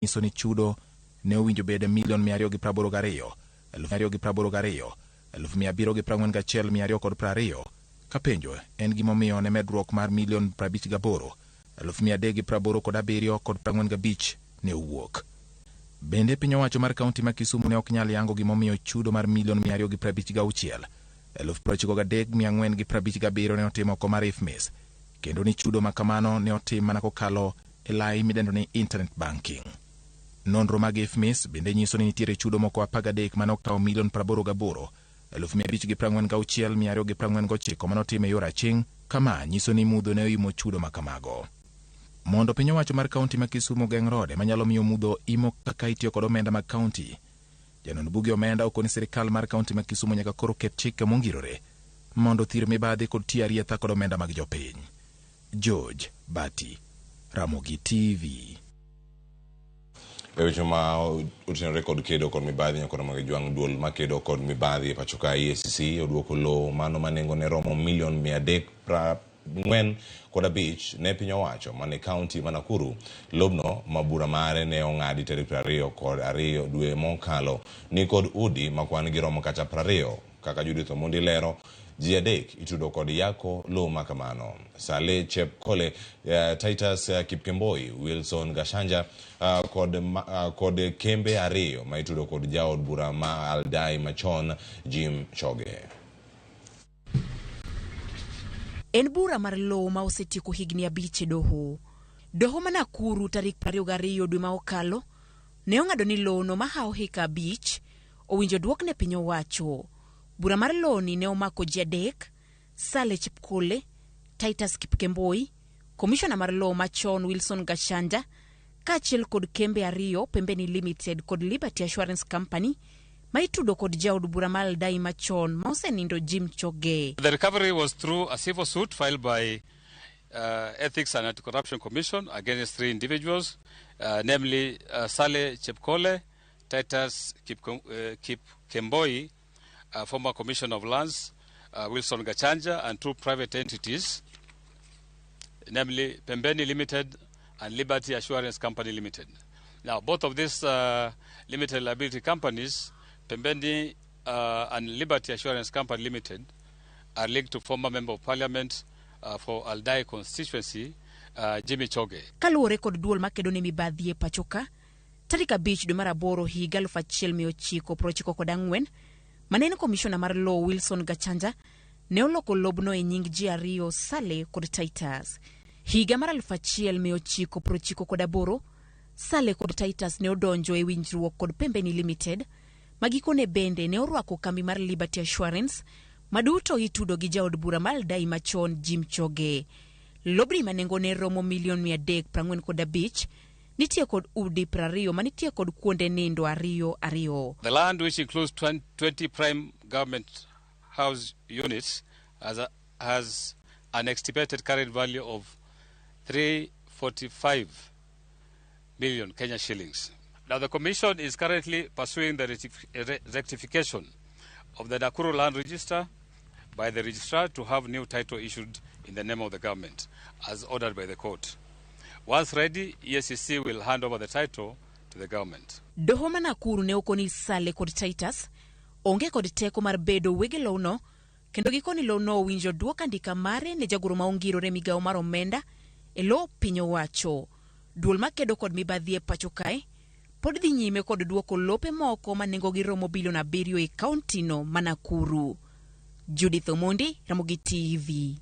Nyiso ni chudo ne owinjo bed milion 282, 282, 741, 220. Ka penjo en gimomiyo ne medruok mar milion 58, 387 kod 45 ne owuok. Bende piny owacho mar kaunti ma Kisumu ne ok nyal yango gimomiyo chudo mar milion 256, 93, 457 ne otim oko mar IFMIS, kendo ni chudo ma kamano ne otim mana kokalo e lai midendo ni internet banking. Nonro mag IFMIS bende nyiso ni nitiere chudo moko 13 mane okawo milion 88, 546, 249 mane otim e yor aching', kama nyiso ni mudho ne oimo chudo ma kamago. Mondo piny owacho mar kaunti ma Kisumu ogeng' rode manyalo miyo mudho imo kaka itiyo kod omenda mag kaunti, janon buge omenda okoni sirikal mar kaunti ma Kisumu nyaka koro ket chike mongirore mondo othir mibadhi kod tiyo arietha kod omenda mag jopiny. George Bati, Ramogi TV. E weche ma otenore kod kedo kod mibadhi nyaka mag jwang' duol makedo kod mibadhi e pacho ka EACC oduoko lowo mano ma nengone romo milion 345 ne piny owacho mane kaunti ma Nakuru. Lobno ma bura mare ne ong'adi tarik 22 dwe mokalo ni kod udi ma kwan gi romo kata 20. Kaka Judith Omondi lero, ji adek itudo kod yako lowo ma kamano. Sale Chepkole, Titus Kipkemboi, Wilson Gashanja kod kembe ariyo ma itudo kod jaod bura ma Aldai machon Jim Choge. En bura mar lowo ma osetieko higni 5 e doho. Doho ma Nakuru tarik 22 dwe ma okalo ne ong'ado ni lowono mahawo heka 5 owinjo duok ne piny owacho. Bura mar lowoni ne omako ji adek, Sale Chepkole, Titus Kipkemboi, komishona mar lowo machon Wilson Gachanja, kaachiel kod kembe ariyo Pembeni Limited kod Liberty Assurance Company ma itudo kod jaod bura ma Aldai machon ma osenindo Jim Choge. The recovery was through a civil suit filed by Ethics and Anti-Corruption Commission against 3 individuals, namely Sale Chepkole, Titus Kipkemboi, former Commissioner of Lands, Wilson Gachanja, and 2 private entities, namely Pembeni Limited and Liberty Assurance Company Limited. Now, both of these limited liability companies, Pembeni and Liberty Assurance Company Limited, are linked to former Member of Parliament for Aldai constituency, Jimmy Choge. Kaluwore kod duol makedo ne mibadhi e pacho ka, tarik 5 dwe mar 8 higa 1994, mane en komishona mar lowo Wilson Gachanja ne oloko lobno e nying ji ariyo Sale kod Titus. Higa mar 1998, Sale kod Titus ne odonjo e winjruok kod Pembeni Limited, ma gikone bende ne orwako kambi mar Liberty Assurance, ma duto itudo gi jaod bura mar Aldai machon Jim Choge. Lobni ma nengone romo milion 345 nitie kod udi 20 manitie kod kuonde nindo ariyo ariyo. The land, which includes 20 prime government house units, has an estimated current value of 345 million Kenya shillings. Now, the Commission is currently pursuing the rectification of the Nakuru Land Register by the registrar to have new title issued in the name of the government, as ordered by the court. Once ready, EACC will hand over the title to the government. Doho ma Nakuru ne okoni Sale kod Titus onge kod teko mar bedo wege lowno, kendo gikoni lowno owinjo duok andika mare ne jagoro ma ongirore migawo mar omenda e lo piny owacho. Duol makedo kod mibadhi e pacho kae pod dhi nyime kod duoko lope moko ma nengogi romo bilion 7 e kaunti no ma Nakuru. Judith Omondi, Ramogi TV.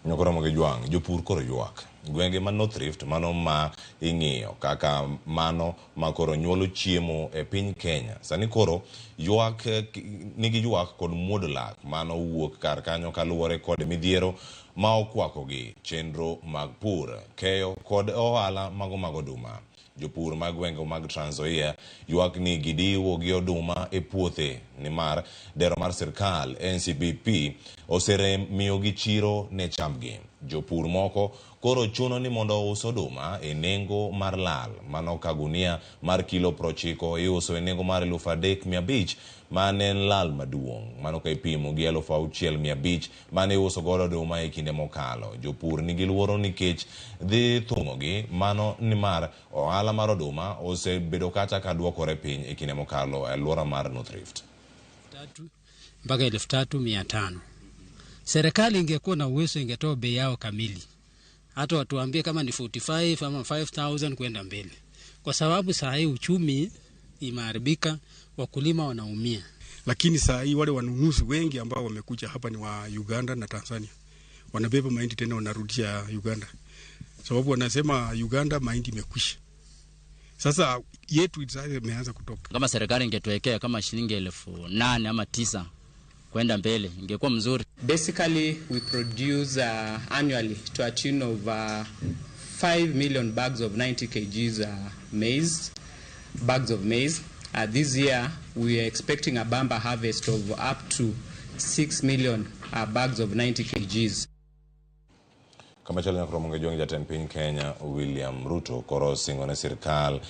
Nyoko Ramogi Jwang', jopur koro ywak. Gwenge ma North Rift mano ma ing'iyo kaka mano ma koro nyuolo chiemo e piny Kenya. Sani koro ywak nigi ywak kod muodo lak mano wuok kar kanyo kaluwore kod midhiero ma okwakogi, chenro mag pur, keyo kod ohala mago mag oduma. Jopur mag gwenge mag Trans Nzoia ywak ni gidiwo gi oduma e puothe nimar dero mar sirkal NCBP oserem miyogi chiro ne chambgi. Jopur moko koro chuno ni mondo ous oduma e nengo mar lal. Mano ka gunia mar kilo 90 iuso e nengo mar 3,500 mane en lal maduong'. Mano ka ipimo gi 6,500 mane iuso godo oduma e kinde mokalo. Jopur nigi luoro nikech dhi thung'ogi mano nimar ohala mar oduma osebedo kata ka dwokore piny e kinde mokalo e alwora mar North Rift. Mpaka 3,500. Serikali ingekuwa na uwezo ingetoa bei yao kamili, hata watuambie kama ni 45 ama 5000 kwenda mbele, kwa sababu saa hii uchumi imeharibika, wakulima wanaumia. Lakini saa hii wale wanunuzi wengi ambao wamekuja hapa ni wa Uganda na Tanzania, wanabeba mahindi tena wanarudisha Uganda, sababu wanasema Uganda mahindi imekwisha. Sasa yetu imeanza kutoka. Kama serikali ingetuwekea kama shilingi 8,000 ama 9 kwenda mbele ingekuwa mzuri. Basically we produce annually to a tune of 5 million bags of 90 kgs maize, bags of maize. This year we are expecting a bumper harvest of up to 6 million bags of 90 kgs. Kamachielo nyaka romo gi jatend piny Kenya William Ruto koro osingo ne sirkal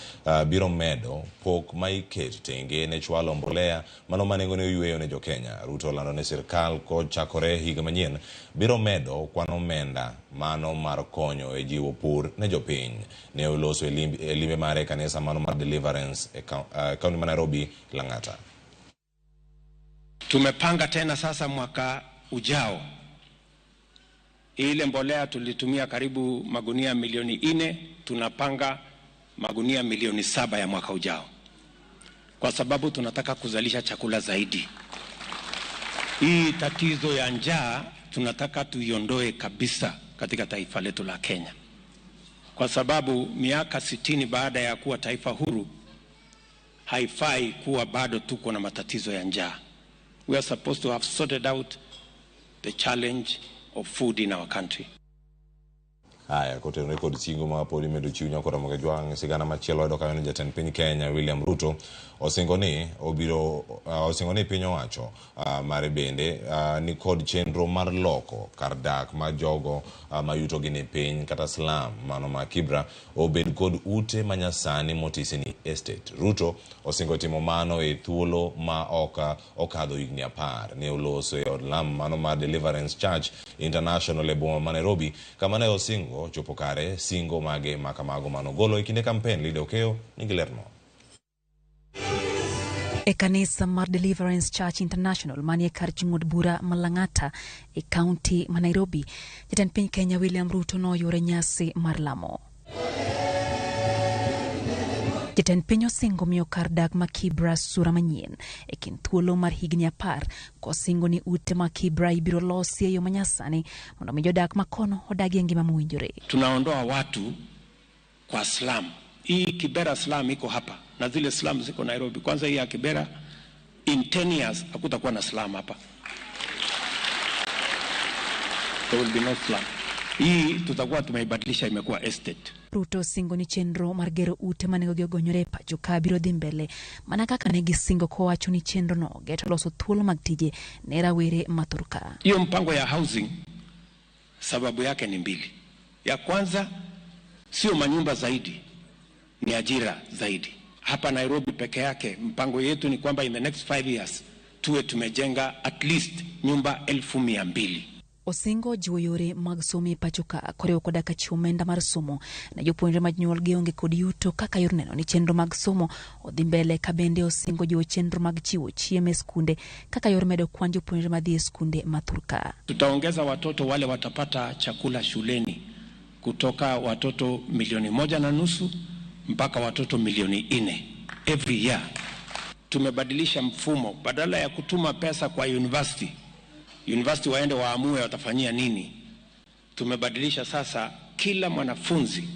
biro medo pok ma iketo tenge ne chwalo mbolea mano ma nengone oyweyo ne jo-Kenya. Ruto olando ne sirkal kochakore higa manyien biro medo kwan omenda mano mar konyo e jiwo pur ne jopiny. Ne oloso e limbe mare e kanisa mano mar Deliverance e kaunti ma Nairobi, Lang'ata. Tumepanga tena sasa mwaka ujao ile mbolea tulitumia karibu magunia milioni 4, tunapanga magunia milioni 7 ya mwaka ujao, kwa sababu tunataka kuzalisha chakula zaidi. Hii tatizo ya njaa tunataka tuiondoe kabisa katika taifa letu la Kenya, kwa sababu miaka 60 baada ya kuwa taifa huru haifai kuwa bado tuko na matatizo ya njaa. We are supposed to have sorted out the challenge of food in our country. Haya, kotenore kod singo ma pod imedo chiw nyaka romo gi jwang' sigana machielo yudo kanyo ni jatend piny Kenya William Ruto osingo ni obiro osingo ni piny owacho mare bende ni kod chenro mar loko kar dak ma jogo ma yutogi ni piny kata slum mano ma Kibra obed kod ute manyasani motisi ni estate. Ruto osingo timo mano e thuolo ma ok okadho higni 10. Ne oloso e od lam mano mar Deliverance Church International e boma ma Nairobi kama ne osingo chopo kare singo mage makamago manogolo e kinde kampen. Lido Okeo nigi lerno. E kanisa mar Deliverance Church International manie kar chung' od bura ma Lang'ata e kaunti ma Nairobi, jatend piny Kenya William Ruto noyuore nyasi mar lamo. Jatend piny osingo miyo kar dak ma Kibra sura manyien e kind thuolo mar higni 10, kosingo ni ute ma Kibra ibiro losi e yo manyasani mondo mi jodak makono odagie ngima mowinjore. Tunaondoa watu kwa slum. Hii Kibera slum iko hapa na zile slum ziko Nairobi. Kwanza hii ya Kibera, in 10 years hakutakuwa na slum hapa. There will be no slum. Hii tutakuwa tumeibadilisha imekuwa estate. Ruto singo ni chenro mar gero ute manegogi ogonyore e pacho ka biro dhi mbele mana kaka ne gisingo kowacho ni chenro no geto loso thuolo mag tije ne rawere ma thurka. Hiyo mpango ya housing sababu yake ni mbili. Ya kwanza sio manyumba zaidi, ni ajira zaidi. Hapa Nairobi peke yake mpango yetu ni kwamba in the next 5 years tuwe tumejenga at least nyumba 200,000. Osingo jiwo yore mag somo e pacho ka koriwo koda ka chiwo omenda mar somo ne jopuonjre ma jonyuolgi onge kod yuto kaka yor neno ni chenro mag somo odhi mbele. Ka bende osingo jiwo chenro mag chiwo chiemo e skunde kaka yor medo kwan jopuonjre madhi e skunde ma thurka. Tutaongeza watoto wale watapata chakula shuleni kutoka watoto milioni 1.5 mpaka watoto milioni 4 every year. Tumebadilisha mfumo, badala ya kutuma pesa kwa university waende waamue watafanyia nini. Tumebadilisha sasa, kila mwanafunzi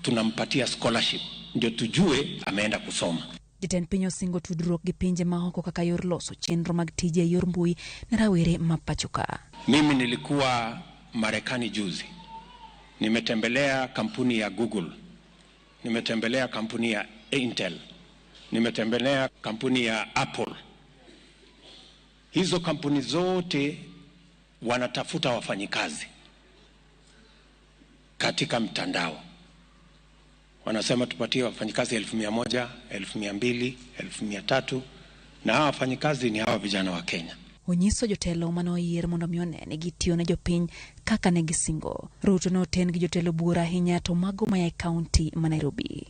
tunampatia scholarship ndio tujue ameenda kusoma. Jatend piny osingo tudruok gi pinje maoko kaka yor loso chenro mag tije e yor mbui ne rawere ma pacho ka. Mimi nilikuwa Marekani juzi, nimetembelea kampuni ya Google, nimetembelea kampuni ya Intel, nimetembelea kampuni ya Apple. Hizo kampuni zote wanatafuta wafanyikazi. katika mtandao. Wanasema tupatie wafanyikazi 100,000, 200,000, 300,000, na hawa wafanyikazi ni hawa vijana wa Kenya. Onyiso jotelo mane oyier mondo mi one ni gitiyo ne jopiny kaka ne gisingo. Ruto ne oten gi jotelo buora ahinya to mago maya e kaunti ma Nairobi.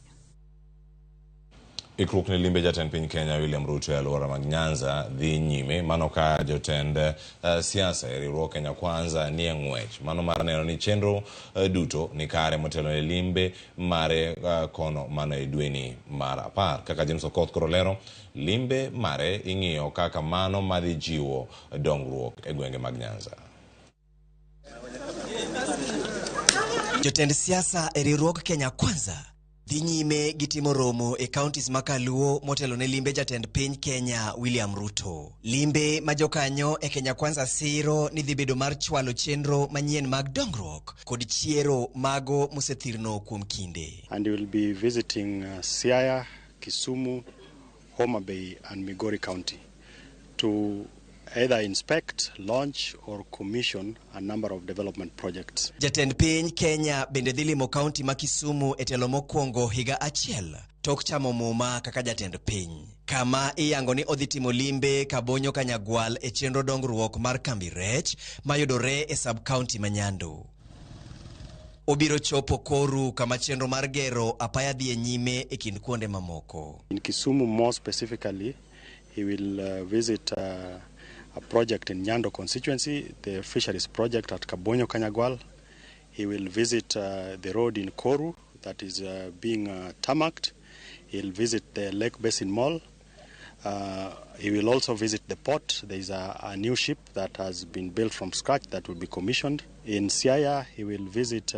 Ikruok ne limbe jatend piny Kenya William Ruto e alwora mag Nyanza dhi nyime, mano ka jotend siasa e riwruok Kenya Kwanza ni e ng'wech mano mar neno ni chenro duto ni kare motelo ne limbe mare kono mano e dweni mar 10. Kaka James Okoth koro lero, limbe mare ing'iyo kaka mano madhi jiwo dongruok e gwenge mag Nyanza. Jotend siasa e riwruok Kenya Kwanza dhi nyime gi timo romo e counties ma Kaluo motelo ne limbe jatend piny Kenya William Ruto. Limbe ma jokanyo e Kenya Kwanza siro ni dhi bedo mar chwalo chenro manyien mag dongruok kod chiero mago mosethirno kuom kinde. And he will be visiting Siaya, Kisumu, Homa Bay and Migori County to either inspect, launch or commission a number of development projects. Jatend piny Kenya bende dhi limo kaunti ma Kisumu e telo mokwongo higa achiel tok chamo muma kaka jatend piny, kama iyango ni odhi timo limbe Kabonyo Kanyagwal e chenro dongruok mar kambi rech mayudore e sub-county ma Nyando. Obiro chopo Koru kama chenro mar gero apaya dhi e nyime e kind kuonde mamoko. In Kisumu more specifically, he will visit a project in Nyando constituency, the fisheries project at Kabonyo Kanyagwal. He will visit the road in Koru that is being tarmacked. He'll visit the Lake Basin Mall. He will also visit the port. There is a new ship that has been built from scratch that will be commissioned. In Siaya, he will visit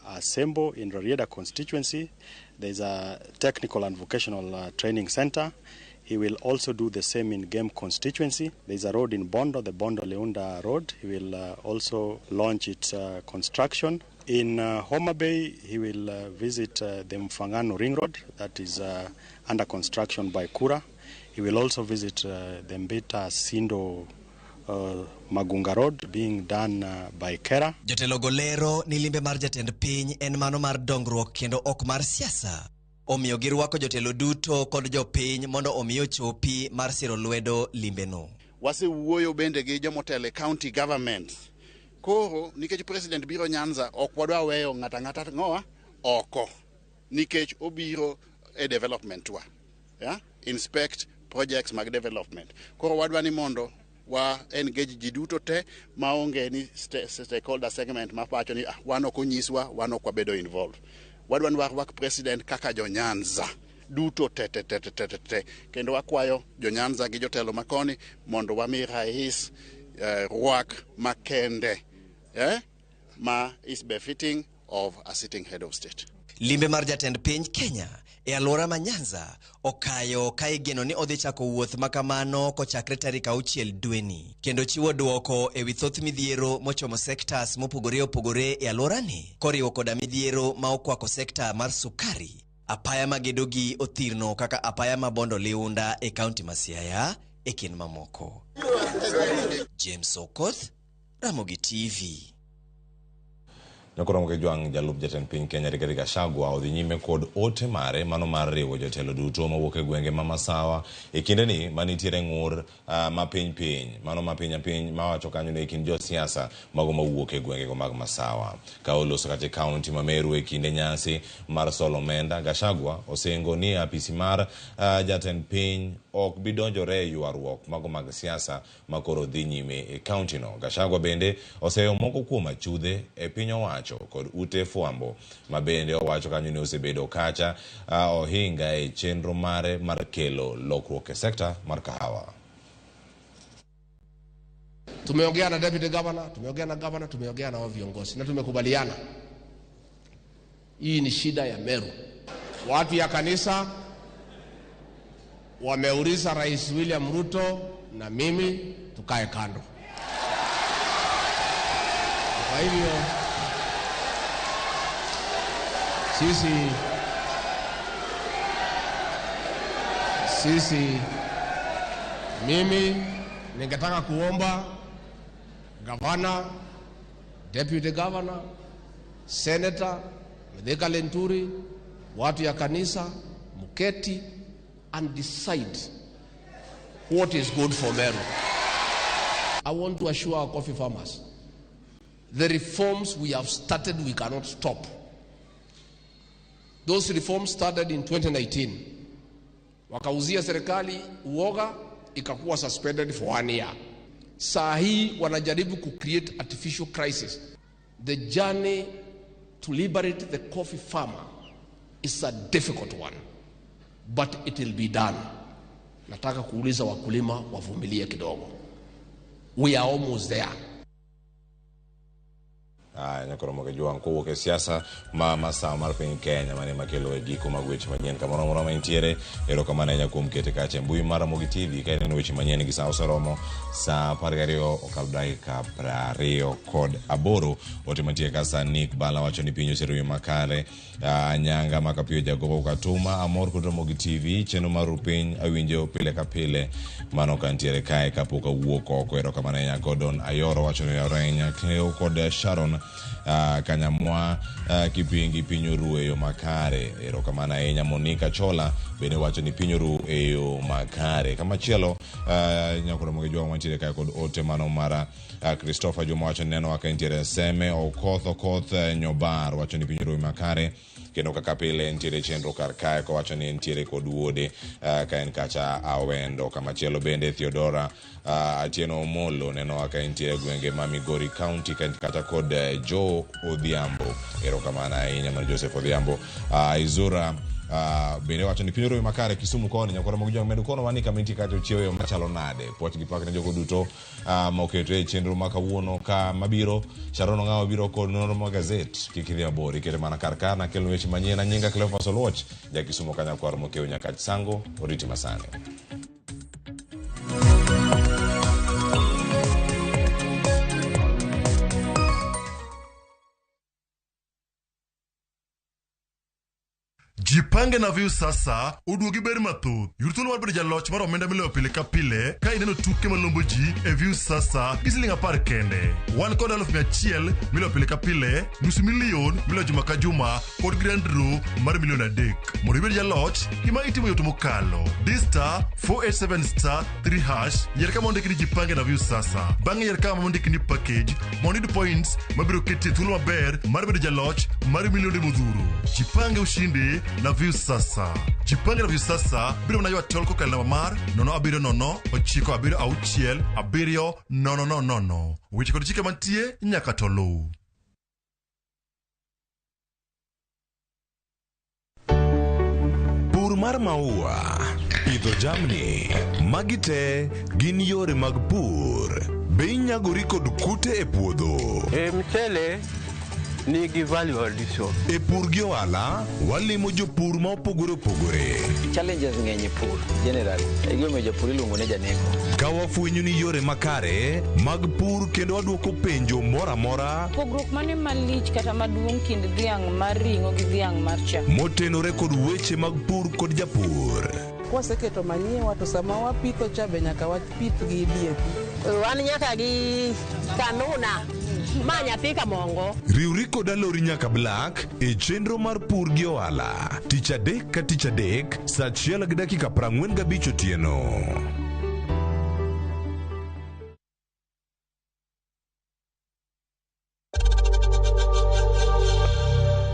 Asembo in Rarieda constituency. There is a technical and vocational training center. He will also do the same in Game constituency. There is a road in Bondo, the Bondo-Leunda Road. He will also launch its construction. In Homa Bay, he will visit the Mfangano Ring Road that is under construction by Kura. He will also visit the Mbita Sindo Magunga Road being done by Kera. Jotelo golero ni limbe mar jatend piny en mano mar dongruok kendo ok mar siasa. Omiyo girwako jotelo duto kod jopiny mondo omi ochopi mar siro lwedo limbeno. Wasewuoyo bende gi jomotelo e county government. Koro nikech president biro Nyanza, ok wadwa weyo ng'ata ng'ata ng'owa oko nikech obiro e development wa. Yeah? Inspect projects mag development. Koro wadwa ni mondo wa engage ji duto te maonge ni stakeholder segment mapacho ni wan ok onyiswa, wan ok wabedo involved. Wadwa ni warwak president kaka jo Nyanza duto te te te te te te, kendo wakwayo jo Nyanza gi jotelo makoni mondo wami rais rwak makende ma is befitting of a sitting head of state. Limbe mar jatend piny Kenya e alwora ma Nyanza okayo ka igeno ni odhi chako wuoth makamano kochakre tarik 6 dweni, kendo chiwo dwoko ewi thoth midhiero mochomo sectors mopogore opogore e alworani, koriwo koda midhiero ma okwako sekta mar sukari, apaya magedo gi othirno kaka apaya ma Bondo Liunda e kaunti ma Siaya e kind mamoko. James Okoth, Ramogi TV. Nyakoromo Kejwang' jalup jatend piny Kenya Rigathi Gachagua odhi nyime kod ote mare mano mar riwo jotelo duto mawuok e gwenge ma Masawa e kindeni manitiere ng'ur ma piny piny mano ma piny piny mawacho kanyo ne kind josiasa mago mawuok e gwengego mag Masawa. Ka oloso kata e kaunti ma Meru e kinde nyasi mar solo omenda, Gachagua osingo ni apisi mar jatend piny ok bi donjore e ywaruok mago mag siasa ma koro dhi nyime e kaunti no. Gachagua bende oseyo moko kuom achudhe e piny owacho kod ute fwambo ma bende owacho kanyo ni osebedo kacha ohinga e chenro mare mar kelo lokruok e sekta mar kahawa. Tumeongea na deputy governor, tumeongea na governor, tumeongea na viongozi na tumekubaliana. Hii ni shida ya Meru. Watu ya kanisa wameuliza Rais William Ruto na mimi tukae kando. Kwa hivyo sisi mimi ningetaka kuomba governor, deputy governor Senator Mithika Linturi, watu ya kanisa, mketi and decide what is good for Meru. I want to assure our coffee farmers, the reforms we have started, we cannot stop. Those reforms started in 2019. Wakauzia serikali uoga, ikakuwa suspended for 1 year. Saa hii wanajaribu ku create artificial crisis. The journey to liberate the coffee farmer is a difficult one, but it will be done. Nataka kuuliza wakulima wavumilie kidogo. We are almost there. Nyakoro Mogejuang kowuok e siasa ma masawa mar piny Kenya mane makelo e giko mag weche manyien kamoro amora ma intiere. Erokamano ahinya kuom kete kacha e mbui mar Ramogi TV ka ineno weche manyien gi sa oseromo sa 12:28. Ote mantie ka sa Nick Bala wacho ni piny oserumo makare. Anyanga Makapiyo Jagogo Katuma amor kod Ramogi TV chenro mar piny awinjo pile ka pile mano kantiere kae kapok awuok oko. Erokamano ahinya. Gordon Ayoro wacho ni ahinya Cleo kod Sharon Kanyamwa Kipingi piny oru e yo makare. Erokamano ahinya. Monica Chola bende wacho ni piny oru e yo makare. Kamachielo Nyakoro Mogejuang mantiere kae kod ote mano mara Christopher Juma wacho ni neno ka nitiere Seme Okoth Okoth Nyobar wacho ni piny oru e makare. Kendo kaka pile nitiere chenro kar kae kowacho ni nitiere kod wuode ka en kacha Awendo. Kamachielo bende Theodora Atieno Omolo neno ka nitiere gwenge ma Migori County kata kod Joe Odhiambo. Erokamano ahinya mar Joseph Odhiambo. Izura bende wacho ni piny oru makare Kisumu koni. Nyakoro Mogejuang medo kono wani kama nitie kata ochiewo yo machalo nade. Puoch gi pak ne jogo duto moketo e chenro ma kawuono ka mabiro. Sharon Ong'awo biro kod nonro mag gazet. Kik idhi mabor, ikete mana kar ka nakelo weche manyien. Anyinga Cleophas Oluoch, ja Kisumu Kanyakwar Mokeo Nyakach Sango, oriti masani. Jipange na Viusasa oduogi ber mathoth. Yud thuolo mar bedo jaloch mar omenda miloyo pile ka pile ka ineno tuke malombo ji e Viusasa gi siling 10 kende. Wan kod 100,000 miloyo pile ka pile, 500,000 miloyo juma ka juma kod grand draw mar 3 million. Mondo ibed jaloch, gima itimo yot mokalo. Di *487*3# yier kama ondiki ni Jipange na Viusasa. Bang'e yier kama ondiki ni package mondo iyud points mabiro keti e thuolo maber mar bedo jaloch mar milionde modhuro. Jipange ushindi na Viusasa. Jipange na Viusasa biro mana ywa tol kokalo namba mar 070 976 7000. Weche kod chike mantie nyaka to luw. Pur mar maua, pidho jamni, magi te gin yore mag pur. Be inyagori kod kute e puodho? E mchele nigi value addition. E pur gi ohala, walimo jopur ma opogore opogore. Challenges ng'eny e pur generally. E gimomiyo japur iluongo ni janeko. Ka wafwenyo ni yore makare mag pur kendo wadwoko penjo moro amora Pogruok mane malich kata maduong' kind dhiang' mar ring'o gi dhiang' mar chak? motenore kod weche mag pur kod japur. Kwaseketo manyiwa to sama wapitho cha be nyaka wapith gi DAP. Wan nyaka gi kanuna ma nyathi kamongo. Riwri kod Alori nyaka Black e chenro mar pur gi ohala tich adek ka tich adek saa 1:45 otieno.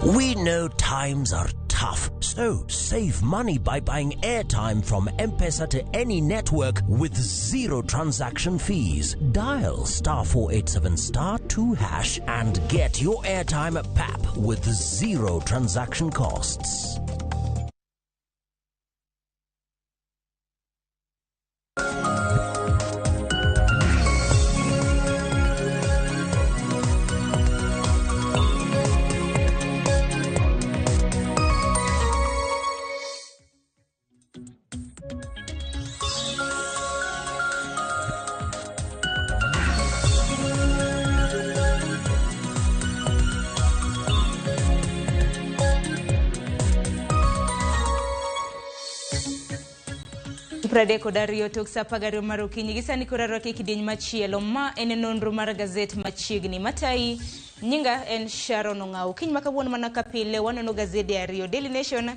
We know times are tough, so save money by buying airtime from M-Pesa to any network with zero transaction fees. Dial *487*2# and get your airtime at PAP with zero transaction costs. Pradek kod ariyo tok sa apar gariyo mar okinyi gi sani koro arwaki e kidieny machielo ma en nonro mar gazet machiegni matayi Nyinga en Sharon Ong'au. Kiny ma kawuono mana ka pile waneno gazede ariyo, Daily Nation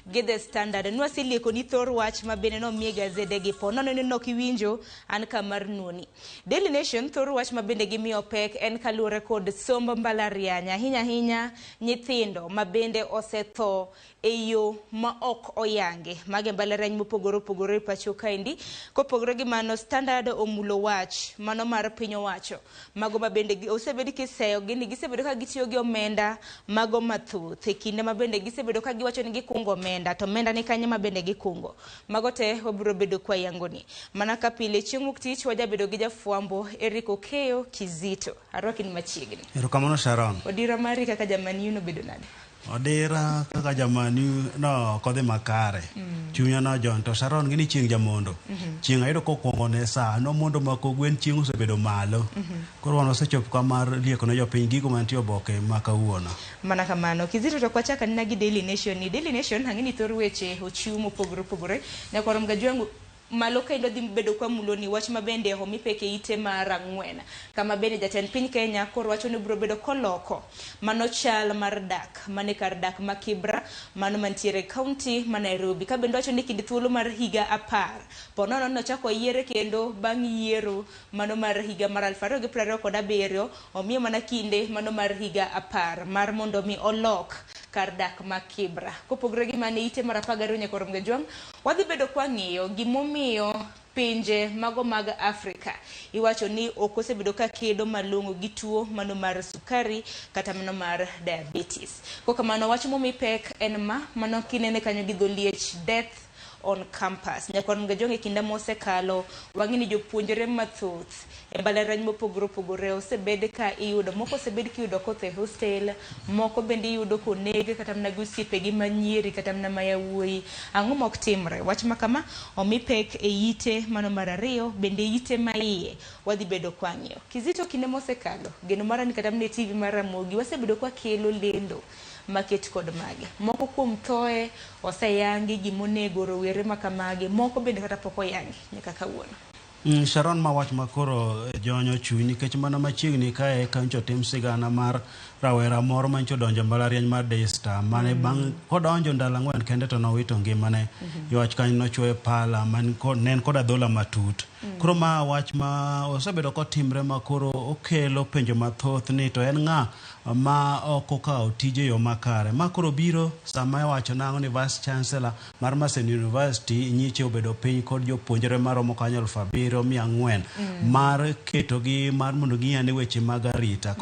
gi The Standard. Nwaselieko ni thor wach ma bende nomie gazede gi po nono ni nok iwinjo an kamar nuoni. Daily Nation thor wach ma bende gimiyo pek en kaluwore kod somb mbalariany, ahinya ahinya nyithindo ma bende osetho e yo ma ok oyangi. Mage mbalariany mopogore opogore e pacho kaendi. Kopogore gi mano, Standard omulo wach mano mar piny owacho. Mago ma bende osebed kiseyo gi ni gisebedo ka gitiyo gi omenda mago mathoth e kinde ma bende gisebedo ka giwacho ni gikungo omenda to omenda ni kanye ma bende gikungo. Mago te wabiro bedo kwa yangoni. Mana ka pile chieng' wuok tich wajabedo gi jafwambo Eric Okeyo Kizito. Arwaki ni machiegni. Erokamano Sharon. Odira mari kaka jamani nobedo nade? Odira kaka jamani no ok odhi makare. Chunya nojony to Sharon gini chieng' jamondo. Chieng' ayudo kokwongo ne saa nomondo ma kogwen chieng' osebedo malo. Koro wan wasechopo kama mar lieko ne jopiny gigo mantie oboke ma kawuono. Mana kamano. Kizito to kwachako anena gi Daily Nation ni Daily Nation ang'e ni thor weche ochiw mopogore opogore. Nyakwar Mgajwangu malo kendo dhi bedo kwa mulo ni wach ma bende omi pek e ite mar ang'wen kama bende jatend piny Kenya koro wacho ni biro bedo koloko mano chal mar dak mane kar dak ma Kibra mano mantiere e kaunti ma Nairobi ka bende wacho ni kind thuolo mar higa 10 po nono nochako yiere kendo bang' yiero mano mar higa mar 2027 omiyo mana kinde mano mar higa 10 mar mondo mi olok kar dak ma Kibra. Kopogore gi mane ite mar 12 nyakwar Mgajwang', wadhi bedo kwa ng'iyo gimomiyo pinje mago mag Afrika iwacho ni ok osebedo ka kedo malong'o gi tuo mano mar sukari kata mano mar diabetes. Kokamano wach momi pek en ma mano kinene kanyo gi dho liech death on campus. Nyakwar Mgajwang' e kinde mosekalo wang'e ni jopuonjre mathoth e mbalariany mopogore opogore osebed ka iyudo moko osebed kiyudo kotho e hostel, moko bende iyudo koneg kata mana gi osiepegi manyieri kata mana ma yawuoyi. Ang'o mok timre? Wach ma kama omi pek e ite mano mar ariyo bende ite ma iye wadhi bedo kwang'iyo. Kizito kinde mosekalo geno mara ni kata mana e TV mar Ramogi wasebedo kwakelo lendo maket kod mage. Moko kuom thoe oseyangi gimonego rowere makamagi, moko bende kata pok oyangi nyaka kawuono. Sharon ma wach makoro jonyo chuny nikech mana machiegni kae ka nyocha otim sigana mar rawera moro manyocha odonjo e mbalariany mar Daystar mane bang' kodonjo ndalo 4 kende to nowito ngimane. Ywach kanyo nochwoye pala man kod ne en kod adhola matut. Koro ma wach ma osebedo kotimre ma koro okelo penjo mathoth ni to en ng'a ma ok okawo tije yo makare. Ma koro biro sama iwacho nang'o ni Vice Chancellor mar Maseno University nyiche obedo piny kod jopuonjre maromo kanyo 7,400 mar ketogi mar mondo ging'ane weche mag arita.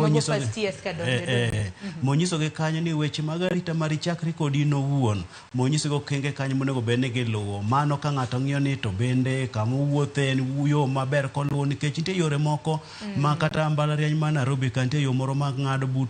Monyisogi kanyo ni weche mag arita mar ichakri kod in owuon. Monyisogi okenge kanyo monego bed ni giluwo. Mano ka ng'ato ng'iyo ni to bende kama owuothe en yo maber koluwo nikech nitie yore moko ma kata mbalariany ma Nairobi ka nitie yo moro ma ng'ado but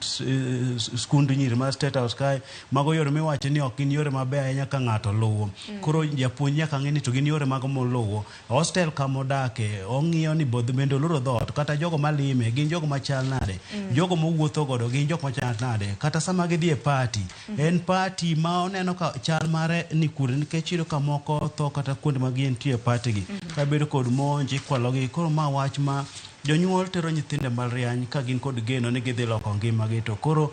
skund nyiri mar State House kae. Mago yore miwacho ni ok gin yore mabeyo ahinya ka ng'ato luwo. Koro japuonj nyaka ng'e ni to gin yore mago moluwo. Hostel kama odake ong'iyo ni bende oloro dhoot kata jogo malime gin jogo machal nade. Jogo mowuotho godo gin jok machal nade. Kata sama gidhi e party en party ma oneno ka chal mare ni kure nikech iyudo ka moko tho kata kuonde ma gintie e party gi. Ka bedo kod monj ikwalogi. Koro ma wach ma jonyuol tero nyithindo e mbalariany ka gin kod geno ni gidhi loko ngimagi to koro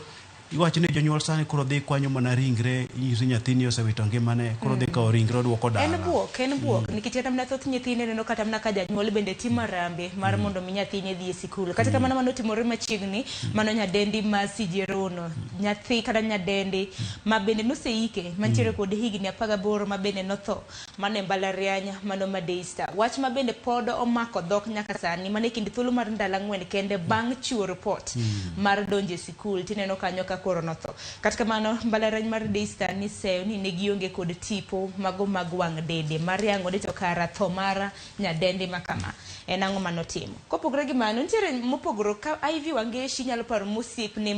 iwacho ni jonyuol sani koro dhi kwanyo mana ringre inyiso nyathini osewito ngimane koro dhi kawo ringre oduoko dala. En buok nikech kata mana thoth nyithindo neno kata mana ka janyuol bende timo arambe mar mondo mi nyathine dhi e sikul. Kata kamano mano otimore machiegni mano nyadendi ma Sijerono nyathi kata nyadendi ma bende noseike mantiere kod higni 18 ma bende notho mano e mbalariany mano ma Daystar. Wach ma bende pod omako dhok nyaka sani mano e kind thuolo mar ndalo 4 kende bang' chiwo report mar donjo e sikul tineno kanyo ka koro notho. Kata kamano mbalariany mar Daystar niseyo ni ne gionge kod tipo mago mag wang' dede mar yango ni to kara tho mar nyadendi ma kama en ang'o manotimo. Kopogore gi mano nitiere mopogore ka Ivy Wangeshi nyalo paro mosiepne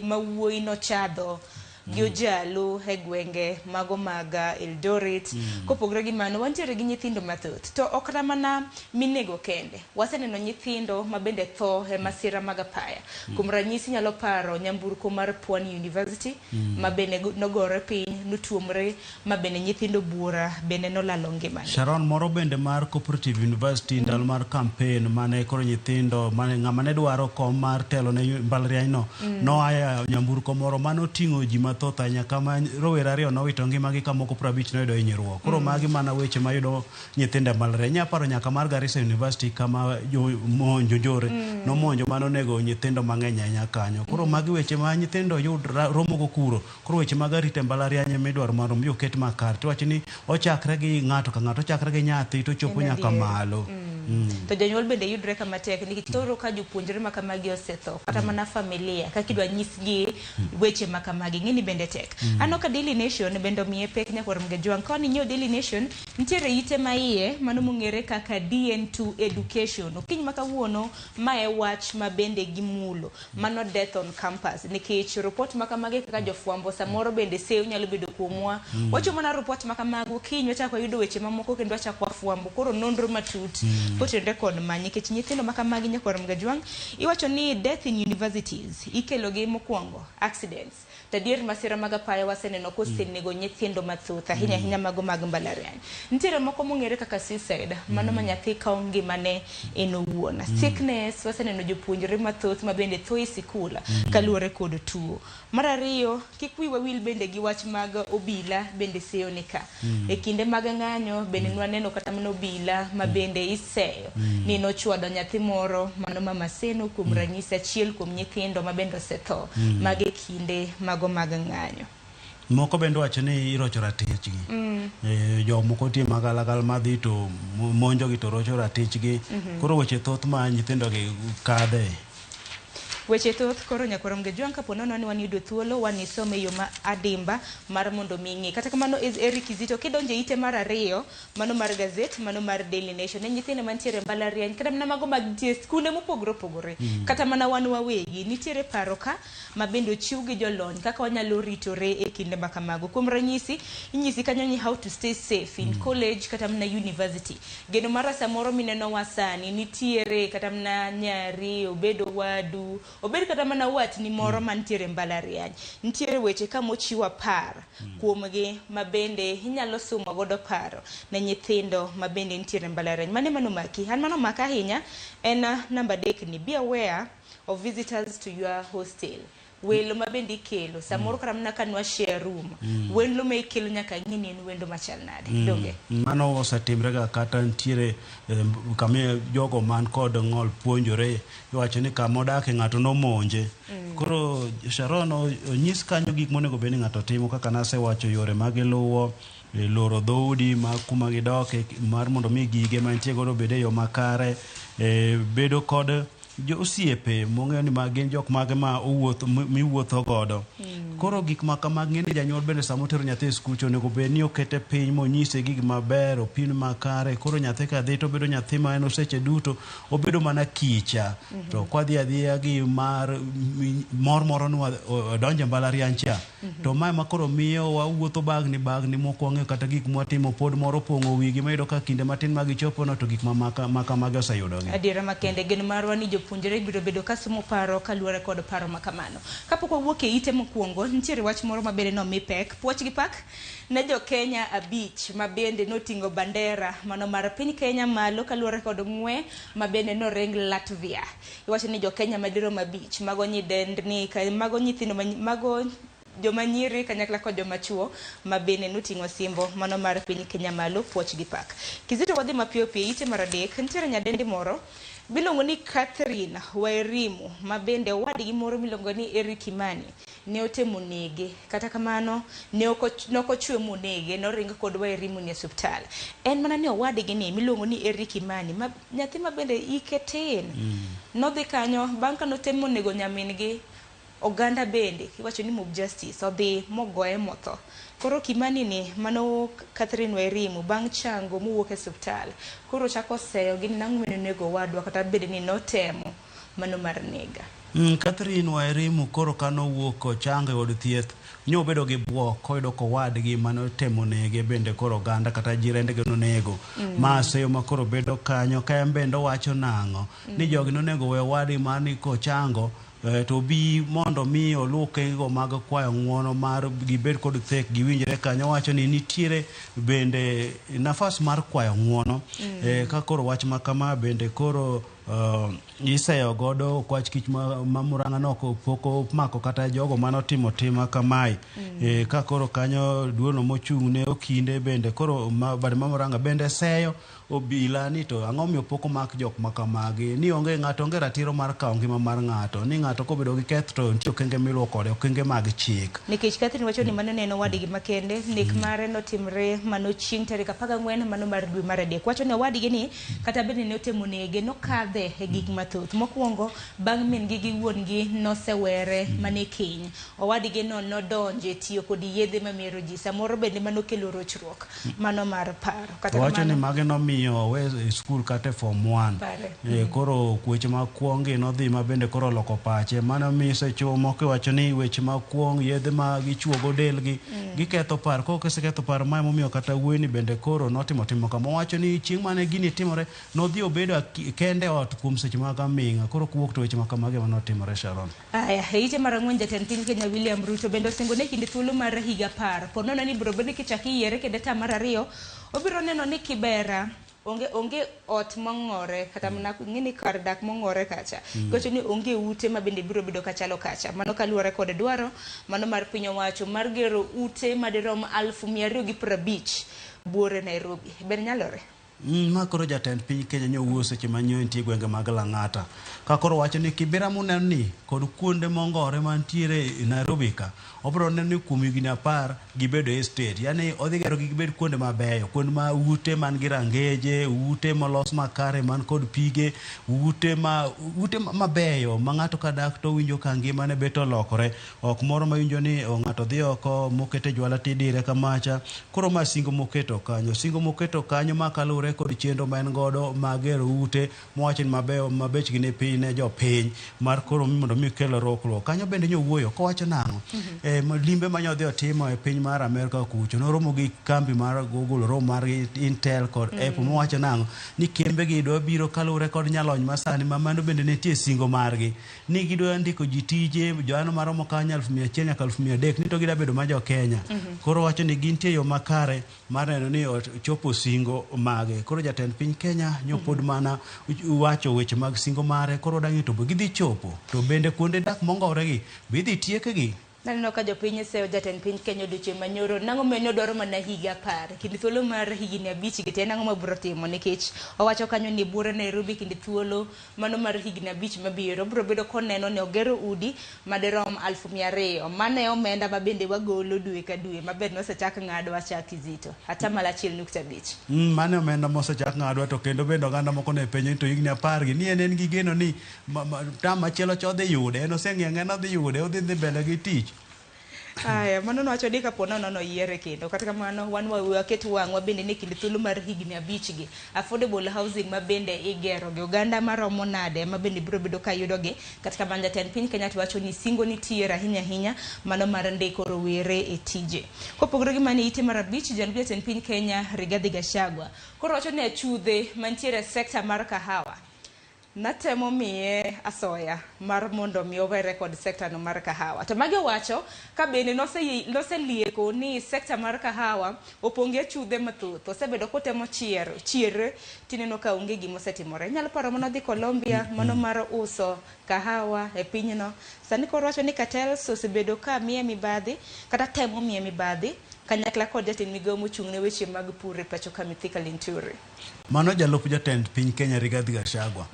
ma wuoyi nochadho gi ojalu e gwenge mago mag Eldoret. Kopogore gi mano, wantiere gi nyithindo mathoth to ok kata mana minego kende, waseneno nyithindo ma bende tho e masira mag apaya. Kuom ranyisi nyalo paro nyamburko mar Pwani University ma bende nogore piny, notuomre, ma bende nyithindo buora bende nolalo ngimagi. Sharon, moro bende mar Cooperative University ndalo mar campaign mane koro nyithindo mane ng'ama ne dwaro kom mar telo ne mbalariany no noa e nyamburko moro mane oting'o ji mathoth ahinya, kama rowere 2 nowito ngimagi ka moko 50 noyudo hinyruok. Koro magi mana weche mayudo nyithindo e mbalariany. Inya paro nyaka mar Garissa University kama jo njore nomonjo mane onego nyithindo mang'eny ahinya kanyo. Koro magi weche ma nyithindo yud romogo kuro. Koro weche mag arita e mbalariany ema idwaro mondo mi oket makare. Tiwacho ni ochakre gi ng'ato ka ng'ato, ochakre gi nyathi to ochopo nyaka malo. To jonyuol bende yudre kama tek nikech koro ka jopuonjre ma kamagi osetho, kata mana familia kaka idwa nyisgi weche ma kamagi, ng'eni bende tek. Aneno ka Daily Nation bende omiye pek nyakwar Mgejwang'. Koni nyiewo Daily Nation, nitiere ite ma iye mano mong'ere kaka DN2 Education. Okinyi ma kawuono ma e wach ma bende gimulo, mano death on campus, nikech report ma kamagi kaka jofwambo samoro bende seyo nyalo bedo kuomwa. Wacho mana report ma kamago, okinyi wachako wayudo weche mamoko kendo wachako wafwambo. Koro nonro matut kotenore kod ma, nikech nyithindo ma kamagi nyakwar Mgejwang', iwacho ni death in universities ikelo gi mokwongo accidents. To adier masira mag apaya waseneno kosenego nyithindo mathoth ahinya ahinya mago mag mbalariany. Nitiere moko mong'ere kaka suicide, mano ma nyathi kawo ngimane en owuon. Sickness, waseneno jopuonjre mathoth ma bende tho e sikul kaluwore kod tuo. Mar ariyo, kik wiwa wil bende gi wach mag obila bende seyo ni ka. E kinde mag ng'anyo bende nwaneno kata mana obila ma bende iseyo ni nochwado nyathi moro mano mama Seno kuom ranyisi achiel kuom nyithindo ma bende osetho mage kinde mago mag ng'anyo. Moko bende wacho ni irocho ratichgi. Jomoko nitie magalagala madhi to monjogi to rocho ratichgi. Koro weche thoth ma nyithindo gi kadhe. Weche thoth koro nyakwar Mgejwang', kapo nono ni wan yudo thuolo wanisome e yo ma adimba mar mondo mi ing'e. Kata kamano Eric Kizito, kidonjo e ite mar 2 mano mar gazet, mano mar Daily Nation, ne nyithindo mantiere mbalariany kata mana mago mag nitie skunde mopogore opogore, kata mana wan wawegi nitiere paro ka ma bende ochiw gi jolony kaka wanyalo ritore e kinde ma kamago. Kuom ranyisi inyisi kanyo ni how to stay safe in college kata mana university. Geno mara samoro mineno wa sani nitiere kata mana nyari, obedo wadu, obed kata mana watni moro mantiere mbalariany. Nitiere weche ka mochiw apar kuomgi ma bende inyalo sumo godo paro ne nyithindo ma bende nitiere mbalariany. Mane mano maki? An mano maka ahinya en namba 3 ni, be aware of visitors to your hostel. Welo ma bende ikelo samoro kata mana ka nwa share room, wendo ma ikelo nyaka ng'e ni en wendo machal nade. Donge Mano osetimre ga kata nitiere kama jogo man kod ng'ol puonjore, iwacho ni kama odake ng'ato nomonje. Koro Sharon onyis kanyo gik monego bed ni ng'ato timo, kaka nasewacho yore ma giluwo, loro dhoudi ma kuma gidoke mar mondo mi gige mantie godo obed e yo makare, bedo kod jo osiepe mong'eyo ni ma gin jok mage ma owuotho miwuotho godo. Koro gik ma kamagi ng'e ni janyuol bende sama otero nyathi e skul to onego bed ni okete piny monyise gik maber, opim makare. Koro nyathi ka dhi to obedo nyathi ma en seche duto obedo mana kicha. To kwadhi adhiya gi mar mor moro ni wadonjo e mbalariany cha. To mae ma koro miyo wawuotho bagni bagni mok wang'eyo kata gik mwatimo pod moro opong'o wigi mayudo ka kinde matin ma gichopo no to gik ma kamagi oseyudogi. Adiera makende geno marwa ni jopuonjre biro bedo ka somo paro kaluwore kod paro ma kamano. Kapok wawuok e ite mokwongo, nitiere wach moro ma bende nomi pek, puoch gi pak ne jo Kenya 5 ma bende noting'o bandera mano mar piny Kenya malo kaluwore kod ng'we ma bende noreng Latvia. Iwacho ni jo Kenya madirom 5 mago nyidendni, mago nyithindo mago joma nyiri kanyakla kod joma chuo ma bende noting'o simbo mano mar piny Kenya malo, puoch gi pak. Kizito wadhi mapiyo piyo ite mar 3, nitiere nyadendi moro miluongo ni Catherine Wairimu ma bende owadgi moro miluongo ni Eric Kimani ne otemo nege. Kata kamano ne ok ochwe monege, noring kod Wairimu ni e osiptal. En mana ni owadgi ni miluongo ni Eric Kimani, ma nyathi ma bende ike tin, nodhi kanyo bang' ka notemo nego nyamin-gi. Oganda bende iwacho ni mob justice odhi mogoye motho. Koro Kimani ni mano Catherine Wairimu bang' chango mowuok e osiptal koro chako seyo gi ni nang'o mane onego owadwa kata bed ni notemo mano mar nega. Catherine Wairimu koro kanowuok ochango e od thieth nyobedo gi bwok koyudo kowadgi manotemo nege bende koro oganda kata jirendege nonego. Ma seyo ma koro bedo kanyo ka en bende owacho nang'o ni jogi nonego we owadgi mani kochango to bi mondo mi oluw okengego mag kwayo ng'uono mar gibed kod thek giwinjre kanyo. Owacho ni nitiere bende nafas mar kwayo ng'uono ka koro wach ma kama bende koro iseyo godo okwach kich ma Murang'a no pok omako kata jogo manotimo tim kamae. Ka koro kanyo duono mochung' ne okinde bende koro bad ma Murang'a bende seyo obila ni to ang'o miyo pok omak jok ma kamagi, ni onge ng'ato onge ratiro mar kawo ngima mar ng'ato, ni ng'ato kobedo gi ketho to nitie okenge miluwo kode, okenge mag chik. Nikech Catherine wacho ni mano ne en owadgi makende, nek mare notimre mano chieng' tarik 14 mano mar dwe mar 3. Wacho ni owadgi ni kata bende ne otemo nege, nokadhe e gik mathoth. Mokwongo, bang' min gi gi wuon gi nosewere mane keny. Owadgi no nodonje tiyo kod yedhe mamero ji, samoro bende mano kelo rochruok mano mar paro. Kata Wacho ni kamano, mage nomiyo owe e skul kata e form 1. Pare. Koro weche mag kuong' gi nodhi ma bende koro oloko pache. Mano miyo seche moko iwacho ni weche mag kuong', yedhe ma gichuogo delgi, giketho paro. Koro kiseketho paro, mae momiyo kata wuoyini bende koro notimo timo kama. Owacho ni chieng' mane gini timore, nodhi obedo kende ot kuom seche mag aming'a. Koro kuwuok to weche ma kamagi ema notimore Sharon. Aya, e ite mar 4 jatend piny Kenya William Ruto bende osingo ne kinde thuolo mar higa 10. Po nono ni biro bedo ni kichak iyiere kendo tam mar 2, obiro neno ni Kibera onge ot mong'ore kata mana ng'eni kar dak mong'ore kacha. Gocho ni onge ute ma bende biro bedo kachalo kacha. Mano kaluwore kod dwaro mano mar piny owacho mar gero ute madirom 250,000 buore Nairobi. Bende nyalore? Ma koro jatend piny Kenya nyowuoyo seche ma nyo entie gwenge mag Lang'ata. Ka koro wacho ni Kibera muneno ni kod kuonde mongore mantiere Nairobi ka, obiro neno ni kuom higni 10 gibedo estate. Yani odhi gero gi gibed kuonde mabeyo, kuonde ma ute man gi rangeje, ute molos makare man kod pige, ute mabeyo ma ng'ato ka dak to winjo ka ngimane bet olokore. Ok moro ma winjo ni ng'ato dhi oko mokete jwala tidire kamacha. Koro ma singo moketo kanyo, singo moketo kanyo ma kaluwore kod chenro ma en godo mag gero ute mowacho ni mabeyo mabechgi ni piny ne jopiny mar koro mondo mi kel rokruok. Kanyo bende nyowuoyo kowacho nang'o? Limbe ma nyodhi otimo e piny mar Amerka kucho noromo gi kambi mar Google, romo mar Intel kod Apple, mowacho nang'o? Ni kembe gi dwa biro kaluwore kod nyalony masani ma mano bende nitie singo margi ni gidwa ndiko ji tije joano maromo kanyo 100,000 nyaka 300,000 ni to gidwa bedo ma jo Kenya. Koro wacho ni gintie yo makare mar neno ni ochopo singo mage. Koro jatend piny Kenya nyo pod mana wacho weche mag singo mare, koro dang'e to gidhi chopo to bende kuonde dak mongore gi be idhi tiekgi. Naneno ka jopiny oseyo jatend piny Kenya odiochieng' manyoro, nang'o mane odwaro mana higa 10 kinde thuolo mar higni 5 gi te nang'o mabiro timo, nikech owacho kanyo ni buore Nairobi kinde thuolo mano mar higni 5 mabiro biro bedo koneno ni ogero udi madirom 200,000. Mano e omenda ma bende wagolo dwe ka dwe maber nosechak ng'adwa chak Kizito 1.5%. Mano e omenda mosechak ng'adwa, to kendo bende oganda moko ne penjo ni to higni 10 gi ni en gi geno ni tam machielo cha odhi yude, en oseng'iyo ang'eya ni odhi yude, odhi dhi mbele gi tich. Aya, mano nowacho ni kapo nono noyiere kendo. Kata kamano, wan waket wang'wa bende ni kinde thuolo mar higni 5 gi affordable housing ma bende igero gi oganda maromo nade ma bende biro bedo ka yudogi. Kata kamano, jatend piny Kenya to wacho ni singo nitiere ahinya ahinya mano mar ndiko rowere e tije. Kopogore gi mano, ite mar 5, jalup jatend piny Kenya Rigathi Gachagua koro wacho ni achudhe mantiere e sekta mar kahawa natemo miye asoya mar mondo mi owere kod sekta no mar kahawa. To magi owacho ka bende noselieko ni sekta mar kahawa opong' gi achudhe mathoth. Osebedo kotemo chier tineno ka onge gima osetimore. Inyalo paro mano dhi Colombia, mano mar uso kahawa e pinyno. Sani koro wacho ni cartels osebedo ka miye mibadhi kata temo miye mibadhi kanyakla kod jatend migawo mochung' ne weche mag pur e pacho ka Mithika Linturi. Mano jalup jatend piny Kenya Rigathi Gachagua.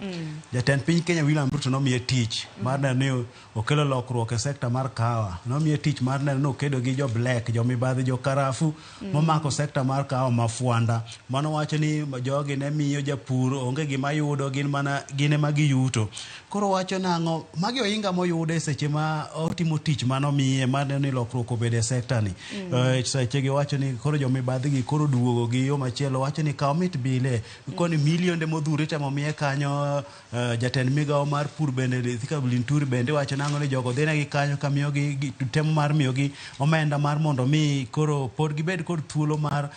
Jatend piny Kenya William Ruto nomiye tich mar neno ni okelo lokruok e sekta mar kahawa. Nomiye tich mar neno ni okedo gi jo black, jo mibadhi, jo karafu momako sekta mar kahawa ma Fwanda. Mano wacho ni jogi ne miyo japur onge gima yudo, gin mana gin ema giyuto. Koro wacho nang'o, magi ohinga moyude seche ma otimo tich manomiye mar neno ni lokruok obedo e sekta ni. Sechegi wacho ni koro jomibadhi gi koro duogo gi yo machielo, wacho ni kaw mit bile koni milionde modhuro itemo miye kanyo. Jatend migawo mar pur bende Thika Linturi bende wacho nang'o ni jogo dhinegi kanyo ka miyogi temo mar miyogi omenda mar mondo mi koro pod gibed kod thuolo mar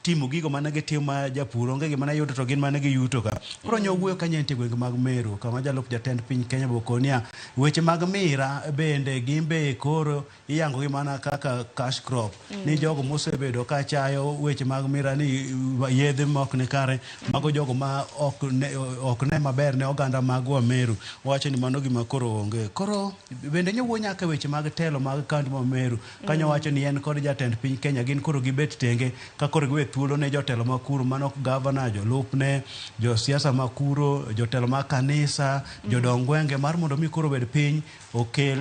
timo gigo mane gitimo ma japur onge gima ne yudo to gin mane giyuto ka. Koro nyo wuoyo kanyo entie gwenge mag Meru kama jalup jatend piny Kenya bokonia weche mag mira bende gin be koro iyango gi mana kaka cash crop ni jogo mosebedo ka chayo weche mag mira ni yedhe ma ok ni kare, mago jogo ma ok ne maber ne oganda magwa Meru. Wacho ni mano gima koro onge. Koro bende nyowuo nyaka weche mag telo mag kaunti ma Meru kanyo wacho ni en kod jatend piny Kenya gin koro gibet tenge ka koro giwe thuolo ne jotelo ma kuro, mano gavana, jolupne, josiasa ma kuro, jotelo mag kanisa, jodong gwenge mar mondo mi koro obed piny okel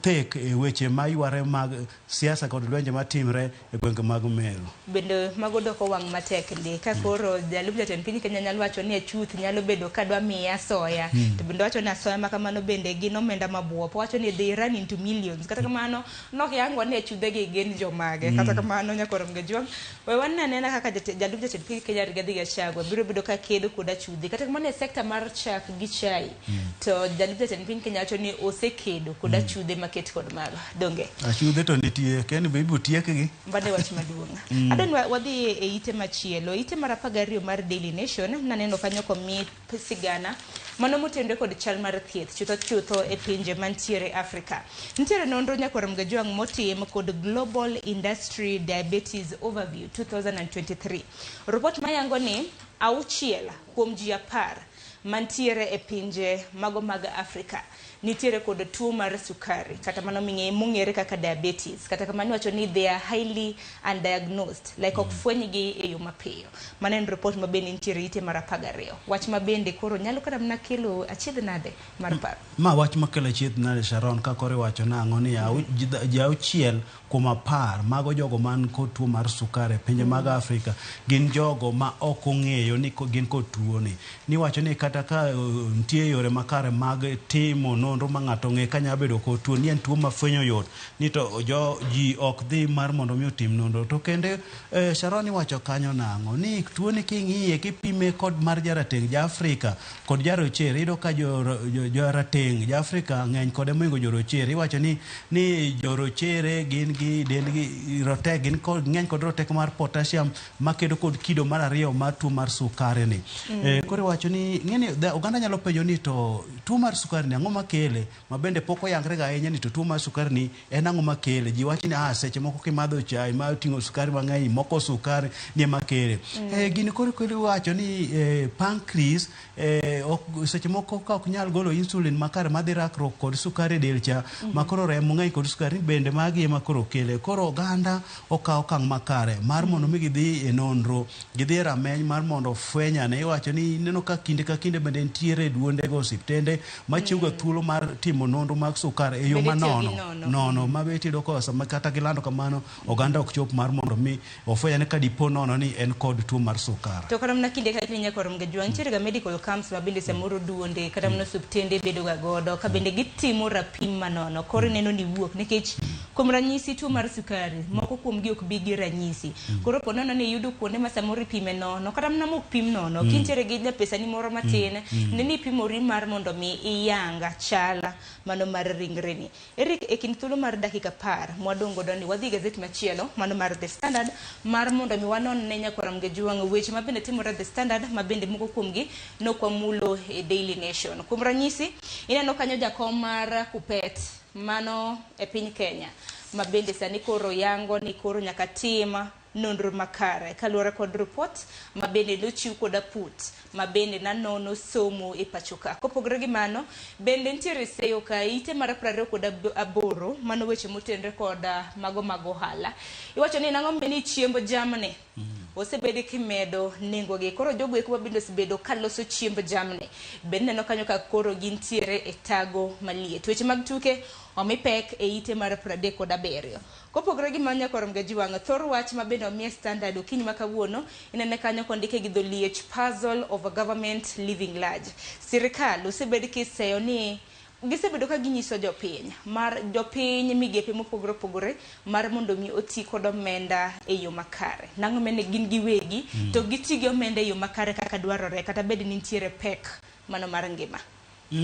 thek e weche mayware mag siasa kod lwenje matimre e gwenge mag Meru. Bende mago doko wang' matek ndi ka koro jalup jatend piny Kenya nyalo wacho ni achuth nyalo bedo ka dwa miya asoya to bende wacho ni asoya ma kamano bende gin omenda mabuop, wacho ni they run into millions. Kata kamano nok yango ni achudhe gi gin jomage. Kata kamano nyakoro Mgajwang' we wane anena kaka jalup jatend piny Kenya Rigathi Gachagua biro bedo ka kedo kod achudhe. Kata kamano e sekta mar chak gi chai to jalup jatend piny Kenya wacho ni osekedo kod achudhe maket kod mago donge. Achudhe to nitie kendo be ibiro tiekgi. Mano e wach maduong'. Adwa wadhi e ite machielo, ite mar 12 mar Daily Nation. Naneno kanyo komi sigana mano motenore kod chal mar thieth chutho chutho e pinje mantiere Afrika. Nitiere nonro nyakwar Mgajwang' motim kod Global Industry Diabetes Overview 2023. Report mayango ni 6 kuom ji 10 mantiere e pinje mago mag Afrika nitiere kod tuo mar sukari kata mano mong'ere kaka diabetes. Kata kamano iwacho ni they are highly undiagnosed, like ok fwenygi e yo mapiyo. Mano en report ma bende nitiere ite mar 12. Wach ma bende koro nyalo kata mana kelo achiedh nade mar paro. Ma wach makelo achiedh nade Sharon, ka koro iwacho nang'o ni ji 6 kuom 10 mago jogo man kod tuo mar sukari e pinje mag Afrika gin jogo ma ok ong'eyo ni gin kod tuo ni. Niwacho ni kata ka nitie yore makare mag timo nonro ma ng'ato ong'e ka nyalo bedo kod tuo ni en tuo ma fwenyo yot ni to ji ok dhi mar mondo mi otim nonro. To kende Sharon iwacho kanyo nang'o ni tuo ni king'iye kipime kod mar jarateng' ja Afrika kod jarochere, iyudo ka jarateng' ja Afrika ng'eny kode mohingo jorochere. Iwacho ni jorochere gin gi dendgi rotek, gin kod ng'eny kod rotek mar potassium makedo kod kido mar 2 mar tuo mar sukari ni. Koro iwacho ni ng'eni oganda nyalo penjo ni to tuo mar sukari ni ang'o makele, ma bende pok oyangre ga ahinya ni to tuo mar sukari ni en ang'o makele. Ji wacho ni seche moko kimadho chai ma oting'o sukari mang'eny, moko sukari ni ema kele. Gini koro iwacho ni pancreas seche moko ka ok nyal golo insulin makare madhi rakruok kod sukari e del cha, ma koro remo ng'eny kod sukari bende magi ema koro kele. Koro oganda okawo okang' makare mar mondo mi gidhi e nonro, gidhi e rameny mar mondo fwenyane. Iwacho ni ineno ka kinde ka kinde bende nitiere duonde go osiptende machiwo ga thuolo mar timo nonro mag sukari e yo manono nono ma be iyudo ka sama kata gilando kamano oganda ok chop mar mondo mi ofwenyane ka dipo nono ni en kod tuo mar sukari. To kata mana kinde ka kinde nyakwar Mgajwang' nitiere ga medical camps ma bende samoro duonde kata mana osiptende bedo ga godo ka bende gitimo rapim manono. Koro ineno ni wuok nikech kuom ranyisi tuo mar sukari moko kuom gi ok bi gi ranyisi. Koro po nono ni iyudo kuonde ma samoro ipime nono kata mana mok pim nono, kintiere gi japesani moro matin ne ni ipimori mar mondo mi iyanga chala mano mar ringreni. Eric, e kind thuolo mar dakika 10 mwadong' godo ni wadhi gazet machielo mano mar The Standard mar mondo mi wanon ne nyakwar Mgajwang' weche ma bende timore The Standard ma bende moko kuomgi nokwamulo e Daily Nation. Kuom ranyisi ineno kanyo jakom mar Kupet mano e piny Kenya ma bende sani koro yango ni koro nyaka tim nonro makare kaluwore kod report ma bende nochiw kod aput ma bende nanono somo e pacho ka. Kopogore gi mano bende nitiere seyo ka ite mar 28 mano weche motenre kod mago mag ohala. Iwacho ni nang'o ni chiemb jamni osebedo kimedo nengo gi. Koro jogo eko mabende osebedo kaloso chiemb jamni bende neno kanyo ka koro gintiere e tago maliet. Weche mag tuke omi pek e ite mar 37. Kopogore gi mano nyakwar Mgajwang', thor wach ma bende omiye Standard okinyi ma kawuono inene kanyo kondike gi dholiech puzzle of a government living large. Sirikal osebed kiseyo ni Gisebedo ka ginyiso jopiny mar jopiny migepe mopogore opogore mar mondo mi oti kod omenda e yo makare. Nang'o mene gin giwegi to giti gi omenda e yo makare kaka dwarore kata bed ni nitiere pek mano mar ngima.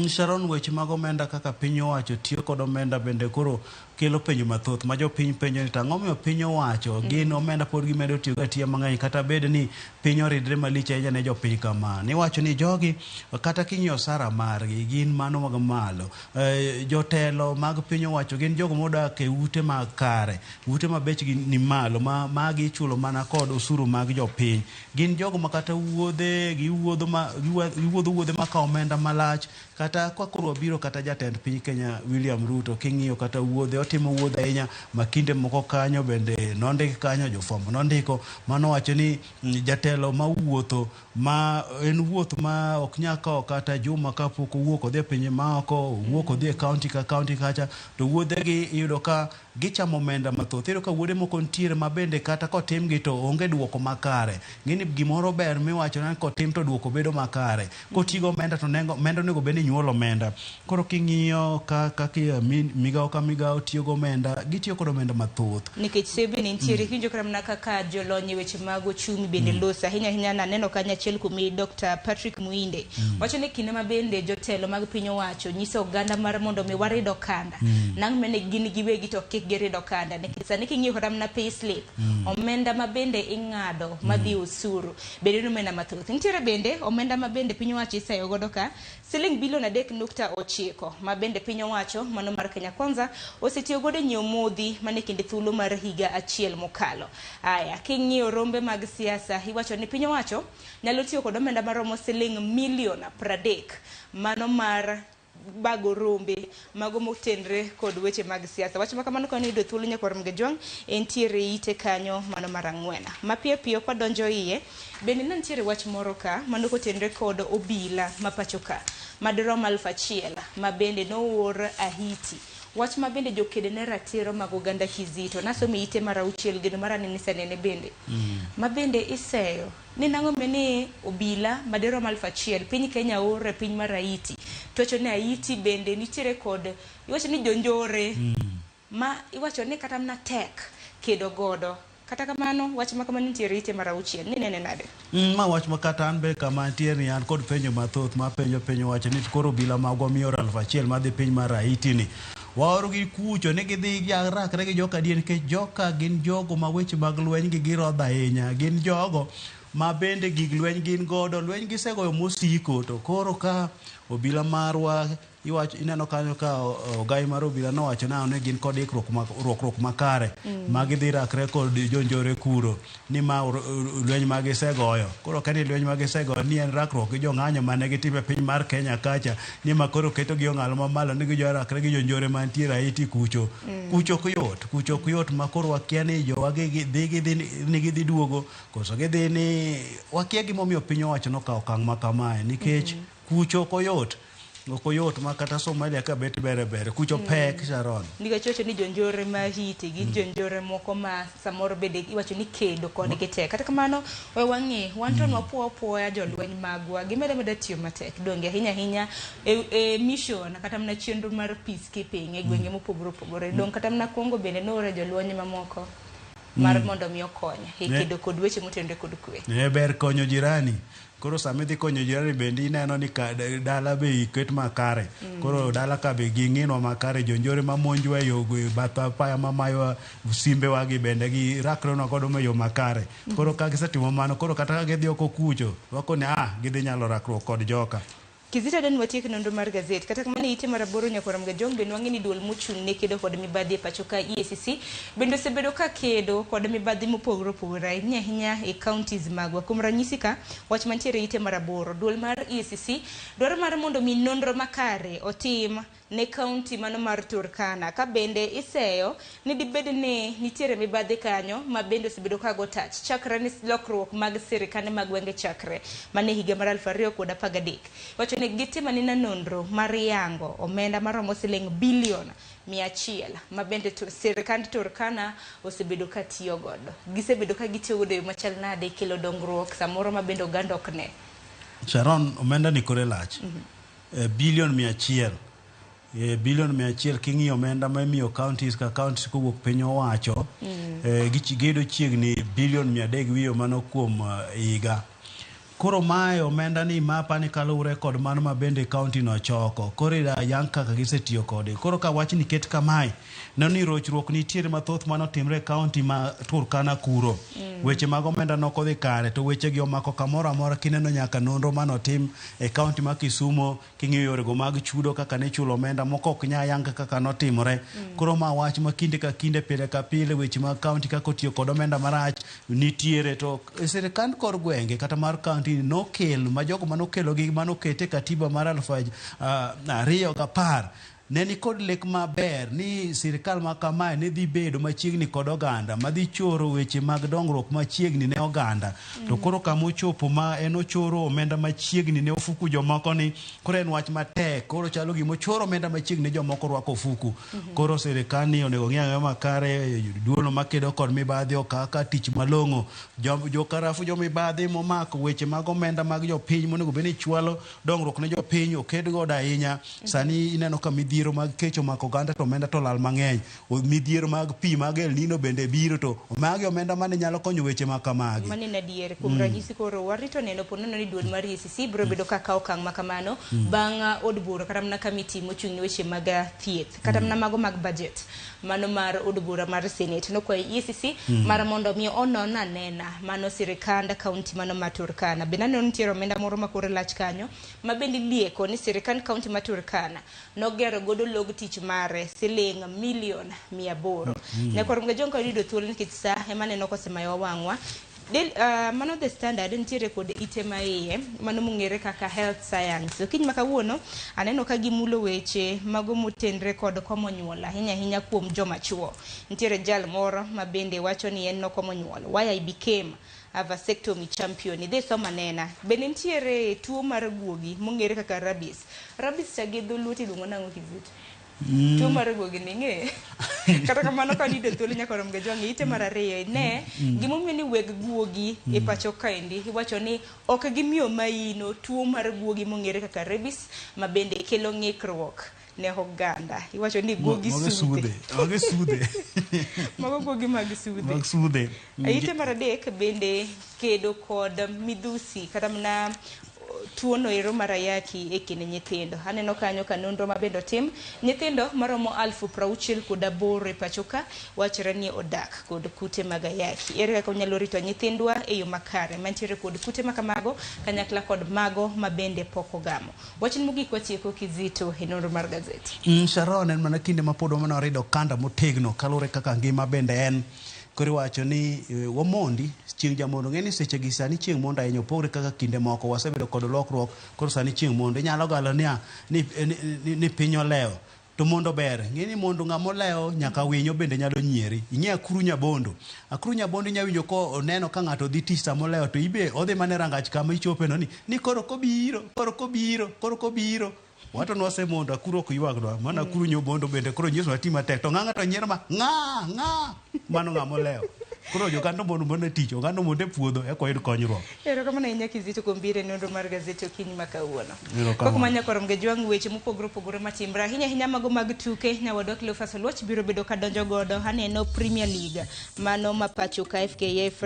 Sharon, weche mag omenda kaka piny owacho tiyo kod omenda bende koro kelo penjo mathoth ma jopiny penjo ni to ang'o momiyo piny owacho gin omenda pod gimedo tiyogo atiya mang'eny kata bed ni piny oridre malich ahinya ne jopiny kama. Niwacho ni jogi kata king'iyo osara margi gin mano mag malo. Jotelo mag piny owacho gin jogo modak e ute mag kare, ute ma bechgi ni malo ma magi ichulo mana kod osuru mag jopiny. Gin jogo ma kata wuodhe giwuodho ma giwuodho wuodhe makawo omenda malach kata ka koro wabiro kata jatend piny Kenya William Ruto king'iyo kata wuodhe otimo wuodhe ahinya ma kinde moko kanyo bende nondik kanyo jofwambo nondiko manowacho ni jatelo mawuotho ma en wuoth ma ok nyal kawo kata juma kapok owuok odhi e pinje maoko owuok odhi e kaunti ka kaunti kacha to wuodhegi iyudo ka gichamo omenda mathoth. Iyudo ka wuodhe moko nitiere ma bende kata kotimgi to onge duoko makare. Ng'eni gimoro ber miwacho ni kotim to duoko bedo makare. Koti gi omenda to nengo omenda onego bed ni nyuolo omenda. Koro king'iyo kaka migawo ka migawo tiyo gi omenda, gitiyo kod omenda mathoth. Nikech sebe ni nitiere kiwinjo kata mana kaka jolony e weche mag ochumi bende loso ahinya ahinya naneno kanyo achiel kuom Dr. Patrick Muinde wacho ni kinde ma bende jotelo mag piny owacho nyiso oganda mar mondo mi warid okanda nang' mene gin giwegi to kik girid okanda nikech sani king'iyo kata mana pay slip omenda ma bende ing'ado madhi osuru bende en omenda mathoth. Nitiere bende omenda ma bende piny owacho iseyo godo ka siling bilion 3.9 ma bende piny owacho mano mar Kenya Kwanza osetiyo godo e nyiewo modhi mane kinde thuolo mar higa achiel mokalo. Aya, king'iyo rombe mag siasa iwacho ni piny owacho nyalo tiyo kod omenda maromo siling milion 30 mano mar bago rombe mago motenre kod weche mag siasa. Wach ma kamano kane yudo thuolo nyakwar Mgejwang' entiere ite kanyo mano mar 4. Mapiyo piyo kwadonjo iye bende ne nitiere wach moro ka mano kotenre kod obila ma pacho ka madirom 1000 ma bende noor Ahiti. Wach ma bende jokede ne ratiro mag oganda Kizito nasomo ite mar 6 geno mar anene sanene bende ma bende iseyo ni nang'o mene obila madirom 1000 piny Kenya oro e piny mar Haiti. Tocho ni Haiti bende nitiere kod iwacho ni jonjore ma iwacho ni kata mana tek kedo godo. Kata kamano wach ma kamano nitiere ite mar 6 ni nene nade? Ma wach ma kata an be kama antiere ni an kod penjo mathoth ma penjo piny owacho ni koro obila magwa mioro 1000 madhi piny mar Haiti ni waorogi kucho ni gidhi girakre gi joka adier nikech joka gin jogo ma weche mag lweny gi girodho ahinya. Gin jogo ma bende gig lweny gin godo, lweny gisegoyo mosiko to koro ka obila marwa iwacho ineno kanyo ka ogai mar obila nowacho nang'o ni gin kod ikruok rwakruok makare ma gidhi rakre kod jonjore kuro ni ma lweny ma gisegoyo. Koro ka ni lweny ma gisegoyo ni en rakruok gi jong'anyo mane gitimo e piny mar Kenya kacha ni ma koro ketogi e ong'ala mamalo ni gijorakre gi jonjore mantiere Haiti kucho. Kucho ok yot, kucho ok yot ma koro wakia ni jowa gi dhi gidhi ni gidhi duogo koso gidhi ni wakia gimomiyo piny owacho nokawo okang' ma kamae nikech kucho ok oyot. Ok oyot ma kata Somalia ka bet ber ber kucho pek Sharon. Nikech iwacho ni jonjore ma Haiti gi jonjore moko ma samoro bende iwacho ni kedo kodgi tek. Kata kamano we wang'i wan to nwapuo apuoya jolweny magwa gimedo ameda tiyo matek donge ahinya ahinya e mission kata mana chenro mar peacekeeping e gwenge mopogore opogore. Dong kata mana Congo bende noore jolweny mamoko mar mondo mi okony e kedo kod weche motenore kod kwe. Ne ber konyo jirani. Koro sama idhi konyo jirani bende ineno ni dala be iket makare. Koro dala ka be ging'inwa makare jonjore mamonjwa e yo bath apaya mamayowa simbewa gi bende girakrenwa godo e yo makare. Koro ka gisetimo mano koro kata ka gidhi oko kucho wakoni gidhi nyalo rakruok kod joka. Kizito den watiek nonro mar gazet. Kata kamano ite mar 8 nyakwar Mgajwang' bende wang'e ni duol mochung' ne kedo kod mibadhi e pacho ka EACC bende osebedo ka kedo kod mibadhi mopogore opogore ahinya ahinya e counties magwa. Kuom ranyisi ka wach mantiere ite mar 8 duol mar EACC dwaro mar mondo mi nonro makare otim ne county mano mar Turkana ka bende iseyo ni dibed ni nitiere mibadhi kanyo ma bende osebedo ka go tach chakre ni lokruok mag sirikande mag gwenge chakre mane higa mar 2013. Wacho ni gitimo anena nonro mar yango omenda maromo siling bilion 100 ma bende sirikand Turkana osebedo ka tiyo godo. Gisebedo ka gitiyo godo e yo machal nade kelo dongruok samoro ma bende oganda ok ne. Sharon, omenda ni kore lach. Bilion 100. Bilion 100 king'iyo omenda ma imiyo counties ka counties kowuok piny owacho, giyudo chiegni bilion 300 wiyo mano kuom higa. Koro mae omenda ni ma apani kaluwore kod mano ma bende county no choko. Koro yang kaka gisetiyo kode. Koro ka wachni ket kamae, neno ni rochruok nitiere mathoth manotimre e county ma Turkana kuro. Weche mag omenda nokodhi kare, to weche gi omako kamoro amora kineno nyaka nonro manotim e county ma Kisumo, king'iyo yorego mag chudo kaka ne ichulo omenda moko ok nya yang kaka notimore. Koro ma wach ma kinde ka kinde, pile ka pile, weche mag county kaka otiyo kod omenda marach nitiere, to sirikand kor gwenge kata mar county nokel ma jogo manokelogi manokete katiba mar 2010 ne nikod lek maber ni sirikal ma kamae ne dhi bedo machiegni kod oganda madhi choro weche mag dongruok machiegni ne oganda. To koro kama ochopo ma en ochoro omenda machiegni ne ofuku jomoko ni koro en wach matek. Koro chalo gima ochoro omenda machiegni ne jomoko rwako ofuku. Koro sirikal ni onego ng'i ang'e makare duono makedo kod mibadhi okaka tich malong'o. Jokarafu jomibadhi momako weche mag omenda mag jopiny monego bed ni chwalo dongruok ne jopiny oked godo ahinya. Sani ineno ka midhiero mag kech omako oganda to omenda to lal mang'eny. Midhiero mag pi mag El Nino bende biro to magi omenda mane nyalo konyo weche ma kamagi. Mano en adier. Kuom ranyisi koro warito neno po nono ni duol mar EACC biro bedo ka kawo okang' ma kamano bang' od bura kata mana kamiti mochung' ne weche mag thieth kata mana mago mag budget mano mar od bura mar Senate nokwayo EACC mar mondo mi onon anena mano sirikand county mano ma Turkana. Bende aneno nitiere omenda moro ma kore lach kanyo ma bende ilieko ni sirikand county ma Turkana nogero godo log tich mare siling milion 800. Nyakwar Mgajong ka yudo thuolo nikech sa ema neno kosemayo wang'wa. Mano The Standard nitiere kod ite ma iye mano mong'ere kaka health science. Okinyi ma kawuono aneno ka gimulo weche mago motenre kod komo nyuol ahinya ahinya kuom joma chuo. Nitiere jal moro ma bende wacho ni en nokomo nyuol. Why I became a vasectomy champion. Idhi soma nena. Bende nitiere tuo mar guogi mong'ere kaka rabies. Rabies cha gi dholuo tiluongo nang'o Kizito? Tuo mar guogi ni ing'e? Kata kamano ka niyudo thuolo nyaka rom ga jwang'e ite mar ariyo ne gimomiyo ni weg guogi e pacho kaendi iwacho ni ok gimiyo maino tuo mar guogi mong'ere kaka rabies ma bende kelo ng'ikruok ne oganda. Iwacho ni guogi sudhe. Mago sudhe. Mago guogi mag sudhe. Mag sudhe. Ite mar adek bende kedo kod midhusi kata mana tuono ero mar ayaki e kind nyithindo. Aneno kanyo ka nonro ma bende otim nyithindo maromo 68,000 e pacho ka wachore ni odak kod kute mag ayaki. Ere kaka wanyalo rito nyithindwa e yo makare mantiere kod kute ma kamago kanyakla kod mago ma bende pok ogamo. Wachni mogik watieko Kizito e nonro mar gazeti. Sharon, en mana kinde ma pod wamana warido okanda motegno kaluwore kaka ngima bende en. Koro iwacho ni wamondi chieng' jamondo ng'e ni seche gi sani chieng' mondo ahinya opogre kaka kinde moko wasebedo kod lokruok. Koro sani chieng' mondo inyalo galo niya ni piny olewo to mondo ber ng'e ni mondo ng'ama olewo nyaka winyo bende nyalo nyieri. Ing'e akuru nyabondo. Akuru nyabondo inya winjo ko oneno ka ng'ato dhi tich sama olewo to ibe odhi mana e rangach kama ichope no ni koro kobiro, koro kobiro, koro kobiro. Wato nwasemondo akuru ok ywagnwa, mana akuru nyobondo bende koro nyiso ati matek to ng'a ng'ato nyiero ma ng'a ng'a mano ng'ama olewo. Koro joganda mondo mondo e tich, oganda mondo e puodho eka oyud konyruok. Erokamano ahinya Kizito kuom biro e nonro mar gazeti okinyi ma kawuono. Erokamano. Kok manya korom ga jwang' weche mopogore opogore matimre ahinya ahinya mago mag tuke. Nyawadwa Cleophas Oluoch biro bedo ka donjo godo. Aneno Premier League mano ma pacho ka FKF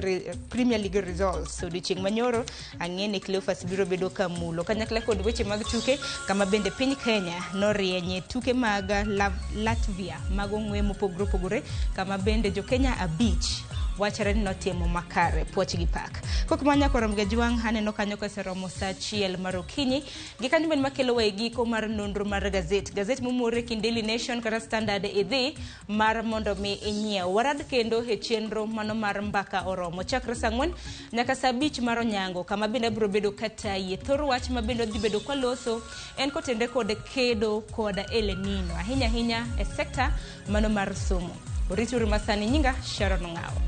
Premier League results odiochieng' manyoro. Ang'e ni Cleophas biro bedo ka mulo kanyakla kod weche mag tuke kama bende piny Kenya norienye tuke mag Latvia mag ong'we mopogore opogore kama bende jo Kenya 5 wachore ni notimo makare puoch gi pak. Kok manya korom ga jwang' aneno kanyo koseromo saa 1 mar okinyi. Gi kanyo bende makelo wa e giko mar nonro mar gazet. Gazet momore kind Daily Nation kata Standard idhi mar mondo mi inyiew. Warad kendo e chenro mano mar mbaka oromo chakre saa 4 nyaka saa 5 mar onyango kama bende abiro bedo kataye. Thor wach ma bende dhi bedo kwaloso en kotende kod kedo kod El Nino ahinya ahinya e sekta mano mar somo. Orituru masani, nyinga Sharon Ng'awo.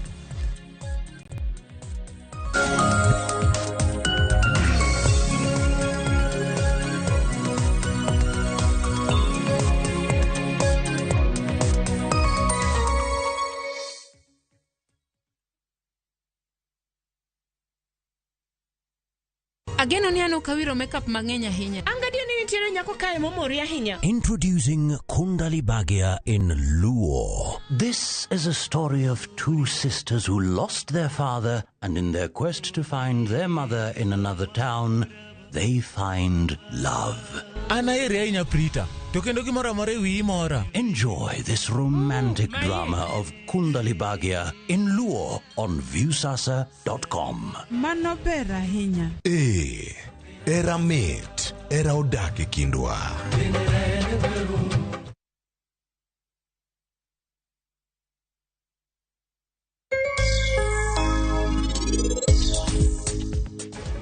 Ageno ni an ok awiro makeup mang'eny ahinya. An gadier ni nitiere nyako kae momori ahinya. Introducing Kundali Bhagya in Luo. This is a story of two sisters who lost their father and in their quest to find their mother in another town, they find love. An aheri ahinya Prita, to kendo gimoro amora e wiyi mora. Enjoy this romantic drama of Kundali Bhagya in Luo on Viusasa.com. Mano ber ahinya. Ee, era mit, era odak e kindwa.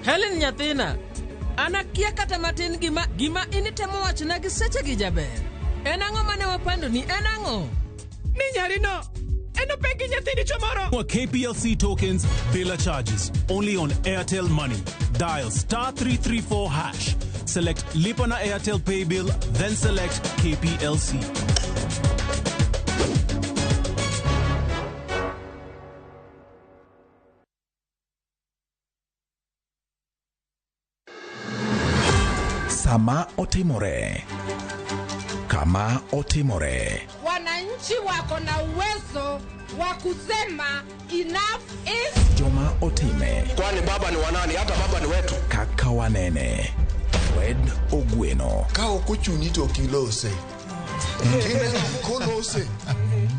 Helen nyathina, an akia kata matin gima gima initemo wachona gi sechegi jaber. En ang'o mane wapandoni? En ang'o? Ni nyarino en opek gi nyathi dichuo moro. For KPLC tokens, biller charges. Only on Airtel Money. Dial star 334 hash. Select Lipana Airtel Pay Bill, then select KPLC. Sama otimore, kama otimore, Wananchi wako na uwezo wa kusema enough is joma otime, Kwani baba ni wanani? Hata baba ni wetu. kaka wanene. Fred Ogweno, Ka ok ochuni to ok ilose. Kineno kolose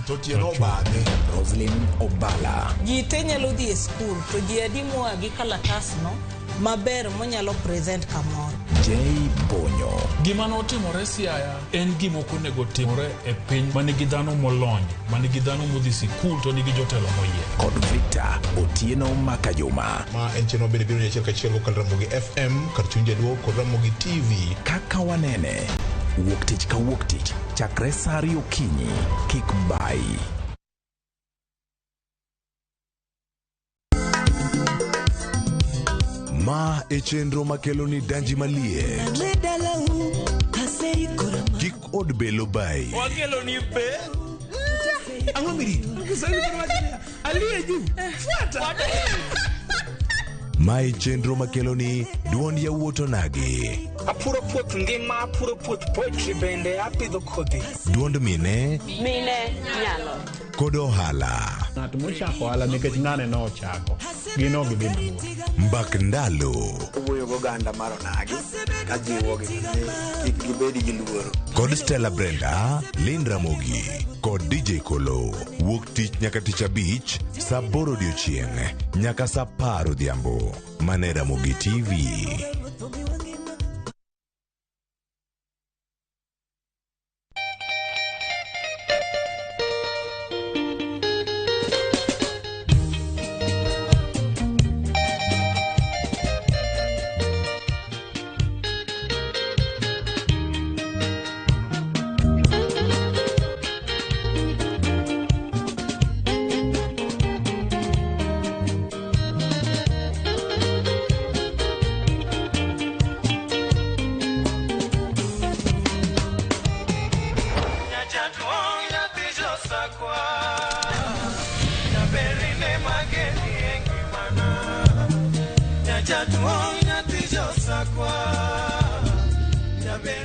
to tiende obadhe. Roslyn Obala, Ji te nyalo dhi e skul to ji adi moa gi kalatasno maber monyalo present kamoro. J Bonyo, Gima notimore Siaya en gima ok onego timore e piny ma nigi dhano molony, ma nigi dhano modhi sikul to nigi jotelo moyier. kod Victor Otieno Makajuma. Ma en chenro mabende biro ni achiel kachiel kokalo Ramogi FM kar chuny jaluo kod Ramogi TV. Kaka wanene, wuok tich ka wuok tich, chakre saa ariyo okinyi, kik bayi. Ma e chenro makelo ni danji maliet. Kik od belo bayi. Wakelo ni be. Ang'o mirito? Aliye juu. Fuata. Ma e chenro makelo ni duond yawuot onagi. Apuro puoth ngima, apuro puoth poetry bende apidho kodhi. Duond mine Mine nyalo. kod ohala. Ng'at mochako ohala nikech ng'ane nochako, gin ok gidhi mabor. Mbak ndalo. Owuoyo goganda mar onagi kajiwogi ni kik gibed gi luoro. Kod Stella Brenda, Lynn Ramogi kod DJ Kolo. Wuok tich nyaka tich abich, saa aboro odiochieng' nyaka saa apar odhiambo. Mane Ramogi TV.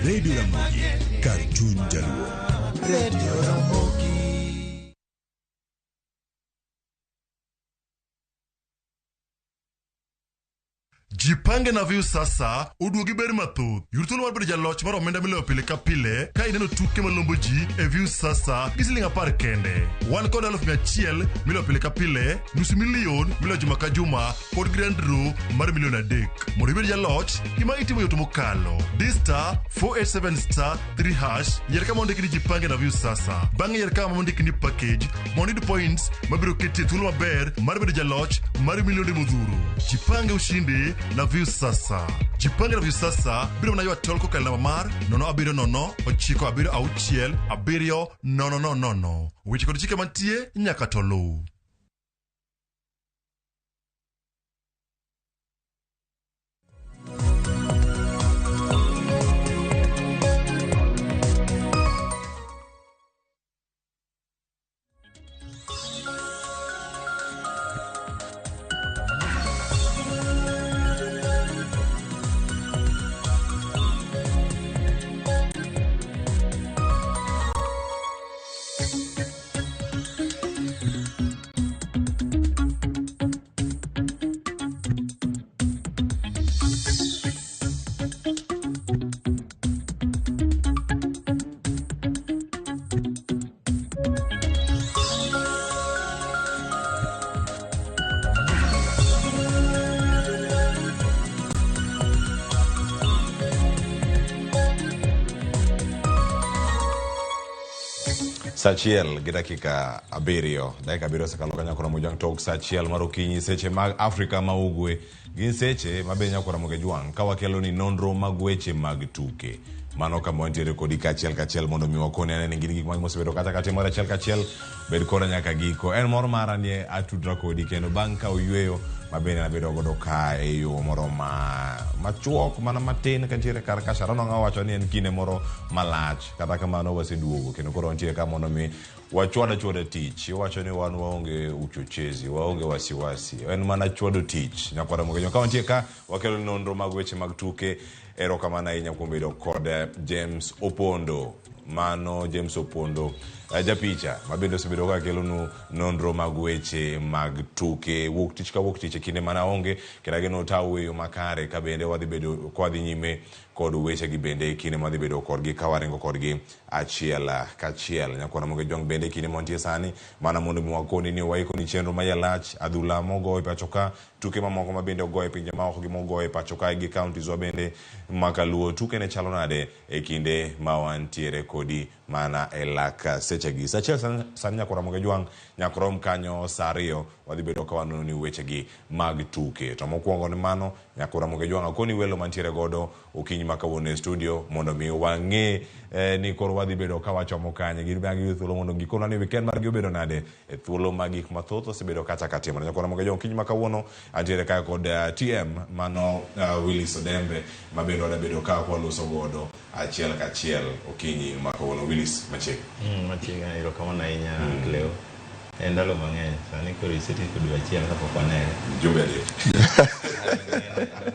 Radio Ramogi, kar chuny jaluo. Radio Ramogi. Jipange na Viusasa oduogi ber mathoth. Yud thuolo mar bedo jaloch mar omenda miloyo pile ka pile ka ineno tuke malombo ji e Viusasa gi siling 10 kende. Wan kod 100,000 miloyo pile ka pile, nusu milion miloyo juma ka juma kod grand draw mar milion 3. Mondo ibed jaloch, gima itimo yot mokalo. Di star 487 star 3 hash, yier kama ondiki ni Jipange na Viusasa. Bang'e yier kama ondiki ni package mondo iyud points mabiro keti e thuolo maber mar bedo jaloch mar milionde modhuro. Jipange ushindi na Viusasa. Jipange na Viusasa biro mana ywa tol kokalo namba mar 070 976 7000. Weche kod chike mantie nyaka to luw. Saa achiel gi dakika 7, dakika 7 osekalo ka Nyakwar Ramogi Jwang' tok saa achiel mar okinyi seche mag Afrika ma Ugwe gin seche ma be Nyakwar Ramogi Jwang' ka wakelo ni nonro mag weche mag tuke. Mano kama wantiere kodi kaachiel kachiel mondo mi wakoni ane ni gin gik mage mosebedo kata katimore achiel kachiel bed koda nyaka giko. En mor mara ni atudra kodi kendo bang' ka oyweyo mabende nabedo godo ka e yo moro ma machuok mana matin kantiere kar ka Sharon Ong'awo wacho ni en kinde moro malach kata kamano waseduogo kendo koro wantiere ka mondo mi wachwad achwada tich. Iwacho ni wan waonge uchochezi, waonge wasiwasi, en mana chwado tich. Nyakwar Ramogi Jwang' ka wantie ka wakelo nonro mag weche mag tuke. Erokamano ahinya kuom bedo kod James Opondo. Mano James Opondo japicha ma bende osebedo ka kelonu nonro mag weche mag tuke wuok tich ka wuok tich e kinde mana onge kendo ageno otawo e yo makare ka bende wadhi bedo kwadhi nyime kod weche gi bende e kinde madhi bedo kodgi ka waringo kodgi achiel kachiel. Nyakwar Ramogi Jwang' bende e kinde mantie sani mana mondo mi wakoni ni waikoni chenro ma iye lach adhula mogo e pacho ka tuke mamoko ma bende ogo e pinje maoko gi mogo e pacho kae gi counties wa bende makaluo tuke ne chalo nade e kinde ma wantiere kodi mana e lak sechegi. Saa achiel sani Nyakwar Ramogi Jwang' nyaka rom kanyo saa 2 wadhi bedo ka wanono ni wechegi mag tuke. To mokwongo ni mano Nyakwar Ramogi Jwang' akoni welo mantiere godo okinyi ma kawuono e studio mondo mi wang'e ni koro wadhi bedo ka wachomo kanye. Gin be giyudo thuolo mondo gikonwa ni weekend margi obedo nade e thuolo ma gik mathoth osebedo kacha katimore. Nyakwar Ramogi Jwang' okinyi ma kawuono antiere kae kod TM mano Willis Odembe ma bende wadwa bedo ka waloso godo achiel kachiel okinyi ma kawuono. Willis machiegni. Machiegni, erokamano ahinya Cleo. En ndalo mang'eny, sani koro isetieko dwe achiel kapok wanere. Jumbe 3.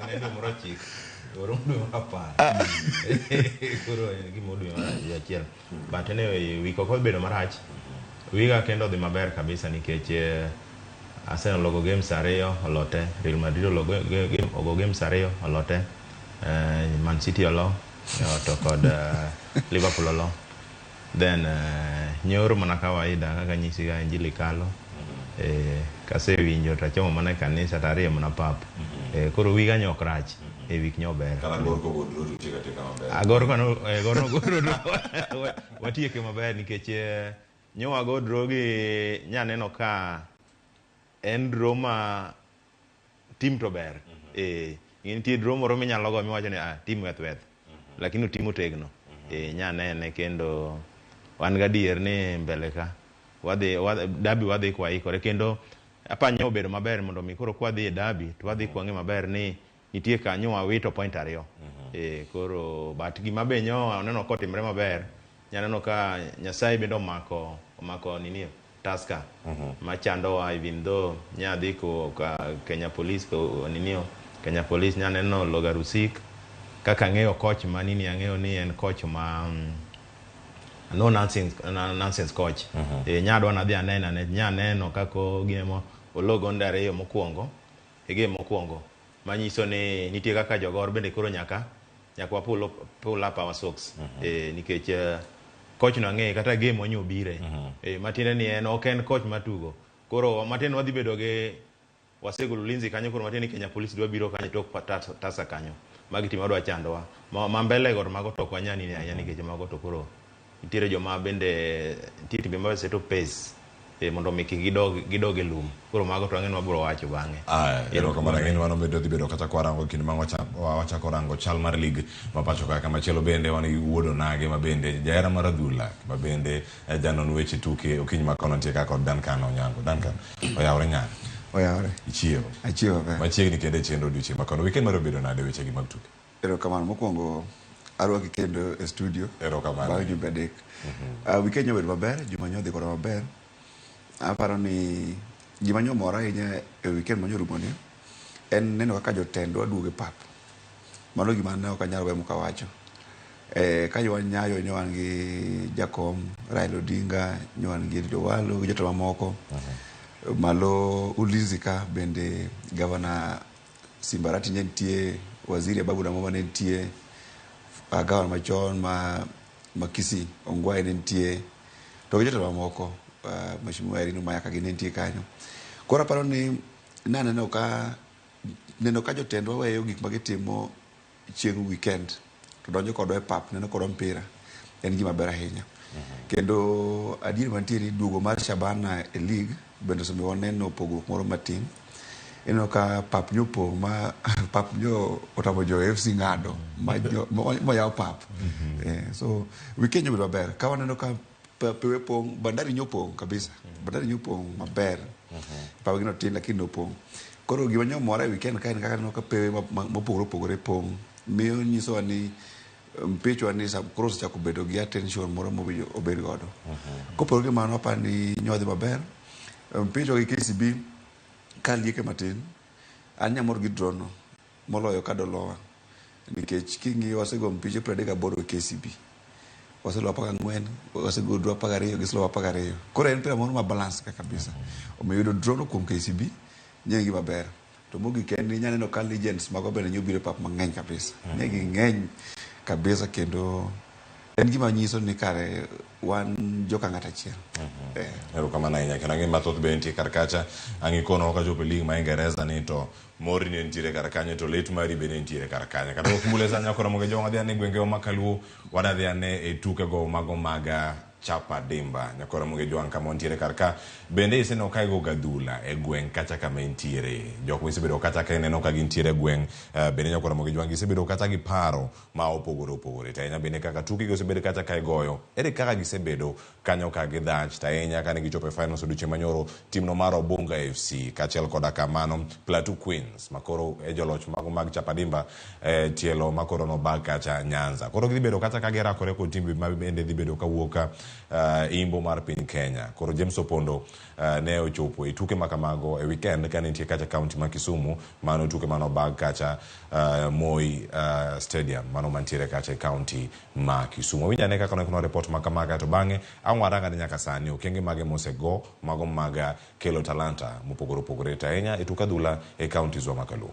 Ne dwe moro 9, oromo dwe mar 10. Koro en gima dwe mar achiel. But anyway, wik ok obedo marach. Wiga kendo odhi maber kabisa nikech Arsenal ogo games 2 olote, Real Madrid ologo game ogo games 2 olote, Man City olo, to kod Liverpool olo. Then nyoro mana kawaida kaka nyisiga injili kalo. Kasewinjo to achomo mana e kanisa to ariyo mana pap. Koro wiga nyo ok rach. Wik nyo ber. Kata gor kogo draw to tieko atieka maber. Agor kono gor no goro watieke maber nikech nyo wago draw gi nyaneno ka en draw ma team to ber. Nitie draw moro minyalo go miwacho ni team weth weth. Lakini team otegno. Nyanene kendo wan gadier ni mbele ka wadhi dabi wadhi kwa ikore kendo apanyo obedo maber mondo mi koro kwadhi e dabi to wadhi kwang'e maber ni nitie kanyo wawito point 2. Koro but gima be nyo aneno kotimre maber nyaneno ka Nyasaye bende omako nini Tusker machandowa even though nyadhi ko ka Kenya Police ko ninio Kenya Police nyaneno Logarusik kaka ang'eyo coach ma nini ang'eyo ni en coach ma no nonsense coach. Nyadwa nadhi anena ne nyaneno kako gimo ologo gonde 2 mokwongo e game mokwongo manyiso ni nitie kaka jogor bende koro nyaka wa pull up our socks. Nikech coach no ang'e kata game onyo bire. Matiende ni en ok en coach matugo. Koro matiende wadhi bedo gi wasegolo ulinzi kanyo koro matiende ni Kenya Police dwa biro kanyo tok tasa kanyo. Magi tim adwa chandowa. Ma mbele go mago to ok wanyal ni ahinya nikech mago to koro nitiere joma bende nitie timbe ma seto pace mondo mi kik gidog e lum. Koro mago to ang'e ni wabiro wacho bang'e. Erokamano ang'e ni mano bende dhi bedo kata kwarango kinde ma wachako rango chal mar league ma pacho ka. Kamachielo bende wan gi Wuod Onage ma bende jahera mar adhula ma bende janon weche tuke okinyi ma kono nitie ka kod Duncan Onyango. Duncan, oyawore nyang'? Oyawore. Ichiewo? Achiewo maber. Machiegni kendo e chenro odiochieng' ma kono. Weekend mar obedo nade wechegi mag tuke? Erokamano. Mokwongo arwaki kendo e studio. Erokamano. Bang' jumbe 3. Weekend nyobedo maber, juma nyo odhi koda maber. Aparo ni gima nyo mora ahinya e weekend manyorumo ni en neno kaka jotendwa duogo e pap. Mano gima ne ok anyal weyo mok awacho. Ka wan Nyayo nyo wan gi jakom Raila Odinga, nyo wan gi Eliud Owalo gi jotelo mamoko. Malo Ulinzi ka bende gavana Simbarati ne nitie, waziri Ababu Namwamba ne nitie, gavana machon ma Kisii Ongwae ne nitie, to gi jotelo mamoko, Mheshimiwa Irene Mayaka gi ne nitie kanyo. Koro aparo ni naneno ka neno ka jotendwa weyo gik ma gitimo chieng' weekend to donjo kodwa e pap neno kodwa mpira. En gima ber ahinya. Kendo adier mantie ni duogo mar Shabana e league bende osemiyo waneno pogruok moro matin. Ineno ka pap nyopong' ma pap nyo otamo jo FC ng'ado moyaw pap. So weekend nyobedo maber. Ka waneno ka pewe pong', Bandari nyopong' kabisa. Bandari nyopong' maber. Pap gi notin lakini nopong'. Koro gima nyomora e weekend ka en kaka aneno ka pewe mopogore opogore pong'. Miyo nyisowa ni mpichwa ni koro osechako bedo gi attention moro mowinjo obed godo. Kopogore gi mano aparo ni nyodhi maber. Mpichwa gi KCB ka lieke matin, an nyamor gi draw no moloyo ka dolowa. Nikech king'iyo wasego mpiche 38 gi KCB. Waselo 14, wasego draw 12, giselo 12. Koro en mpira moro ma balance ka kabisa. Omiyo yudo draw no kuom KCB nye gima ber. To mogik en ni nyaneno ka legends mago bende nyobiro e pap mang'eny kabisa. Ne ging'eny kabisa kendo en gima nyiso ni kare wan joka ng'at achiel. Erokamano ahinya. Kendo ang'e mathoth be nitie kar kacha. Ang' ikono kachopo e league ma Ingereza ni to Mourinho nitiere kar kanyo to lit mari bende nitiere kar kanyo. Kata ok mule sa nyakora moge jong'a dhi ane gwenge ma Kaluo wadhi ane e tuke go mago mag Chapa Dimba. Nyakora moge jwang' kama wantiere kar ka. Bende iseneno ka igo gadhula e gweng' kacha kama entiere. Jok misebedo kacha ka ineno ka gintiere e gweng' bende nyakora moge jwang' gisebedo kacha gi paro ma opogore opogore. To ahinya bende kaka tuke gi osebedo kacha ka igoyo. Ere kaka gisebedo kanyo ka gidhach to ahinya kane gichopo e finals odiochieng' manyoro timno mar Obunga FC kaachiel koda kamano Plateau Queens makoro e joloch mago mag Chapa Dimba tielo makoro nobag kacha Nyanza. Koro gidhi bedo kacha ka girakore kod timbe ma bende dhi bedo kawuok imbo mar piny Kenya. Koro James Opondo ne ochopo e tuke makamago e weekend kane nitie kacha county ma Kisumu, mano tuke manobag kacha Moi Stadium mano mantiere kacha e county ma Kisumu. Winj ane kaka noiknwa report ma kamaga to bang'e ang' warang ane nyaka sani okenge mage mosego mago mag kelo talanta mopogore opogore to ahinya e tuk adhula e counties wa ma Kaluo.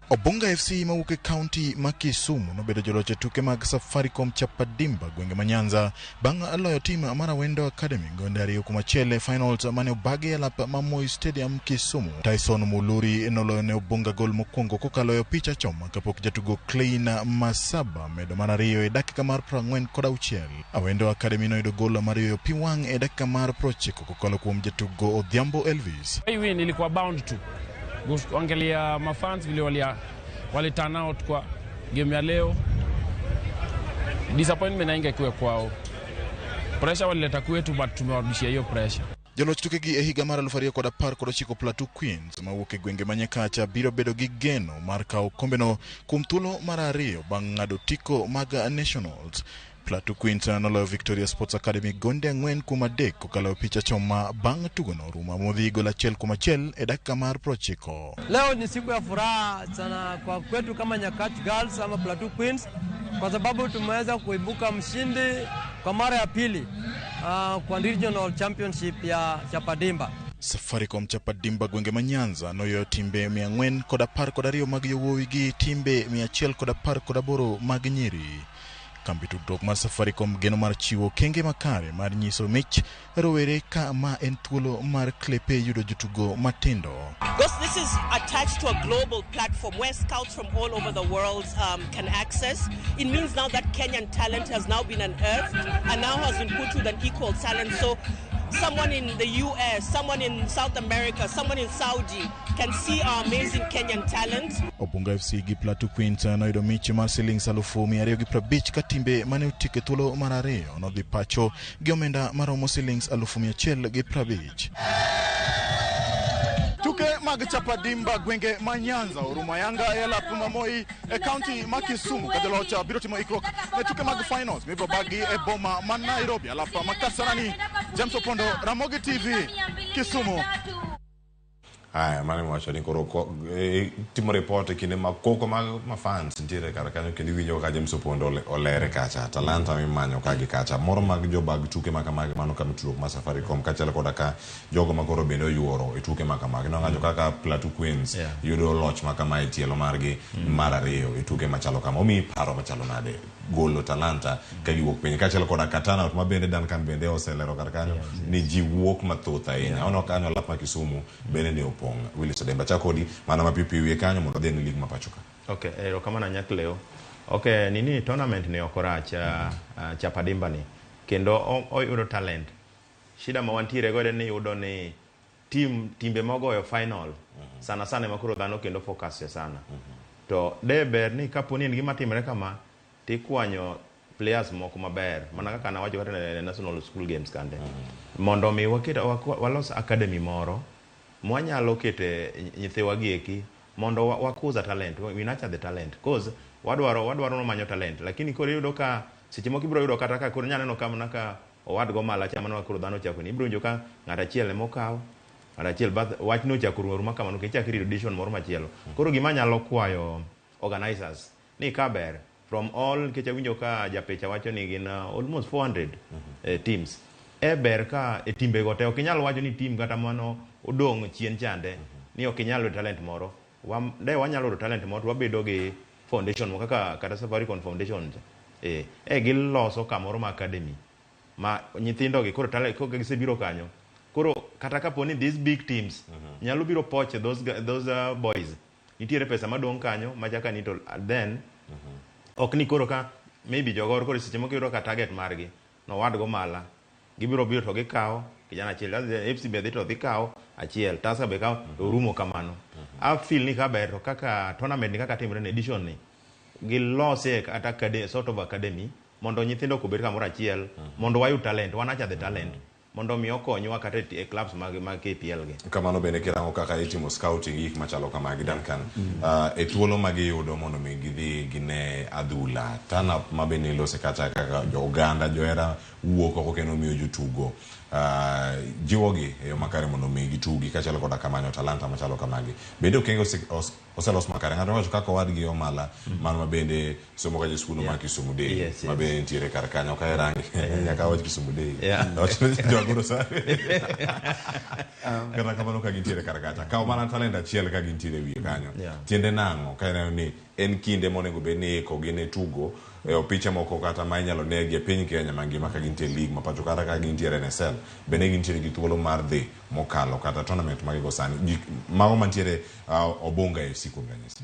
Obunga FC mawuok e kaunti ma Kisumu nobedo joloch e tuke mag Safaricom Chapa Dimba gwenge ma Nyanza bang' loyo tim mar Awendo Academy gonde 2-1 e finals mane obagi e lap ma Moi Stadium Kisumu. Tyson Muluri noloyo ne Obunga gol mokwongo kokalo e opich achoma kapok jatugo Klein Masaba medo mar 2 e dakika mar 46. Awendo Academy noyudo gol mar yoyo pi wang' e dakika mar 90 kokalo kuom jatugo Odhiambo Elvis. Hii win ilikuwa bound to. Angalia mafans vile wali turn out kwa game ya leo. Disappointment haingekuwa kwao. Pressure walileta kwetu but tumewarudishia hiyo pressure. Joloch tukegi e higa mar 2019 Plateau Queens mawuok e gwenge ma Nyakacha biro bedo gi geno mar kawo okombeno kuom thuolo mar 2 bang' ng'ado otiko mag Nationals. Plateau Queens noloyo Victoria Sports Academy gonde 4-3 kokalo e picha choma bang' tugono rumo modhi gol 1-1 e dakika mar 90. Leo ni siku ya furaha sana kwa kwetu kama Nyakach Girls ama Plateau Queens kwa sababu tumeweza kuibuka mshindi kwa mara ya pili kwa regional championship ya Chapa Dimba. Safaricom Chapa Dimba gwenge ma Nyanza noyoyo timbe 412 mag yowuowi gi timbe 118 mag nyiri. Kambi tudruok mar Safaricom geno mar chiwo okenge makare mar nyiso mich rowere ka ma en thuolo mar klepe yudo jotugo matindo. Because this is attached to a global platform where scouts from all over the world can access. It means now that Kenyan talent has now been unearthed and now has been put with an equal talent. So someone in the US, someone in South America, someone in Saudi can see our amazing Kenyan talent. Obunga FC gi Plateau Queens noyudo mich mar siling 250,000 ka timbe mane otieko e thuolo mar 2 nodhi pacho gi omenda maromo siling 150,000. Tuke mag Chapa Dimba gwenge ma Nyanza orumo ayanga e lap ma Moi e kaunti ma Kisumu ka joloch biro timo ikruok ne tuke mag finals mibiro bagi e boma ma Nairobi alap ma Kasarani. James Opondo, Ramogi TV, Kisumu. Aya, mano miwacho ni koro timo report e kinde ma koko ma fans nitiere kar kanyo kendo iwinjo kaka James Opondo olere kacha talanta mimanyo ka gi kacha moro mag jobag tuke ma kamagi mano kama tudruok ma Safaricom kaachiel koda ka jogo ma koro bende oyuoro e tuke ma kamagi. Nong'acho kaka Plateau Queens yudo loch ma kama e tielo margi mar 2 e tuke machalo kama. Omiyi paro machalo nade golo talanta ka giwuok piny kaachiel koda ka turnout ma bende Duncan bende oselero kar kanyo ni ji wuok mathoth ahinya. Aneno kanyo lap ma Kisumu bende ne opong'. Willis Odemba chakodi mana mapiyo piyo wiye kanyo mondo odhi e league ma pacho ka. Okay, erokamano Nyakleo. Okay, nini tournament ni ok orach Chapadimba ni kendo oyudo talent. Shida ma wantiere godo ni yudo ni timbe mogoyo final sana sana ema koro dhano kendo focus sana. To de ber ni kapo ni en gima timre kama tikwanyo players moko maber mana kaka nawacho kata e National School Games kande mondo mi waket walos academy moro mwanyalo kete nyithiwa gi eki mondo wakuza talent, we nurture the talent cause wadwaro manyo talent, lakini koro iyudo ka seche moko ibiro yudo kata ka koro inyalo neno ka mana ka owadgo malo cha mano koro dhano ochako ni ibiro winjo ka ng'at achiel ema okaw ng'at achiel bath wachno ochako rumo aruma kamano kendo ichako irito edition moro machielo. Koro gima anyalo kwayo organizers ni ka ber from all nikech awinjo ka japicha wacho ni gin almost 400 teams e ber ka e timbe go te ok inyal wacho ni team kata mano odong' chien chande ni ok inyal yudo talent moro de wanyalo yudo talent moro to wabedo gi foundation moro kaka kata Safaricom Foundation cha giloso kamoro ma academy ma nyithindo gi koro talent koro gisebiro kanyo koro kata kapo ni these big teams nyalo biro poche those boys nitiere pesa madong' kanyo machaka ni to then ok ni koro ka maybe jogor koro seche moko iyudo ka target margi nowadgo mala gibiro biro to gikawo kijana achiel FC be dhi to dhi kawo achiel Tusker be kawo to rumo kamano. I feel ni kaber to kaka tournament ni kaka timre ne edition ni gilose kata sort of academy mondo nyithindo obed kamoro achiel mondo wayud talent wanacha the talent mondo mi okonywa kata e clubs mag KPL gi. Kamano bende kirango kaka itimo scouting gik machalo kamagi Duncan e thuolo ma giyudo mondo mi gidhi gine adhula turn up ma bende ilose kata kaka jo oganda johera wuok oko kendo miyo jotugo jiwogi e yo makare mondo mi gitugi kachalo koda kamanyo talanta machalo kamagi bende okenge oselos makare ng'ato wacho kaka owadgi Omala mano ma bende somo ka skul mar Kisumu Day ma bende nitiere kar kanyo ka irange nyaka wach Kisumu Day jogoro sare kata kamano ka gintiere kar kacha kaw mana talent achiel ka gintiere wiye kanyo tiende nang'o ka ineno ni en kinde monego bed ni iko gi ne tugo e opiche moko kata ma inyalo negi e piny Kenya mangima ka gintie league ma pacho kata ka gintiere NSL bende gintiere gi thuolo mar dhi mokalo kata tournament magigo sani mago mantiere Obunga FC kuom ranyisi.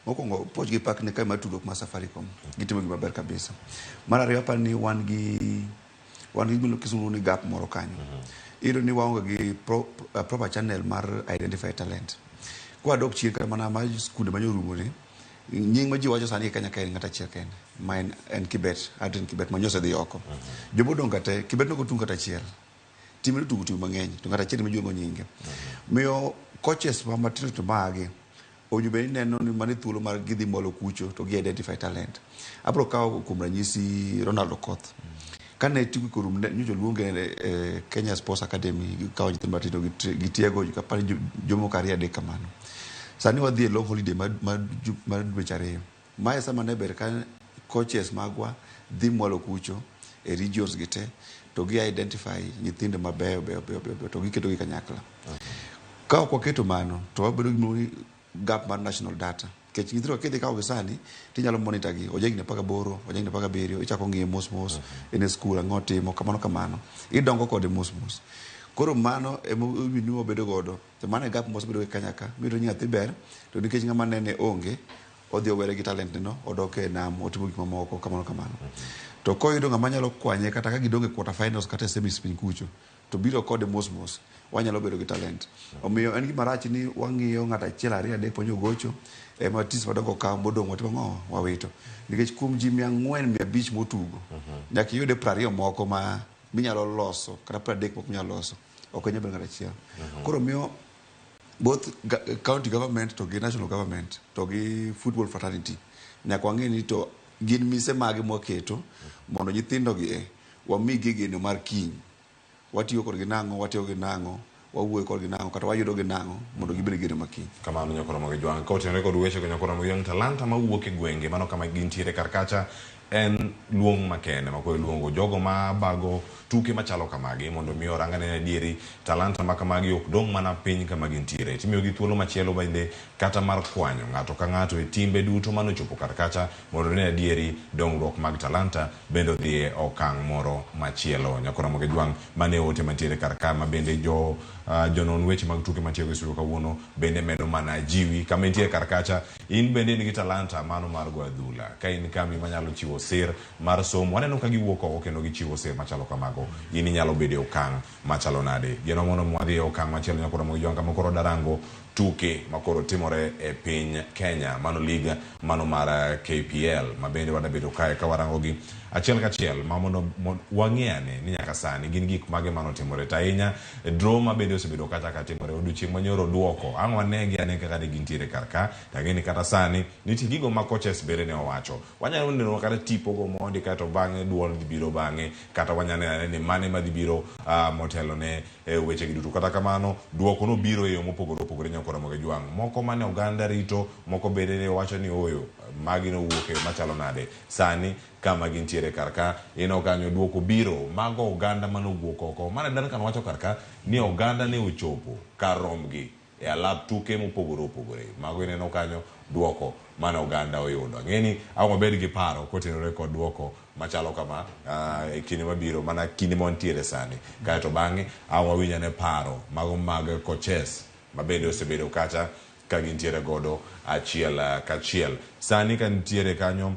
Mokwongo puoch gi pak ne kae mar tudruok mar Safaricom gitimo gima ber kabisa. Mar ariyo aparo ni wan gi gima ni gap moro kanyo. Iyudo ni waonge gi proper channel mar identify talent. Kwadok chien kata mana mar skunde manyorumo ni nying ma ji wacho sani e Kenya ka en ng'at achiel kende ma en Kibet, Adrian Kibet ma nyosedhi oko. Jomodong' ka te Kibet nokotung' kata achiel. Timbe notugo tugo mang'eny to ng'at achiel ema ji nyinge. Miyo coaches ma matindo to magi owinjo bed ni neno ni mano e thuolo mar gidhi mwalo kucho to gi identify talent. Abiro kawo kuom ranyisi Ronald Okoth. Kane tugo orumo nyocha oluonge e Kenya Sports Academy gikawo nyithindo matindo gitiego apani jomoko ariyo adek kamano. Sani wadhi e long holiday mar dweche ariyo. Mae sama ne ber ka coaches magwa dhi mwalo kucho e regions gi te to gi identify nyithindo mabeyo beyo beyo beyo to giketo gi kanyakla. Ka ok waketo mano to wabedo gi gap mar national data. Nikech nyithindo kidhi kawo gi sani tinyalo monitor gi oja higni 18 oja higni 17 ichako ng'iye mos mos en e skul ang'o timo kamano kamano idongo kode mos mos. Koro mano ema wabedo godo to mano e gap mwasebedo e Kenya ka miyudo ni nyathi ber to nikech ng'ama nene onge odhi owere gi talent no odok e nam otimo gik mamoko kamano kamano. To koyudo ng'ama nyalo kwanye kata ka gidong' e quarter finals kata e semis piny kucho to biro kode mos mos wanyalo bedo gi talent. Omiyo en gima rach ni wang'iyo ng'at achiel ariyo adek ponyo gocho ema teams madongo kawo modong' watimo ang'o wawito. Nikech kuom ji 400 500 motugo nyaka iyude 20 moko ma minyalo loso kata 30 moko minyalo loso ok nyal bedo ng'at achiel. Koro miyo both county government to gi national government to gi football fraternity nyaka wang'e ni to gin mise mage mwaketo mondo nyithindo gi wamigi geno mar kiny. Watiyo kodgi nang'o, watiyo gi nang'o, wawuoyo kodgi nang'o, kata wayudo gi nang'o mondo gibed gi geno ma kiny. Kamano Nyakoro Mogi Jwang'. Kotenore kod weche go Nyakoro Mogi Jwang', talanta mawuok e gwenge mano kama gintiere kar kacha En luong makende ma koro iluongo jogo ma bago tuke machalo kamagi mondo mi orangane adieri talanta ma kamagi ok dong' mana piny kama gintiere. Timiyogi thuolo machielo bende kata mar kwanyo ng'ato ka ng'ato e timbe duto manochopo kar kacha mondo ne adieri dongruok mag talanta bende odhi e okang' moro machielo. Nyakora Moge Jwang' mane ote mantiere kar ka ma bende jo jonon weche mag tuke mantiere e studio kawuono bende medo mana jiwi kama intie kar kacha in bende in gi talanta mano mar go adhula ka in kambi manyalo chiwo sir mar somo waneno ka giwuok oko kendo gichiwo sir machalo kamago in inyalo bedo e okang' machalo nade geno mondo wadhi e okang' machielo Nyakora Moge Jwang' kama koro darango tuke makoro timore e piny Kenya mano liga mano mar KPL ma bende wadabedo kae ka warango gi achiel kachiel ma mondo wang'e ane ni nyaka sani gin gik mage manotimore to ahinya draw ma bende osebedo kacha ka timore odiochieng' manyoro duoko ang' wanegi ane kaka ne gintiere kar ka to ang'e ni kata sani nitie gigo ma coaches bende ne owacho wanyalo neno kata tipo go mondi kaeto bang'e duol dhi biro bang'e kata wanyalo neno ane ni mane madhi biro motelo ne weche gi duto kata kamano duoko nobiro e yo mopogore opogore Nyakora Moge Jwang' moko mane oganda rito moko bende ne wacho ni oyo magi nowuok e yo machalo nade sani kama gintiere kar ka ineno kanyo duoko biro mago oganda manowuok oko mane Duncan wacho kar ka ni oganda ne ochopo kar romgi e alap tuke mopogore opogore mago ineno kanyo duoko mane oganda oyudo ang'e ni ang' wabed gi paro kotenore kod duoko machalo kama e kinde mabiro mana kinde ma wantiere sani kaeto bang'e ang' wawinj ane paro mago mag coaches ma bende osebedo kacha ka gintiere godo achiel kachiel sani ka nitiere kanyo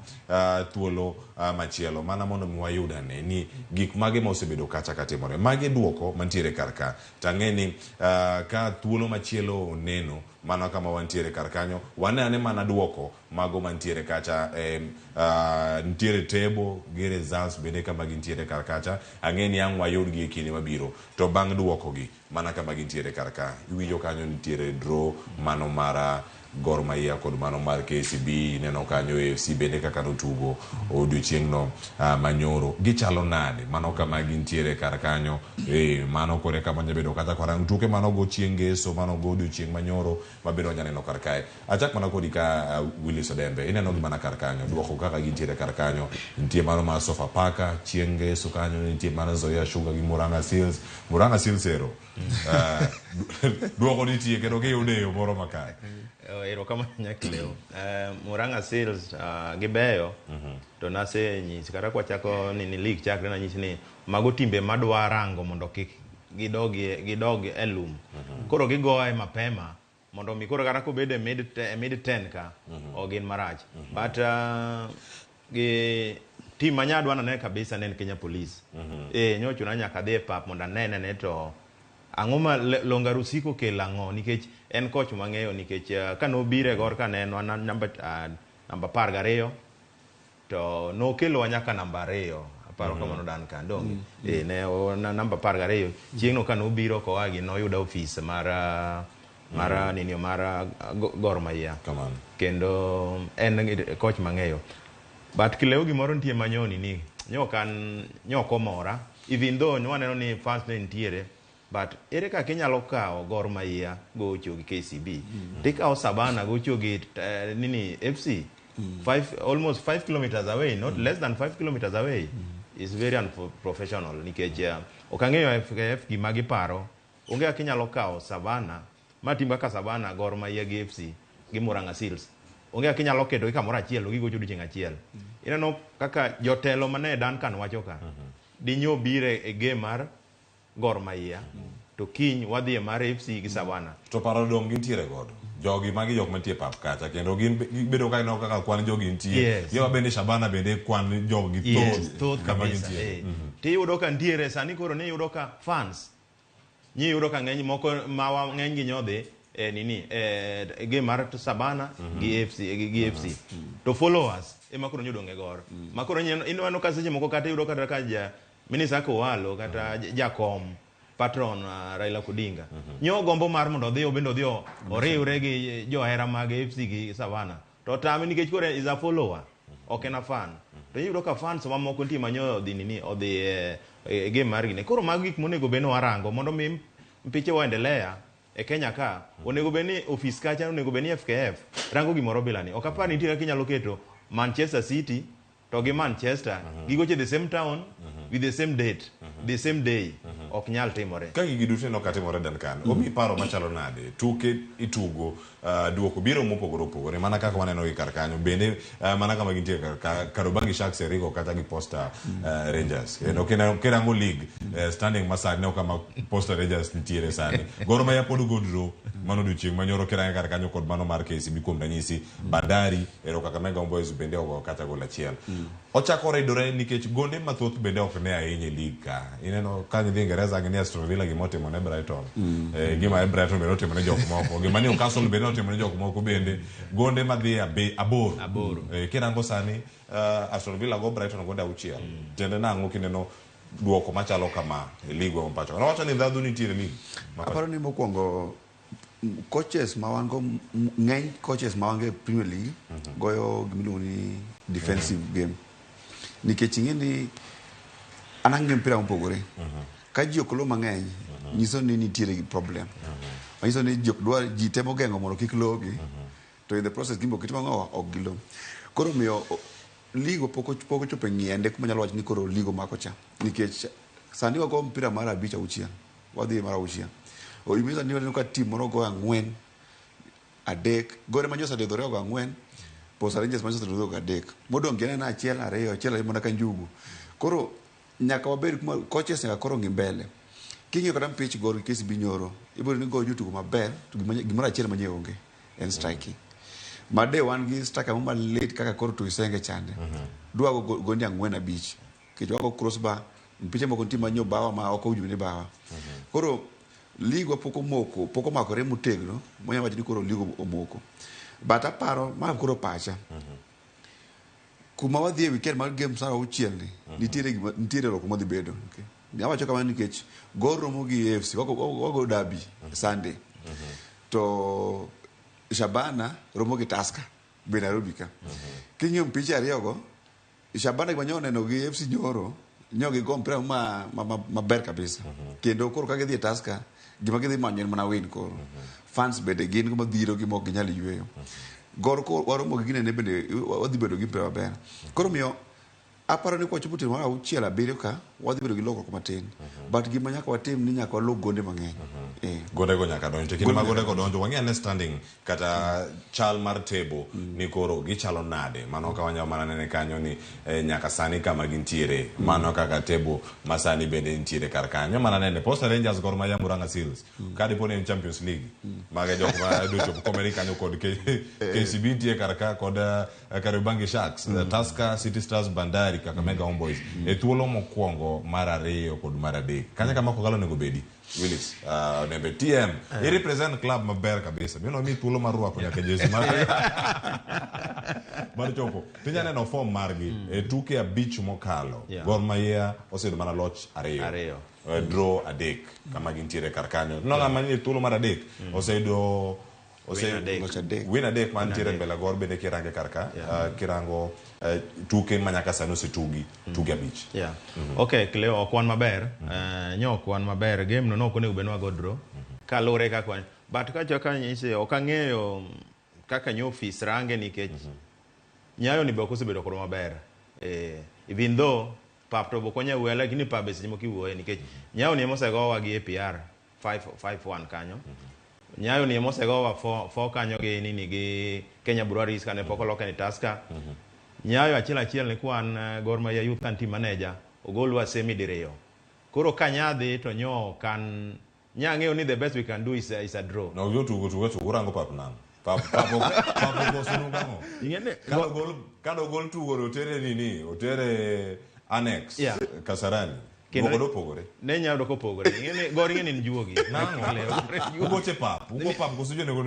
thuolo machielo mana mondo mi wayud ane ni gik mage ma osebedo kacha katimore magi duoko mantiere kar ka to ang'e ni ka thuolo machielo oneno mano kama wantiere kar kanyo wane ane mana duoko mago mantiere kacha nitiere table gi results bende kama gintiere kar kacha ang'e ni ang' wayudgi e kinde mabiro to bang' duokogi mana kama gintiere kar ka iwinjo kanyo nitiere draw mano mar Gor Mahia kod mano mar KCB ineno kanyo AFC bende kaka notugo odiochieng'no manyoro gichalo nade mano kama gintiere kar kanyo mano kore kama nyabedo kata korang tuke mano go chieng' ngeso mano go odiochieng' manyoro mabende wanya neno kar kae achak mana kodi ka Willis Odembe ineno gi mana kar kanyo duoko kaka gintiere kar kanyo nitie mano mar Sofapaka chieng' ngeso kanyo nitie mano Nzoia Sugar gi Murang'a Seals Murang'a Seals ero duoko nitie kendo giyude e yo moro makare. Erokamano Nyakleo. Murang'a Seals gibeyo to nasenyisi kata kwachako nini league chakre nanyisi ni mago timbe madwa rango mondo kik gidog e lum. Koro gigoye mapema mondo mi koro kata kobedo e mid 10 ka ok gin marach. But gi team manyadwa nane kabisa ne en Kenya Police. Nyochuna nyaka adhi e pap mondo anene ne to ang'o ma Longarusiko kelo ang'o nikech en coach mang'eyo nikech kanobiro e Gor kaneno namba 12 to nokelowa nyaka namba 2 aparo kamano Duncan donge ne namba 12 chieng'no kanobiro koa gi noyudo ofis mar nini mar Gor Mahia kendo en coach mang'eyo but kileo gimoro nitie manyoni ni nyok omora even though nwaneno ni fans ne nitiere but ere kaka inyalo kawo Gor Mahia gocho gi KCB tikawo Savannah gocho gi nini FC almost 5 kilometers away not less than 5 kilometers away is very unprofessional nikech ok ang'eyo FKF gima giparo onge kaka inyalo kawo Savannah ma tim kaka Savannah Gor Mahia gi FC gi Murang'a Seals onge kaka inyalo keto gi kamoro achiel to gigocho odiochieng' achiel ineno kaka jotelo mane Duncan wacho ka dinyo bire e game mar Gor Mahia to kiny wadhi e mar FC gi Savannah to paro dong gintiere godo jogi magi jok mantie pap kacha kendo gin bedo ka ineno kaka kwan jogi nitie yewa bende Shabana bende kwan jogi thoth kama gintie tiyudo ka ntiere sani koro ni yudo ka fans ni yudo ka ng'eny moko mawa ng'eny gi nyodhi nini game mar Savannah gi FC gi FC to followers ema koro nyudo nge Gor ma koro ineno ka seche moko kata yudo kata ka ja Minister Kowalo kata jakom patron Raila Odinga nyo gombo mar mondo odhi obende odhi oriwre gi johera mag FC gi Savannah to tame nikech koro is a follower ok en a fan to iyudo ka fans mamoko nitie manyo odhi nini odhi e game mar gine koro mago gik monego bed ni warango mondo mi mpiche waendelea e Kenya ka onego bed ni ofis kacha onego bed ni FKF rango gimoro bila ni ok apar nitie kaka inyalo keto Manchester City to gi Manchester gigoche the same town with the same date, the same day, ok nyal timore. Ka gigi duto ineno ka timore Duncan, omiyi paro machalo nade? Tuke itugo, duoko biro mopogore opogore mana kaka waneno gi kar kanyo. Bende mana kama gintie kar ka Kariobangi Sharks e rigo kata gi Posta Rangers. Kendo kirango league standing masani neno kama Posta Rangers nitiere sani. Gor Mahia pod go draw mano odiochieng' manyoro kirange kar kanyo kod mano mar KCB kuom ranyisi. Bandari ero Kakamega Homeboyz bende ogo kata gol achiel. Ochako ridore nikech gonde mathoth bende ok ne ahinya e league ka. Ineno ka nidhi Ingereza gi ni Aston Villa gima otimo ne Brighton. Gima Brighton bende otimo ne jok moko. Gima Newcastle bende otimo ne jok moko bende. Gonde madhi aboro. Aboro. Kirango sani Aston Villa go Brighton gonde 6. Tiende nang'o kineno duoko machalo kama e league wa pacho. Nowacho ni ndhadhu nitiere league. Aparo ni mokwongo coaches ma wan go, ng'eny coaches ma wan go e Premier League goyo gimiluongo ni defensive game. Nikech ing'e ni an ang'iyo mpira mopogore. Ka ji ok lo mang'eny, nyiso ni nitiere gi problem. Manyiso ni ji ok dwar, ji temo geng'o mondo kik logi. To in the process gimbe ok gitimo ang'o, ok gilo. Koro omiyo league pok ochopo e ng'iende kuma nyalo wacho ni koro league omako cha. Nikech sani wago mpira mar 5 6, wadhi mar 6. Oimiso ni waneno ka team moro goyo 4, 3, Gor Mahia osedhore ogo 4, Posta Rangers manyo osedhore ogo 3. Modong' gin 1 2 1 2 mana ka njugu. Koro nyaka wabed kuma coaches nyaka koro ng'i mbele. King'iyo kata mpich Gor gi KCB nyoro, ibiro ni go jotugo maber, to gimoro achiel manye onge en striking. Ma de wan gi striker mo malit kaka koro Tuisenge chande. Dwa go gonde 4 5. Nikech wago crossbar, mpiche moko nitie manyo bawa ma ok owinjo ni bawa. Koro league pok omoko, pok omakore motegno, monya wacho ni koro league omoko. But aparo, ma koro pacha. Kuma wadhi e weekend mar game saa 6 ni, nitiere gima, nitiere lokruok madhi bedo. Okay. Awacho kamano nikech Gor romo gi AFC, wago derby Sunday. To Shabana romo gi Tusker be Nairobi ka. King'iyo mpiche ariyogo, Shabana gima nyo oneno gi AFC nyoro, nyo gigo mpira maber kabisa. Kendo koro ka gidhi e Tusker, gima gidhi manyo en mana win koro. Fans bende gin go madhiro gi mok ginyal yweyo. Gor ko waromo gi ginene bende wadhi bedo gi mpira maber. Koro miyo aparo ni kwachopo otieno mar 6 7 ka wadhi bedo gi lokruok matin. But gima nyaka watim ni nyaka walok gonde mang'eny. Gonde go nyaka donj. To kinde ma gonde go donjo, wang'i ane standing kata chal mar table ni koro gichalo nade. Mano ka wanyalo mana nene kanyo ni nyaka sani kama gintiere. Mano kaka table ma sani bende nitiere kar kanyo. Mana nene Posta Rangers, Gor Mahia, Murang'a Seals. Ka dipo ni en Champions League. Mago e jok ma dwa chopo komeri kanyo kod KCB nitie kar ka kod Kariobangi Sharks, Tusker, City Stars, Bandari, Kakamega Homeboyz. E thuolo mokwongo mar 2 kod mar 3. Kanyo kama Kogalo onego bedi. Willis, onego TM. I represent club maber kabisa. Mino mi thuolo mar rwako nyaka jezi mar chopo. Tinya neno form margi e tuke 5 mokalo. Gor Mahia oseyudo mana loch 2. Draw 3 kama gintiere kar kanyo. No ng'ama nie thuolo mar 3 oseyudo win 3 mantiere mbele Gor bende kirange kar ka. Kirango tuke ma nyaka sani osetugi tuke 5. Okay, Cleo, ok wan maber. Nyo ok wan maber. Game no ok onego bed ni wago draw. Kaluwore kaka wan. But kacha nyise ok ang'eyo kaka nyo ofis range nikech Nyayo ni be ok osebedo kodwa maber. Even though pap to ok wanyal wuoyo, lakini pap be seche moko iwuoye nikech Nyayo ni ema osegowa gi APR 5-1 kanyo. Nyayo ni ema osegowa 4 kanyo gi nini gi Kenya Breweries kane pok oloke ni Tusker. Nyayo achiel achiel ni kwan Gor Mahia Youth and Team Manager ogolwa semi diriyo. Koro ka nyadhi to nyo kan nya ng'eyo ni the best we can do is a draw. No yo tugo tugo tugo rango pap nang. Pap koso nang'o? Ing'e Kano gol tugo otere nini? Otere annex Kasarani. Kendo Dwoko opogore. Ne nyalo dwoko opogore. Ing'e ni Gor ing'e ni en juogi. Nang'o? Ugoche pap. Ugo pap koso jonego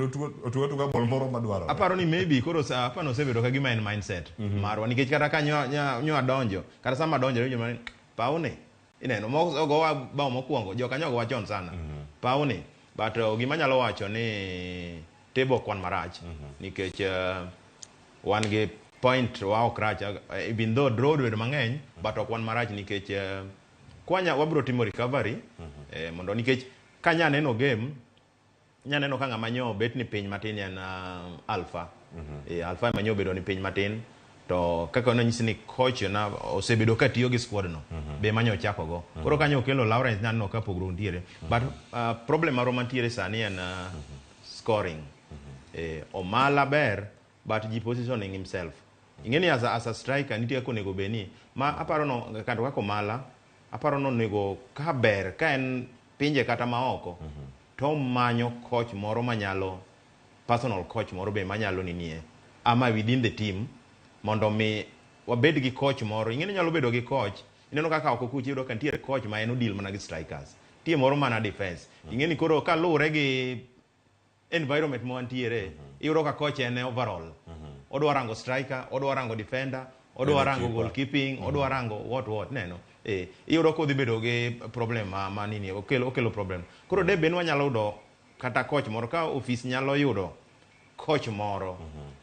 otugo tuga bol moro madwarore. Aparo ni maybe koro sa aparo osebedo ka gima en mindset marwa nikech kata ka nyo adonjo, kata sama adonjo winjo mana ni pauni. Ineno ogowa bao mokwongo, joka nyo ogowa chon sana. Pauni. But gima anyalo wacho ni table ok wan marach nikech wan gi point wa ok rach, even though draw obedo mang'eny, but ok wan marach nikech kwanya wabiro timo recovery mondo nikech kanya neno game nya neno ka ng'ama nyo bet ni piny matin en Alpha. Alpha ema nyo bedo ni piny matin. To kaka nonyisi ni coach na osebedo ka tiyo gi squad no be manyo ochako go. Koro kanyo okelo Lawrence naneno ka pogruok nitiere. But problem marwa mantiere sani en scoring. Omala ber but ji positioning himself. Ing'eni as a striker nitie kaka onego bed ni ma aparo no kando kaka Omala aparo no onego ka ber ka en pinje kata maoko to manyo coach moro manyalo, personal coach moro be manyalo ninie ama within the team mondo mi wabed gi coach moro. Ing'eni nyalo bedo gi coach, ineno kaka oko kucha iyudo ka nitiere coach ma en odeal mana gi strikers, nitie moro mana defense. Ing'eni koro kaluwore gi environment ma wantiere, iyudo ka coach en overall, odwa rango striker, odwa rango defender, odwa rango goalkeeping, odwa rango what neno iyudo kodhi bedo gi problem ma nini okelo problem. Koro de bed ni wanyalo yudo kata coach moro ka ofis nyalo yudo coach moro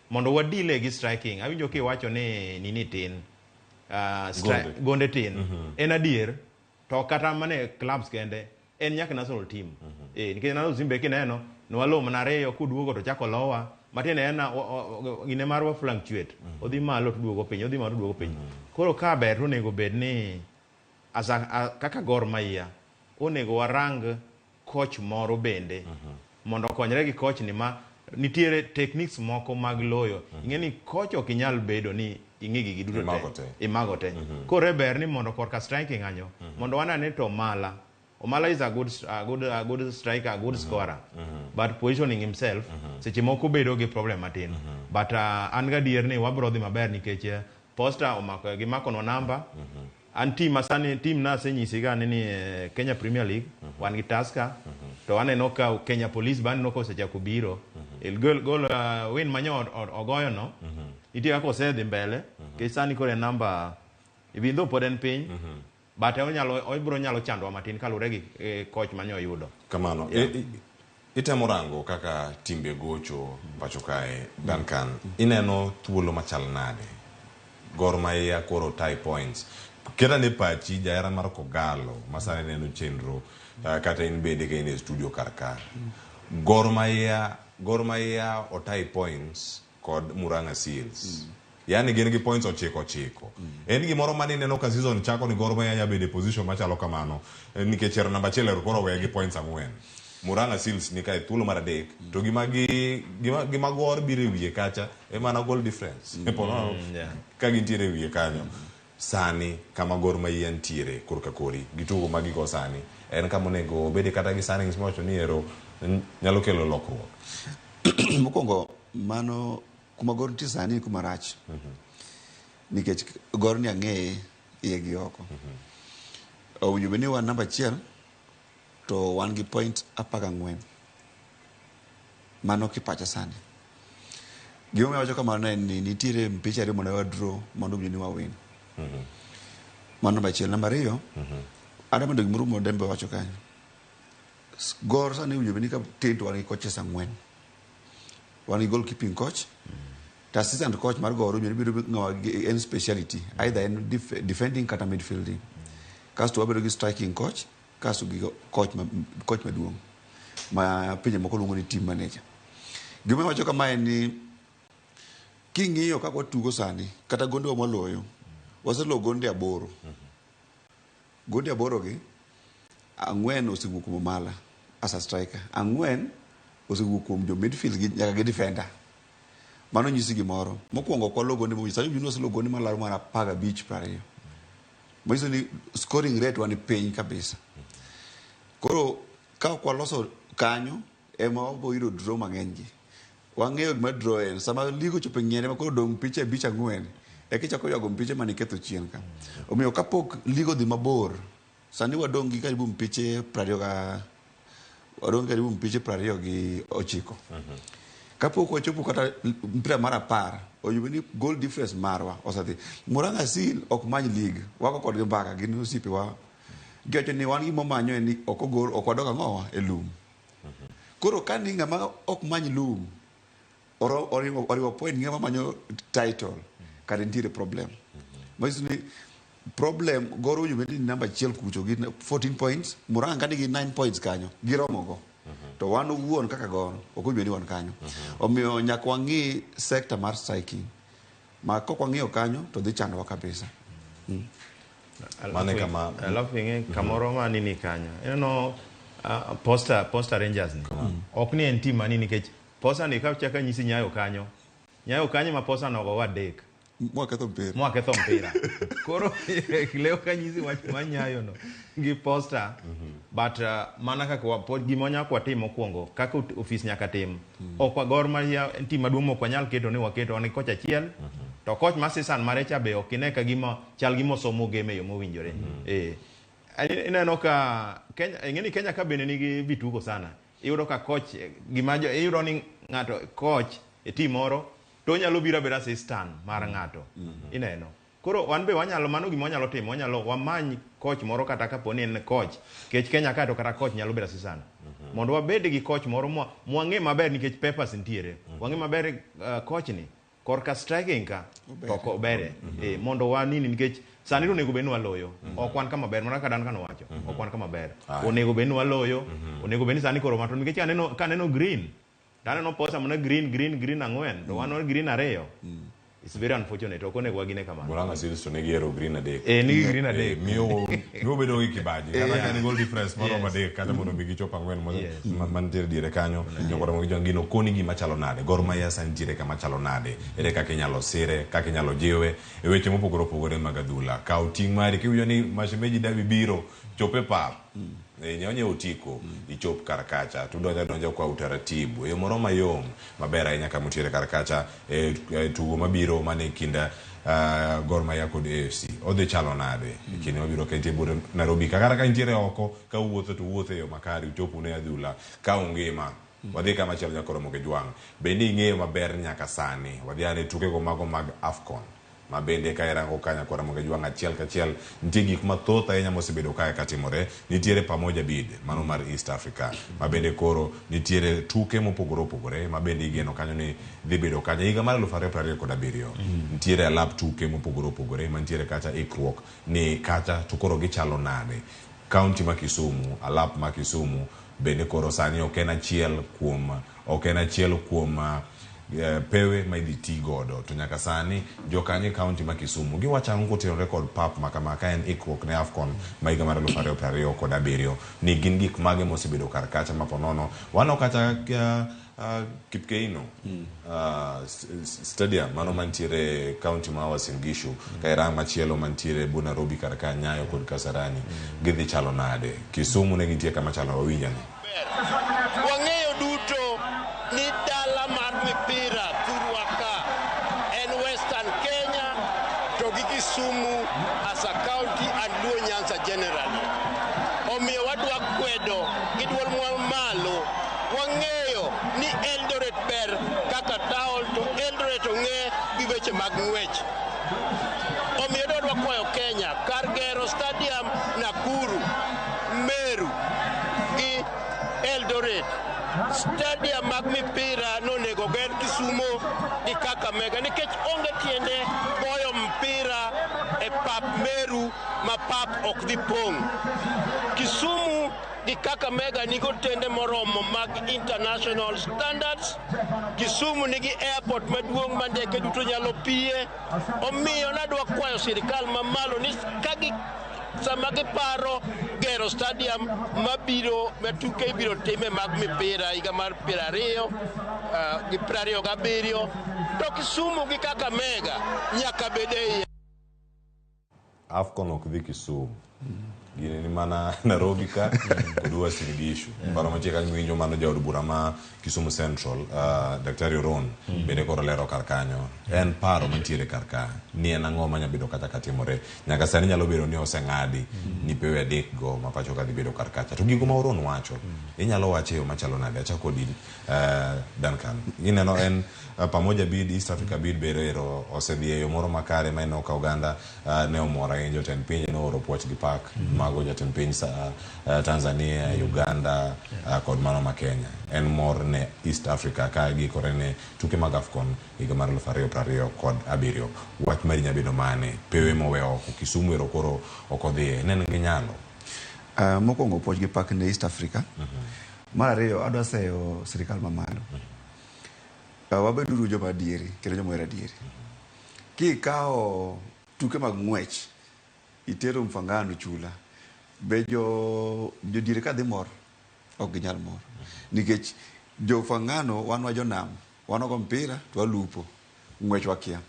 mondo wadeal gi striking. Awinjo kiwacho ni nini tin, Gonde. Gonde tin. En adier, to kata mana e clubs kende en nyaka national team, nikech national team be kineno nwalo mana ariyo kuduogo to chako lowa matiende en gine marwa fluctuate, odhi malo to duogo piny, odhi malo to duogo piny. Koro ka ber to onego bed ni as kaka Gor Mahia onego warang coach moro bende mondo okonyre gi coach ni ma nitiere techniques moko mag loyo. Ing'e ni coach ok inyal bedo ni ing'e gigi duto Imago te. Imago te. Koro ber ni mondo korka striking kanyo mondo wanane to Omala is a good striker, a good scorer, but positioning himself seche moko bedo gi problem matin. But an gadier ni wabro dhi maber nikech Posta omako gimakonwa namba. An team masani, team na asenyisi ga ni Kenya Premier League wan gi Tusker, to aneno ka Kenya Police be aneno ka osechako biro. El goal win manyo ogoyo no nitie kaka osedhi mbele nikech sani koro en namba, even though pod en piny, but onyalo obiro nyalo chandowa matin kaluwore gi coach manyo oyudo. Kamano. Yeah. Itemo rango kaka timbe gocho pacho kae, Duncan, ineno thuolo machal nade? Gor Mahia koro tie points. Keta ne pachi jahera mar Kogalo ma sani neno chenro, kata in bende ka in e studio kar ka. Gor Mahia otie points kod Murang'a Seals. Yani gin gi points 9 9. En gimoro mane ineno ka season chako ni Gor Mahia nyalo bedo e position machalo kamano, nikech ero namba 1 ero koro owe gi points 4. Murang'a Seals ni kae thuolo mar 3 to gima Gor biro e wiye kacha e mana goal difference. Po nono ka gintiere e wiye kanyo. Sani kama Gor Mahia nitiere korka kori gi tugo ma gigo sani en kama onego obede kata gi signings miwacho ni ero nyalo kelo lokruok. Mokwongo mano kuma Gor nitie sani ni kuma rach. Nikech Gor ni ang'eye iye gi oko. Owinjo bed ni wan namba 1 to wan gi point 14. Mano kipacha sani. Gimomiyo awacho kamano en ni nitiere mpiche ariyo mondo wa draw mondo owinjo ni wa win. Mano namba 1. Namba 2, adwa medo gimoro ma Dembe owacho kanyo. Gor sani owinjo bed ni ka tin to wan gi coaches 4. Wan gi goalkeeping coach, to assistant coach mar Gor owinjo bedo ng'ama en speciality, either en defending kata midfielding. Kasto wabedo gi striking coach, kasto gi coach maduong' ma pinje moko luongo ni team manager. Gima wacho kama en ni king'iyo kaka watugo sani, kata gondewa mwaloyo, waseloyo gonde 8. Gonde 8 gi, 4 osewuok kuom Omala as a striker, 4 osewuok kuom jo midfield gi nyaka gi defender. Mano nyisi gimoro. Mokwongo ok walo gonde mowinjo. Sani owinjo ni waseloyo gonde malaro mar 15 20. Manyiso ni scoring rate wa ni piny kabisa. Koro ka ok waloso kanyo, ema wabiro yudo draw mang'eny gi. Wang'eyo gima draw en. Sama league ochopo e ng'iende ma koro odong' piche 5 4, eka ichako ywago mpiche mane iketho chien ka. Omiyo kapok league odhi mabor, sani wadong' gi karibu mpiche 20 ga wadong' karibu mpiche 29. Kapok wachopo kata mpira mar 10, owinjo bed ni goal difference marwa osedhi. Murang'a Seal ok many league, wago kodgi mbaka, gin osiepewa. Giwacho ni wan gima wamanyo en ni ok ogol, ok wadog ang'owa e lum. Koro ka ni ng'ama ok many lum oriwo point gi ng'ama manyo title, kare nitiere problem. Manyiso ni problem Gor owinjo bed ni namba 1 kucho gi 14 points, Murang'a ka nigi 9 points kanyo, giromo go. To wan owuon kaka Gor, ok owinjo bed ni wan kanyo. Omiyo nyaka wang'i sector mar striking. Ma kok wang'iyo kanyo to dhi chandowa kabisa. Mane kama alafu ing'e kamoro ma nini kanyo. Ineno Posta Rangers ni. Ok ni en team mani nikech Posta ni ka chaka nyisi Nyayo kanyo. Nyayo kanyo ma Posta nogo wa 3. Mwaketho mpira. Koro leo ka nyisi wach ma Nyayo no gi Posta. But mana kaka pod gima nyaka watim mokwongo kaka ofis nyaka tim. Ok wa Gor Mahia en team maduong' mok wanyal keto ni waketo ni kocha achiel. To coach ma season mare cha be ok ine ka gima chal gima osomo game e yo mowinjore. Ineno ka Kenya, ing'e ni Kenya ka bende nigi vituko sana. Iyudo ka coach gima iyudo ni ng'ato coach e team moro to onyalo biro abeda assistant mar ng'ato. Ineno. Koro wan be wanyalo mano gima wanyalo timo, wanyalo wamany coach moro kata kapo ni en coach. Nikech Kenya ka to kata coach nyalo bedo assistant. Mondo wabed gi coach moro mwang'e maber nikech papers nitiere. Wang'e maber coach ni korka striking ka to ok obere. Mondo wanini nikech sani to onego bed ni waloyo. Ok wan kama ber, mana kaka Duncan owacho. Ok wan kama ber. Onego bed ni waloyo. Onego bed ni sani koro mato nikech kaneno green. Taneno Posta mana green 4 to wan green 2. It's very unfortunate. Ok onego wagine kamano. Murang'a Seals to nigi hero green 3. Nigi green 3. Miyo bedo gi kibaji. Kata ka ni goal difference moromo 3 kata mondo mi gichop 4 mantiere diere kanyo. Nyokoro mo gino koni gima chalo nade. Gor Mahia sani nitiere kama chalo nade. Ere kaka inyalo sire, kaka inyalo jiwe e weche mopogore opogore mag adhula. Kaw ting' mari kiwinjo ni Mashemeji Derby biro chope pap. Nyonye otiko ichop kar kacha tudonja donja kwa utaratibu e moro mayom maber ahinya kama utiere kar kacha e tugo mabiro mane kind Gor Mahia kod AFC odhi chalo nade e kinde mabiro ka intie buore Nairobi kata ka intiere oko ka uwuotho to uwuotho e yo makare uchopo ne adhula ka ungima. Wadhi kama chielo nyakoro Mogejwang' bende ing'eyo maber nyaka sani wadhi ane tukego mago mag AFCON ma bende ka irango ka nyakora Mogejwang' achiel kachiel nitie gik mathoth ahinya mosebedo kae katimore. Nitiere Pamoja Bid mano mar East Africa ma bende koro nitiere tuke mopogore opogore ma bende igeno kanyo ni dhi bedo kanyo higa mar 2027. Nitiere alap tuke mopogore opogore mantiere kacha ikruok ni kacha to koro gichalo nade. County ma Kisumu, alap ma Kisumu bende koro sani ok en achiel kuom pewe ma idhi ti godo to nyaka sani jokanyo e county ma Kisumu giwacho ang'o kotenore kod pap ma kama ka en ikruok ne AFCON ma higa mar 2027 ni gin gik mage mosebedo kar kacha ma ponono wano kacha Kipkeino stadium mano mantiere county ma Uasin Gishu ka irang machielo mantiere bu Nairobi kar ka Nyayo kod Kasarani gidhi chalo nade. Kisumu ne gintie kama chalo wawinjane. Wang'eyo duto ni dala mar mipira thurwa ka en Western Kenya to gi Kisumu as a county and Luo Nyanza generally. Omiyo wadwa kwedo gi duol malo. Wang'eyo ni Eldoret ber kaka town to Eldoret ong'e gi weche mag ng'wech. Omiyo dwadwa kwayo Kenya kar gero stadium Nakuru, Meru gi Eldoret. Stadium mag mipira nonego ger Kisumo gi Kakamega nikech onge tiende goyo mpira e pap Meru ma pap ok dhi pong'. Kisumu gi Kakamega nigi otende moromo mag international standards. Kisumu nigi airport maduong' ma ndeke duto nyalo piye. Omiyo nadwa kwayo sirikal mamalo ni kagi sama giparo gero stadium mabiro ma tuke ibiro time mag mipira higa mar 20 gi 27 to Kisumu gi Kakamega nyaka bed e iye. AFCON ok dhi Kisumu. Gini ni mana Nairobi ka kod Uasin Gishu. Paro mantie kanyo winjo mano jaod bura ma Kisumu Central, Daktari Oron bende koro lero kar kanyo. En paro mantiere kar ka ni en ang'o manya bedo kata katimore. Nyaka sani nyalo bedo ni oseng'adi ni pewe 3 go ma pacho ka dhi bedo kar kacha. To gigo ma Oron wacho inyalo wache yo machalo nade? Achako kodi Duncan. Ineno en Pamoja Bid, East Africa Bid bero ero osedhi e yo moro makare ma ineno ka oganda ne omor ahinya. Jotend pinje nooro puoch gi pak mago jatend piny Tanzania, Uganda kod mano ma Kenya. En mor ne East Africa ka giikore ne tuke mag AFCON higa mar 2027. Wach mari nya bedo mane? Pewe mowe oko Kisumu ero koro ok odhiye. Neno gi nyalo. Mokwongo puoch gi pak ne East Africa. Mar ariyo adwa seyo sirikal mamalo. Wabeduru joma adieri kendo joma ohero adieri. Kikawo tuke mag ng'wech itero Mfangano chula, be jodiere ka dhi mor ok ginyal mor nikech jo Mfangano wan wa jonam, wan ogo mpira to walupo, ng'wech wakia.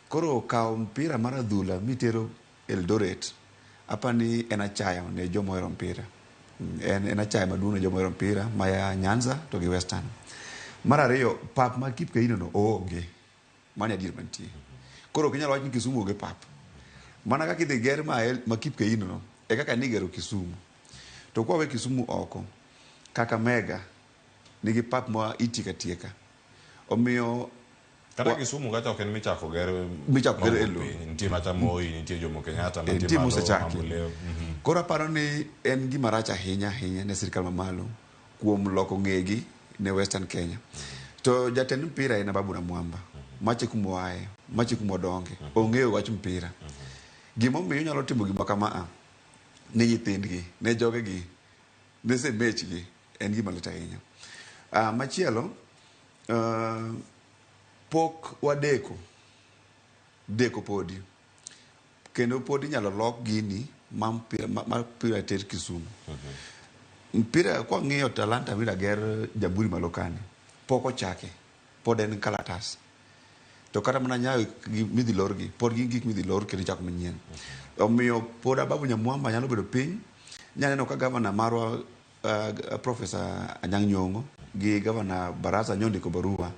Koro kawo mpira mar adhula mitero Eldoret, apani en achaya ne joma ohero mpira. En achaya maduong' ne joma ohero mpira maya Nyanza to gi Western. Mar ariyo, pap ma Kipkeino no oonge. Mano e adier mantie. Koro ok inyal wach ni Kisumu onge pap. Mana kaka idhi ger ma Kipkeino no, e kaka nigero Kisumu. To kwawe Kisumu oko, Kakamega nigi pap ma itieko atieka. Omiyo Kata Kisumu kacha ok en michako ger Michako ger e mawuok lowo. piny. Nitie macha Moi, nitie Jomo Kenyatta, Eh, nitie nitie malo, mosechaki. Mamboleo. Koro aparo ni en gima rach ahinya ahinya ne sirkal mamalo kuom loko ng'egi ne Western Kenya. To jatend mpira en Ababu Namwamba. Mache kuma oaye, mache kuma odonge. Ong'eyo wach mpira. Gimomiyo onyalo timo gima kama a ne nyithindgi, ne jogegi, ne semechgi en gima lit ahinya. Machielo, pok wadeko, deko podi. Kendo pod inyalo lok gini ma mpira ter Kisumu. Mpira kwa ng'iyo Talanta mira ger Jamhuri malo kani, pok ochake, pod en kalatas. To kata mana Nyayo midhi lorgi, pod gin gik midhi lor kendo ichako manyien. Omiyo pod Ababu Nyamwamba nyalo bedo piny, nyaneno ka gavana marwa Professor Anyang' Nyong'o gi gavana Barasa nyondiko barua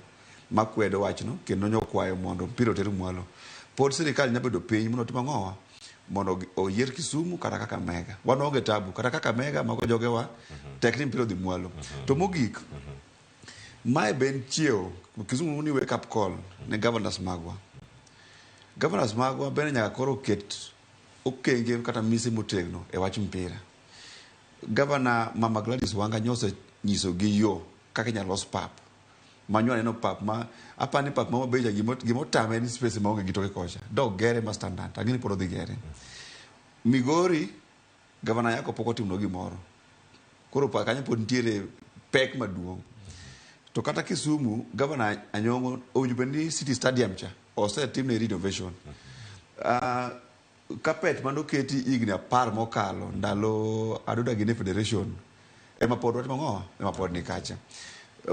makwedo wachno kendo nyokwayo mondo mpira oter mwalo. Pod sirikal nyalo bedo piny mondo otim ang'owa mondo oyier Kisumu kata Kakamega. Wan waonge tabu kata Kakamega mago jogewa tek ni mpira odhi mwalo. To mogik, mae be en chiewo Kisumu ni wake up call ne governors magwa. Governors magwa bende nyaka koro ket okenge kata mise motegno e wach mpira. Governor Mama Gladys Wanga nyose nyiso gi yo kaka inyalo los pap. Manyo aneno pap ma apani pap ma Mabeja gimotame en space maonge gi toke kocha. Dok gere ma standard, ang'e ni pod odhi gere. Migori, Governor Ayako pok otimno gimoro. Koro pa kanyo pod nitiere pek maduong'. To kata Kisumu, Governor Anyong'o owinjo bed ni City Stadium cha osetimne renovation. Carpet manoketi higni 10 mokalo ndalo Aduda gi Federation ema pod watimo ang'o? Ema pod ni kacha.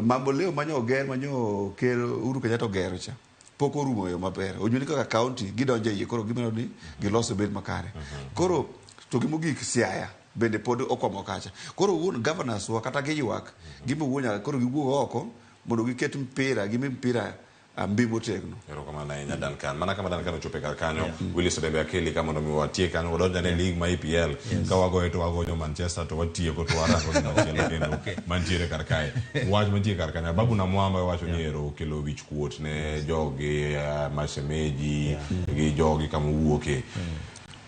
Mamboleo manyo oger manyo ker Uhuru Kenyatta ogero cha pok orumo e yo maber. Owinjo ni kaka county gidonjo e iye koro gimedo ni giloso bed makare. Koro to gi mogik Siaya bende pod okwamo kacha. Koro wuon governors wa kata giywak gima wuon nyaka koro giwuog oko mondo giket mpira gimi mpira mbi motegno. Erokamano ahinya Duncan. Mana kama Duncan ochopo e kar kanyo, Willis Odembe Akeli ka mondo mi watiek kanyo wadonj ane league ma EPL. Ka wagoye to wagoyo Manchester to watieko to warango gimachielo kendo mantiere kar kae. Wach mantie kar kanyo, Babu Namwamba wacho ni ero okelo wich kuot ne jogi mashemeji gi jogi kama owuoke.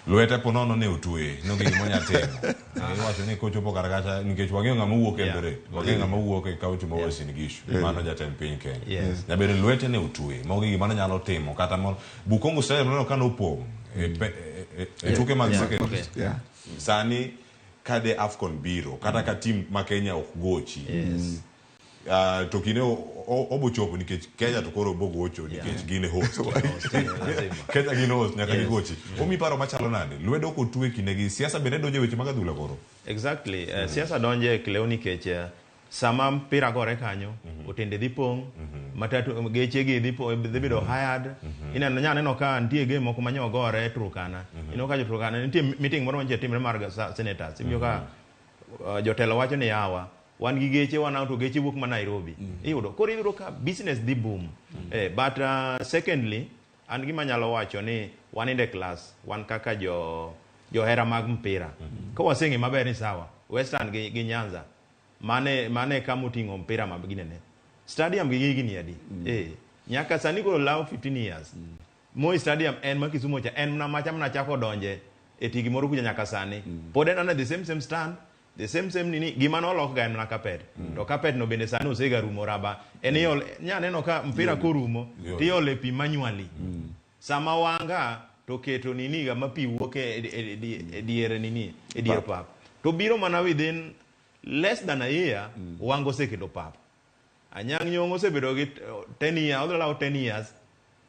Lwete po nono ne otwe, nonge gima onya timo. Iwacho ni kochopo kar kacha nikech wang'eyo ng'ama wuok Eldoret, wang'eyo ng'ama wuok e kaunti ma Uasin Gishu, mano jatend piny Kenya. Nyabedo lwete ne otwe, maonge gima nonyalo timo kata Bukhungu Stadium noneno ka nopong' e tuke mag secondary. Sani ka de AFCON biro, kata ka team ma Kenya ok gochi. To kinde obo chopo nikech Kenya to koro bo gocho nikech gin e host. Kenya gin host nyaka gigochi. Omi paro machalo nade? Lwedo ok otwe kinde gi siasa bende donjo e weche mag adhula koro? Exactly. Siasa donjo e kleo nikech sama mpira gore kanyo, otende dhi pong', matatu geche gi dhi bedo hired. Ineno nya neno ka nitie game moko manyo gore Turkana. Ineno ka jo Turkana nitie meeting moro mantie timre mar senators. Iwinjo ka jotelo wacho ni yawa wan gi geche wan to geche wuok ma Nairobi. Iyudo koro iyudo ka business dhi boom. But secondly, an gima nyalo wacho ni wan in the class, wan kaka johera mag mpira. Ka waseng'e maber ni sawa, Western gi Nyanza mane kama oting'o mpira ma ginene. Stadium gi higni adi? Nyaka sani koro lawo 15 years. Moi Stadium en ma Kisumu cha en mana macha mana chako donje e tigi moro kucha nyaka sani. Pod en ana the same stand. The same nini gima nolok ga en mana carpet. To carpet no bende sani osega rumo raba. En iol nya neno ka mpira korumo tiole pi manually. Sama Wanga to keto nini ga ma pi wuok e dier nini e dier pap. To biro mana within less than a year Wanga oseketo pap. Anyang' Nyong'o osebedo gi 10 years, odhi lawo 10 years.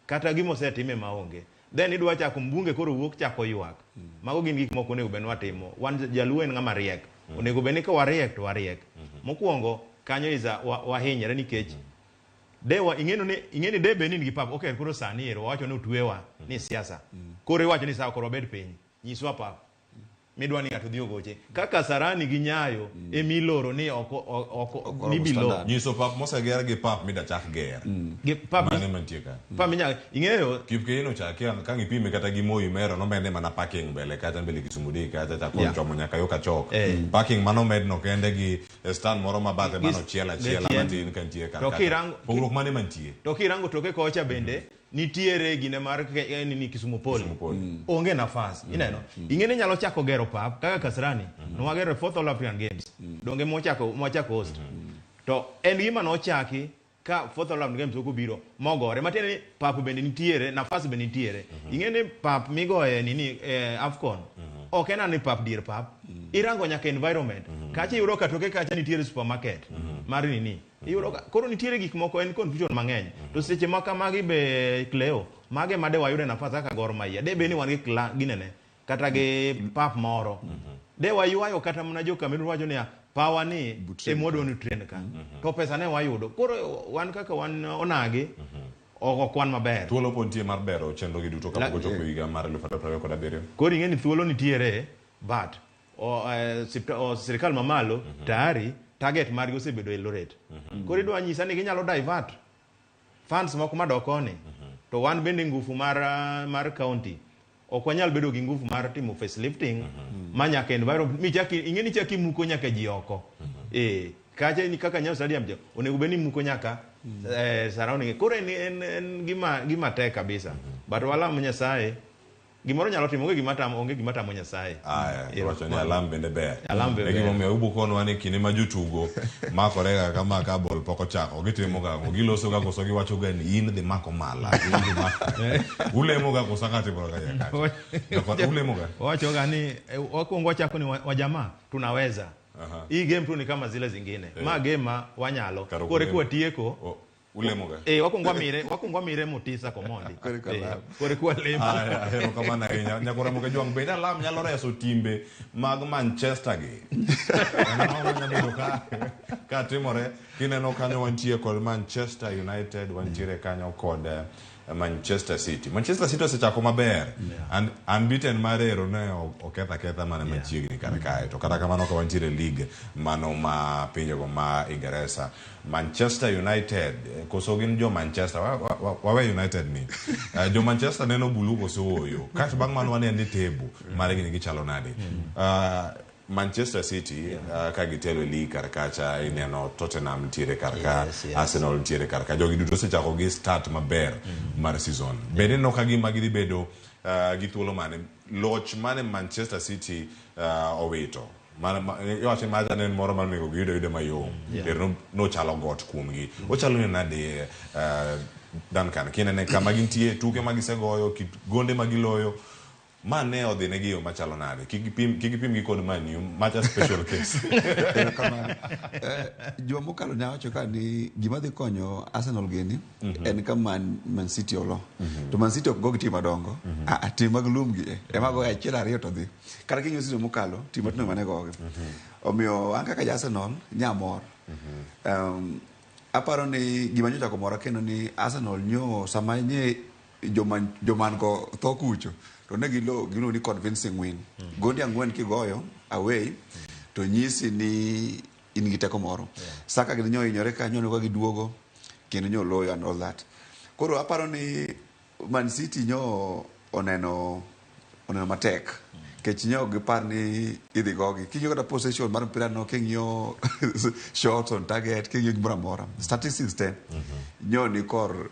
Kata gima osetime maonge. Then idwa chako mbunge koro wuok chako ywak. Mago gin gik moko onego bed ni watimo. Wan Jaluo en ng'ama riek. Onego bed ni ka wariek to wariek. Mokwongo kanyo is a wahinyre nikech dewa ing'eno ni ing'eni de bed ni in gi pap. Okay, koro sani ero wawacho ni otwewa ni siasa. Koro iwacho ni sawa koro wabed piny. Nyiswa pap. Midwa ni ng'ato dhi ogoche. Kaka Kasarani gi Nyayo emiloro ni oko ni below. Nyiso pap moseger gi pap midachak ger. Gi pap Mane mantie ka? Pap minya ing'eyo Kipkeino cha kia ka ngipime kata gi Moi Mero nomede mana parking mbele kacha mbele Kisumu Day kacha cha Yeah. chomo nyaka yo Kachok. Eh. Parking mano med no kende gi stand moro ma bathe Gi- mano chiel achiela chien. matin kantie kar To kacha. Pogruok mane mantie? To kirango toke kocha bende nitiere gine mar nini Kisumu Poli. Onge nafas. Ineno? Ing'e ni nyalo chako gero pap kaka Kasarani. Nwagero fourth All African Games. Donge mwachako host. To en gima nochaki ka fourth All African Games ok obiro mogore. Matiende ni pap bende nitiere, nafas bende nitiere. Ing'e ni pap migoye nini AFCON. Ok en ni pap dier pap. Irango nyaka environment. Kacha iyudo ka toke kacha nitiere supermarket mar nini. Iyudo ka koro nitiere gik moko en confusion mang'eny. To seche ma kamagi be Cleo, mage ma de wayude nafas kaka Gor Mahia. De bed ni wan gi ginene kata gi pap moro. De waywayo kata mana jo Cameroon wacho niya pawa ni ema wadwa ni train ka. To pesa ne wayudo. Koro wan kaka wan onagi ok wan maber. Thuolo pod nitie mar bero chenro gi duto kapok ochopo higa mar 2027. Koro ing'e ni thuolo nitiere but sirikal mamalo tayari target margi osebedo Eldoret. Koro idwa nyisa ni ginyalo divert funds moko madok koni. To wan bende ngufu mar county ok wanyal bedo gi ngufu mar timo facelifting ma nyaka environment mi chaki ing'e ni chaki muko nyaka ji oko. Kacha ni kaka Nyayo Stadium cha onego bed ni muko nyaka surrounding. Koro en gima tek kabisa. But walam Nyasaye gimoro nyalo timo, onge gima tamo, onge gima tamo Nyasaye. Aya, iwacho ni alam bende ber. Alam bende E ber. gimomiyo ubukonwa ni kinde ma jotugo makore ga kama ka bol pok ochako, gitimo ga ang'o? Giloso ga koso giwacho ga ni in dhi mako mala. In dhi mako. Ulemo ga koso kaka timore ga nyakacha. Ulemo ga. Wacho ga ni wakwongo wachako ni wajamaa tunaweza. Hii game tu ni kama zile zingine. Ma game ma wanyalo. Karo Kore kulemo. kwa tieko. Ulemo ga. Wakwongo wamire motisa komondi. Kore kwa lemo. Aya, erokamano ahinya. Nyakora Mokajwang' bende alam nyalo reso timbe mag Manchester gi. En ang'o manyalo bedo ka timore? Kineno kanyo wantie kod Manchester United, wantiere kanyo kod Manchester City. Manchester City osechako maber. Unbeaten mare ero ne oketho aketha mana machiegni kar kae. To kata kamano ka wantiere league mano ma pinjego ma Ingeresa. Manchester United, koso gin jo Manchester, wawe United ni. Jo Manchester neno bulu koso ooyo. Kasto bang' mano waneno ni table margi ni gichalo nade. Manchester City ka gitelo e league kar kacha, ineno Tottenham nitiere kar ka, Arsenal nitiere kar ka. Jogi duto osechako gi start maber mar season. Bende ineno ka gima gidhi bedo gi thuolo mane? Loch mane Manchester City owito? Iwacho ni macha ne en moro mane onego giyud ayuda mayom. Ter nochalo got kuomgi. Ochalo ni nade Duncan? Kinene kama gintie, tuke ma gisegoyo, kit gonde ma giloyo, ma ne odhi negi yo machalo nade? Kik ipim gi kod Man U, macha special case. Erokamano. Juma mokalo ne awacho ka ni gima dhi konyo Arsenal gini en ka Man City olo. To Man City ok go gi tim madongo. Tim mag lum gi ema goyo achiel ariyo to dhi. Kata king'iyo season mokalo, tim matindo ema ne gogi. Omiyo an kaka ja Arsenal nyamor. Aparo ni gima nyocha ochako mora kendo ni Arsenal nyo sama nye joman go tho kucho to ne gilo ni convincing win. Gonde ang'wen kigoyo away to nyisi ni in gi teko moro. Saka gini nyo hinyore ka nyo ka giduogo kendo nyo loyo and all that. Koro aparo ni Man City nyo oneno matek. Kech nyo gipar ni idhi gogi. King'iyo kata possession mar mpira no, king'iyo shots on target, king'iyo gimoro amora. Statistics te nyo ni kor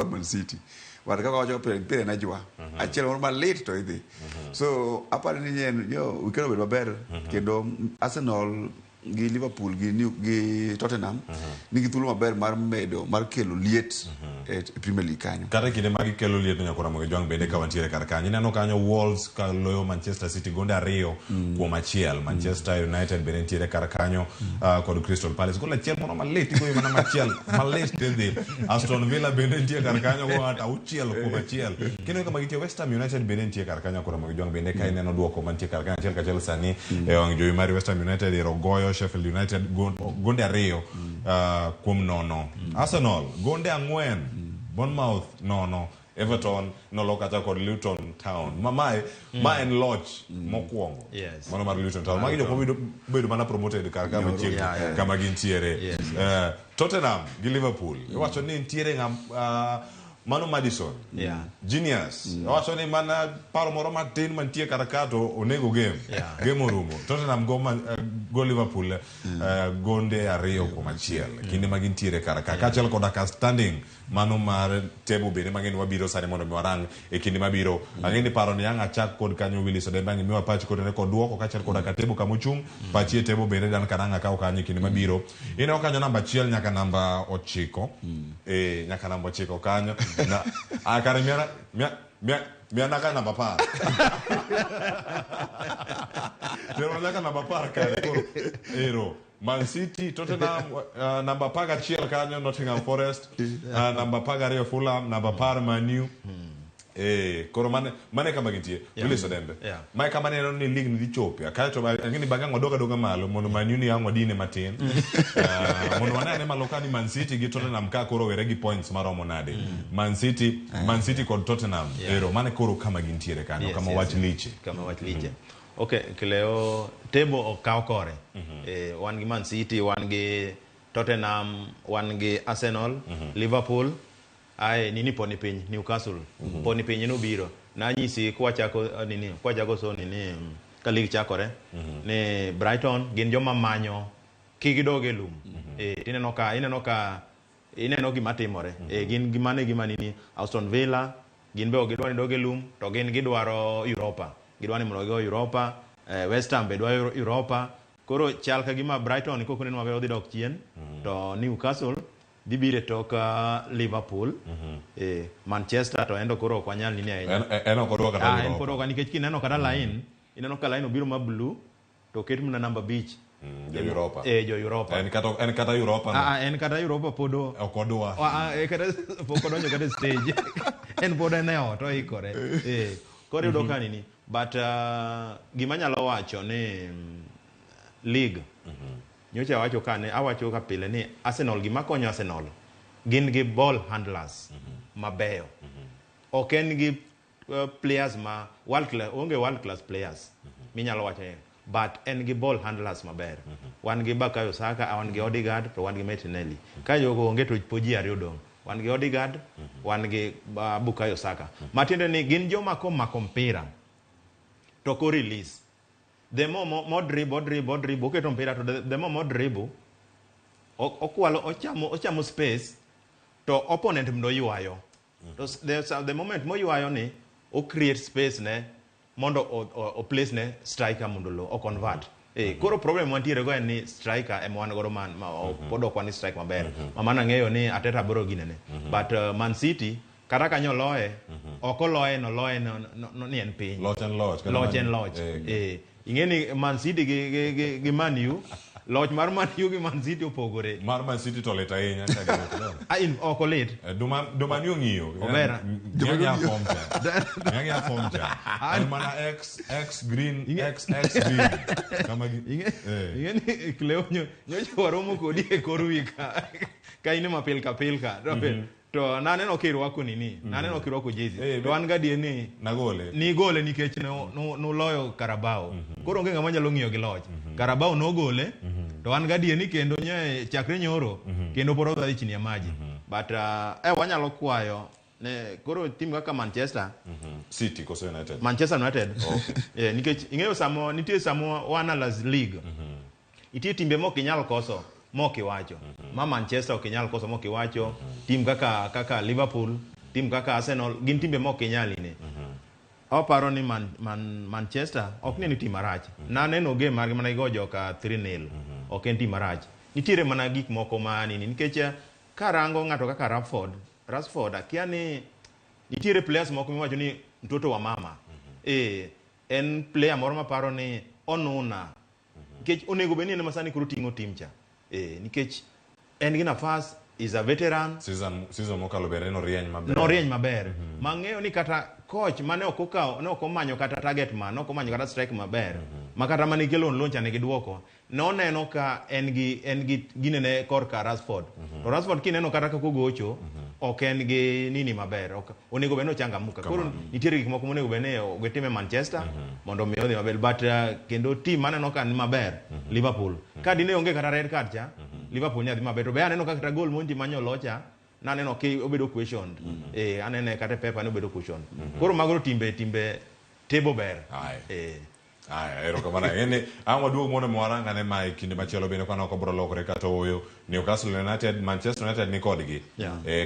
Man City. But kaka wacho mpira en ajwa. Achiel moro malit to idhi. So aparo ni nyo weekend obedo maber kendo Arsenal gi Liverpool gi Tottenham nigi thuolo maber mar medo mar kelo liet e Premier League kanyo. Kata kinde ma gikelo liet no nyakora Ramogi Jwang' bende ka wantiere kar kanyo. Ineno kanyo Wolves ka loyo Manchester City gonde 2-1. Manchester United bende nitiere kar kanyo kod Crystal Palace. Gol achiel moro malit igoyo mana machiel malit tidhi. Aston Villa bende nitie kar kanyo go hata 6-1. Kendo kama gitie West Ham United bende nitie kar kanyo nyakora Ramogi Jwang' bende ka ineno duoko mantie kar kanyo achiel kachiel sani e wang' jowi mar West Ham United ero goyo Sheffield United gonde 2-0. Arsenal gonde 4, Bournemouth 0, Everton nolok kata kod Luton Town. Ma en loch mokwongo. Yes. Mano mar Luton Town. Magi jok mobiro bedo mana promoted kar ka machiegni kama gintiere. Tottenham gi Liverpool. Iwacho ni nitiere ng'a Mano Madison. Genius. Iwacho ni mana paro moro matin mantie kar ka to onego game. Game orumo. Tottenham go Liverpool gonde 2-1. Kinde ma gintiere kar ka. Kaachiel koda ka standing mano mar table bende mang'eny wabiro sani mondo mi warang e kinde mabiro. Ang'e ni paro ni ang' achak kod kanyo Willis Odembe ang' imiwa pachi kod kod duoko kaachiel koda ka table kamochung'. Pachi e table bende dan karang' akaw kanyo e kinde mabiro. Ineno kanyo namba 1 nyaka namba 9. Nyaka namba 9 kanyo. Na kare miana ka namba 10. Pero nyaka namba 10 kare koro. Ero Man City, Tottenham, namba 11 kanyo Nottingham Forest, namba 12 Fulham, namba 10 Man U. Koro mane kama gintie. Willis Odembe. Mae kama neno ni league ni dhi chope. Kaeto ang'e ni bang'e wadoga doga malo mondo Man U ni ang' wadine matin. Mondo wanene malo ka ni Man City gi Tottenham ka koro were gi points maromo nade. Man City kod Tottenham. Ero mane koro kama gintiere kanyo kama wach liche. Kama wach liche. Okay, Cleo table okaw kore. Wan gi Man City, wan gi Tottenham, wan gi Arsenal, Liverpool. Ae nini poni piny Newcastle. Poni piny nobiro. Nanyisi kwachako nini, kwachako so nini ka league chakore ni Brighton gin joma manyo kigidoge lum. Ineno ka ineno gima timore. Gin gimane gima nini Aston Villa gin be ok gidwa ni doge lum to gin gidwaro Europa. Gidwa ni mondo gigo Europa, West Ham be dwaro Europa. Koro chal ka gima Brighton kok oneno maber odhi dok chien to Newcastle dhi biro e tok Liverpool. Manchester to endo koro ok wanyal nini ahinya. En ok odwa kata Europa. En pod ok nikech kineno kata line, ineno ka line obiro ma blue to oket mana namba 5. Jo Europa. Jo Europa. En kata Europa no. En kata Europa pod ok odwa. Kata pok odonjo kata stage. En pod en e ot oikore. Koro iyudo ka nini. But gima anyalo wacho ni league. Nyocha awacho ka ne awacho ka pile ni Arsenal gima konyo Arsenal gin gi ball handlers mabeyo. Ok en gi players ma world class, onge world class players minyalo wacho ni, but en gi ball handlers maber. Wan gi Bukayo Saka, wan gi Odegaard, to wan gi Martinelli. Ka jogo onge to po ji ariyo dong'. Wan gi Odegaard, wan gi Bukayo Saka. Matiende ni gin joma komako mpira to ko release. The more mo dribble, oketo mpira to the more mo dribble, okwalo, ochamo space to opponent mdo ywayo. To the moment mo ywayo ni, o create space ne mondo o place ne striker mondo lo o convert. Koro problem wantiere go en ni striker ema wan godo man pod ok wan ni strike maber. Ma mana ng'eyo ni Arteta biro ginene. But Man City kata kanyo loye, ok oloye no loye no ni en piny. Loch en loch. Loch en loch. Ing'e ni Man City gi Man U, loch mar Man U gi Man City opogore. Mar Man City to lit ahinya. Ok olit. Do Man U ng'iyo. Omera. Ng'ia form cha. Ng'ia form cha. En mana X, X green, X, X green. Kama gi. Ing'e ni Cleo nyocha waromo kodi e kor wi ka. Ka in ema pilka pilka. To naneno kirwako nini, naneno kirwako jezi. To an gadier ni nagole. Nigole nikech noloyo Carabao. Koro onge ng'ama nyalo ng'iyo gi loch. Carabao nogole, to an gadier ni kendo nye chakre nyoro, kendo pod odhi chini ya maji. But wanyalo kwayo ne koro tim kaka Manchester City koso United. Manchester United. Nikech ing'eyo samo nitie samo wana league. Nitie timbe mok inyal koso mok iwacho. Ma Manchester ok inyal koso mok iwacho. Tim kaka Liverpool, tim kaka Arsenal, gin timbe mok inyal ine. Oparo ni Manchester ok ni tim marach. Naneno game margi mana gigo joka 3-0. Ok en tim marach. Nitiere mana gik moko ma nini nikech karango ng'ato kaka Rashford Rashford akia ni nitiere players moko miwacho ni mtoto wa mama. En player moro maparo ni onuna. Nikech onego bed ni en ema sani koro ting'o team cha. Nikech en gi nafas, is a veteran. Season mokalo bende norieny maber. Norieny maber. Mang'eyo ni kata coach mane ok okawo, ne ok omanyo kata target man, ne ok omanyo kata strike maber. Ma kata mane gikelo on loan cha ne giduoko. Noneno ka en gi ginene korka Rashford. To Rashford kineno kata kaka ogocho, ok en gi nini maber. Ok onego bed ni ochangamka. Koro nitiere gik moko monego bed ni gitime Manchester mondo mi odhi maber. But kendo team maneno ka ni maber, Liverpool. Ka dine onge kata red card cha, Liverpool nyadhi maber. To be aneno ka kata goal monti manyo locha, naneno ki obedo questioned. Anene kata Pepa ne obedo questioned. Koro mago timbe table ber. Aya, erokamano. Ene ang' waduog mondo mi warang ane mae kinde machielo bende kane ok obiro lokore kata ooyo. Newcastle United, Manchester United ni kodgi.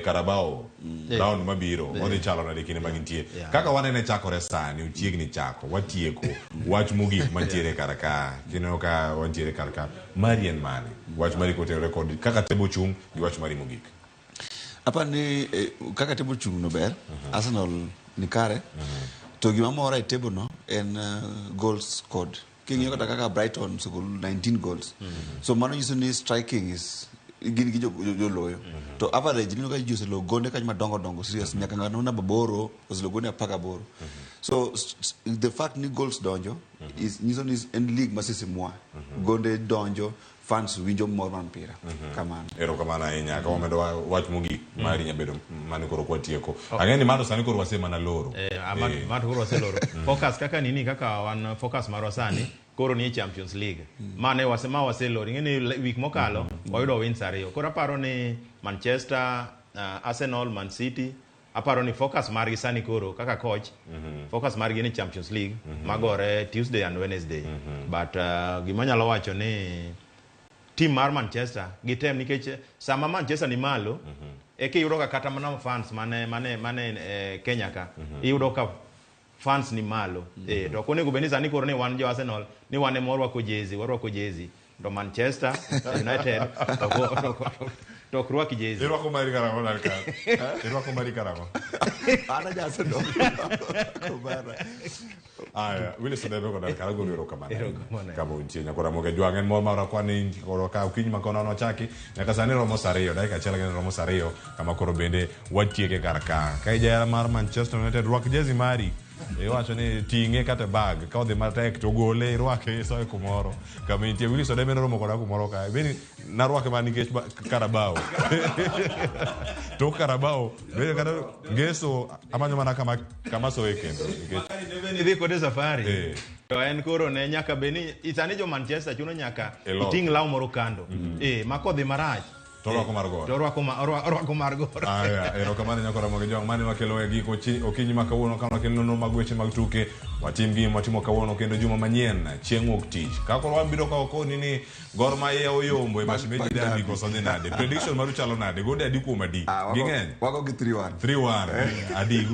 Carabao round mabiro odhi chalo nade kinde ma gintie. Kaka wanene chakore sani, ochiegni chako, watieko wach mogik mantiere kar ka. Kineno ka wantiere kar ka. Mari en mane? Wach mari kotenore kod kaka table chung' gi wach mari mogik. Apani kaka table chung' no ber, Arsenal ni kare. To gima mora e table no en goals scored. King'iyo kata kaka Brighton osegolo 19 goals. So mano nyiso ni striking is gin gi joloyo. To average ineno ka ji oseloyo gonde kanyo madongo dongo serious nyaka ng'ano namba 8 oseloyo gonde 18. So the fact ni goals donjo is nyiso ni en league ma sisimua. Gonde donjo, fans winjo mor mar mpira. Kamano. Erokamano ahinya. Ka wamedo wach mogik mari nyabedo mane koro kwatieko. Ang'e ni mano sani koro wasemana loro. Mano koro waseloro. Focus kaka nini kaka wan focus marwa sani koro ni Champions League. Mane wasema waseloro. Ing'e ni week mokalo wayudo wins 2. Koro aparo ni Manchester, Arsenal, Man City aparo ni focus margi sani koro kaka coach focus margi ni Champions League magore Tuesday and Wednesday. But gima nyalo wacho ni team mar Manchester gitem nikech sama Manchester ni malo eke iyudo ka kata mana fans mane Kenya ka iyudo ka fans ni malo. To ok onego bed ni sani koro ni wan jo Arsenal ni wan ema warwako jezi to Manchester United to ok rwak jezi. Irwako mari karang'o lal ka? Irwako mari karang'o? An aja Arsenal. Aya, Wilson Debe kod Alkara golo erokamano. Kama untie nyakora moge jwang' en mor marwa kwani koro ka okinyi ma kono nochaki nyaka sani romo saa 2 dakika achiel gi romo saa 2 kama koro bende watieke kar ka. Ka ijahera mar Manchester United rwak jezi mari. Iwacho ni ting'e kata bag ka odhi matek to gole irwake isoye kumoro kama intie. Wilson Debe noromo koda kumoro ka bende narwake mana nikech Carabao. To Carabao bende kata ngeso amanyo mana kama soye kendo nikech idhi kode safari. To en koro ne nyaka bed ni sani jo Manchester chuno nyaka iting' law moro kando. Ma kodhi marach to orwako mar gor. To orwako mar gor. Aya, erokamano nyakora moge jwang' mane wakelo e giko okinyi ma kawuono kama wakelo nonro mag weche mag tuke. Watim gima watimo kawuono kendo juma manyien chieng' wuok tich. Ka koro wabiro ka okoni ni Gor Mahia oyombo e mashemeji derby koso dhi nade? Prediction maru chalo nade? Gonde adi kuom adi? Ging'eny? Wago gi 3-1. 3-1. Adi?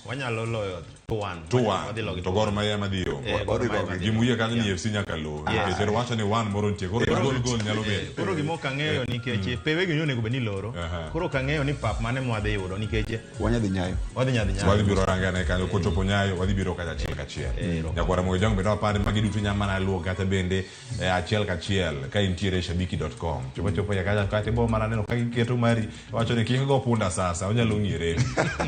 Wanyalo loyo 2-1. 2-1. To Gor Mahia madhi yombo. Gimuyie kanyo ni FC nyaka lo. Nikech wacho ni 1 moro nitie. Koro gol nyalo bedo. Koro gima ok ang'eyo nikech pewe gi onego bed ni loro. Koro ok ang'eyo ni pap mane mwadhi yudo nikech wanyadhi Nyayo. Wadhi nyadhi Nyayo. Wadhi biro range ane kanyo kochopo Nyayo wadhi biro kacha achiel kachiel. Nyakwara mogo jong bende wapar magi duto nya mana luwo kata bende achiel kachiel ka intiere shabiki.com. Chopo ya kacha kata bo mana neno ka giketo mari wacho ni kik go punda sasa onyalo ng'ire.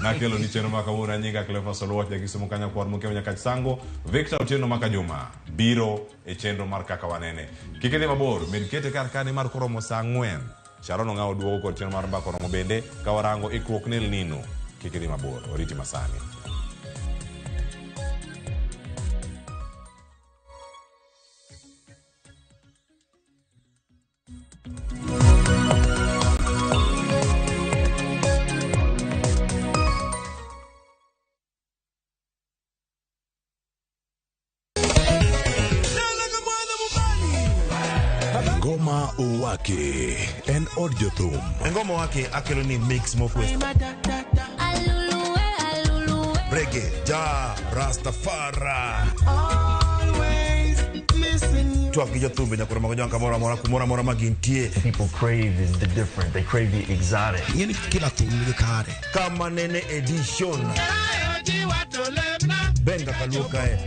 Nakelo ni chenro ma kawuono nyinga Cleophas Oluoch ja Kisumu kanyo kwar mokeo nyaka Sango Victor Otieno maka Juma biro e chenro mar kaka wanene. Kik idhi mabor med kete kar kane mar koromo saa 4. Sharon Ong'awo duogo kod chenro mar mbaka oromo bende ka warango ikruok ne El Nino. Kik idhi mabor oriti masani. Ngoma Owake en od jothum. Ngoma Owake akelo ni mix mofwes. Reggae, ja, Rastafari. twak gi jothumbe nyakoro mag jwang' kamoro amora kumoro amora ma gintie. People crave is the different. They crave the exotic. Ing'eni kila thum nigi kare. Kama nene edition. Ben kaka luo kae.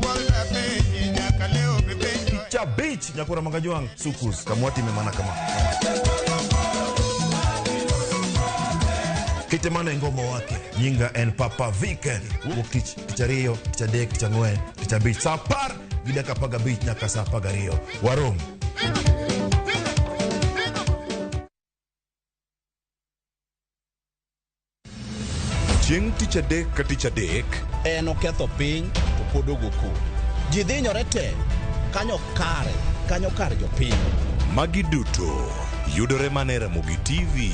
Tich abich nyakoro mag jwang' sukus kamwatime mana kama. Kete mano e ngoma wake. Nyinga en Papa Vic. Wuok tich, tich ariyo, tich adek, tich ang'wen, tich abich. Saa apar gi dakika apar gabich nyaka saa apar gariyo. Warom. Chieng' tich adek ka tich adek En oketho piny to pod ogo koko. Ji dhinyore te kanyo kare, kanyo kar jopiny. Magi duto yudore mana e Ramogi TV.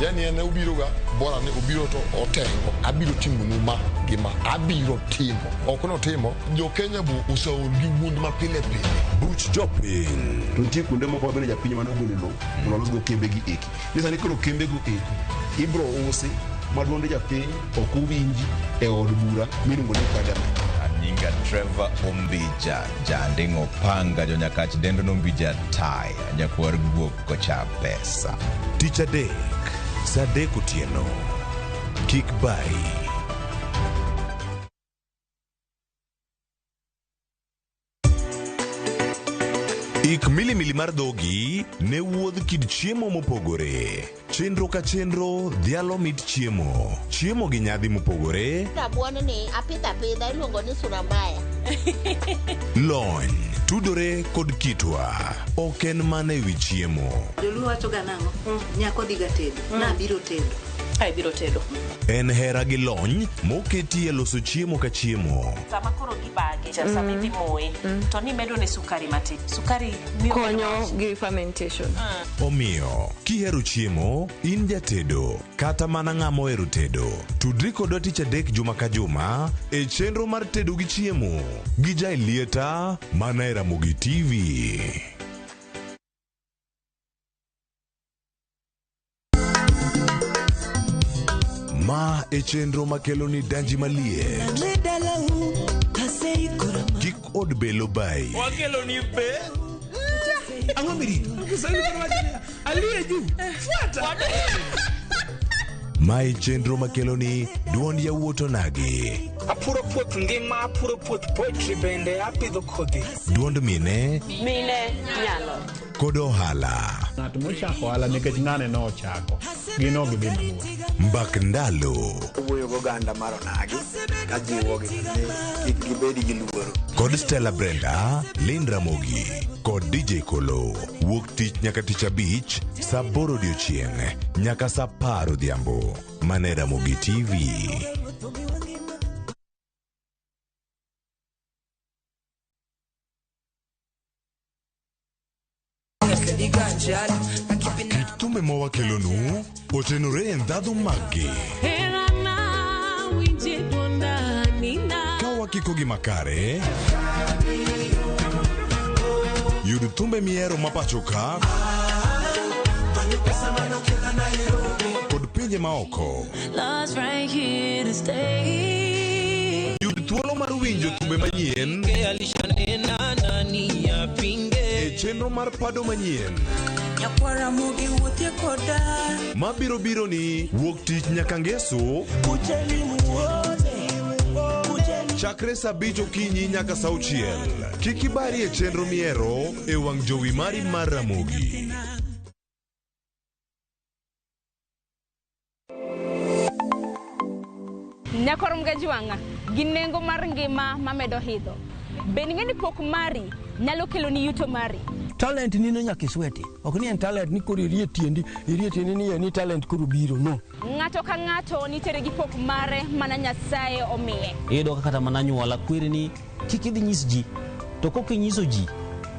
Yani en obiro ga bora ni obiro to otengo abiro timonu ma gi ma abiro timo ok notimo jo Kenya bo oseol gi wuond ma pile pile. Buch jopiny. To nitie kuonde moko ma bende japiny mane ogolo lowo mondo olosgo kembe gi eki. Ni sani koro kembe go eki ibro usi ma duonde japiny ok owinji e od bura miluongo ni parliament. Nyinga Trevor Ombija, janding'o panga jonyakach dendo nombija taya, nyakwar guok kocha pesa. Tich adek, saa adek otieno. Kik bayi. Ik milimili mar dhogi ne wuodh kit chiemo mopogore. Chenro ka chenro dhialo mit chiemo. Chiemo gi nyadhi mopogore. Rabuon ni apidho apidha iluongo ni sura mbaya. Lony tudore kod kitwa. Ok en mana ewi chiemo. Joluo wacho ga nang'o? Nyako dhiga tedo. Nabiro tedo. Ai biro tedo. En hera gi lony moketi e loso chiemo ka chiemo. Sama koro gibage, sama idhi moye, to nimedo ne sukari matin. Sukari miyo konyo gi fermentation. Omiyo, kihero chiemo, in jatedo, kata mana ng'ama ohero tedo, tudri kodwa tich adek juma ka juma e chenro mar tedo gi chiemo gi Jaelieta mana e Ramogi TV. Ma e chenro makelo ni danji maliet. Kik od belo bayi. Wakelo ni be. Ang'o mirito? Kiswahili koro wacho niya, aliye juu fuata. Ma e chenro makelo ni duond yawuot onagi. Apuro puoth ngima, apuro puoth poetry bende apidho kodhi. Duond mine Mine nyalo. kod ohala. Ng'at mochako ohala nikech ng'ane nochako. Gin ok gidhi mabor. Mbak ndalo Owuoyo goganda mar onagi kajiwogi ni kik gibed gi luoro. Kod Stella Brenda, Lynn Ramogi kod DJ Kolo. Wuok tich nyaka tich abich saa aboro odiochieng' nyaka saa apar odhiambo. Mana e Ramogi TV. Kit thumbe mawakelonu otenore e ndhadhu maggi. Ka wakikogi makare, yud thumbe mihero mapacho ka kod pinje maoko. Love's right here to stay. Yud thuolo mar winjo thumbe manyien e chenro mar pado manyien Nyakwara mugi wuothie koda. mabiro biro ni wuok tich nyaka ngeso chakre saa abich okinyi nyaka saa auchiel. Kik ibari e chenro mihero e wang' jowi mari mar Ramogi. Nyakor Mgajwang'a gi nengo mar ngima mamedo idho. Bende ing'e ni pok mari nyalo keloni yuto mari? Talent nino nyaka isweti. Ok ni en talent ni koro irie tiendi, irie tiendi ni ni talent koro biro, no. Ng'ato ka ng'ato nitiere gi pok mare mana Nyasaye omiye. Iyudo ka kata mana anyuola kweri ni kik idhi nyis ji, to kok inyiso ji,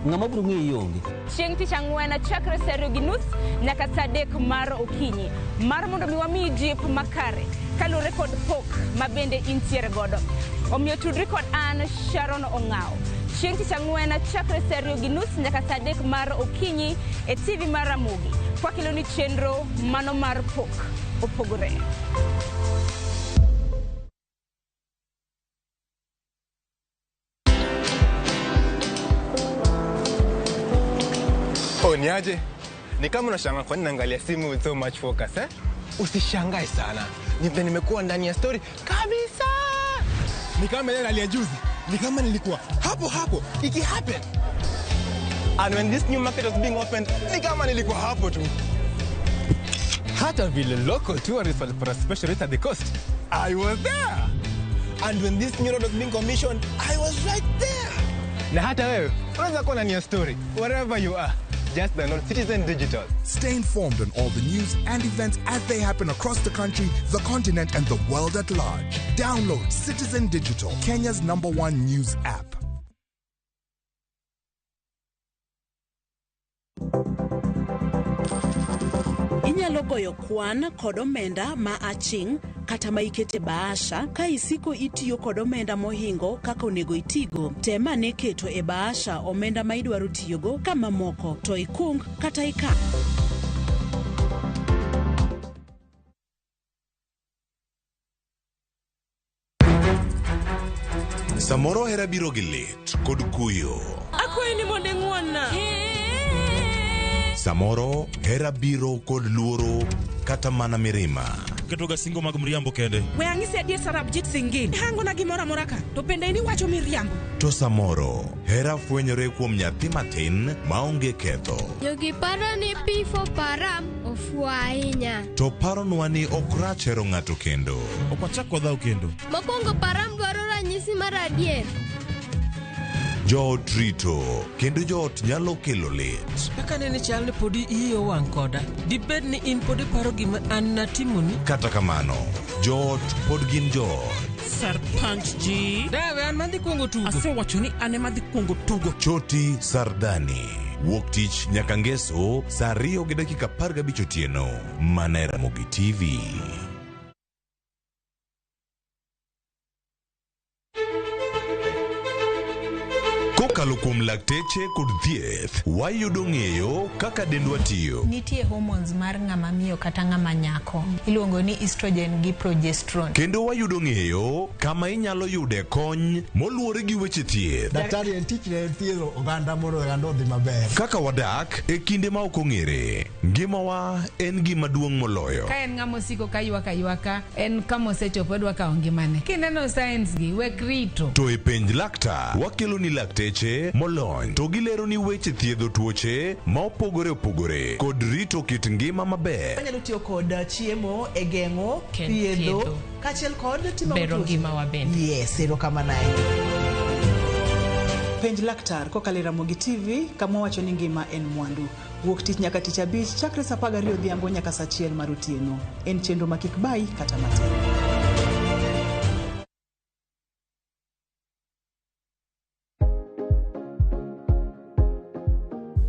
ng'ama biro ng'eyi onge. Chieng' tich ang'wen chakre saa ariyo gi nus nyaka saa adek mar okinyi mar mondo mi wamiyi jip makare kaluwore kod pok ma bende intiere godo. Omiyo tudri kod an Sharon Ong'awo. Chieng' tich ang'wen chakre saa ariyo gi nus nyaka saa adek mar okinyi e TV mar Ramogi. Kwakeloni chenro mano mar pok opogore. Ni aje? Ni kama unashangaa kwa nini naangalia simu with so much focus, eh? Usishangae sana. Ni vile nimekuwa ndani ya story kabisa. Ni kama ile ya juzi. Ni kama nilikuwa hapo hapo iki happen. And when this new market was being opened, ni kama nilikuwa hapo tu. Hata vile local tourists walipata special rate at the coast, I was there. And when this new road was being commissioned, I was right there. Na hata wewe unaweza kuwa ndani ya story wherever you are. Just download Citizen Digital. Stay informed on all the news and events as they happen across the country, the continent, and the world at large. Download Citizen Digital, Kenya's #1 news app. Inyalo goyo kwan kod omenda ma aching' kata ma ikete bahasha ka isiko itiyo kod omenda mohingo kaka onego itigo. Tem ane keto e bahasha omenda ma idwaro tiyogo ka mamoko to ikung kata ikan. Samoro hera biro gi lit kod kuyo. Akwayi ni mondo ing'won-na. Samoro hera biro kod luoro kata mana mirima. Ketoga singo mag mriambo kende. We ang'isi adier Sarabjit Singh. Hangona gimoro amora ka to bende in iwacho miriambo. To samoro hera fwenyore kuom nyathi matin maonge ketho. Jogi paro ni P for Param ofuwo ahinya. To paronwa ni ok rach hero ng'ato kendo. Ok wachak wadhaw kendo. Mokwongo Param dwaro ranyisi mar adier. Joot rito kendo joot nyalo kelo lit. Kaka nene chal ni podi iyi owang' koda. Dibed ni in pod iparo gima an natimoni? Kata kamano, joot pod gin joot. Sarpanch ji. Dawe an madhi kuongo tugo. Asewacho ni an ema dhi kuongo tugo. Choti Sardani. Wuok tich nyaka ngeso saa 2:15 otieno. Mana e Ramogi TV. Kokalo kuom lakteche kod thieth, wayudo ng'eyo kaka dendwa tiyo. Nitie hormones mar ng'ama miyo kata ng'ama nyako. Iluongo ni estrogen gi progesterone. Kendo wayudo ng'eyo kama inyalo yude kony moluwore gi weche thieth. Daktari en tich ne thiedho oganda mondo oganda odhi maber. Kaka wadak e kinde ma ok ong'ere, ngimawa en gima duong' moloyo. Ka en ng'ama osiko ka ywak aywaka, en kama osechopo odwa kawo ngimane. Kineno signs gi, wek rito. To e penj laktar, wakelo ni lakteche molony to gilero ni weche thiedho tuoche ma opogore opogore kod rito kit ngima maber. Wanyalo tiyo kod chiemo e geng'o, thiedho, kaachiel kod timo bero ngimawa bende. Yes, erokamano ahinya. Penj laktar kokalo e Ramogi TV kama wacho ni ngima en mwandu. Wuok tich nyaka tich abich chakre saa 12 odhiambo nyaka saa 1 mar otieno. En chenro ma kik bayi kata matin.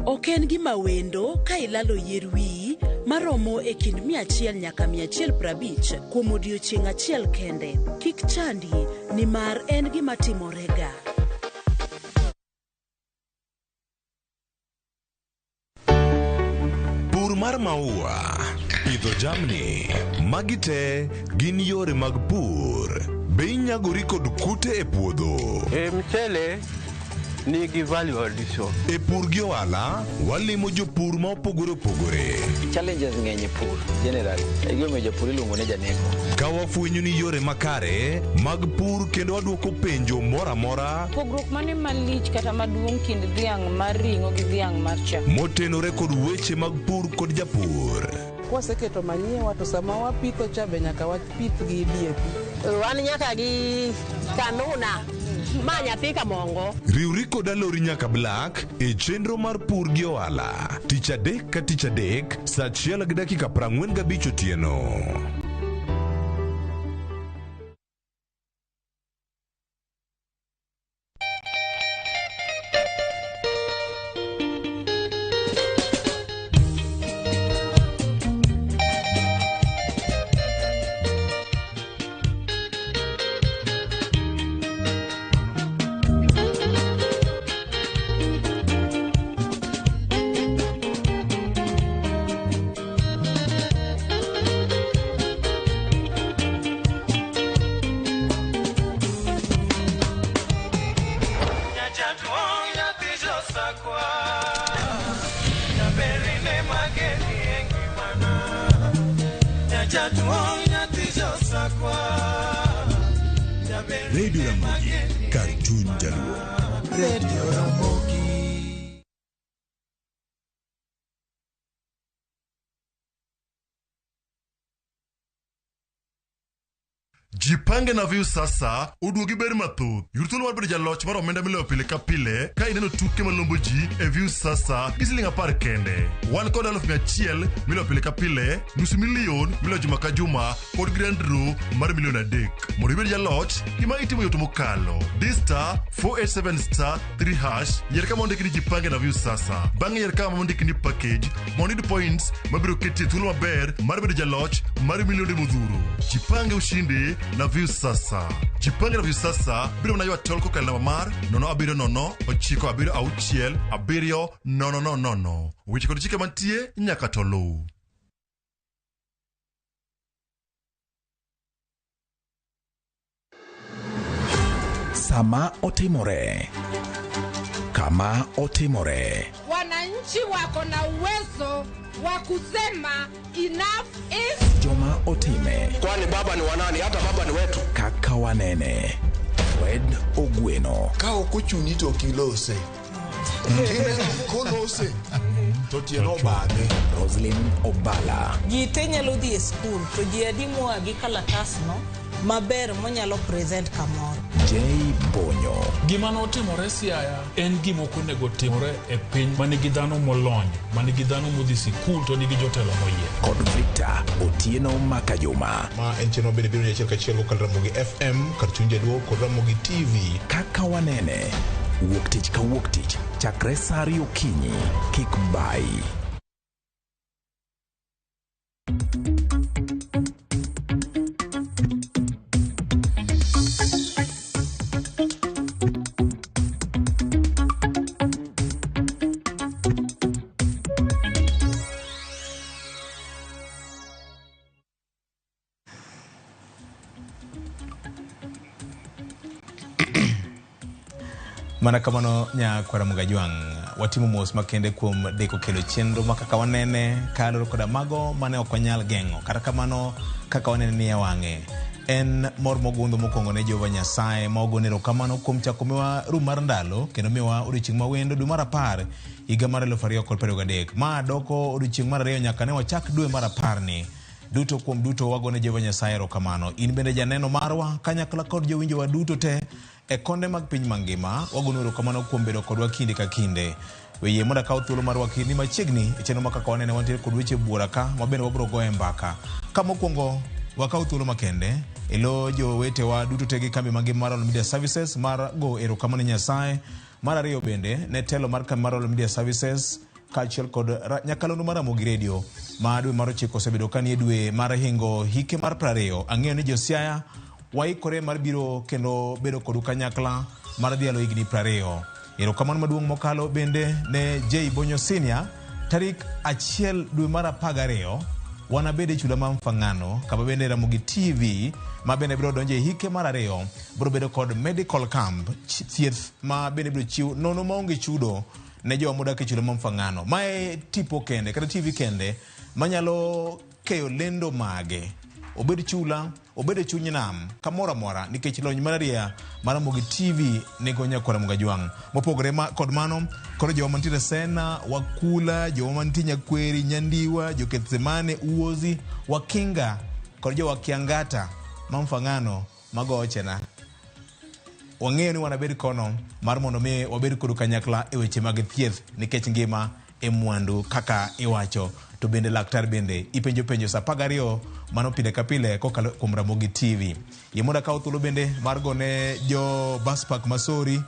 Ok en gima wendo ka ilalo yier wiyi maromo e kind 100 nyaka 150 kuom odiochieng' achiel kende. Kik chandi nimar en gima timorega. Pur mar maua, pidho jamni, magi te gin yore mag pur. Be inyagori kod kute e puodho? E mchele nigi value addition. E pur gi ohala, walimo jopur ma opogore opogore. Challenges ng'eny e pur generally. E gimomiyo japur iluongo ni janeko. Ka wafwenyo ni yore makare mag pur kendo wadwoko penjo moro amora Pogruok mane malich kata maduong' kind dhiang' mar ring'o gi dhiang' mar chak? motenore kod weche mag pur kod japur. Kwaseketo manyiwa to sama wapitho cha be nyaka wapith gi DAP. Wan nyaka gi kanuna ma nyathi kamongo. Riwri kod Alori nyaka Black e chenro mar pur gi ohala tich adek ka tich adek saa 1:45 otieno. Radio Ramogi, kar chuny Jaluo. Radio Ramogi. Jipange na Viusasa oduogi ber mathoth. Yud thuolo mar bedo jaloch mar omenda miloyo pile ka pile ka ineno tuke malombo ji e Viusasa gi siling 10 kende. Wan kod 100,000 miloyo pile ka pile, 500,000 miloyo juma ka juma kod grand draw mar 3 million. Mondo ibed jaloch, gima itimo yot mokalo. Di *487*3# yier kama ondiki ni Jipange na Viusasa. Bang'e yier kama ondiki ni package mondo iyud points mabiro keti e thuolo maber mar bedo jaloch mar milionde modhuro. Jipange ushindi na Viusasa. Jipange na Viusasa biro mana ywa tol kokalo namba mar 070 976 7000. Weche kod chike mantie nyaka to luw. Sama otimore, kama otimore, Wananchi wako na uwezo wa kusema enough is joma otime, Kwani baba ni wanani? Hata baba ni wetu. kaka wanene. Fred Ogweno, Ka ok ochuni to ok ilose. Kineno kolose to tiende obadhe. Roslyn Obala, Ji te nyalo dhi e skul to ji adi moa gi kalatasno maber monyalo present kamoro. J Bonyo, Gima notimore Siaya en gima ok onego timore e piny ma nigi dhano molony, ma nigi dhano modhi sikul to nigi jotelo moyier. kod Victor Otieno Makajuma. Ma en chenro bende biro achiel kachiel kokalo Ramogi FM kar chuny Jaluo kod Ramogi TV. Kaka wanene, wuok tich ka wuok tich, chakre saa ariyo okinyi, kik bayi. Mana kamano nyakwara Mugajwang', watimo mos makende kuom deko kelo chenro ma kaka wanene kaluwore koda mago mane ok wanyal geng'o. Kata kamano kaka wanene ni e wang'e en mor mogundho mokwongo ne Jehova Nyasaye ma wagone erokamano kuom chako miwa rum mar ndalo kendo miwa odiochieng' mawendo dwe mar 10 higa mar 2023. Ma doko odiochieng' mar 2 nyaka ne wachak dwe mar 10 ni. Duto kuom duto wagone Jehova Nyasaye erokamano. In bende janeno marwa kanyakla kod jowinjowa duto te e konde mag piny mangima, wagonu erokamano kuom bedo kodwa kinde ka kinde. Weyie mondo akaw thuolo mar wakirni machiegni e chenro ma kaka wanene wantiere kod weche buora ka ma bende wabiro goye mbaka. Ka mokwongo wakaw thuolo makende e lo jowetewa duto te gi kambi mangima mar Royal Media Services mar go erokamano ne Nyasaye. Mar ariyo bende ne telo mar kambi mar Royal Media Services kaachiel kod nyakalondo mar Ramogi Radio ma dwe mar 9 osebedo ka nie dwe mar hingo hike mar 20. Ang'eyo ni josiaya waikore mar biro kendo bedo kodu kanyakla mar dhialo higni 20. Erokamano maduong' mokalo bende ne J Bonyo Senior tarik 1 dwe mar 12 wanabed e chula mar Mfangano kama bende Ramogi TV ma bende biro donjo e hike mar 2 biro bedo kod medical camp thieth ma bende biro chiw nono maonge chudo ne jowa modak e chula mar Mfangano. Mae tipo kende kata TV kende manyalo keyo lendo mage obed chula obed e chuny nam kamoro amora nikech lony mararieya mar Ramogi TV nigo nyakwara Mugajwang'. Mopogore kod mano, koro jowa mantiere Sena, Wakula, jowa mantie Nyakweri, Nyandiwa, Jokethsemane, Uozi, Wakinga kod jowa Kiangata ma Mfangano mago ochena. Wang'eyo ni wanabed kono mar mondo mi wabed kodu kanyakla e weche mag thieth nikech ngima e mwandu kaka iwacho. To bende laktar bende ipenjo penjo saa 12 mano pile ka pile kokalo kuom Ramogi TV. Yie mondo akaw thuolo bende mar gone jo bus park Masori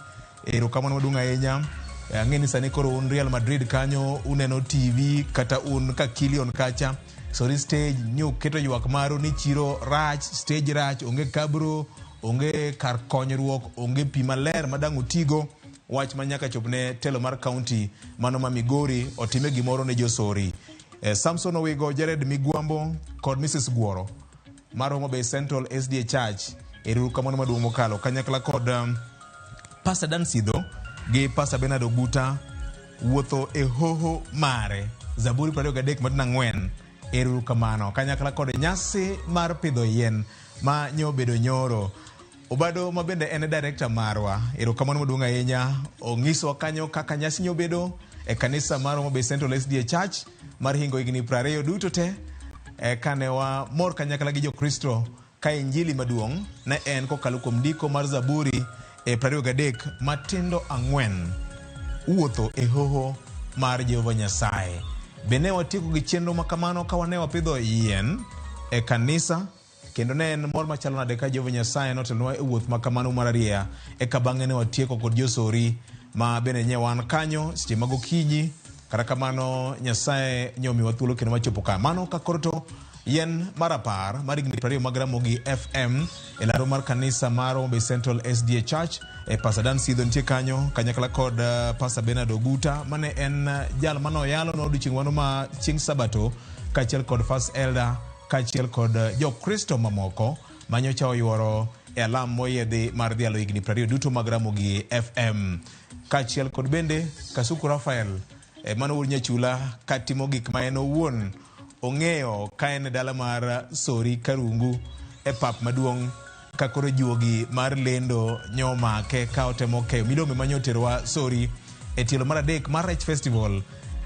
erokamano maduong' ahinya. Ang'e ni sani koro un Real Madrid kanyo uneno TV kata un ka Kilion kacha. Sori stage nyuketo ywak maru ni chiro rach, stage rach, onge kabro, onge kar konyruok, onge pi maler madang' utigo. Wach ma nyaka chop ne telo mar county mano ma Migori otime gimoro ne josori. Samson Owigo, Jared Migwambo kod Mrs. Guoro mar Homa Bay Central SDA Church erokamano maduong' mokalo kanyakla kod Pastor Dan Sidho gi Pastor Bernard Oguta wuotho e hoho mare Zaburi 23 4 erokamano kanyakla kod nyasi mar pidho yien ma nyobedo nyoro. Obado ma bende en director marwa, erokamano maduong' ahinya, onyisowa kanyo kaka nyasi nyobedo e kanisa mar Homa Bay Central SDA Church mar hingo higni 20 duto te, kane wamor kanyakla gi Jokristo ka injili maduong' ne en kokalo kuom ndiko mar Zaburi e 23 matindo 4 wuotho e hoho mar Jehova Nyasaye. Be ne watieko gi chenro ma kamano ka wane wapidho yien e kanisa kendo ne en mor machalo nade ka Jehova Nyasaye notelonwa e wuoth ma kamano mar arieya, eka bang'e ne watieko kod josori ma bende nye wan kanyo seche mag okinyi. Kata kamano Nyasaye nyomiwa thuolo kendo wachopo ka. Mano ka koro to yien mar 10 mar higni 20 mag Ramogi FM e laro mar kanisa mar Homa Bay Central SDA Church e Pastor Dan Sidho nitie kanyo kanyakla kod Pastor Bernard Oguta mane en jal manoyalo no odiochieng' mano ma chieng' Sabato, kaachiel kod First Elder kaachiel kod Jokristo mamoko manyocha oyuoro e alam moyiedhi mar dhialo higni 20 duto mag Ramogi FM, kaachiel kod bende Kasuku Raphael mano wuod Nyachula katimo gik ma en owuon ong'eyo ka en e dala mar Sori Karungu e pap maduong' ka koro juogi mar lendo nyomake ka otemo keyo milome manyoterwa Sori e tielo mar 3 mar Rech Festival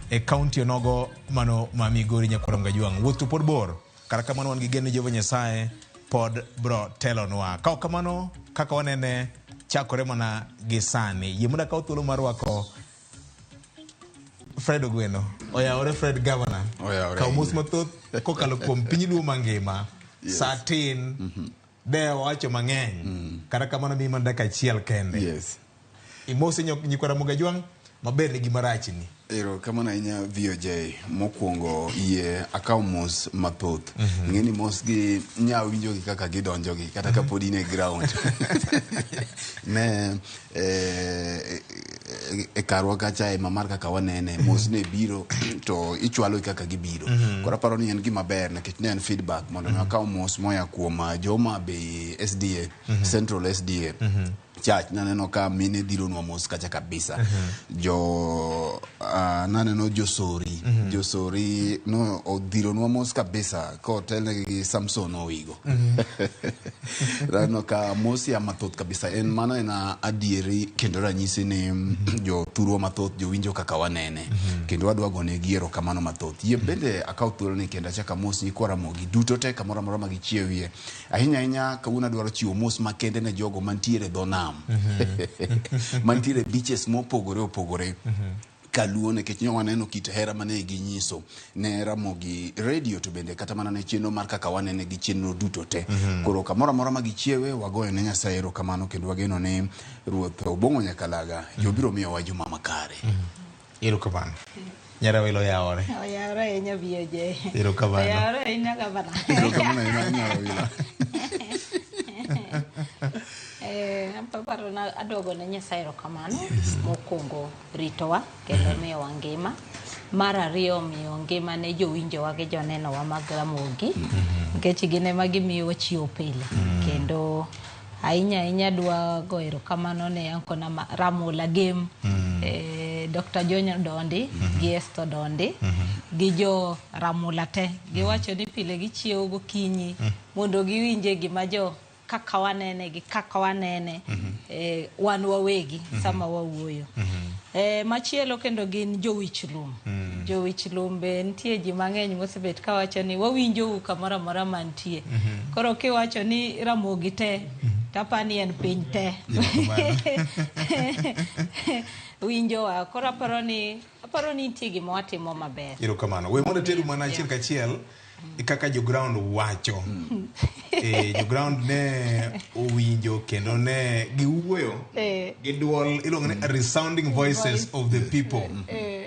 e kaunti onogo mano ma Migori Nyakwar Ngajwang'. Wuoth to pod bor, kata kamano wan gi geno ni Jehova Nyasaye pod bro telonwa. Ka ok kamano kaka wanene chakore mana gi sani. Yie mondo akaw thuolo mar rwako Fred Ogweno. Oyawore Fred Governor. Kaw mos mathoth kokalo kuom piny Luo mangima. Yes. Sa tin de wacho mang'eny. Kata kamano miyi mana dakika achiel kende. Yes. Imose nyikwa Ramogi Ajwang' maber ni gima rachni. Erokamano ahinya VOJ. Mokwongo yie akaw mos mathoth. Ing'e ni mos gi nya winjo gi kaka gidonjo gi kata ka pod in e ground. Ne e karwa kacha e mamar kaka wanene mos ne biro to ichwalo kaka gibiro. Koro aparo ni en gima ber nikech ne en feedback mondo mi akaw mos moya kuom joma Bay SDA, Central SDA. Church naneno ka mine dhironwa mos kacha kabisa. Jo naneno josori, josori no odhironwa mos kabisa kotelnegi gi Samson Owigo. Naneno ka mos ya mathoth kabisa. En mano en adieri kendo ranyisi ni jothurwa mathoth jowinjo kaka wanene. Kendo wadwa gonegi erokamano mathoth. Yie bende akaw thuolo ni kendo achak amos nyikwa Ramogi duto te kamoro amora ma gichiewie. Ahinya ahinya kawuono adwaro chiwo mos makende ne jogo mantiere dho nam. Mantiere beaches mopogore opogore. Kaluo nikech nyo waneno kit hera mane ginyiso ne Ramogi Radio to bende kata mana ne chenro mar kaka wanene gi chenro duto te. Koro kamoro amora ma gichiewe wagoyo ne Nyasaye erokamano kendo wageno ni Ruoth Obong'o Nyakalaga jobiro miyowa juma makare. Erokamano. Nyarawilo oyawore. Oyawore ahinya VOJ. Erokamano. Oyawore ahinya gavana. Erokamano ahinya Nyarawilo. Aparo na aduogo ne Nyasaye erokamano. Mokwongo ritowa kendo miyowa ngima. Mar ariyo miyo ngima ne jowinjowa gi jonenowa mag Ramogi. Nikech gin ema gimiyowa chiwo pile. Kendo ahinya ahinya dwa goyo erokamano ne ankona Ramola Gem. Dr. John Dondi gi Esther Dondi gi jo Ramola te. Giwacho ni pile gichiewo gokinyi mondo giwinje gima jo kaka wanene gi kaka wanene wan wawegi sama wawuoyo. Machielo kendo gin jowich lum. Jowich lum be nitie ji mang'eny mosebet kawacho ni wawinjou kamoro amora mantie. Koro kiwacho ni Ramogi te tapani en piny te. Winjowa. Koro aparo ni nitie gima watimo maber. Erokamano. We mondo ateru mana achiel kachiel kaka jo ground wacho. Jo ground ne owinjo kendo ne giwuoyo gi duol iluongo ni resounding voices of the people.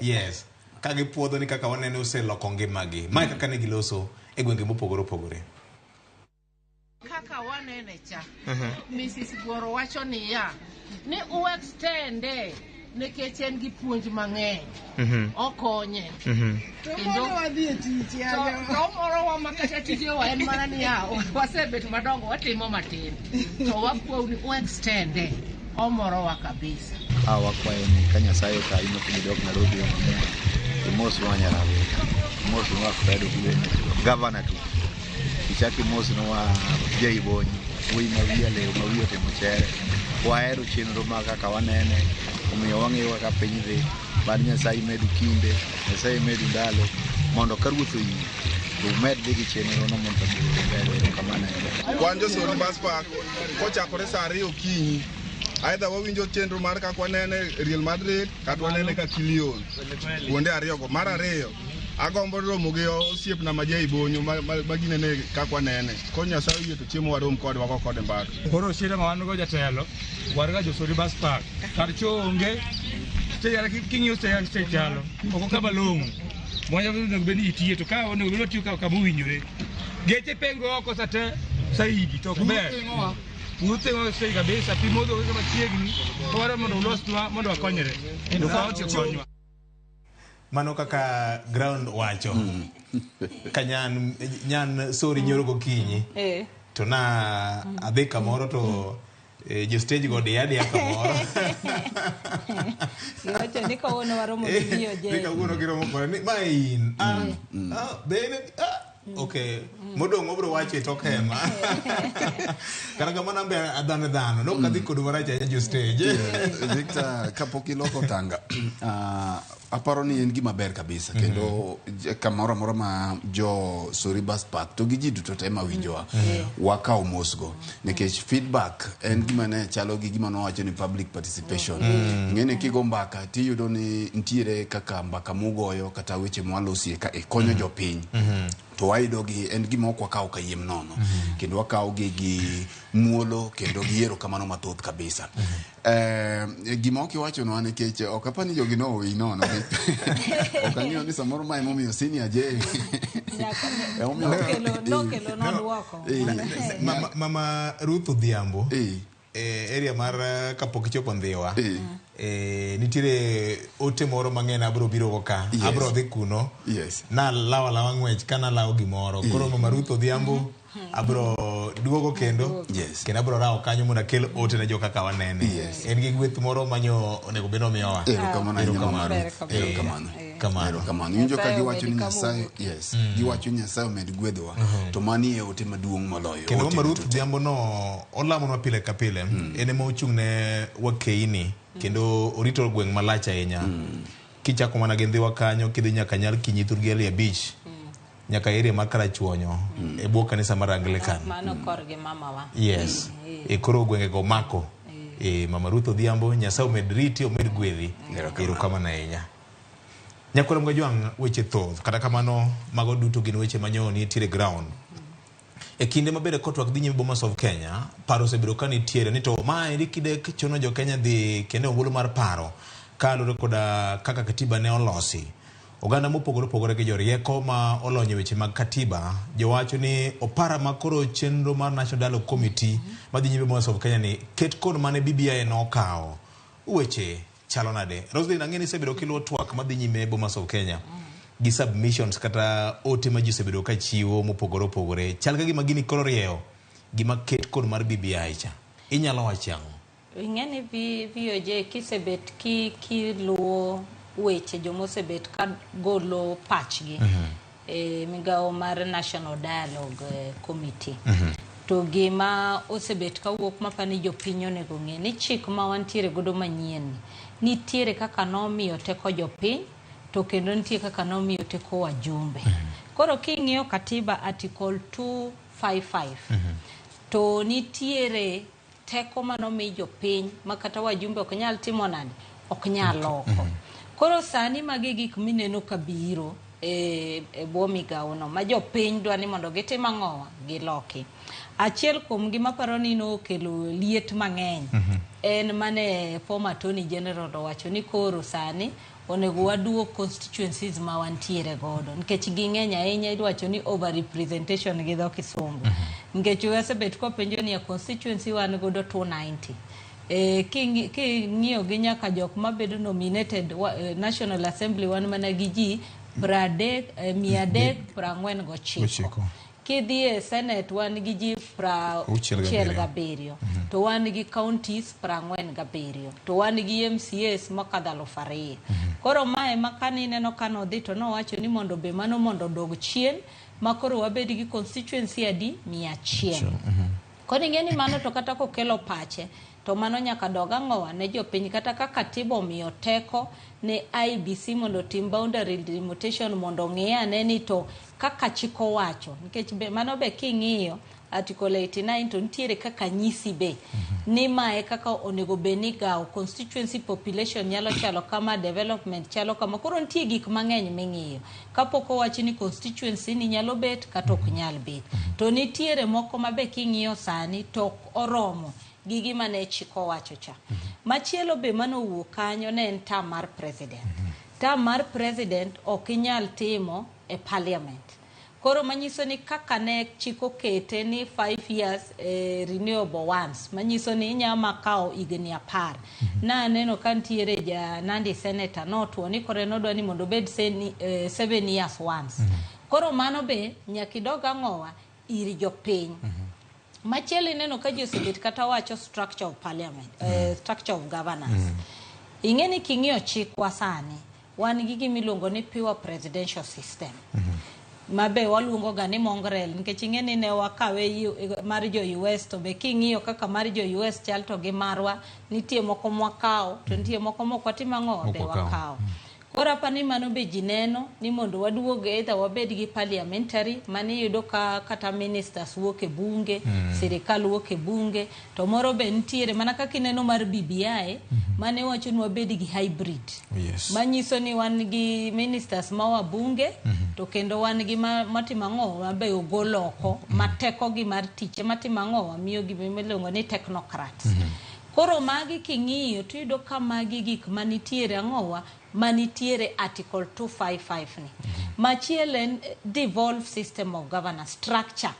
Yes. Ka gipuodho ni kaka wanene oseloko ngimagi. Mae kaka ne giloso e gwenge mopogore opogore. Kaka wanene cha, Mrs. Goro wacho niya, ni uextende nikech en gi puonj mang'eny. Okonye. To wadhi e tich to morowa ma kata tijewa en mana niya, wasebet madongo watimo matin. To wakwau ni uextende, omorowa kabisa. Wakwayo ni ka Nyasaye otayi mokidok Nairobi imos wa Nyarawila, imos wa Fred Ogweno, gavana tu. Ichak imosnwa Jaibonyi, wuoyi ma wiye lew ma wiye otimo chere. Wahero chenro ma kaka wanene, omiyo wang'iyo kaka piny dhi. Mad Nyasaye medu kinde, Nyasaye medu ndalo, mondo ka Ruoth oyie, to umed dhi gi chenro no mondo odhi mbele. Erokamano ahinya. Wan jo Sori Bus Park kochakore saa 2 okinyi aidha wawinjo chenro mar kaka wanene Real Madrid kata wanene ka Kilion kuonde ariyogo. Mar ariyo agombo romo gi osiepna ma Jaibonyo ma ginene kaka wanene. Ko Nyasaye oyie to chiemo warom kode wago kode mbaka. Koro shida ma wan go jatelo, wan ga jo Sori Bus Park. Kar choo onge, stage king'iyo stage chalo, oko kama long'o. Mwanya onego bed ni itiye to ka onego bed ni watiyo kama owinjore. Geche pengo oko sate saidi to ok ber. Puothe stage kabisa, pi modho onge machiegni, to wadwa mondo ulosnwa mondo wakonyre. Kendo kaunti okonywa. Mano kaka ground wacho. Ka nyan Sori nyoro gokinyi. To na adhi kamoro to jo stage go diya diya kamoro. Giwacho ni kawuono waromo gi VOJ. Ni kawuono giromo kode ni ma in. Bene okay. Modong' obro wacho e tok hema. Kata kamano an be adhano dhano. Nok adhi kodu marach ahinya jo stage. Victor, kapok iloko tanga, aparo ni en gima ber kabisa kendo kamoro amora ma jo Sori Bus Park to gi ji duto te mawinjowa wakawo mosgo nikech feedback en gima ne chalo gi gima nowacho ni public participation. Ing'eni kigo mbaka tiyudo ni nitiere kaka mbaka mugoyo kata weche mwalosie ka e konyo jopiny. To wayudo gi en gima ok wakaw kayiem nono kendo wakaw gi gi muolo kendo gi erokamano mathoth kabisa. Gima ok iwachonwa nikech ok apar ni jogi nowi nono. Ok ang'eyo ni samoro ma emomiyo senior J. Nokelo nodwoko. Mama Ruth Odhiambo. Area mar kapok ichopo Ndhiwa. Nitiere ote moro mang'eny abro biro go ka. Abro dhi kuno. Na lawa lawa ng'wech ka nalawo gimoro. Koro Mama Ruth Odhiambo abro duogo kendo. Kendo abro rawo kanyo mondo akel ote ne jo kaka wanene. En gi gweth moro manyo onego bed ni omiyowa. Erokamano ahinya Mama Ruth. Erokamano. Kamano. Erokamano. Iwinjo ka giwacho ni Nyasaye, yes, giwacho ni Nyasaye omed gwedhowa. To mani e ote maduong' moloyo. Kendo ote Mama Ruth duto te. Odhiambo no olamonwa pile ka pile. En ema ochung' ne wakeini kendo orito gweng' malach ahinya. Kichako mana gi Ndhiwa kanyo kidhi nyaka Nyalkinyi thurgi Ali Abich. Nyaka area mar Karachuonyo e bwo kanisa mar Anglican. Mano korgi mamawa. Yes. E koro gwenge go mako. Mama Ruth Odhiambo, Nyasaye omed riti, omed gwedhi. Erokamano ahinya. Nyakwar Mgajwang' weche thoth. Kata kamano mago duto gin weche manyo nitiere ground. E kinde mabende kotwak dhi nyime Bomas of Kenya, paro osebedo ka nitiere ni to maendi kidek chuno jo Kenya dhi kendo e ombulu mar paro kaluwore koda kaka katiba ne olosi. Oganda mopogore opogore gi jorieko ma olony e weche mag katiba jowacho ni opara ma koro chenro mar National Dialogue Committee madhi nyime Bomas of Kenya ni ket kod mane BBI nokawo. Weche chalo nade? Roslyn, ang'e ni isebedo kiluwo twak madhi nyime Bomas of Kenya gi submissions kata ote ma ji osebedo ka chiwo mopogore opogore. Chal ka gima gini koro rieyo gima ket kod mar BBI cha. Inyalo wacho ang'o? Ing'e ni VOJ kisebet kiluwo weche jomosebet ka golo pachgi e migawo mar National Dialogue Committee. To gima osebet kawuok mapani jopiny onego ng'e ni chik ma wantiere godo manyien ni nitiere kaka nomiyo teko jopiny to kendo nitie kaka nomiyo teko wajumbe. Koro king'iyo katiba article 255 to nitiere teko manomi jopiny ma kata wajumbe ok nyal timo nade, ok nyal loko. Koro sani magi gik mineno kabiro e bwo migawo no ma jopiny dwa ni mondo gitim ang'owa, giloki. Achiel kuom gi maparo ni nokelo liet mang'eny en mane former Attorney General owacho ni koro sani onego waduok constituencies ma wantiere godo nikech ging'eny ahinya, iwacho ni over representation gi dho kisungu. Nikech wasebet kwapenjo ni e constituency wan godo 290. King'iyo gi nyaka jok mabedo nominated National Assembly wan mana gi ji 349. Kidhi e Senate wan gi ji 67 to wan gi counties 47 to wan gi MCAs mokadho 2000. Koro mae ma kane ineno ka nodhi to nowacho ni mondo be mano mondo odog chien Ma koro wabed gi constituency adi? 100. Koro ing'e ni mano to kata kokelo pache to mano nyaka dog ang'owa ne jopiny, kata ka katiba omiyo teko ne IEBC mondo otim boundary delimitation mondo ong'i ane ni to kaka chik owacho, nikech be mano be king'iyo article 89 to nitiere kaka nyisi be ni mae kaka onego bed ni gawo constituency, population nyalo chalo kama, development chalo kama. Koro nitie gik mang'eny ming'iyo kapok owach ni constituency ni nyalo bet kata ok nyal bet. To nitiere moko ma be king'iyo sani to ok oromo gi gima ne chik owacho cha. Machielo be manowuok kanyo ne en term mar president. Term mar president ok inyal timo e parliament. Koro manyiso ni kaka ne chik okete ni 5 years, renewable once, manyiso ni inya makawo higni 10. Naneno ka nitiere ja Nandi senator notwo ni koro en odwa ni mondo obed 7 years once. Koro mano be nyaka idog ang'owa ir jopiny. Machielo ineno ka ji osebet kata wacho structure of parliament, structure of governance. Ing'e ni king'iyo chikwa sani, wan gi gima iluongo ni pure presidential system, ma be waluongo ga ni mongrel, nikech ing'e ni ne wakawe mar jo US, to be king'iyo kaka mar jo US chal to gi marwa, nitie moko mwakawo to nitie moko mok watimo ang'o be wakawo. Koro apani mano be ji neno ni mondo waduog either wabed gi parliamentary, mani iyudo ka kata ministers wuok e bunge, sirikal wuok e bunge, to moro be nitiere mana kaka ineno mar BBI, mane wacho ni wabed gi hybrid. Manyiso ni wan gi ministers ma wabunge, to kendo wan gi matimo ang'o ma be ogol oko, ma tekogi mar tich ema timo ang'o, miyo gima iluongo ni technocrats. Koro magi king'iyo tiyudo ka magi gik manitiere ang'owa manitiere article 255 ni. Machielo en devolved system of governance structure,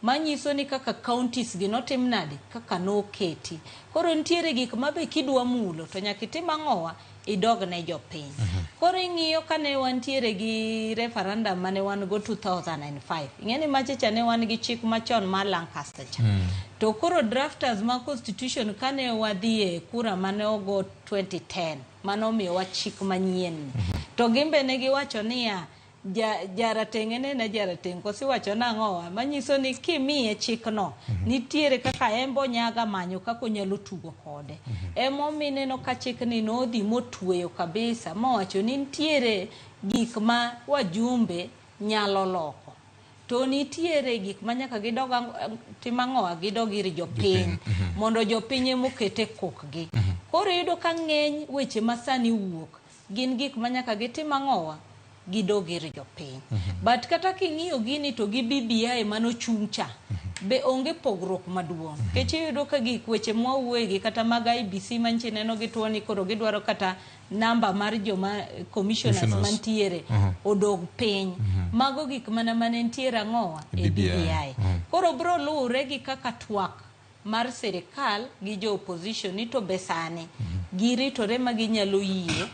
manyiso ni kaka counties gi notim nade, kaka noketi. Koro nitiere gik ma be kidwa mulo to nyaka itim ang'owa, idog ne jopiny. Koro ing'iyo kane wantiere gi referendum mane wan go 2005, ing'e ni machacha ne wan gi chik machon mar Lancaster cha. To koro drafters ma constitution kane wadhi e kura mane ogo 2010, mano omiyowa chik manyien ni. To gin be ne giwacho niya, jarateng' en ena jarateng', koso iwacho nang'owa, manyiso ni kimiye chikno, nitiere kaka en be onyaga manyo kaka onyalo tugo kode. Emomiyo ineno ka chikni nodhi motweyo kabisa, mowacho ni nitiere gik ma wajumbe nyalo loko. To nitiere gik ma nyaka gidog tim ang'owa, gidog ir jopiny, mondo jopiny emokete kokgi. Koro iyudo ka ng'eny weche ma sani wuok gin gik ma nyaka gitim ang'owa, gidog ir jopiny. But kata king'iyo gini to gi BBI manochung' cha, be onge pogruok maduong'. Nikech iyudo ka gik weche mwawuoye kata mag IEBC mantie neno gituo ni koro gidwaro kata namba mar joma commissioners mantiere odog piny. Mago gik mana mane nitiere ang'owa e BBI. Koro bro luwre gi kaka twak mar sirikal gi jo opposition ni to be sani giritore ma ginyalo yie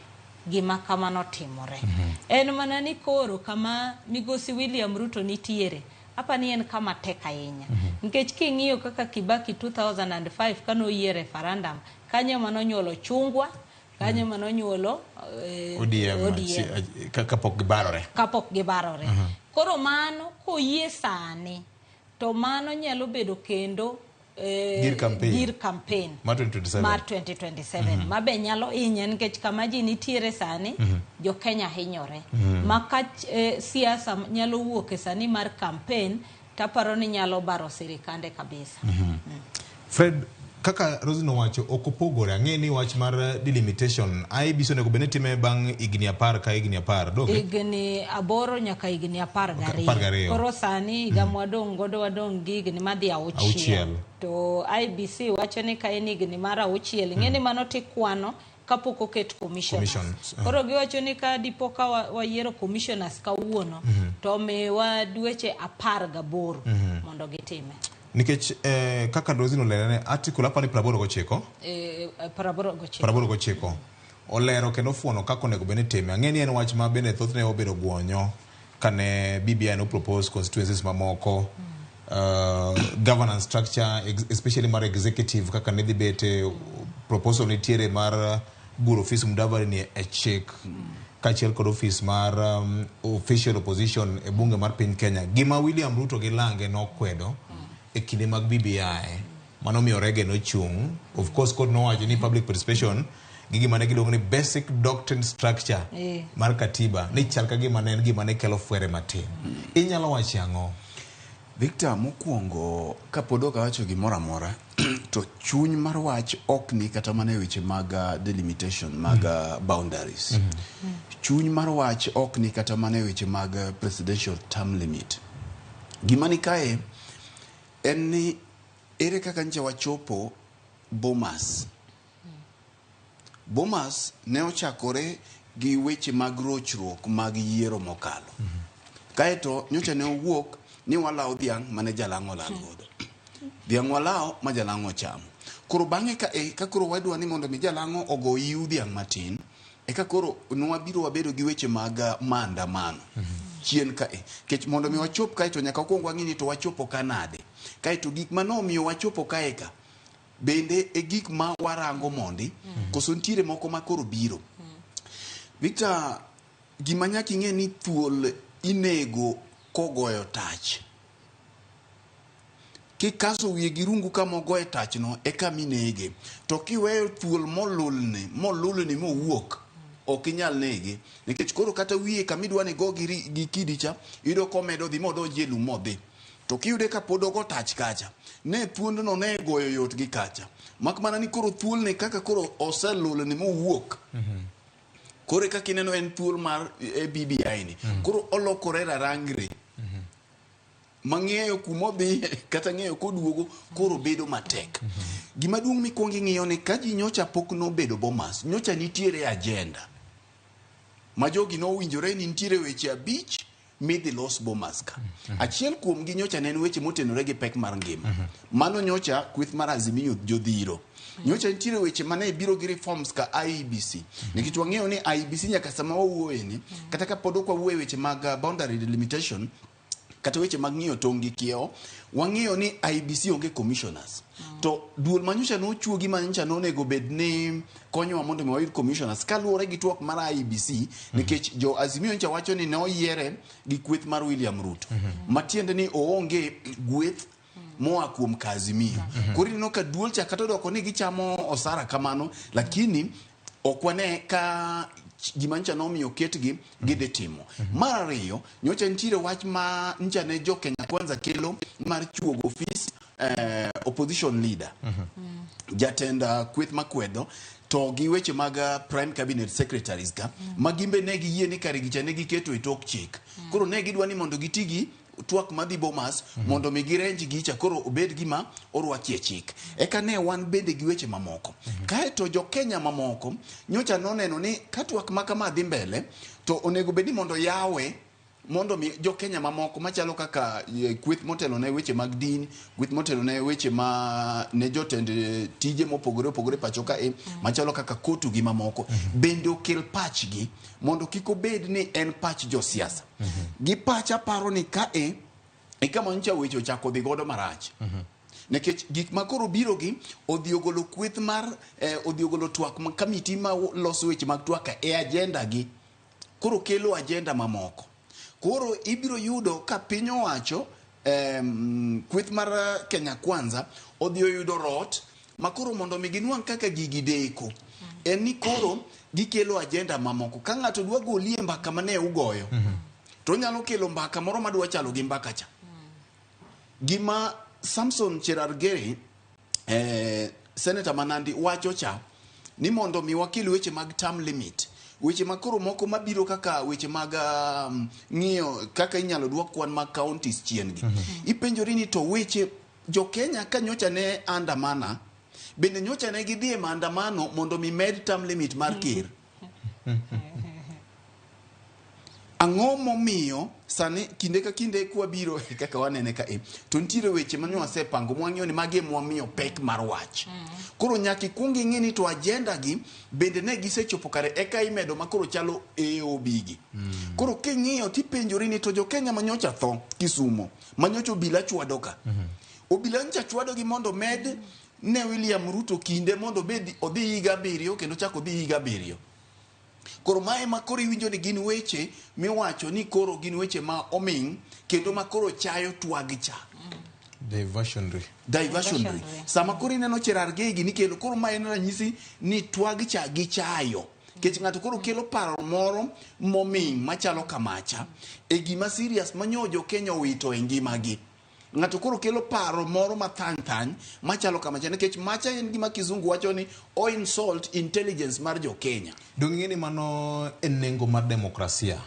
gima kamano timore. En mana ni koro kama migosi William Ruto nitiere, apani en kama tek ahinya. Nikech king'iyo kaka Kibaki 2005 kano yie referendum, kanyo manonyuolo chungwa, kanyo manonyuolo ODM, ODM. Kapok gibarore. Kapok gibarore. Koro mano koyie sani, to mano nyalo bedo kendo gir campaign. Gir campaign mar 2027. Mar 2027. Ma be nyalo hinye nikech kama ji nitiere sani, jo Kenya hinyore. Ma ka siasa nyalo wuok e sani mar campaign, taparo ni nyalo baro sirikande kabisa. Fred, kaka Rosie nowacho, ok opogore. Ang'e ni wach mar delimitation, IEBC onego bed ni time bang' higni 10 ka higni 10, donge? Higni 8 nyaka higni 12. 12. Koro sani higa mwadong' godo wadong' gi higni madhi 6. 6. To IEBC wacho ni ka en higni mar 6, ing'e ni mano tikwano kapok oket commissioners. Commissions, Koro giwacho ni ka dipo ka wayiero commissioners kawuono, to miwa dweche 18 mondo gitime. Nikech kaka Rosie nolerone, article apani 89, 89. 89 olero kendo fuono kaka onego bed ni itime. Ang'e ni en wach ma bende thothne obedo guonyo kane BBI no propose constituencies mamoko, governance structure, especially mar executive kaka ne dhi bete, proposal nitiere mar guro ofis Mudavadi ni e chik. kaachiel kod ofis mar official opposition e bunge mar piny Kenya. Gima William Ruto gi lange nokwedo e kinde mag BBI mano miyo Rege nochung'. Of course court nowacho ni public participation gi gima ne giluongo ni basic doctrine structure mar katiba ni chal ka gima ne en gima ne kelo fwere matin. Inyalo wacho ang'o? Victor, mokwongo kapod ok awacho gimoro amora to chuny mar wach ok ni kata mana e weche mag delimitation mag boundaries. Chuny mar wach ok ni kata mana e weche mag presidential term limit. Gima ni kae en ni ere kaka nche wachopo Bomas. Bomas ne ochakore gi weche mag rochruok mag yiero mokalo. Kaeto nyocha ne owuok ni walawo dhiang' mane jalang'o olal godo. Dhiang' walawo ma jalang'o ochamo. Koro bang'e ka, ka koro wadwa ni mondo mi jalang'o ogo yiw dhiang' matin, eka koro nwabiro wabedo gi weche mag maandamano chien kae. Kech mondo mi wachop kae to nyaka wakwong wang'i ni to wachopo ka nade. Kaeto gik manomiyo wachopo kae ka, bende e gik ma warango mondi, koso nitiere moko ma koro biro. Victor, gima nyaka ing'e ni thuol inego kogoyo tach. Kikaso wiye gi rungu kama ogoye tachno eka minege. To kiweyo thuol molulni, molulni mowuok, ok inyal nege. Nikech koro kata wiye kamidwa ni go gi kidi cha, iyudo komedo dhi modonji e lum modhi. To kiyude ka pod ogo tach kacha, ne thuondno ne goyo yot gi kacha. Mak mana ni koro thuolni kaka koro oselulni mowuok, koro kaka ineno en thuol mar BBI ni. Koro olokore rarangre. Mang'eyo kumodhiye kata ng'eyo koduogo koro bedo matek. Gima duong' mikwongo ing'iyo ni ka ji nyocha pok nobedo Bomas, nyocha nitiere agenda. Ma jogi nowinjore ni nitiere weche 5 midhi los Bomas ka. Achiel kuom gi nyocha ne en weche motenore gi pek mar ngima. Mano nyocha kweth mar Azimio jodhiro. Nyocha nitiere weche mane biro gi reforms ka IEBC. Nikech wang'eyo ni IEBC nyaka sama wawuoye ni, kata ka pod ok wawuoye weche mag boundary delimitation, kata weche mag ng'iyo tong' gi kiewo, wang'eyo ni IEBC onge commissioners. To duol manyocha nochuogi manyocha nonego bed ni konyowa mondo mi wayud commissioners kaluwore gi twak mar IEBC, nikech jo Azimio nyocha wacho ni ne oyiere gi kweth mar William Ruto. Matiende ni oonge gweth moa kuom ka Azimio. Koro ineno ka duol cha kata odoko ni gichamo osara kamano, lakini ok wane ka gima nyocha nomiyo ketgi gidhi timo. Mar ariyo, nyocha nitiere wach ma nyocha ne jo Kenya Kwanza kelo mar chuogo ofis opposition leader. Jatend kweth makwedo to gi weche mag prime cabinet secretaries ka, ma gimbe ne giyie ni kare gicha ne giketo e tok chik. Koro ne gidwa ni mondo giti gi twak madhi Bomas mondo mi girenj gicha koro obed gima orwakie chik. Eka ne wan bende gi weche mamoko. Kaeto jo Kenya mamoko nyocha noneno ni ka twak ma kama dhi mbele to onego bed ni mondo yawe mondo mi jo Kenya mamoko machalo kaka kweth motelo ne weche mag din, kweth motelo ne weche ma ne jotend tije mopogore opogore pacho kae, machalo kaka kotu gi mamoko, bende okel pachgi mondo kik obed ni en pach josiasa. Gi pacha paro ni kae e kama nyocha weche ochako dhi godo marach. Nikech gik ma koro biro gi odhi ogolo kweth mar odhi ogolo twak ma kamiti ma loso weche mag twak e agenda gi. Koro kelo agenda mamoko. Koro ibiro yudo ka piny owacho kweth mar Kenya Kwanza odhi oyudo rot ma koro mondo mi ginwang' kaka gigi deko. En ni koro gikelo agenda mamoko. Ka ng'ato dwa golie mbaka mane ugoyo, to onyalo kelo mbaka moro madwa chalo gi mbaka cha. Gima Samson Cherargei, Senator Manandi wacho cha, ni mondo mi wakel weche mag term limit, weche ma koro moko mabiro kaka weche mag ng'iyo kaka inyalo duok kwan mag counties chien gi. Ipenjori ni to weche jo Kenya ka nyocha ne andamana, bende nyocha ne gidhi e maandamano mondo mi med term limit mar ker. Ang'o momiyo sani kinde ka kinde kwabiro kaka wanene ka e, to nitiere weche ma nwasepango mwang'iyo ni magi ema wamiyo pek mar wach. Koro nyaka ikwong ing'e ni to agenda gi bende ne gisechopo kare eka imedo ma koro chalo AOB gi. Koro king'iyo tipenjori ni to jo Kenya manyocha tho Kisumo, manyocha obila chwado ka. Obila nyocha chwado gi mondo med ne William Ruto kinde mondo obed odhi higa 7 kendo chak odhi higa 7. Koro mae ma koro iwinjo ni gin weche miwacho ni koro gin weche ma oming' kendo ma koro chayo twag cha. Diversionary. Diversionary. Sama koro ineno Cherargei gini kelo koro ma en ranyisi ni twag cha gichayo. Nikech ng'ato koro kelo paro moro moming' machalo kamacha e gima serious ma nyo jo Kenya owito e ngimagi. Ng'ato koro kelo paro moro mathany thany machalo kamacha nikech macha en gima kizungu wacho ni o insult intelligence mar jo Kenya. Donge ing'e ni mano en nengo mar demokrasia?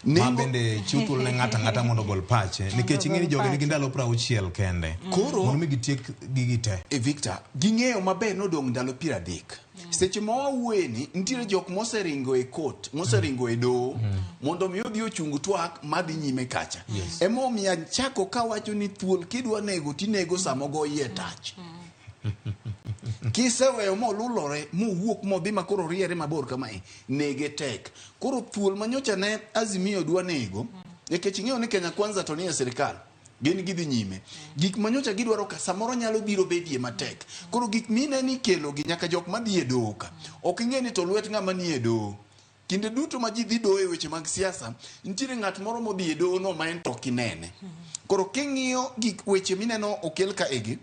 Ma bende chiw thuolo ne ng'ato ang'ata mondo ogol pache nikech ing'e ni jogi nigi ndalo 60 kende. Koro mondo mi gitiek gigi te. E Victor, ging'eyo maber nodong' ndalo 30. Seche ma wawuoye ni nitiere jok moseringo e court, moseringo e doho mondo mi odhi ochung twak madhi nyime kacha. Yes. Emomiyo achako kawacho ni thuol kidwa nego tinego sama ogoyi e tach. Kiseweyo molulore mowuok modhi ma koro oriere mabor kamae, nege tek. Koro thuol manyocha ne Azimio dwa nego, nikech ing'eyo ni Kenya Kwanza to nie sirikal, gin gidhi nyime. Gik manyocha gidwaro ka samoro nyalo biro bedie matek. Koro gik mine ni kelo gi nyaka jok madhi e doho ka. Ok ing'e ni to lwet ng'ama nie doho. Kinde duto ma ji dhi doho e weche mag siasa, nitiere ng'at moro modhi e doho no ma en to ok inene. Koro king'iyo gik weche mineno okel ka egi,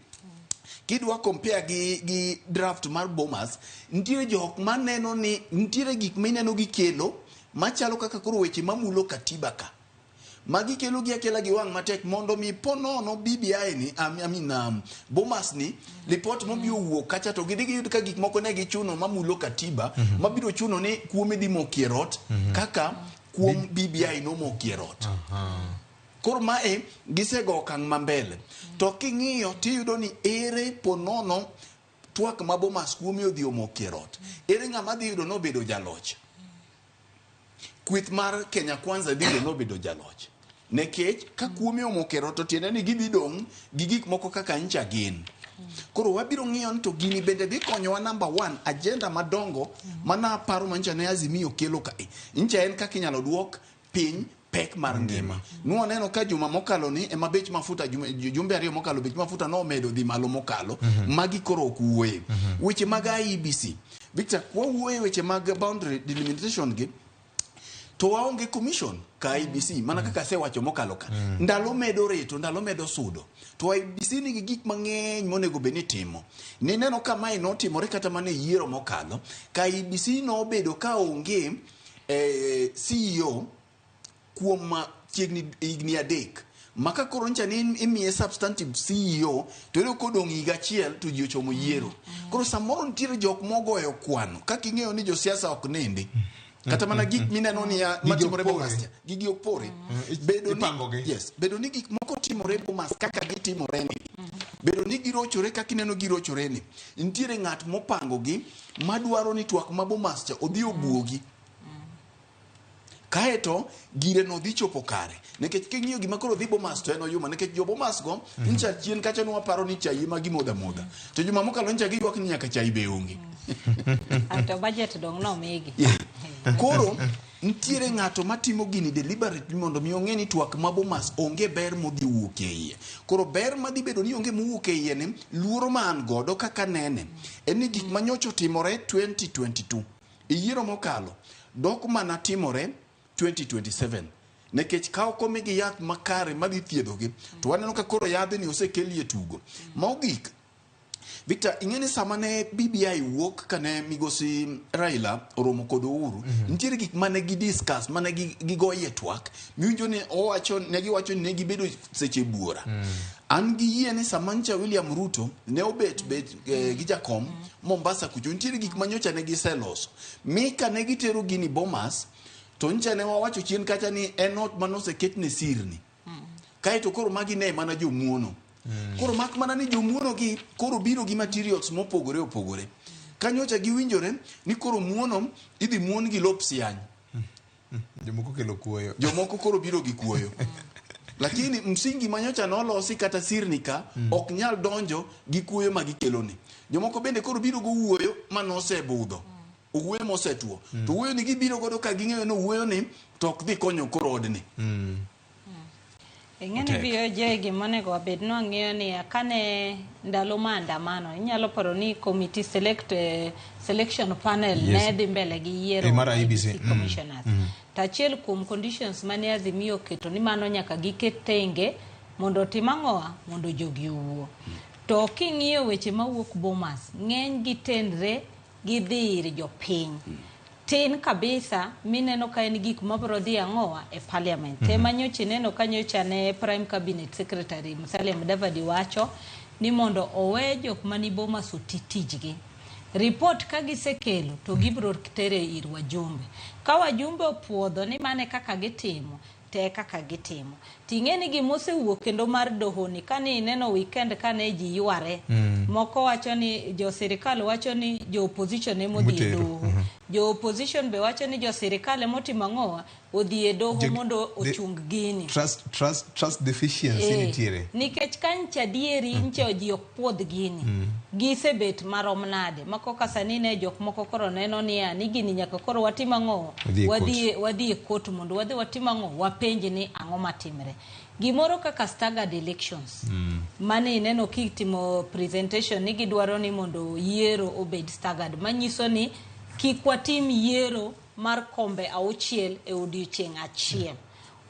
kidwa compare gi draft mar Bomas, nitiere jok maneno ni nitiere gik mineno gikelo machalo kaka koro weche mamulo katiba ka. Magi kelo gi akela gi wang' matek mondo mi po nono BBI ni, I mean, Bomas ni, lipot mobiro wuok kacha to gidhi giyud ka gik moko ne gichuno mamulo katiba, mabiro chuno ni kuome dhi mokie rot, kaka kuom BBI nomokie rot. Koro mae gisego okang' ma mbele. To king'iyo tiyudo ni ere po nono twak ma Bomas kuome odhi omokie rot. Ere ng'ama dhi yudo nobedo jaloch? Kweth mar Kenya Kwanza dhi yudo nobedo jaloch. Nikech ka kuome omokie rot to tiende ni gidhi dong' gi gik moko kaka ncha gin. Koro wabiro ng'iyo ni to gini bende dhi konyowa number one, agenda madongo mana paro ma ncha ne Azimio kelo kae. Ncha en kaka inyalo duok piny pek mar ngima. Nwaneno ka juma mokalo ni ema bech mafuta jumbe ariyo mokalo bech mafuta nomedo dhi malo mokalo. Magi koro ok wuoye. Weche mag IEBC. Victor, kwa wuoye weche mag boundary delimitation gi, to waonge commission ka IEBC mana kaka asewacho mokalo ka. Ndalo medo reto, ndalo medo sudo. To IEBC nigi gik mang'eny monego bed ni timo. Nineno ka mae notimore kata mana e yiero mokalo, ka IEBC nobedo ka onge CEO kuom chiegni higni 3 ma ka koro ncha ni imiye substantive CEO to iyudo kodong' higa achiel to ji ochomo yiero. Koro samoro nitiere jok mogoyo kwano kaka ing'eyo ni josiasa ok nindi. Kata mana gik mineno niya matimore Bomas cha, gigi ok pore. Bedo ni, yes, bedo ni gik moko timore Bomas kaka gitimore ni. Bedo ni girochore kaka ineno girochore ni. Nitiere ng'at mopango gi madwaro ni twak ma Bomas cha odhi obuogi. Kaeto gire no dhi chopo kare. Nikech king'iyo gima koro dhi Bomas to en oyuma. Nikech jo Bomas go, ncha chien kacha nwaparo ni chai ema gimodho amodha. To juma mokalo ncha giywak ni nyaka chai be onge. To budget dong' nomigi. Koro nitiere ng'ato matimo gini deliberately mondo mi ong'e ni twak ma Bomas onge ber modhi wuok e iye. Koro ber madhi bedo ni onge mowuok e iye ni, luoro ma an godo kaka nene, en ni gik manyocha otimore 2022, e yiero mokalo, dok mana timore 2027. Nikech ka ok omigi yath makare madhi thiedhogi, to waneno ka koro yadhni osekelie tugo. Mogik, Victor, ing'e ni sama ne BBI wuok kane migosi Raila oromo kod Uhuru, nitiere gik mane gi discuss, mane gigoye twak, miwinjo ni owacho, ne giwacho ni ne gibedo seche buora. An gi yie ni sama ncha William Ruto ne obet bet gi jakom Mombasa kucho, nitiere gik manyocha ne giseloso. Mi kane gitero gini Bomas, to ncha ne wawacho chien kacha ni en ot manoseketne sirni. Kaeto koro magi ne mana jomuono. Koro mak mana ni jomuono gi koro biro gi materials mopogore opogore. Kanyocha giwinjore ni koro muono idhi muon gi lop siany. Jomoko kelo kuoyo. Jomoko koro biro gi kuoyo. Lakini msingi manyocha nolosi kata sirni ka ok nyal donjo gi kuoyo ma gikelo ni. Jomoko bende koro biro go wuoyo manosebudho. Owuoyo mosetuo. To wuoyo ni gibiro godo ka ging'eyo ni owuoyo ni to ok dhi konyo koro odni. Ing'e ni Otek. VOJ gima onego wabed ni wang'iyo niya kane ndalo maandamano inyalo paro ni committee select, selection panel Yes. ne dhi mbele gi yiero Eh, mar IEBC. Commissioners. To achiel kuom conditions mane Azimio oketo ni mano nyaka giket tenge mondo otim ang'owa mondo jogi owuo. To king'iyo weche mawuok Bomas, ng'eny gi tenre gi dhi ir jopiny. Tin kabisa mineno ka en gik mabiro dhi ang'owa e parliament. Tema nyocha ineno ka nyocha ne Prime Cabinet Secretary Musalia Mudavadi wacho ni mondo owe jok mani Bomas oti tijgi. Report ka gisekelo to gibiro tere ir wajumbe. Ka wajumbe opuodho ni mane kaka gitimo, te kaka gitimo. Ting'e ni gima osewuok kendo mar doho ni kane ineno weekend kane ji yware. Moko wacho ni jo sirikal wacho ni jo opposition ema odhi e Motero. doho. Jo opposition be wacho ni jo sirikal ema otimo ang'owa odhi e doho mondo ochung gini. Trust deficiency nitiere. Nikech ka ncha adieri ncha ji ok puodh gini. Gisebet marom nade ma koka sani ne jok moko koro neno niya ni gini nyaka koro watim ang'o Wadhi e court. wadhi e court mondo wadhi watim ang'o wapenj ni ang'o matimre. Gimoro kaka staggered elections mane ineno kitimo presentation ni gidwaro ni mondo yiero obed staggered manyiso ni kik watim yiero mar kombe 6 e odiochieng' achiel.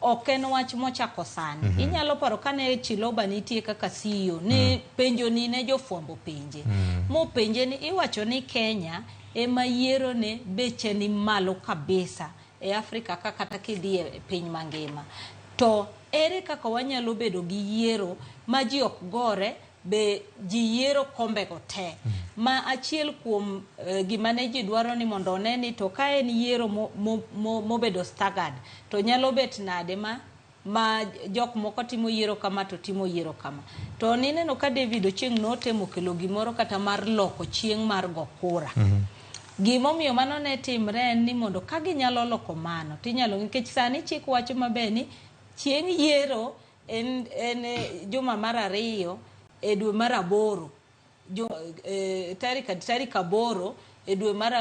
Ok en wach mochako sani. Inyalo paro kane Chiloba nitie kaka CEO ne penjo ni ne jofwambo penje. Mopenje ni iwacho ni Kenya ema yiero ne beche ni malo kabisa e Afrika ka kata kidhi e piny mangima. To ere kaka wanyalo bedo gi yiero ma ji ok gore be ji yiero kombego te. Ma achiel kuom gima ne ji dwaro ni mondo one ni to ka en yiero mobedo staggered to nyalo bet nade ma jok moko timo yiero kama to timo yiero kama. To nineno ka David Ochieng' notemo kelo gimoro kata mar loko chieng' mar go kura. Gimomiyo mano ne timre en ni mondo ka ginyalo loko mano tinyalo nikech sani chik wacho maber ni chieng' yiero en juma mar 2 e dwe mar 8 tarik 8 e dwe mar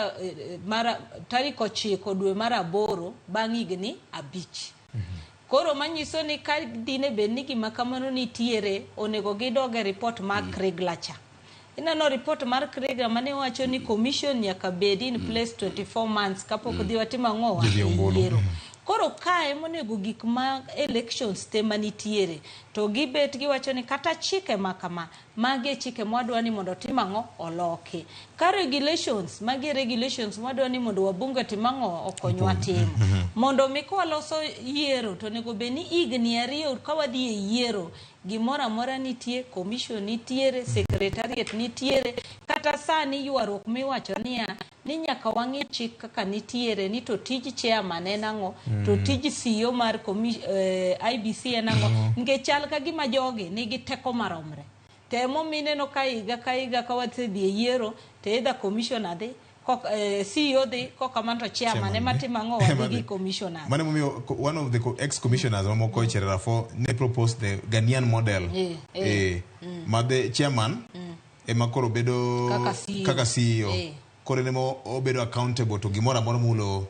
tarik 9 dwe mar 8 bang' higni 5. Koro manyiso ni ka dine bed ni gima kamano nitiere onego gidog e report mar Kriegler cha. Ineno report mar Kriegler mane wacho ni commission nyaka bed in place 24 months kapok dhi watimo ang'o Gidhi ombulu. yiero. Koro kae monego gik ma elections te manitiere to gibet giwacho ni kata chike ma kama magi e chike mwadwa ni mondo otim ang'o oloki. Ka regulations magi e regulations mwadwa ni mondo wabunge otim ang'o okonywa timo. Mondo mi kwaloso yiero to onego bed ni higni 2 ka wadhi e yiero gimoro amora nitie, commission nitiere, secretariat nitiere, kata sani ywaruok miwacho niya ni nyaka wang'i chik kaka nitiere ni to tij chairman en ang'o, to tij CEO mar IBC en ang'o, nikech chal ka gima jogi nigi teko maromre. Temo mineno ka higa ka higa ka wasedhi e yiero to either commissioner dhi CEO dhi kokamano to chairman ema timo ang'o wadhi gi commissioner. Mano emomiyo one of the ex-commissioners mamoko e Cherarafo ne propose the Ghanaian model. Ma the chairman ema koro bedo Kaka CEO. kaka CEO. Koro en ema obedo accountable to gimoro amora mulo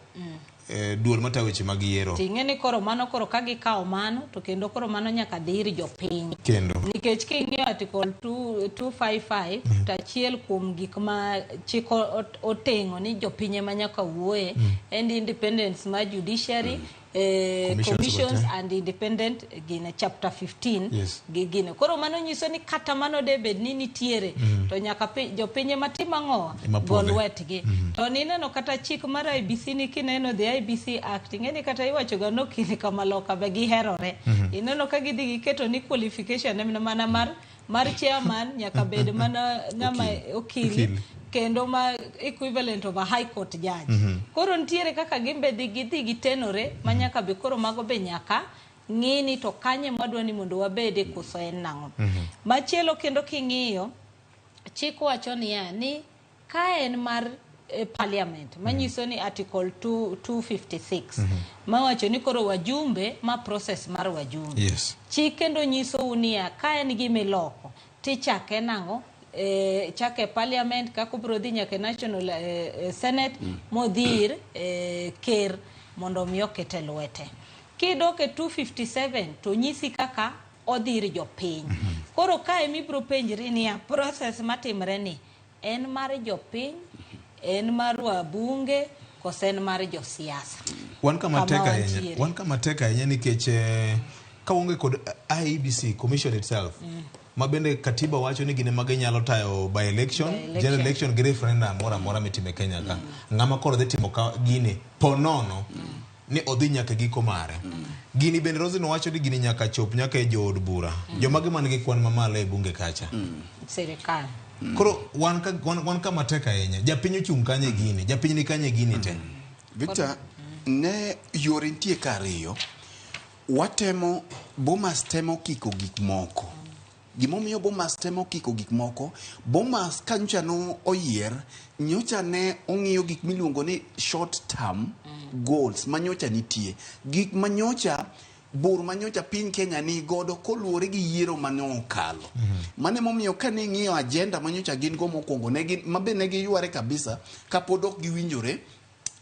duol matayo weche mag yiero. Ting'e ni koro mano koro ka gikawo mano to kendo koro mano nyaka dhi ir jopiny. Kendo. Nikech king'iyo article 255 to achiel kuom gik ma chik oteng'o ni jopiny ema nyaka wuoye en independence mar judiciary, commissions and independent gine chapter 15 gi gine. Koro mano nyiso ni kata mano de bed ni nitiere to nyaka jopiny ema tim ang'o go lwetgi. To nineno kata chik mar IBC ni kineno the IBC Act ing'e ni kata iwacho ga nokili kama loka be giherore. Ineno ka gidhi giketo ni qualification en mana mar chairman nyaka bed mana ng'ama okili kendo ma equivalent of a high court judge. Koro nitiere kaka gimbe dhi gidhi gitenore ma nyaka be koro mago be nyaka ng'i ni to kanye mwadwa ni mondo wabede koso en nang'o. Machielo kendo king'iyo chik wacho niya ni ka en mar parliament manyiso ni article 256 mawacho ni koro wajumbe ma process mar wajumbe. Chik kendo nyisou niya ka en gimiloko tichake nang'o chake parliament kaka obiro dhi nyaka national senate modhi ir ker mondo mi okete lwete. Kidok e 257 to nyisi kaka odhi ir jopiny. Koro kae mibiro penjri niya, process matimre ni en mar jopiny, en mar wabunge, kose en mar josiasa? Wan kama tek Kama ahinya. wantiere. Wan kama tek ahinya nikech ka waonge kod IEBC commission itself ma bende katiba wacho ni gin ema ginyalo tayo by election, By-election. general election gi referendum moro amora mitimo e Kenya ka. Ng'ama koro dhi timo ka gini po nono ni odhi nyaka giko mare. Gini bende Roslyn wacho ni gini nyaka chop nyaka e jood bura. Jomage man gi kwan mamalo e bunge kacha. Sirikal. Koro wan kama tek ahinya. Japiny ochung' kanye gini? Japiny ni kanye gini te? Victor, ne yore nitie ka ariyo. Watemo, Bomas temo kiko gik moko. Gimomiyo Bomas temo kiko gik moko, Bomas ka nyocha no oyier, nyocha ne ong'iyo gik miluongo ni short term goals ma nyocha nitie. Gik ma nyocha bur ma nyocha piny Kenya ni godo koluwore gi yiero mane okalo. Mano emomiyo kane ing'iyo agenda ma nyocha gin go mokwongo, ne gin, ma be ne giyware kabisa kapod ok giwinjore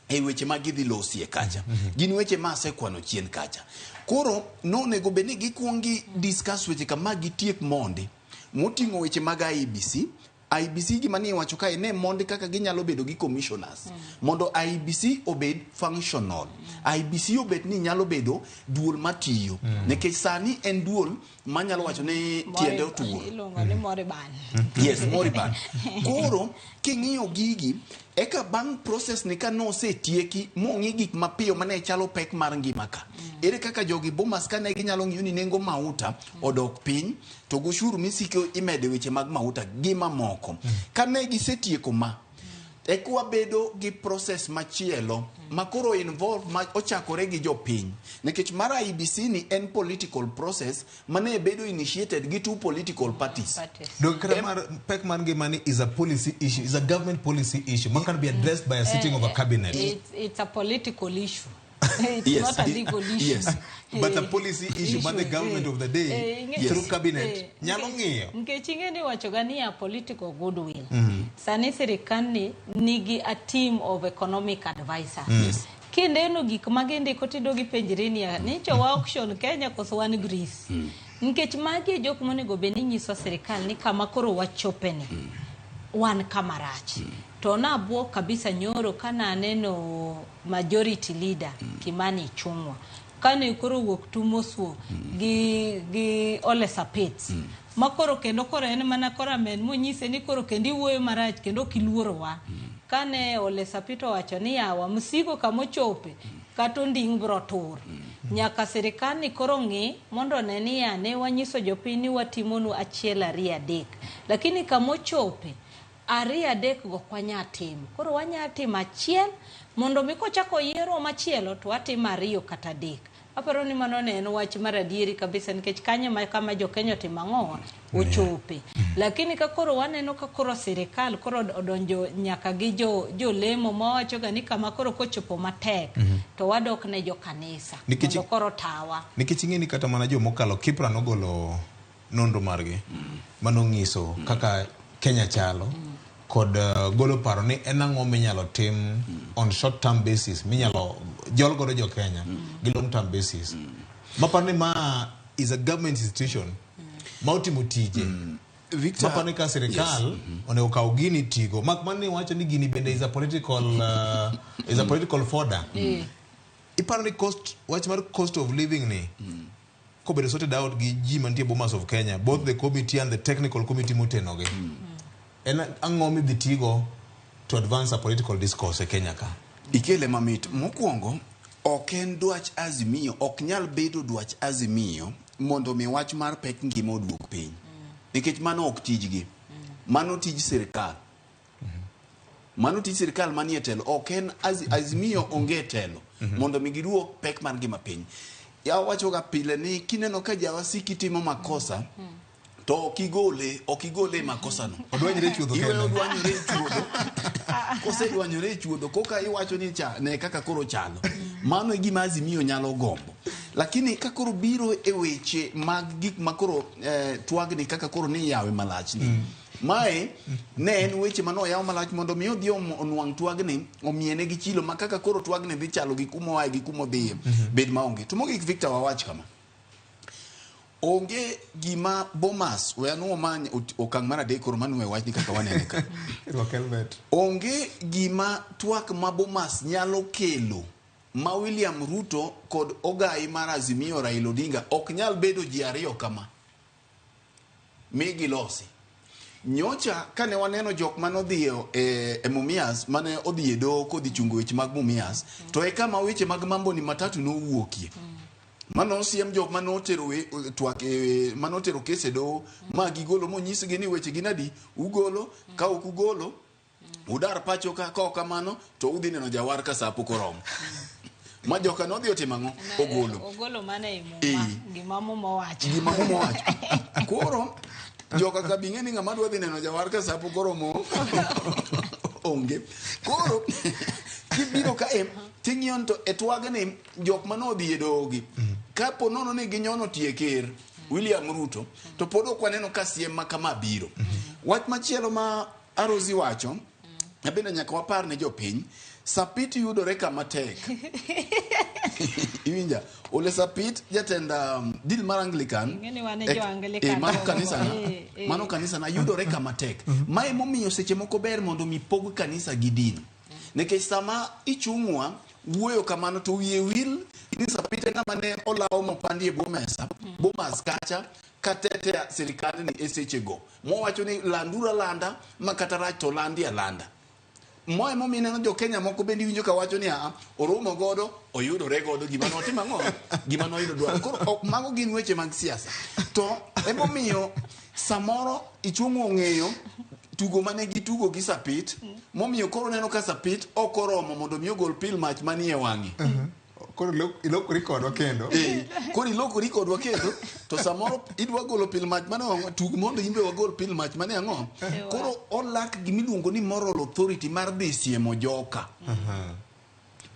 e weche ma gidhi losie kacha. Gin weche ma asekwano chien kacha. Koro nonego bed ni gikuong gi discuss weche kama gitiek mondi moting'o weche mag IEBC. IEBC gima ni iwacho kae ne mondi kaka ginyalo bedo gi commissioners mondo IEBC obed functional. IEBC obed ni nyalo bedo duol matiyo nikech sani en duol manyalo wacho ni tiende otur. Iluongo ni Moriban. Yes, Moriban. Koro king'iyo gigi eka bang' process ni ka nosetieki mong'i gik mapiyo mane chalo pek mar ngima ka. Ere kaka jogi Bomas ka ne ginyalo ng'iyo ni nengo mauta odok piny to goshuru misiko imede weche mag mauta gi mamoko. Ka ne gisetieko ma, eka wabedo gi process machielo ma koro involve ma ochakore gi jopiny. Nikech mar IEBC ni en political process mane bedo initiated gi two political parties. Dog kata mar pek mar ngima ni is a policy issue, is a government policy issue ma can be addressed by a sitting of a cabinet. It's a political issue. It's Yes. not a legal issue. Yes. But a policy issue by the government of the day through cabinet nyalo ng'iyo. Nikech ing'e ni wachoga ni ya political goodwill. Sani sirikal ni nigi a team of economic advisors. Yes. Kineno gik ma gindiko tidog ipenjri niya, nicho wa auction Kenya koso wan Greece. Nikech magi e jok monego bed ni nyiso sirikal ni kama koro wachopeni. Wan kama rach. To nabuok kabisa nyoro kana aneno majority leader Kimani Ichung'wa. Kane koro wuok Tumoswo gi Ole Sapit. Ma koro kendo koro en mana koro amen monyise ni koro kendo iwuoyo marach kendo ok iluorowa. Kane Ole Sapit owacho ni yawa msigo kamochope kata onding' bro tur. Nyaka sirikal ni koro ng'i mondo one ni ya ne wanyiso jopiny ni watimonu 1 2 3. Lakini kamochope 2 3 go ok wanyal timo. Koro wanyalo timo 1 mondo mi kochako yiero machielo to watimo 2 kata 3. Aparo ni mano ne en wach mar adieri kabisa nikech kanyo ma kama jo-Kenya otimo ang'owa ochope. Lakini ka koro waneno ka koro sirikal koro odonjo nyaka gi jolemo mawachoga ni kama koro kochopo matek to wadok ne jo-kanisa mondo koro tawa. Nikech ing'e ni kata mana jomokalo Kipra nogolo nonro margi manong'iso kaka Kenya chalo kod golo paro ni en ang'o minyalo tim on short term basis minyalo jol godo jo Kenya gi long term basis. Maparo ni ma is a government institution ma otimo tije. Victor, maparo ni ka sirikal onego kaw gini tigo. Mak mana ni wacho ni gini bende is a political fodder. Iparo ni cost, wach mar cost of living ni kobedo sorted out gi ji mantie Bomas of Kenya, both the committee and the technical committee motenogi. En ang'o midhi tigo to advance a political discourse e Kenya ka? Ikele mamit. Mokwongo, ok en dwach Azimio, ok nyal bedo dwach Azimio mondo mi wach mar pek ngima oduog piny. Nikech mano ok tijgi. Mano tij sirikal. Mano tij sirikal manie telo. Ok en Azimio onge telo mondo mi giduok pek mar ngima piny. Awachoga pile ni kineno ka jawasiki timo makosa, to ok igole makosa no. Odwanyore e chuodho Iweyo kende. odwanyore e chuodho. Kosedwanyore e chuodho, koka iwacho ni cha, ne kaka koro chalo. Mano e gima Azimio nyalo gombo. Lakini ka koro biro e weche mag gik ma koro twagni kaka koro ni yawe malach ni. Mae ne en weche mane oyaw malach mondo mi odhi onwang' twagni omiene gi chilo ma kaka koro twagni dhi chalo gi kuma oaye gi kuma odhiye bed maonge. To mogik Victor wawach kama. Onge gima Bomas we anuo many okang' mar adek koro manuo e wachni kaka wanene ka. Rwak helmet. Onge gima twak ma Bomas nyalo kelo ma William Ruto kod ogai mar Azimio Raila Odinga ok nyal bedo ji ariyo kama mi gilosi. Nyocha kane waneno jok mane odhi e Mumias mane odhi e doho kodhi chungo weche mag Mumias to e kama weche mag mambo ni matatu nowuokie. Mano osiem jok mane otero twak mane otero kes e doho ma gigolo monyisgi ni weche gin adi ugolo ka ok ugolo udar pacho ka ka ok kamano to udhi neno jawar ka sa pok oromo. Ma joka nodhi otimo ang'o? Ogolo. Ogolo mana e muma. Gima muma owacho. Gima muma owacho. Koro joka ka bing'e ni ng'ama dwa dhi neno jawar ka sa pok oromo onge. Koro kibiro kae ting'iyo ni to e twagni jok mane odhi e doho gi kapo nono ni ginyono tie ker William Ruto to pod ok waneno ka siem ma kama biro. Wach machielo ma Arosi wacho bende nyaka wapar ne jopiny Sapit yudore kama tek. Iwinja Ole Sapit jatend din mar Anglican Ing'eni wan e jo Anglican. mano kanisa na mano kanisa na yudore kama tek. Mae momiyo seche moko ber mondo mi pog kanisa gi din. Nikech sama ichung'wa wuoyo kamano to wiye wil ni Sapit e ng'ama ne olawo mopandi e bwo mesa Bomas kacha katetea sirikandni e sechego mowacho ni landuru alanda ma kata rach to landi alanda. Moe momiyo ineno jo Kenya moko bende iwinjo ka wacho ni aa oromo godo oyudore godo gima notimo ang'o gima noyudo dwaro. Koro ok mago gin weche mag siasa. To emomiyo samoro ichung'o ong'eyo tugo mane gitugo gi Sapit momiyo koro neno ka Sapit ok oromo mondo mi ogol pil mach manie wang'e. Koro ilokori kodwa kendo. Koro ilokori kodwa kendo to samoro idwa golo pil mach mane wang'e tug mondo in be wagol pil mach mane ang'o. Koro olak gimiluongo ni moral authority mar dhi siemo joka.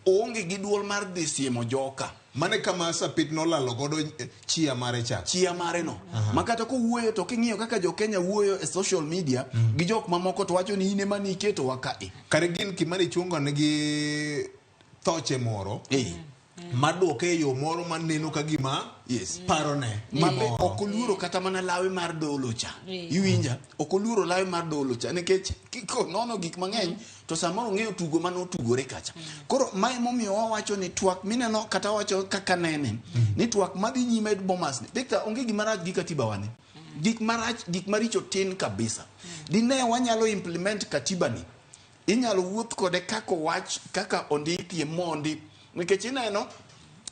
Oonge gi duol mar dhi siemo joka. Mane kama Sapit nolalo godo chia mare cha. Chia mare no. Ma kata kowuoyo to king'iyo kaka jo Kenya wuoyo e social media gi jok mamoko to wacho ni in ema niketo wa kae. Kare gin Kimani Ichung'wa nigi thoche moro maduoke e yo moro maneno ka gima parone Mabe ok oluoro kata mana lawe mar dolo cha. Iwinja? Ok oluoro lawe mar dolo cha nikech konono gik mang'eny to samoro ong'eyo tugo mane otugore kacha. Koro mae momiyo wawacho ni twak mineno kata wacho kaka nene ni twak madhi nyime Bomas ni Victor onge gima rach gi katiba wani. Gik marach gik maricho tin kabisa. Dine wanyalo implement katiba ni inyalo wuoth kode kaka owach kaka ondikie mondi nikech ineno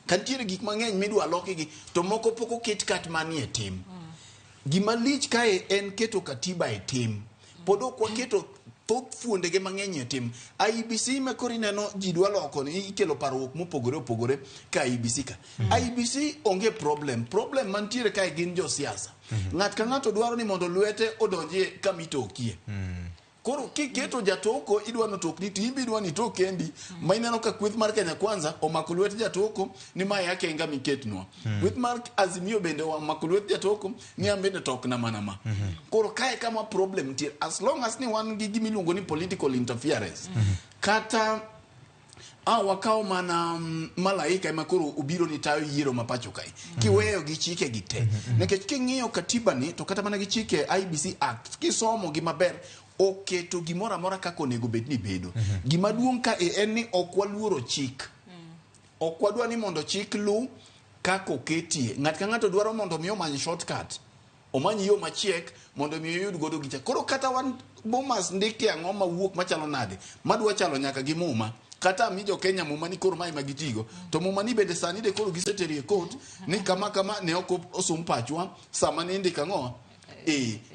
ka nitiere gik mang'eny midwa lokigi to moko pok oket kat manie tim. Gima lich kae en keto katiba e tim. Pod ok waketo thoth fuondege mang'eny e tim. IEBC ma koro ineno ji dwa loko ni ikelo parruok mopogore opogore ka IEBC ka. IEBC onge problem. Problem mantiere kae gin josiasa. Ng'at ka ng'ato dwaro ni mondo lwete odonjie kama itokie. Koro kiketo jatoko idwa notokni to in be idwa ni itok kendi ma ineno ka kweth mar Kenya Kwanza omako lwet jatoko ni mae akenga miketnwa. Kweth mar Azimio bende omako lwet jatoko ni an bende tokna mana ma. Koro kae kama problem nitie as long as ni wan gi gima iluongo ni political interference kata wakawo mana malaika ema koro obiro ni tayo yiero ma pacho kae kiweyo gi chike gi te nikech king'iyo katiba ni to kata mana gi chike IEBC Act kisomo gi maber oketo gimoro amora kaka onego bed ni bedo. Gima duong' ka en ni ok waluoro chik. Ok wadwa ni mondo chik lu kaka oketie. Ng'at ka ng'ato dwaro mondo mi omany shortcut. Omany yo machiek mondo mi oyud godo gicha. Koro kata wan Bomas ndike ang'o mawuok machalo nade madwa chalo nyaka gi muma. Kata mi jo Kenya muma ni koro mae ma gitigo. To muma ni bende sani de koro giseteri e court ni kama kama ne ok osum pachwa sama ne indiko ang'o.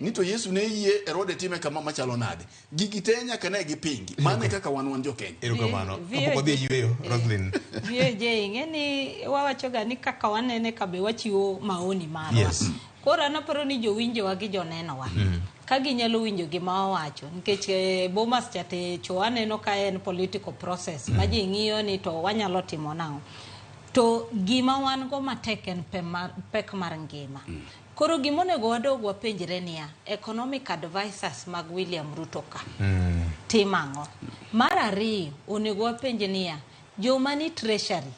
Ni to Yesu ne yie Herode time kama machalo nade. Gigi te nyaka ne gipingi. Mano e kaka wan jo Kenya. Erokamano. Kapok wadhi e yueyo, Roslyn. VOJ ing'e ni wawachoga ni kaka wanene ka be wachiwo maoni marwa. Yes. Koro an aparo ni jowinjowa gi jonenowa ka ginyalo winjo gima wawacho nikech Bomas cha to aneno ka en political process ma ji ng'iyo ni to wanyalo timo nang'o. To gima wan go matek en pek mar ngima. Koro gimonego wadog wapenjre niya, economic advisors mag William Ruto ka timo ang'o? Mar ariyo, onego wapenj niya, joma ni treasury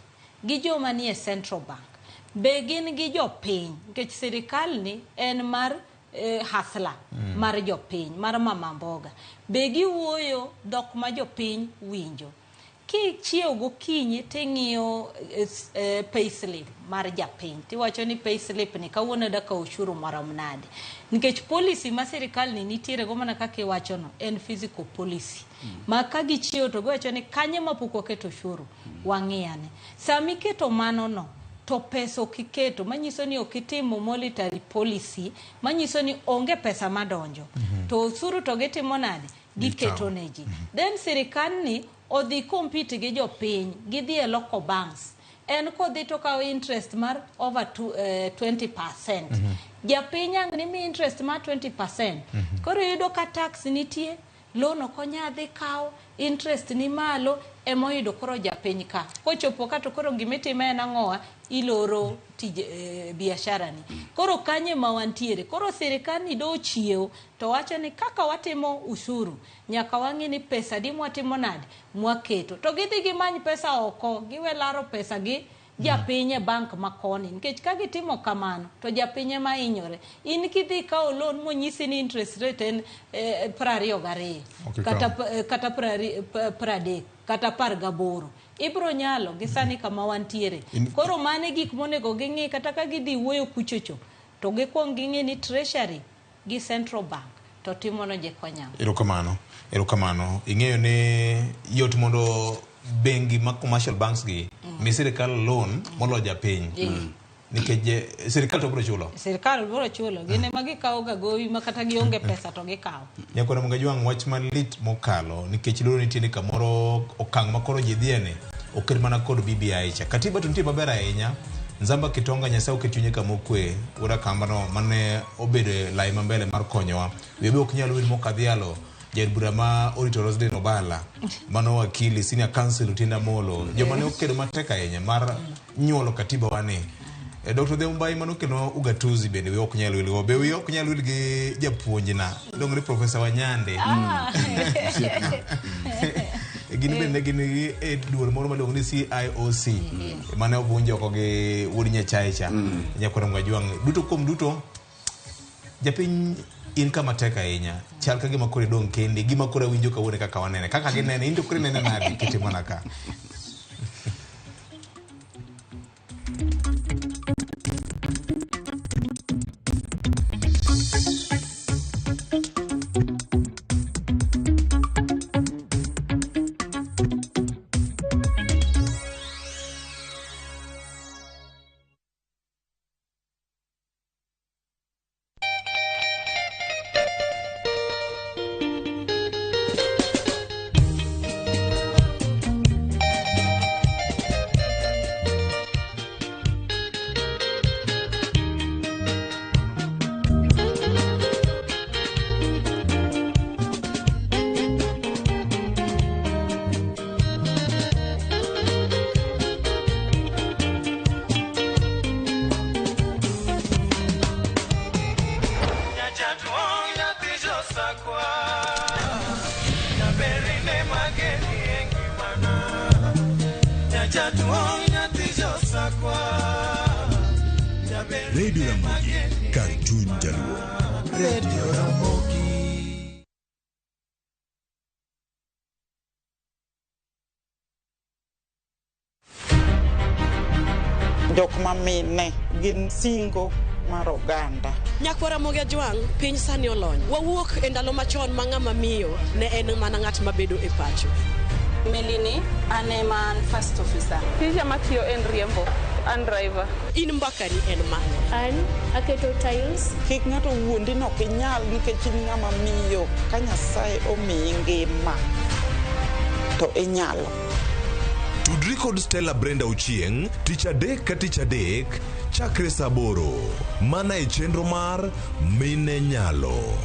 gi joma ni e central bank be gin gi jopiny nikech sirikal ni en mar hustler mar jopiny mar mama mboga be giwuoyo dhok ma jopiny winjo kichiew gokinyi ting'iyo payslip mar japiny tiwacho ni payslip ni kawuono dakawo ushuru marom nade nikech policy ma sirikal ni nitiere go mana kaka iwacho no en fiscal policy ma ka gichiew to giwacho ni kanye ma pok waketo ushuru wang'iyane sama iketo mano no to pesa ok iketo manyiso ni ok itimo monetary policy manyiso ni onge pesa madonjo to osuru to gitimo nade giketo ne ji then sirikal ni odhi compete gi jopiny gidhi e local banks en kodhi to kawo interest mar over 20%. Japiny ang' nimi interest mar 20%. Koro iyudo ka tax nitie loan ok onyal dhi kawo interest ni malo emoyudo koro japiny ka kochopo ka to koro gimitimo en ang'owa iloro tij biashara ni koro kanye ma wantiere koro sirikal ni do chiew to wacho ni kaka watimo ushuru nyaka wang'i ni pesa di mwatimo nade mwaketo to gidhi gimany pesa oko giwe laro pesa gi japiny e bank makoni nikech ka gitimo kamano to japiny ema hinyore in kidhi ikawo loan monyisi ni interest rate en 22 kata 30 kata 18 ibro nyalo gi sani kama wantiere koro mane gik monego ging'i kata ka gidhi wuoyo kuchocho to gikwong ging'i ni treasury gi central bank to timono jekonyawo. Erokamano, erokamano. Ing'eyo ni yot mondo bengi ma commercial banks gi mi sirikal loan moloyo japiny. Nikech sirikal to biro chulo. Sirikal biro chulo. Gin ema gikawo ga gowi ma kata gionge pesa to gikawo. Nyakwara Mugajwang' wach malit mokalo nikech luoro nitie ni kamoro okang' ma koro ji dhiye ni oket mana kod BBI cha. Katiba to nitie maber ahinya. Nzamba Kitonga Nyasaye oket chunye kama okwe. Wuod Akamba no mane obedo e lai ma mbele mar konyowa. Wiye be ok nyal wil mokadhialo jaod bura ma orito Roselyn Obala mano wakili senior counsel Otiende Amolo joma ne okedo matek ahinya mar nyuolo katiba wani. Dr. Odhiambo Mbai mano kelo ugatuzi bende wiye ok nyal wil go. Be wiye ok nyal wil gi japuonjna iluongo ni Professor Wanyande. Gin bende gin gi e duol moro miluongo ni CIOC mane ovunj oko gi wuod Nyachae cha. Nyakwar Mgajwang' duto kuom duto japiny in kama tek ahinya chal ka gima koro idong' kendi gima koro awinjo kawuono kaka wanene kaka ginene in to koro inene nade kitimo na ka. Radio Ramogi, kar chuny Jaluo. Radio Ramogi. Jok mamine gin singo mar oganda. Nyakwar Ramogi Ajwang', piny sani olony. Wawuok e ndalo machon ma ng'ama miyo ne en mana ng'at mabedo e pacho. Melini, an ema an first officer. Tija matiyo en riembo, an driver. In mbakani en mane? An aketo tiles. Kik ng'ato wuondi ni ok inyal nikech in ng'ama miyo ka Nyasaye omiyi ngima to inyalo. Tudri kod Stella Brenda Ochieng' tich adek ka tich adek chakre saa 8 mana e chenro mar Mine Nyalo.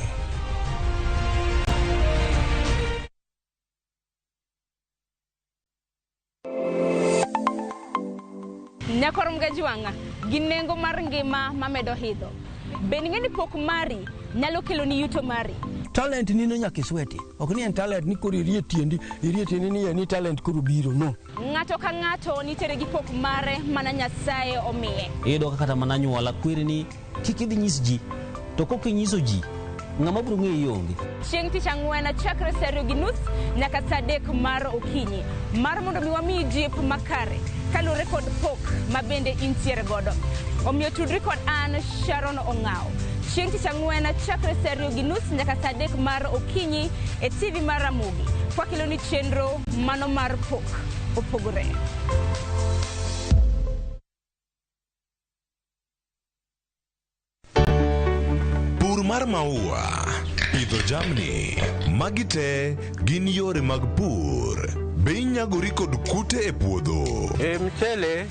Nyakwar Mgajwang'a gi nengo mar ngima mamedo idho. Bende ing'e ni pok mari nyalo keloni yuto mari? Talent nino nyaka isweti. Ok ni en talent ni koro irie tiendi, irie tiendi ni ni talent koro biro. No. Ng'ato ka ng'ato nitiere gi pok mare mana Nyasaye omiye. Iyudo ka kata mana anyuola kweri ni kik idhi nyis ji. To kok inyiso ji, ng'ama biro ng'eyi onge. Chieng' tich ang'wen chakre saa 2:30 nyaka saa 3 mar okinyi mar mondo mi wamiyi jip makare kaluwore kod pok ma bende intiere godo. Omiyo tudri kod an Sharon Ong'aw. Chieng' tich ang'wen chakre saa 2:30 nyaka saa 3 mar okinyi e TV mar Ramogi. Kwakeloni chenro mano mar pok opogore. Pur mar maua, pidho jamni, magi te gin yore mag pur. Be inyagori kod kute e puodho? E mchele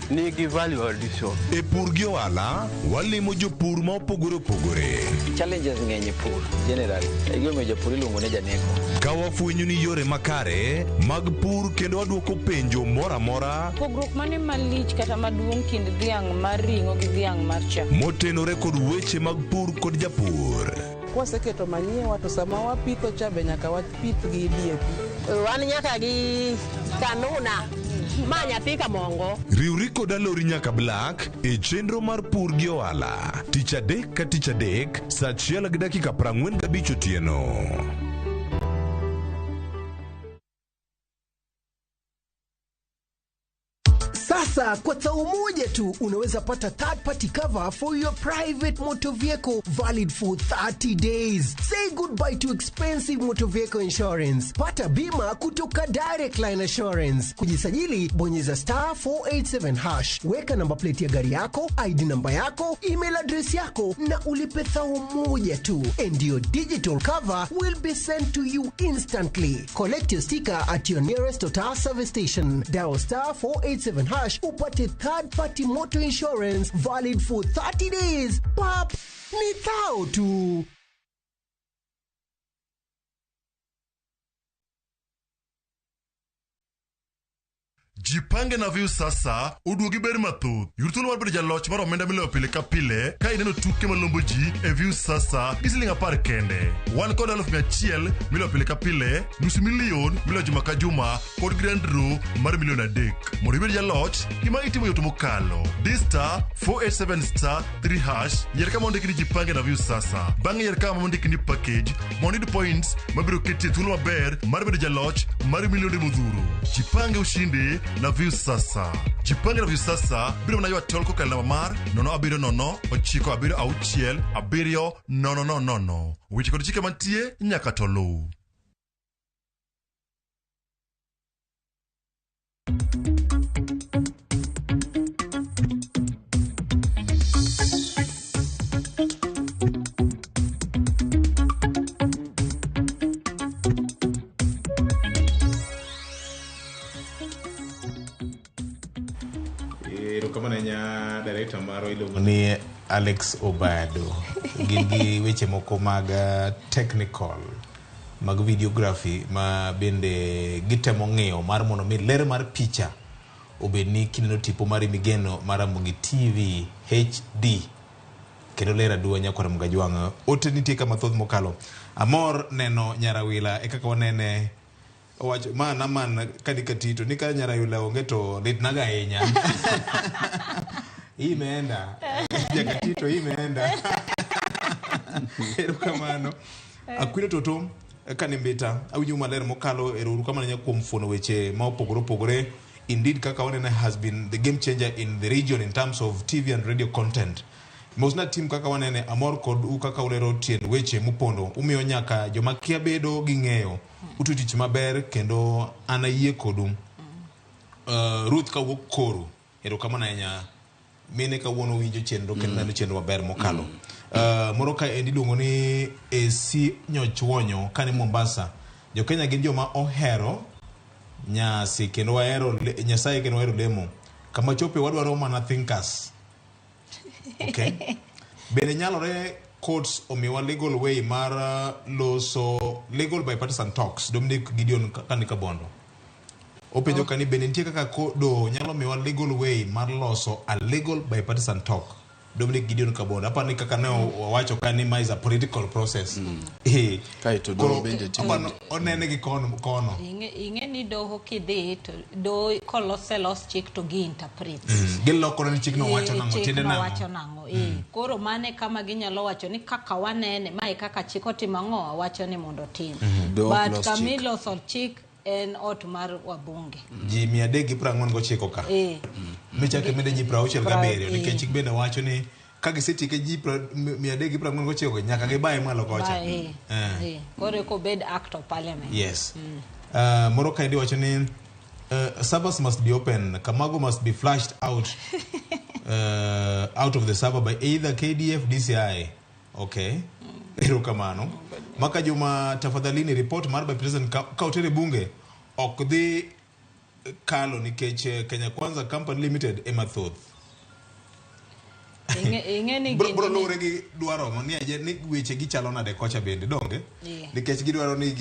nigi value addition. E pur gi ohala, walimo jopur ma opogore opogore. Challenges ng'eny e pur generally. E gimomiyo japur iluongo ni janeko. Ka wafwenyo ni yore makare mag pur kendo wadwoko penjo moro amora Pogruok mane malich kata maduong' kind dhiang' mar ring'o gi dhiang' mar chak? motenore kod weche mag pur kod japur. Kwaseketo manyiwa to sama wapitho cha be nyaka wapith gi DAP. Wan nyaka gi kanuna ma nyathi kamongo. Riwri kod Alori nyaka Black e chenro mar pur gi ohala tich adek ka tich adek saa 1:45 otieno. Sasa kwa thao moja tu unaweza pata third party cover for your private motor vehicle valid for 30 days. Say goodbye to expensive motor vehicle insurance. Pata bima kutoka Direct Line Assurance. Kujisajili, bonyeza star 487 hash. Weka namba plate ya gari yako, ID namba yako, email address yako na ulipe thao moja tu. And your digital cover will be sent to you instantly. Collect your sticker at your nearest Total service station. Dial star 487 hash upate third party motor insurance valid for 30 days. Pap, ni thao tu. Jipange na View sasa oduogi ber mathoth. Yud thuolo mar bedo jaloch mar omenda miloyo pile ka pile ka ineno tuke malombo ji e View sasa gi siling 10 kende. Wan kod 100,000 miloyo pile ka pile, 500,000 miloyo juma ka juma kod grand draw mar 3 million. Mondo ibed jaloch, gima itimo yot mokalo. Di star 487 star 3 hash, yier kama ondiki ni Jipange na View sasa. Bang'e yier kama ondiki ni package mondo iyud points mabiro keti e thuolo maber mar bedo jaloch mar milionde modhuro. Jipange ushinde na View sasa. Jipange na View sasa biro mana ywa tol kokalo namba mar 070 976 7000. Weche kod chike mantie nyaka to luw. Erokamano ahinya director marwa iluongo ni Alex Obado. Gin gi weche moko mag technical mag videography ma bende gitemo ng'iyo mar mondo mi ler mar picha obed ni kineno tipo mari migeno mar Ramogi TV HD kendo ler aduwa nyakwar Mgajwang'. Ote nitie ka mathoth mokalo. Amor neno Nyarawila e kaka wanene owacho ma naman kani katito ni ka Nyarawila onge to litnaga ahinya. Hii imeenda. Jakatito hii imeenda. Erokamano. Akwino Toto Kanimbita awinjo maler mokalo ero uru kamano kuom fuono weche ma opogore opogore. Indeed kaka wanene has been the game changer in the region in terms of TV and radio content. Mosna team kaka wanene amor kod u kaka ulero tiend weche mopondo umiyo nyaka joma kia bedo gi ng'eyo utu tich maber kendo an ayie kodu. Ruth kawuok Koru erokamano ahinya mine kawuono winjo chenro kendo neno chenro maber mokalo. Moro ka endi iluongo ni AC Nyochwonyo kani Mombasa. Jo-Kenya gin joma ohero nyasi kendo wahero Nyasaye kendo wahero lemo. Kama chope wadwaro mana thinkers. Okay. Bende nyalore courts omiwa legal way mar loso legal bipartisan talks. Dominic Gideon kani Kabondo. Openjo kani bende nitie kaka doho nyalo miwa legal way mar loso a legal bipartisan talk. Dominic Gideon Kabondo. Aparo ni kaka ne wawacho ka ni ma is a political process. Kaeto Koro doho bende timo- aparo ni onene gi kono kono. Ing'e ni doho kidhi to doho koloselos chik to gi interpret. Gilokore ni chikno wacho nang'o, Chik tiende no nang'o. wacho nang'o. Koro mane kama ginyalo wacho ni kaka wanene mae kaka chik otimo ang'o wacho ni mondo otim. Doho ok But los kama chik. iloso chik en ot mar wabunge. Ji 349 ka. Michako imede ji 67 nikech chik bende wacho ni ka gisetieke ji 349 nyaka gibaye malo kocha. Ba. Koro eko bed act of parliament. Yes. Moro kaendi wacho ni servers must be open. Kamago must be flushed out out of the server by either KDF DCI. Okay. Erokamano. Maka Juma tafadhalini report mar by president ka otere bunge ok dhi kalo nikech Kenya Kwanza Company Limited ema thoth. Ing'e ni Bro bro luwore gi dwaro mo ni aje ni weche gichalo nade kocha bende donge? Nikech gidwaro ni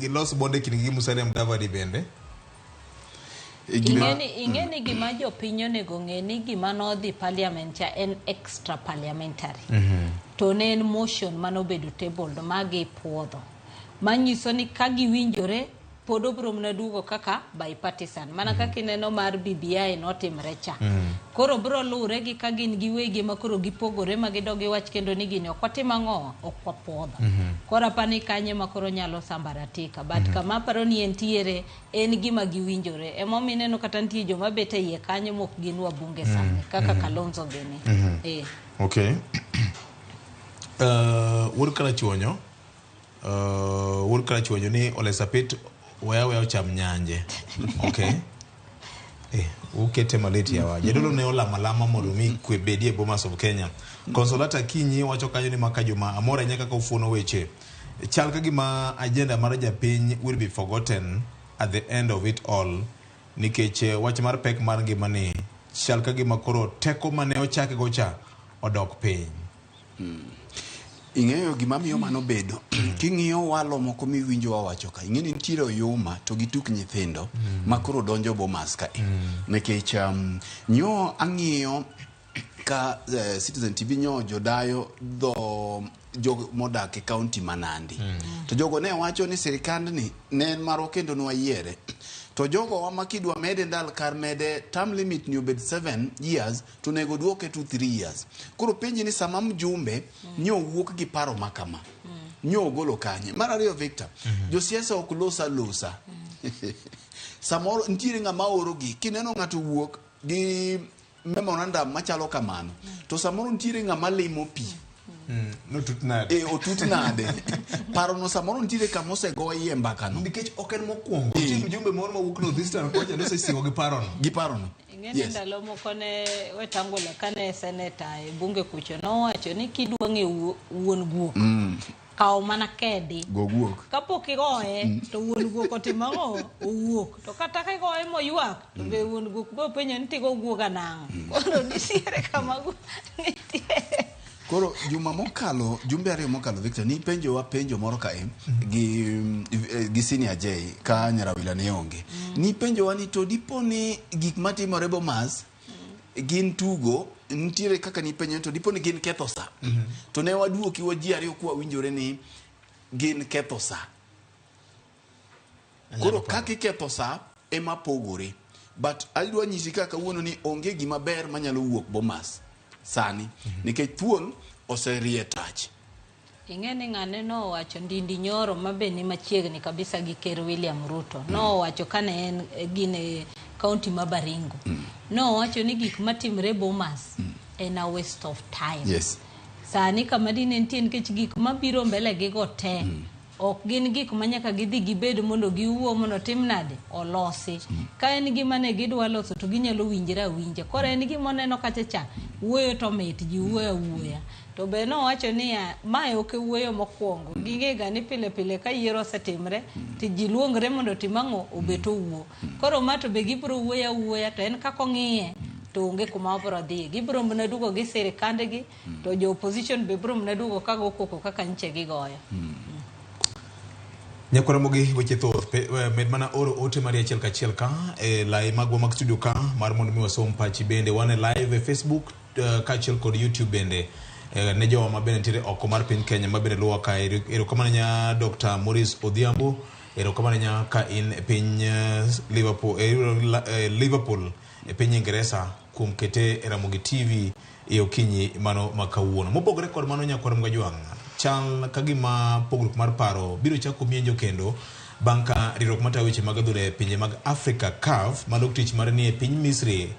gilos bonde kindgi gi Musalia Mudavadi bende. Ing'e ni gima jopiny onego ng'e ni gima nodhi parliament cha en extra parliamentary. To ne en motion manobedo tabled ma gipuodho. Manyiso ni ka giwinjore pod obiro mana duogo kaka bipartisan. Mana kaka ineno mar BBI notimre cha. Koro biro luwre gi ka gin giwegi ma koro gipogore ma gidog giwach kendo ni gini ok watim ang'o ok wapuodho. Koro apani kanye ma koro nyalo sambaratika. But kama aparo ni entiere en gima giwinjore. Emomiyo ineno kata nitie joma bet e iye kanyo mok gin wabunge sani kaka Kalonzo gini. Okay. Wuod Karachuonyo wuod Karachuonyo ni Ole Sapit weya weya ocham nyanje. Okay. Ukete malit yawa. Jadolo ne olamo alama mondo mi kwe bedie Bomas of Kenya. Consolata Kinyi wacho kanyo ni maka Juma amor ahinya kaka ufuono weche. Chal ka gima agenda mar japiny will be forgotten at the end of it all nikech wach mar pek mar ngima ni chal ka gima koro teko mane ochake go cha odok piny. Ing'eyo gima miyo mano bedo. King'iyo walo moko miwinjo wawacho ka, ing'e ni nitiere oyuma to gi tuk nyithindo ma koro donjo Bomas kae. Nikech nyo ang'iyo ka Citizen TV nyo jodayo dho jogo modak e kaunti ma Nandi. To jogo ne wacho ni sirikandni ne en marwa kendo nwayiere. To jogo wa ma kidwa mede ndal kar mede term limit ni obed 7 years to onego duoke to 3 years. Koro penji ni sama mjumbe nyo wuok gi paro ma kama. Nyo ogolo kanye. Mar ariyo Victor, josiasa ok los alosa. Samoro nitiere ng'ama oro gi, kineno ng'ato wuok gi memorandum machalo kamano, to samoro nitiere ng'ama limo pi. Notut nade? Otut nade? Parono samoro nitiere kama osegoye mbakano. Nikech ok en mokwongo. Nitie mjumbe moro mawuok North Eastern kocha nosesingo gi parono. Gi parono. Ing'e ni ndalo moko ne Wetangula kane seneta e bunge kucho nowacho ni kidwa ng'eyo wuon guok kaw mana kedi. Go guok. Kapok igoye to wuon guok otimo ang'o? Owuok. To kata ka igoye moywak to be wuon guok bo penjo ni tigo guoga nang'o? Koro nitiere kama guok nitie. Koro juma mokalo, jumbe ariyo mokalo Victor, ni penjo wa penjo moro kae gi Senior J ka Nyarawila ne onge. Ni penjo wa ni to dipo ni gik matimore Bomas gin tugo, nitiere kaka ni penjo to dipo ni gin ketho sa. To ne waduoki wa ji ariyo kwa winjore ni gin ketho sa. Koro kaka iketho sa ema pogore. But adwa nyisi kaka kawuono ni onge gima ber manyalo wuok Bomas sani. Nikech thuol oserie tach. Ing'e ni ng'ane nowacho Ndindi Nyoro mabe ni machiegni kabisa gi Ker William Ruto. Nowacho kane en gine kaunti ma Baringo. Nowacho ni gik matimre Bomas en a waste of time. Sani kama dine nitie nikech gik mabiro mbele gigo te ok gin gik ma nyaka gidhi gibed mondo giwuo mondo tim nade olosi. Ka en gima ne gidwa loso to ginyalo winjre awinja. Koro en gima oneno kacha cha wuoyo to mit ji wuoyo awuoya. To be nowacho niya mae ok e wuoyo mokwongo. Ging'e ga ni pile pile ka yiero osetimre to ji luongre mondo otim ang'o obet owuo. Koro ma to be gibiro wuoyo awuoya to en kaka ong'iye to onge kuma obiro dhiye. Gibiro mana duogo gi sirikandgi to jo opposition be biro mana duogo ka go koko kaka nyiche gigoyo. Nyakwar Ramogi weche thoth med mana oro ote mari achiel kachiel ka e lai magwa mag studio ka mar mondo mi wasom pachi bende wan e live e Facebook kaachiel kod YouTube bende ne jowa ma bende nitiere oko mar piny Kenya ma bende luwowa ka. Erokamano nya Dr. Maurice Odhiambo, erokamano nya ka in e piny Liverpool, Liverpool e piny Ingeresa kuom kete e Ramogi TV e okinyi mano ma kawuono. Mopogore kod mano nyakwar Mgajwang', chal ka gima pogruok mar paro biro chako mienjo kendo bang' ka riwruok matayo weche mag adhula e pinje mag Afrika CAF malok tich mare ni e piny Misri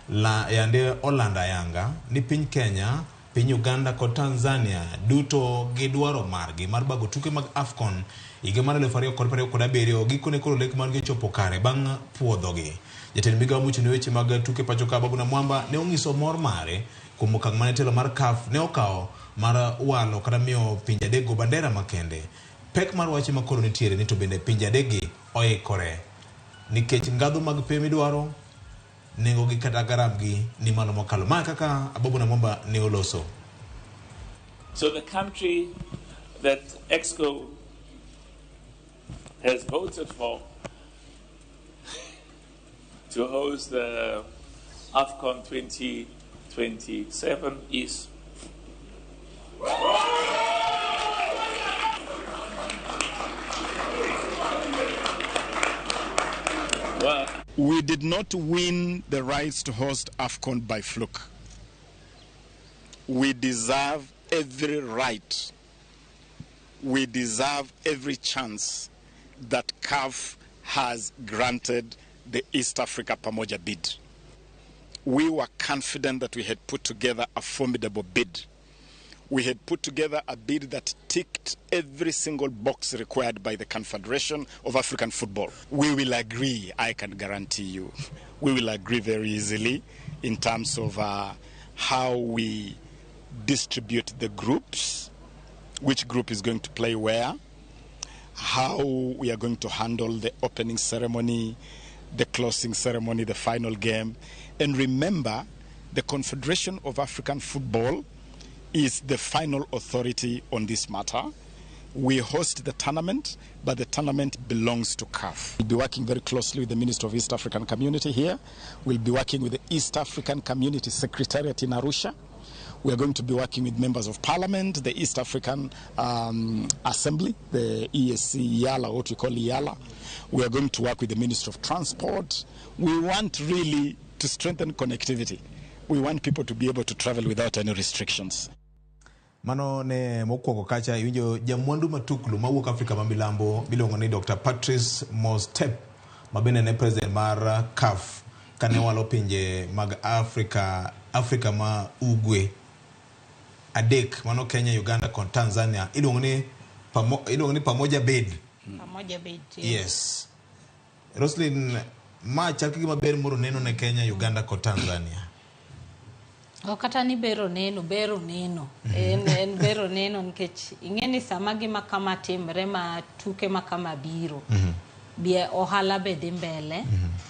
la yande olando ayanga ni piny Kenya, piny Uganda kod Tanzania duto gi dwaro margi mar bago tuke mag AFCON higa mar 2027 gikone koro lek margi ochopo kare bang' puodhogi. Jatend migawo mochung' ne weche mag tuke pacho ka Babu Namwamba ne onyiso mor mare kuom okang' mane telo mar CAF ne okawo mar walo kata miyo pinje adekgo bandera makende. Pek mar wach ma koro nitiere ni to bende pinje adekgi oikore nikech ngadho mag pe midwaro nengo gi kata garam gi ni malo mokalo. Ma kaka Ababu Namwamba ne oloso. So the country that EXCO has voted for to host the AFCON 2027 is well, we did not win the rights to host AFCON by fluke. We deserve every right. We deserve every chance that CAF has granted the East Africa Pamoja bid. We were confident that we had put together a formidable bid. We had put together a bid that ticked every single box required by the Confederation of African Football. We will agree, I can guarantee you. We will agree very easily in terms of how we distribute the groups, which group is going to play where, how we are going to handle the opening ceremony, the closing ceremony, the final game. And remember, the Confederation of African Football is the final authority on this matter. We host the tournament, but the tournament belongs to CAF. We'll be working very closely with the Minister of East African Community here. We'll be working with the East African Community Secretariat in Arusha. We are going to be working with members of parliament, the East African Assembly, the EAC IALA, what we call IALA. We are going to work with the Minister of Transport. We want really to strengthen connectivity. We want people to be able to travel without any restrictions. Mano ne mokwongo kacha iwinjo jamwandu matuklu mawuok Afrika ma milambo miluongo ni Dr. Patrice Motsepe ma bende ne president mar CAF kane walo pinje mag Afrika, Afrika ma ugwe adek mano Kenya, Uganda kod Tanzania iluongo ni Pamoja Bid. Pamoja Bid. Yes. Roslyn, ma chal ka gima ber moro neno ne Kenya, Uganda kod Tanzania. Ok kata ni bero neno. En bero neno nikech ing'e ni sama gima kama timre ma tuke ma kama biro bie ohala be dhi mbele.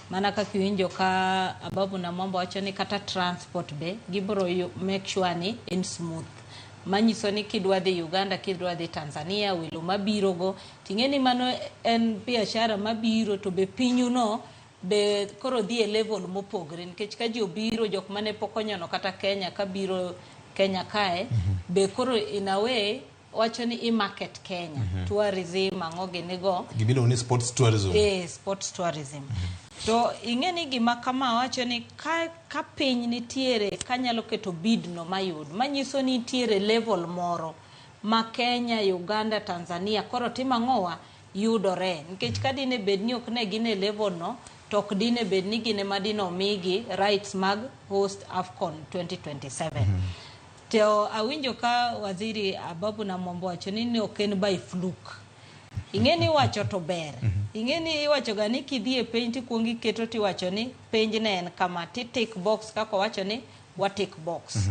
Mana kaka iwinjo ka Ababu Namwamba wacho ni kata transport be gibiro make sure ni en smooth. Manyiso ni kidwa dhi Uganda, kidwa dhi Tanzania, welo mabiro go ting'e ni mano en biashara mabiro to be pinyuno be koro dhi e level mopogre nikech ka ji obiro jok mane pok onyono kata Kenya ka biro Kenya kae be koro in a way wacho ni i market Kenya. Tourism ang'o gini go Gimiluongo ni sports tourism. Sports tourism. To ing'e ni gima kama wacho ni ka piny nitiere kanyalo keto bid no mayud manyiso ni nitiere level moro ma Kenya, Uganda, Tanzania koro timo ang'owa yudore nikech ka dine bed ni ok ne gin e level no to ok dine bed ni gin ema dine omigi rights mag host AFCON 2027. To awinjo ka waziri Ababu Namwamba wacho ni ok en by fluke. Ing'e ni iwacho to ber. Ing'e ni iwacho ga ni kidhi e penj tikuongo iketo tiwacho ni penj ne en kama ti tick box kaka owacho ni wa tick box.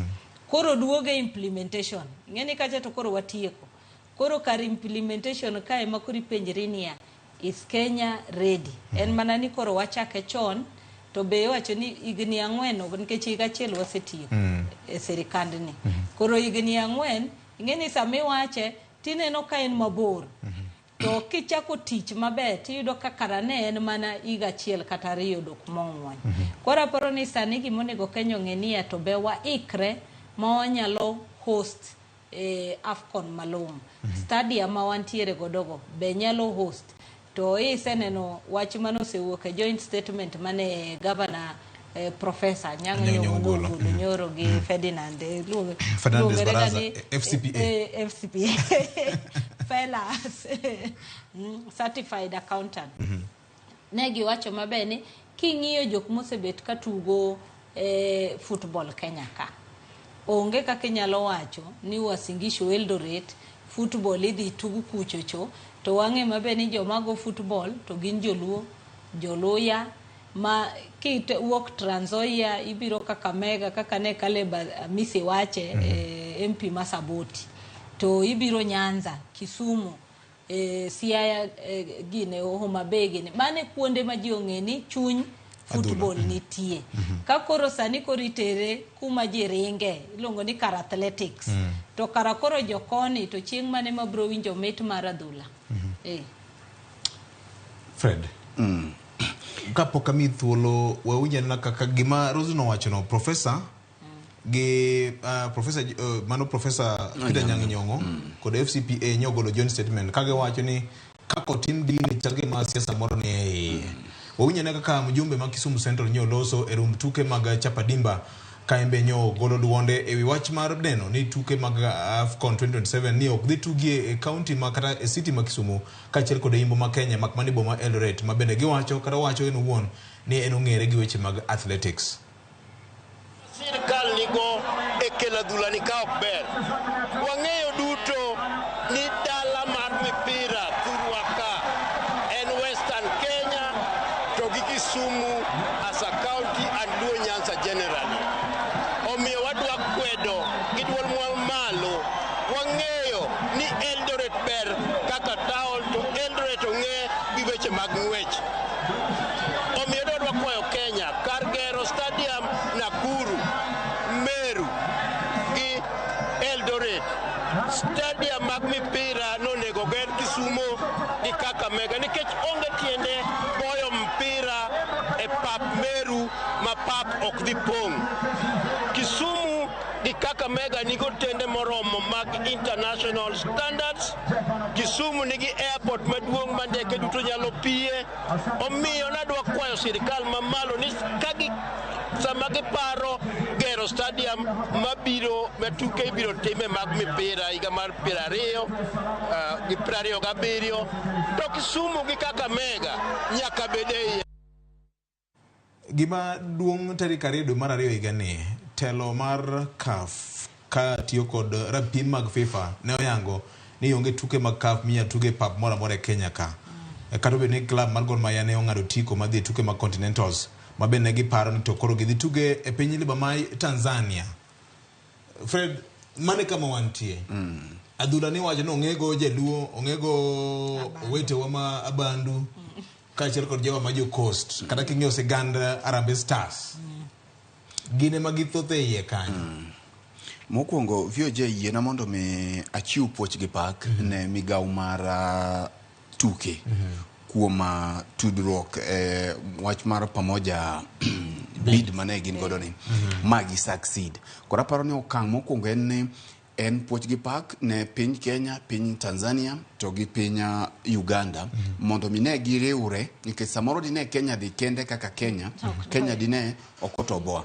Koro duoge implementation. Ing'e ni kacha to koro watieko. Koro kar implementation kae ma koro ipenjri niya, is Kenya ready? En mana ni koro wachake chon to be iwacho ni higni 4 nikech higa achiel wasetieko e sirikandni. Koro higni 4 ing'e ni sama iwache tineno ka en mabor. To kichako tich maber tiyudo ka kara ne en mana higa achiel kata ariyo dok mong'wony. Koro aparo ni sani gimonego Kenya ong'e niya to be waikre ma wanyalo host AFCON malong'o. Stadium ma wantiere godo go be nyalo host. To iseneno wach mane osewuok e joint statement mane governor Professor Anyang' Anyang' Nyong'o Nyong'o ogolo. nogolo nyoro gi Ferdinand Fernandes luongore ga Baraza, ni, FCPA. FCPA. Fellas, certified accountant. Ne giwacho maber ni king'iyo jok mosebet ka tugo football Kenya ka, onge kaka inyalo wacho ni Uasin Gishu Eldoret football idhi tug kuchocho to wang'e maber ni joma go football to gin joluo, joluya ma kiwuok Trans Nzoia ibiro Kakamega kaka ne Caleb Amisi wache MP ma Saboti to ibiro Nyanza, Kisumu, Siaya, gine Homa Bay gine mane kuonde ma ji ong'e ni chuny football nitie. Ka koro sani koro itere kuma ji ringe iluongo ni kar athletics to kara koro jokoni to chieng' mane ma bro winjo mit mar adhula. Fred, kapok amiyi thuolo wawinj anena kaka gima Rose nowachono professor gi professor mano Professor Peter Anyang' Nyong'o kod FCPA nyogolo joint statement kagiwacho ni kaka otim deal ni chal gima siasa moro ni e iye. Wawinj ane kaka mjumbe ma Kisumu Central nyo loso e rumb tuke mag Chapadimba ka en be nyo golo duonde ewi wach mar neno ni tuke mag AFCON 2027 ni ok dhi tugie e county ma kata e city ma Kisumu kaachiel kod e imbo ma Kenya mak mana e boma Eldoret ma bende giwacho kata wacho en owuon ni en ong'ere gi weche mag athletics. Sirkal nigo e kelo adhula ni ka ok ber. Wang'eyo duto ni dala mar mipira thurwa ka en Western Kenya to gi Kisumu as a county and Luo Nyanza generally. Omiyo wadwa kwedo gi duol malo. Wang'eyo ni Eldoret ber kaka town to Eldoret ong'e gi weche mag ng'wech. Omiyo dwadwa kwayo Kenya kar gero stadium Nakuru, Meru gi Eldoret. Stadium mag mipira nonego ger Kisumo gi Kakamega nikech onge tiende goyo mpira e pap Meru ma pap ok dhi pong'. Kisumu gi Kakamega nigi otende moromo mag international standards. Kisumu nigi airport maduong' ma ndeke duto nyalo piye. Omiyo nadwa kwayo sirikal mamalo ni kagi sama giparo gero stadium mabiro ma tuke ibiro time mag mipira higa mar 20 gi 27 to Kisumu gi Kakamega nyaka bed e iye. Gima duong' tarik 2 dwe mar 2 higani, telo mar CAF ka tiyo kod rapim mag FIFA ne oyango ni onge tuke mag CAF minya tuge e pap moro amora e Kenya ka. Kata obedo ni klab mar Gor Mahia ne ong'ado otiko madhi e tuke mag Continentals ma bende ne giparo ni to koro gidhi tuge e piny liba ma Tanzania. Fred, mane kama wantie. Adhula ni wacho ni ong'ego jaluo, ong'ego owetewa ma Abandu, kaachiel kod jowa ma jo Coast. Kata king'iyo sigand Harambee Stars, gin ema githoth e iye kanyo. Mokwongo VOJ yiena mondo mi achiw puoch gi pak ne migawo mar tuke kuom tudruok e wach mar pamoja bid mane gin godo ni ma gi succeed. Koro aparo ni okang' mokwongo en ni en puoch gi pak ne piny Kenya, piny Tanzania to gi piny Uganda mondo mi ne giriwre nikech samoro dine Kenya dhi kende kaka Kenya, Kenya dine ok otoboa.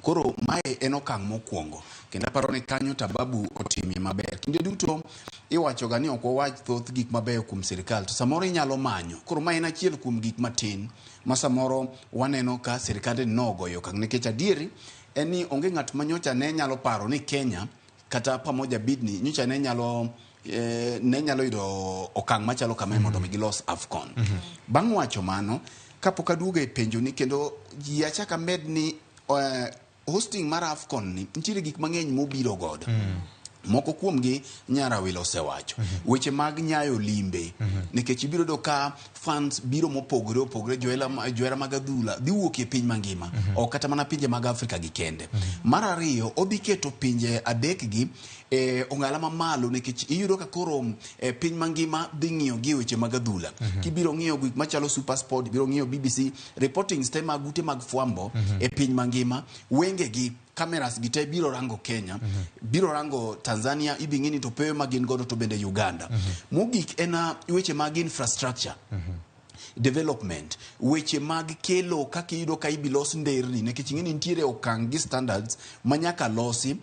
Koro mae en okang' mokwongo kendo aparo ni kanyo Tababu otimie maber. Kinde duto iwachoga ni ok wawach thoth gik mabeyo kuom sirikal to samoro inyalo manyo. Koro mae en achiel kuom gik matin ma samoro waneno ka sirikande nogoyo okang' nikech adieri en ni onge ng'at ma nyocha ne nyalo paro ni Kenya kata pamoja bidni nyocha ne nyalo yudo okang' machalo kamae mondo mi gilos AFCON. Bang' wacho mano, kapok aduogo e penjo ni kendo ji achak amed ni hosting mar AFCON ni nitiere gik mang'eny mobiro godo. Moko kuomgi Nyarawila osewacho. Weche mag nyayo limbe. Nikech ibiro yudo ka fans biro mopogore opogore, johera mag adhula dhi wuok e piny mangima, ok kata mana pinje mag Afrika gi kende. Mar ariyo, odhi keto pinje adek gi e ong'ala mamalo nikech iyudo ka koro e piny mangima dhi ng'iyo gi e weche mag adhula. Kibiro ng'iyo gik machalo Super Sport, ibiro ng'iyo BBC, reportings te mag ute mag fwambo e piny mangima, wengegi cameras gi te biro rango Kenya, biro rango Tanzania, ibi ng'i ni to pewe ma gin godo to bende Uganda. Mogik en weche mag infrastructure. Development, weche mag kelo kaka iyudo ka ibi los nderni nikech ing'e ni nitiere okang' gi standards ma nyaka losi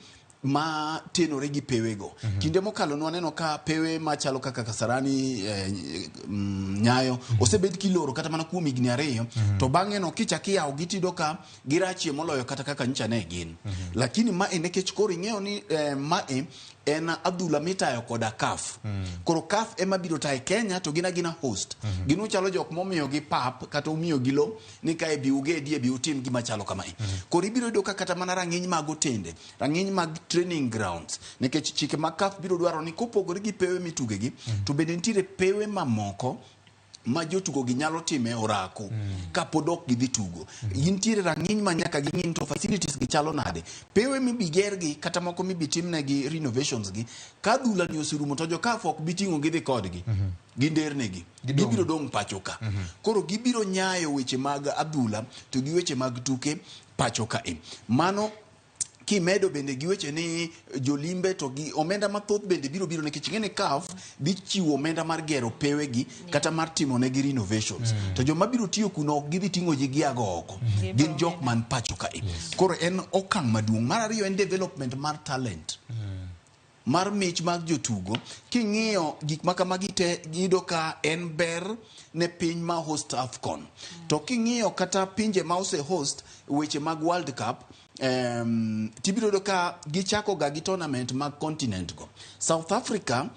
ma tenore gi pewego. Kinde mokalo nwaneno ka pewe machalo kaka Kasarani, Nyayo osebed kiloro kata mana kuom higni 2 to bang'e no kichak iyawogi tiyudo ka girachie moloyo kata kaka nyocha ne gin. Lakini mae nikech koro ing'eyo ni mae en adhula mitayo koda CAF. Koro CAF ema biro taye Kenya to gin agina host. Gin uchalo jok momiyogi pap kata omiyogi lo ni kae bi ugedie bi utim gima chalo kamae. Koro ibiro yudo ka kata mana rang'iny mag otende, rang'iny mag training grounds, nikech chike mag CAF biro dwaro ni kopogore gi pewe mitugegi, to bende nitiere pewe mamoko ma jotugo gi nyalo time orako kapod ok gidhi tugo. Gintiere rang'iny ma nyaka ging'i ni to facilities gi chalo nade. Pewe mibigergi kata moko mibitimnegi renovations gi, ka adhula ni oserumo to jo CAF ok bi ting'o gidhi kodgi. Gi ndernegi. Gibiro dong' pacho ka. Koro gibiro nyayo weche mag adhula to gi weche mag tuke pacho ka e. Mano kimedo bende gi weche ni jolimbe to gi omenda mathoth bende biro biro nikech ing'e ni CAF dhi chiwo omenda mar gero pewegi kata mar timo negi renovations. To joma biro tiyo kuno ok gidhi ting'o ji giago oko. Gin jok man pacho ka e. Koro en okang' maduong'. Mar ariyo en development mar talent. Mar mich mag jotugo. King'iyo gik ma kamagi te iyudo ka en ber ne piny ma host AFCON. To king'iyo kata pinje ma ose host weche mag World Cup, tibiro yudo ka gichako ga gi tournament mag continent go. South Africa,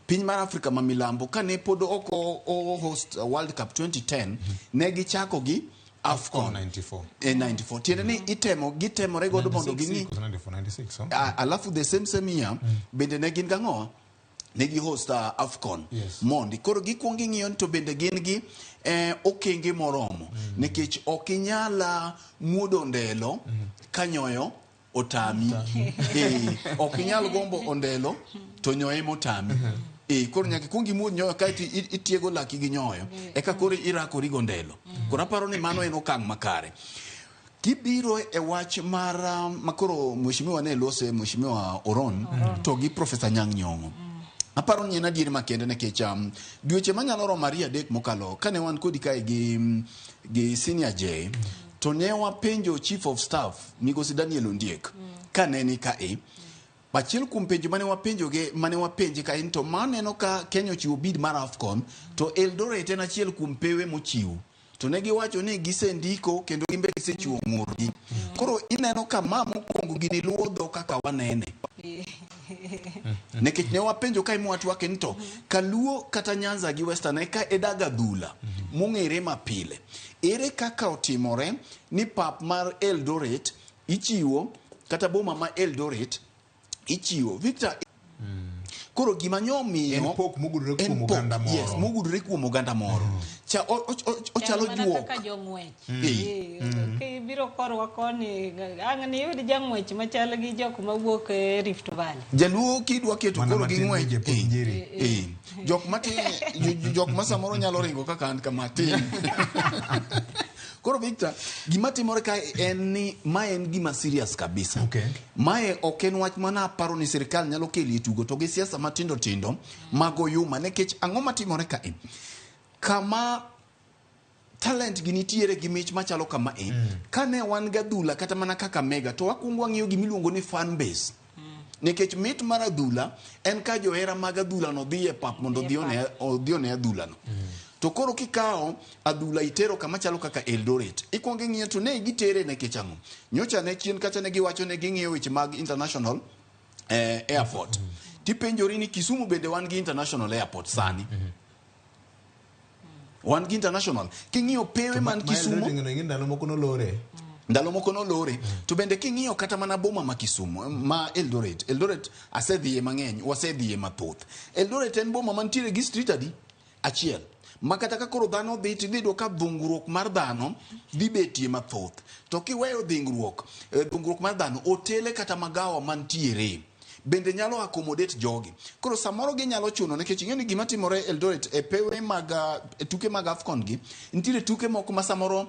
piny mar Afrika ma milambo, kane pod ok o host World Cup 2010, ne gichako gi AFCON 94. 94. Tiende ni gitemore godo mondo ging'i. 94, 96, oh. Alafu the same year, bende ne gin gang'o? Ne gi host AFCON. Mondi. Koro gikuongo ging'iyo ni to bende gin gi okenge moromo. Nikech ok inyal muodo ondelo ka nyoyo otami. Ok inyal gombo ondelo to nyoyo motami. Koro nyaka ikuong imuod nyoyo kaeto itiego laki gi nyoyo. Eka koro irakori gondelo. Koro aparo ni mano en okang' makare. Kibiro e wach mar makoro mheshimiwa ne lose mheshimiwa Oron to gi Professor Anyang' Nyong'o. Aparo ni en adier makende nikech dweche manyalo romo 2-3 mokalo kane wan kodi kae gi Senior J to ne wapenjo Chief of Staff Migosi Daniel Ondiek kane ni kae. Achiel kuom penjo mane wapenjoge, mane wapenje ka en to maneno ka Kenya ochiwo bid mar AFCON to Eldoret en achiel kuom pewe mochiw. To ne giwacho ni gisendiko kendo gin be gisechiwo ng'urgi. Koro ineno ka ma mokwongo gini luwo dho kaka wanene. Nikech ne wapenjo ka imwatwake ni to Kaluo kata Nyanza gi Western eka e dag adhula mong'ere mapile. Ere kaka otimore ni pap mar Eldoret ichiwo kata boma ma Eldoret ichiwo? Victor, koro gima nyo omiyo En pok mogudore en kuom pok, oganda moro. Yes, mogudore kuom oganda moro. Cha ochalo Chal mana juok. kaka jong'wech. Kibiro korwa koni, ang' niyud jang'wech machal gi jok mawuok e Rift Valley. Jaluo kidwa keto Mana koro gi matin ng'wech. ni japuonj Njeri. Jok matin, jok ma samoro nyalo ringo kaka an kama tin. Koro Victor, gima timore kae en ni mae en gima serious kabisa. Mae ok en wach mana aparo ni sirikal nyalo kelo e tugo to gi siasa matindo tindo mag oyuma nikech ang'o matimore kae? Kama talent gi nitiere gi mich machalo kama e, kane wan gi adhula kata mana kaka Mega to wakwongo wang'iyo gima iluongo ni fan base. Nikech mit mar adhula en ka johera mag adhula no dhi e pap mondo odhi one adhula no. To koro kikawo adhula itero kama chalo kaka Eldoret, ikwongo ing'iyo to ne gitere nikech ang'o? Nyocha ne chien kacha ne giwacho ne ging'iyo weche mag international airport. Tipenjori ni Kisumu bende wan gi international airport sani. Wan gi international. King'iyo pewe man Ma Kisumu. Eldoret ing'eyo ni ndalo moko nolore. Ndalo moko nolore. To bende king'iyo kata mana boma ma Kisumu, ma Eldoret, Eldoret asedhiye mang'eny, wasedhiye mathoth. Eldoret en boma mantiere gi street adi? Achiel. Ma kata ka koro dhano dhi tidhi yudo ka dhungruok mar dhano dhi betie mathoth. To kiweyo dhingruok, dhungruok mar dhano, otele kata magawa mantiere bende nyalo accommodate jogi. Koro samoro ginyalo chuno nikech ing'e ni gima timore Eldoret e pewe mag e tuke mag AFCON gi, nitiere tuke moko ma samoro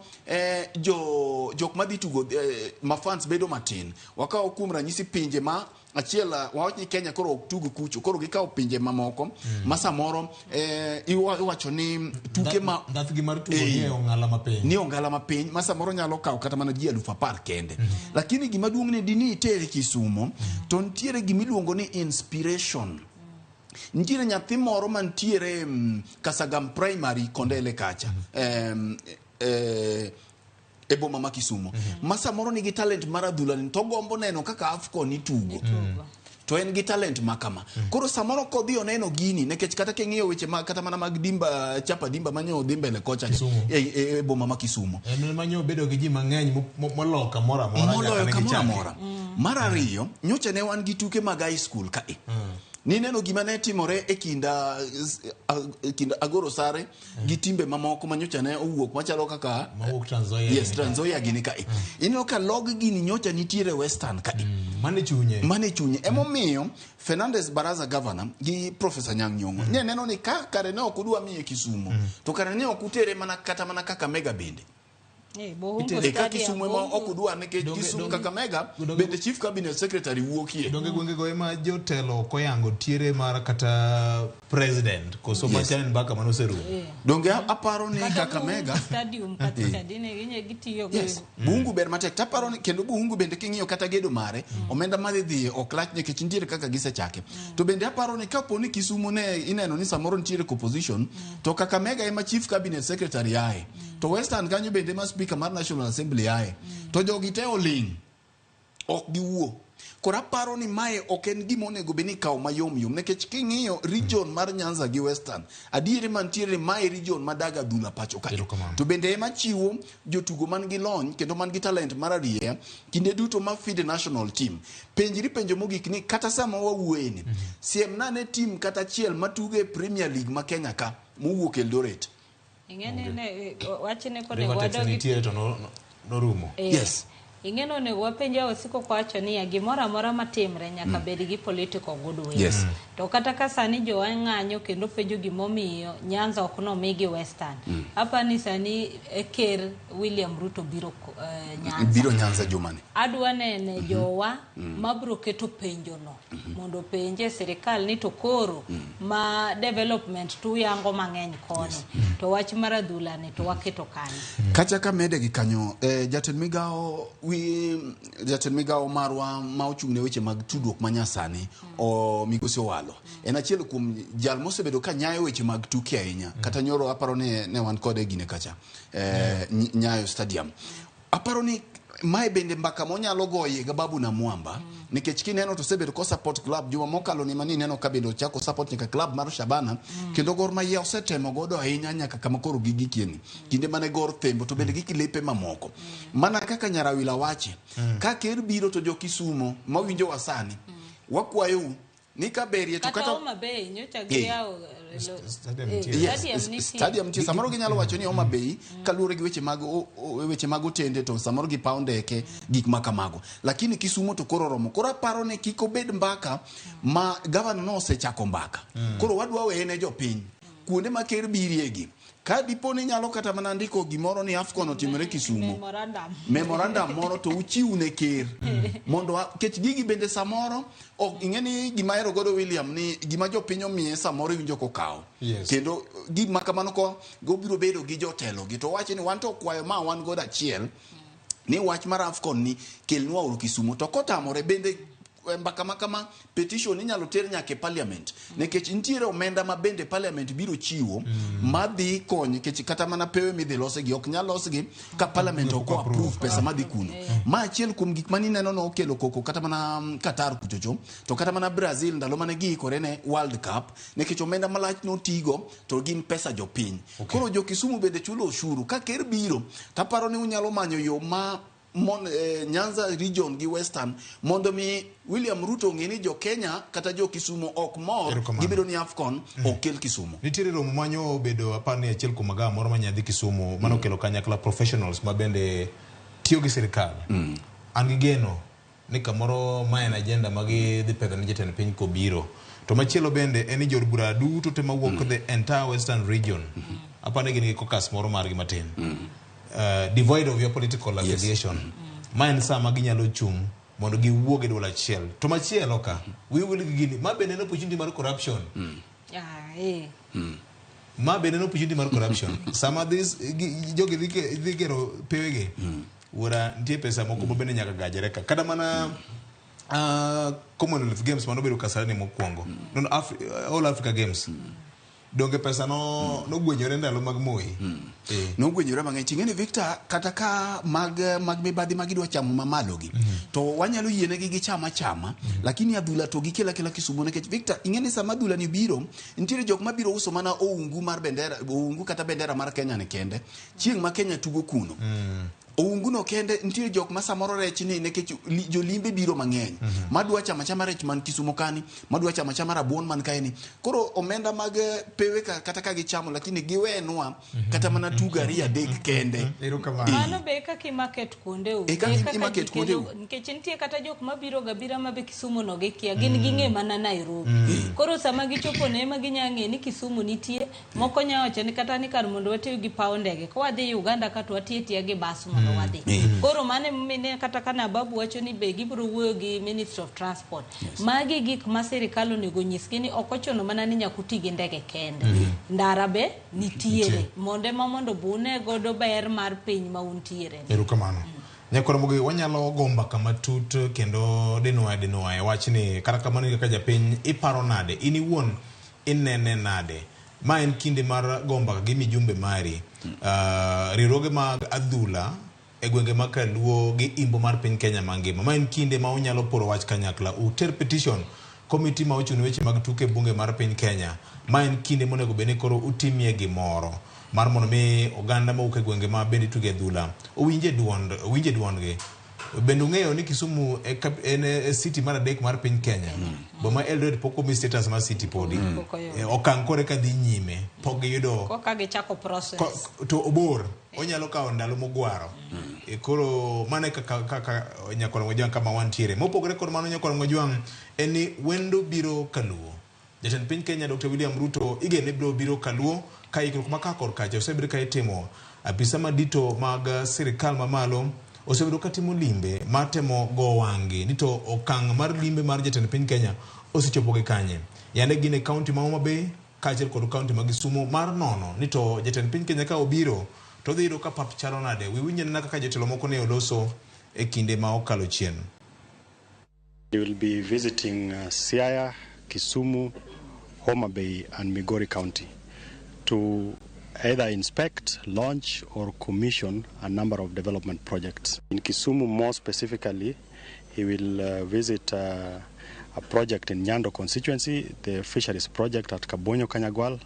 jo jok madhi tugo ma fans bedo matin. Wakaw kuom ranyisi pinje ma achiel, wawach ni Kenya koro ok tug kucho, koro gikawo pinje mamoko ma samoro iwacho ni tuke ma Ndathgi mar tugo nie ong'ala mapiny. Ni ong'ala mapiny ma samoro nyalo kawo kata mana ji 10,000 kende. Lakini gima duong' ni dini itere Kisumo to nitiere gimiluongo ni inspiration. Nitiere nyathi moro mantiere Kasagam Primary Kondele kacha e boma ma Kisumo ma samoro nigi talent mar adhula ni to gombo neno kaka AFCON itugo. To en gi talent ma kama. Koro samoro kodhi oneno gini nikech kata king'iyo weche ma kata mana mag dimba chapa dimba manyo odhi mbele kocha e boma ma Kisumo. En manyo bedo gi ji mang'eny moloyo kamoro amora. Moloyo kamoro amora. Mar ariyo, nyocha ne wan gi tuke mag high school kae. Nineno gima ne timore e kind Agoro Sare gi timbe mamoko manyocha ne owuok machalo kaka mawuok Trans Nzoia. Yes, Trans Nzoia gini kae. Ineno ka log gini nyocha nitiere Western kae. Mane chunye. Mane chunye. Emomiyo Fernandez Baraza governor gi Professor Nyang' Nyong'o ne neno ni ka kare ne ok udwa miye Kisumo to kare ne ok utere mana kata mana Kakamega bende. E ka Kisumu ema ok udwa nikech Kisumu Kakamega bende Chief Cabinet Secretary wuokie. Donge gwengego ema jotelo ok oyango tiere mar kata president koso machal en mbaka manoserumo. Donge aparo ni Kakamega stadium kata dine ginye gitiyo go. Yes. Buhungu ber matek. Taparo ni kendo Buhungu bende king'iyo kata gedo mare, omenda madhi dhiye ok lach nikech nitiere kaka gisechake. To bende aparo ni kapo ni Kisumu ne ineno ni samoro nitiere composition, to Kakamega ema Chief Cabinet Secretary aye. To Western kanyo bende ema Speaker mar National Assembly aye. To jogi te oling'. Ok giwuo. Koro aparo ni mae ok en gima onego bed ni ikawo mayom yom nikech king'iyo region mar Nyanza gi Western, adieri mantiere mae region madaga adhula pacho kae. To bende ema chiwo jotugo man gi lony kendo man gi talent mar arieya kinde duto ma feed national team. Penjri penjo mogik ni kata sama wawuoye ni, siemna ne team kata achiel matugo e Premier League ma Kenya ka mowuok Eldoret. Ing'eni ne wachne kod Rivertex nitiere to norumo. Yes. Ing'eno onego wapenje osiko kwacho niya gimoro amora matimre nyaka bed gi political goodwill. Yes. To kata ka sani jowa ng'anyo kendo penjo gimomiyo Nyanza ok nomigi Western. Apani sani ker William Ruto biro Nyanza. Biro Nyanza jumani. Adwa nene jowa mabro keto penjo no mondo penje sirikal ni to koro ma development tu yango mang'eny koni. To wach mar adhula ni to waketo kanye. Kacha ka mede gi kanyo, jatend migawo marwa ma ochung' ne weche mag tudruok ma nyasani o Migosi Owalo en achiel kuom jal mosebedo ka nyayo weche mag tuke ahinya. Kata nyoro aparo ni ne wan kode gine kacha Nyayo Stadium. Aparo ni mae bende mbaka monyalo goye ga Babu na Mwamba nikech kineno to osebedo ko support club juma mokalo ni mani neno ka bende ochako support nyaka club mar Shabana kendo Gor Mahia osetemo godo ahinya nyaka kama koro gigikieni kinde mane Gor Thembo to bende gi kilepe mamoko mana kaka Nyarawila wache ka ker biro to jo Kisumo mawinjo wasani wakwayou ni ka berie to kata Homa Bay nyocha giyawo Yes, stadium nitie samoro ginyalo wacho ni Homa Bay kaluwore gi weche mag otende to samoro gi paw ndeke gik ma kamago lakini Kisumo to koro romo. Koro aparo ni kik obed mbaka ma gavana no osechako mbaka. Koro wadwa weye ne jopiny kuonde ma ker biriegi ka dipo ni nyalo kata mana ndiko gimoro ni AFCON otimore Kisumo memorandum moro to uchiw ne ker mondo kech gigi bende samoro ok ing'e ni gima ahero godo William ni gima jopiny omiye samoro iwinjo kokawo. Kendo gima kamano ko gobiro bedo gi jotelo gi to wacho ni wan to kwayo ma wan godo achiel ni wach mar AFCON ni kelnwa uru Kisumo to kotamore bende mbaka makama petition inyalo ter nyaka e parliament nikech nitiere omenda ma bende parliament biro chiwo madhi konyo nikech kata mana pewe midhi losgi ok nyal losgi ka parliament ok approve pesa madhi kuno. Ma achiel kuom gik manineno no okelo koko kata mana Qatar kuchocho to kata mana Brazil ndalo mane giikore ne World Cup nikech omenda malach notigo to gin pesa jopiny. Koro jo Kisumu bende chulo ushuru ka ker biro taparo ni unyalo manyo yo ma Nyanza region gi Western mondo mi William Ruto ong'e ni jo Kenya kata jo Kisumu ok mor Erokamano. Gibedo ni AFCON okel Kisumu. Nitiere romo manyo obedo apar ni achiel kuom magawa moro manyadhi Kisumu manokelo kanyakla professionals ma bende tiyo gi sirikal. An gi geno ni kamoro ma en agenda ma gidhi pedho ne jatend piny kobiro. To machielo bende en ni jood bura duto te mawuok the entire Western region. Apar ni gin gi caucus moro margi matin. Devoid of your political affiliation. Ma en saa ma ginyalo chung' mondo giwuo gi duol achiel. To machielo ka, wiwil gi gini, ma bende en opportunity mar corruption. Ah, eh. Ma bende en opportunity mar corruption. Sama this, jogi dhi gero pewegi, wuora nitie pesa moko ma bende nyaka gajre ka. Kata mana Commonwealth Games manobedo Kasarani mokwongo. No, All Africa Games. Donge pesa no nogwenyore ndalo mag Moi. Nogwenyore mang'eny. Ting'e ni Victor, kata ka mag mibadhi ma gidwa chamo mamalo gi, to wanyalo yienegi gicham achama, lakini adhula to gikela kela Kisumu nikech Victor, ing'e ni sama adhula ni biro, nitiere jok mabiro uso mana oungu mar bendera, oungu kata bendera mar Kenya ni kende. Chieng' ma Kenya tugo kuno. Oungu no kende nitiere jok ma samoro rech ni nikech jolimbe biro mang'eny. Madwa chamo achama rech man Kisumu kani, madwa chamo achama rabuon man kae ni. Koro omenda mag pewe ka, kata ka gichamo lakini giwenwa kata mana tugo ariyo adek kende. Mano be kaka imarket kuondeu. E kaka E kaka imarket ji kelo- kuondeu. Nikech nitie kata jok mabiro ga bira ma be Kisumu no gikia. Gin ging'e mana Nairobi. Koro sama gichopo ne ema ginya ng'e ni Kisumu nitie. Moko nya wacho ni kata ni kar mondo watiyo gi paw ndege. Ka wadhi Uganda ka to watiyo atiya gi bas mondo wadhi. Koro mano emomiyo kata ka Nababu wacho ni be gibiro wuoyo gi Ministry of Transport. Magi gik ma sirikal onego nyisgi ni ok ochuno mana ni nyaka uti gi ndege kende. Ndara be nitiere. Mondo ema mondo bune godo ber mar piny ma untiere. Erokamano. Nyakwar Ramogi, wanyalo go mbaka matut kendo dinwaya wachni. Kata kamano kaka japiny iparo nade? In iwuon inene nade? Ma en kinde mar go mbaka gi mijumbe mari. Riwruoge mag adhula e gwenge mag Kaluo gi imbo mar piny Kenya mangima. Ma en kinde ma unyalo poro wach kanyakla. Uter petition komiti ma ochung' ne weche mag tuke e bunge mar piny Kenya. Ma en kinde monego bed ni koro utimie gimoro mar mondo mi oganda mawuok e gwenge ma bende ituge adhula owinje duondgi. Bende ung'eyo ni Kisumu en e city mar adek mar piny Kenya. Boma Eldoret pok omi status mar city podi. Pok oyudo. Okang' kore ka dhi nyime. Pok giyudo Koka gichako process. To obor. Onyalo kawo ndalo mogwaro. Koro mano e kaka Nyakwar Mojwang' kama wantiere. Mopogore kod mano Nyakwar Mojwang' en ni wendo biro Kaluo. Jatend piny Kenya Dr. William Ruto igeno ni biro biro Kaluo ka ikruok ma ka kor kacha osebedo ka itimo. Apisa madito mag sirikal mamalo osebedo ka timo limbe mar temo go wang'gi ni to okang' mar limbe mar jatend piny Kenya osechopo gi kanye. Yande gin e kaunti ma Homa Bay kaachiel kod kaunti ma Kisumu mar nono ni to jatend piny Kenya ka obiro to odhi yudo ka pap chalo nade. We winj anena kaka jotelo moko ne oloso e kinde ma okalo chien. He will be visiting Siaya, Kisumu, Homa Bay and Migori County to either inspect, launch or commission a number of development projects. In Kisumu more specifically, he will visit a project in Nyando constituency, the fisheries project at Kabonyo Kanyagwal.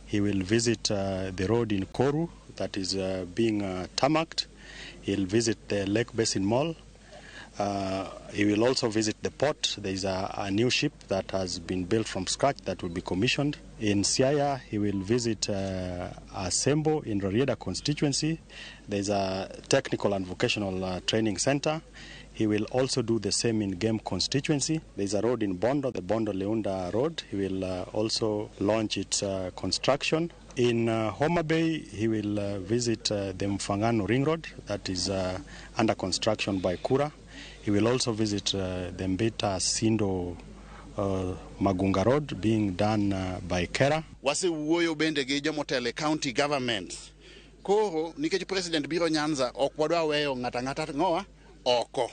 He will visit the road in Koru that is being tarmacked. He'll visit the Lake Basin Mall. He will also visit the port. There is a new ship that has been built from scratch that will be commissioned. In Siaya, he will visit Asembo in Rarieda constituency. There is a technical and vocational training center. He will also do the same in Game constituency. There is a road in Bondo, the Bondo-Leunda Road. He will also launch its construction. In Homa Bay, he will visit the Mfangano Ring Road that is under construction by Kura. He will also visit the Mbita Sindo Magunga Road being done by Kera. Wasewuoyo bende gi jomotelo e county government. Koro nikech president biro Nyanza ok wadwa weyo ng'ata ng'ata ng'owa oko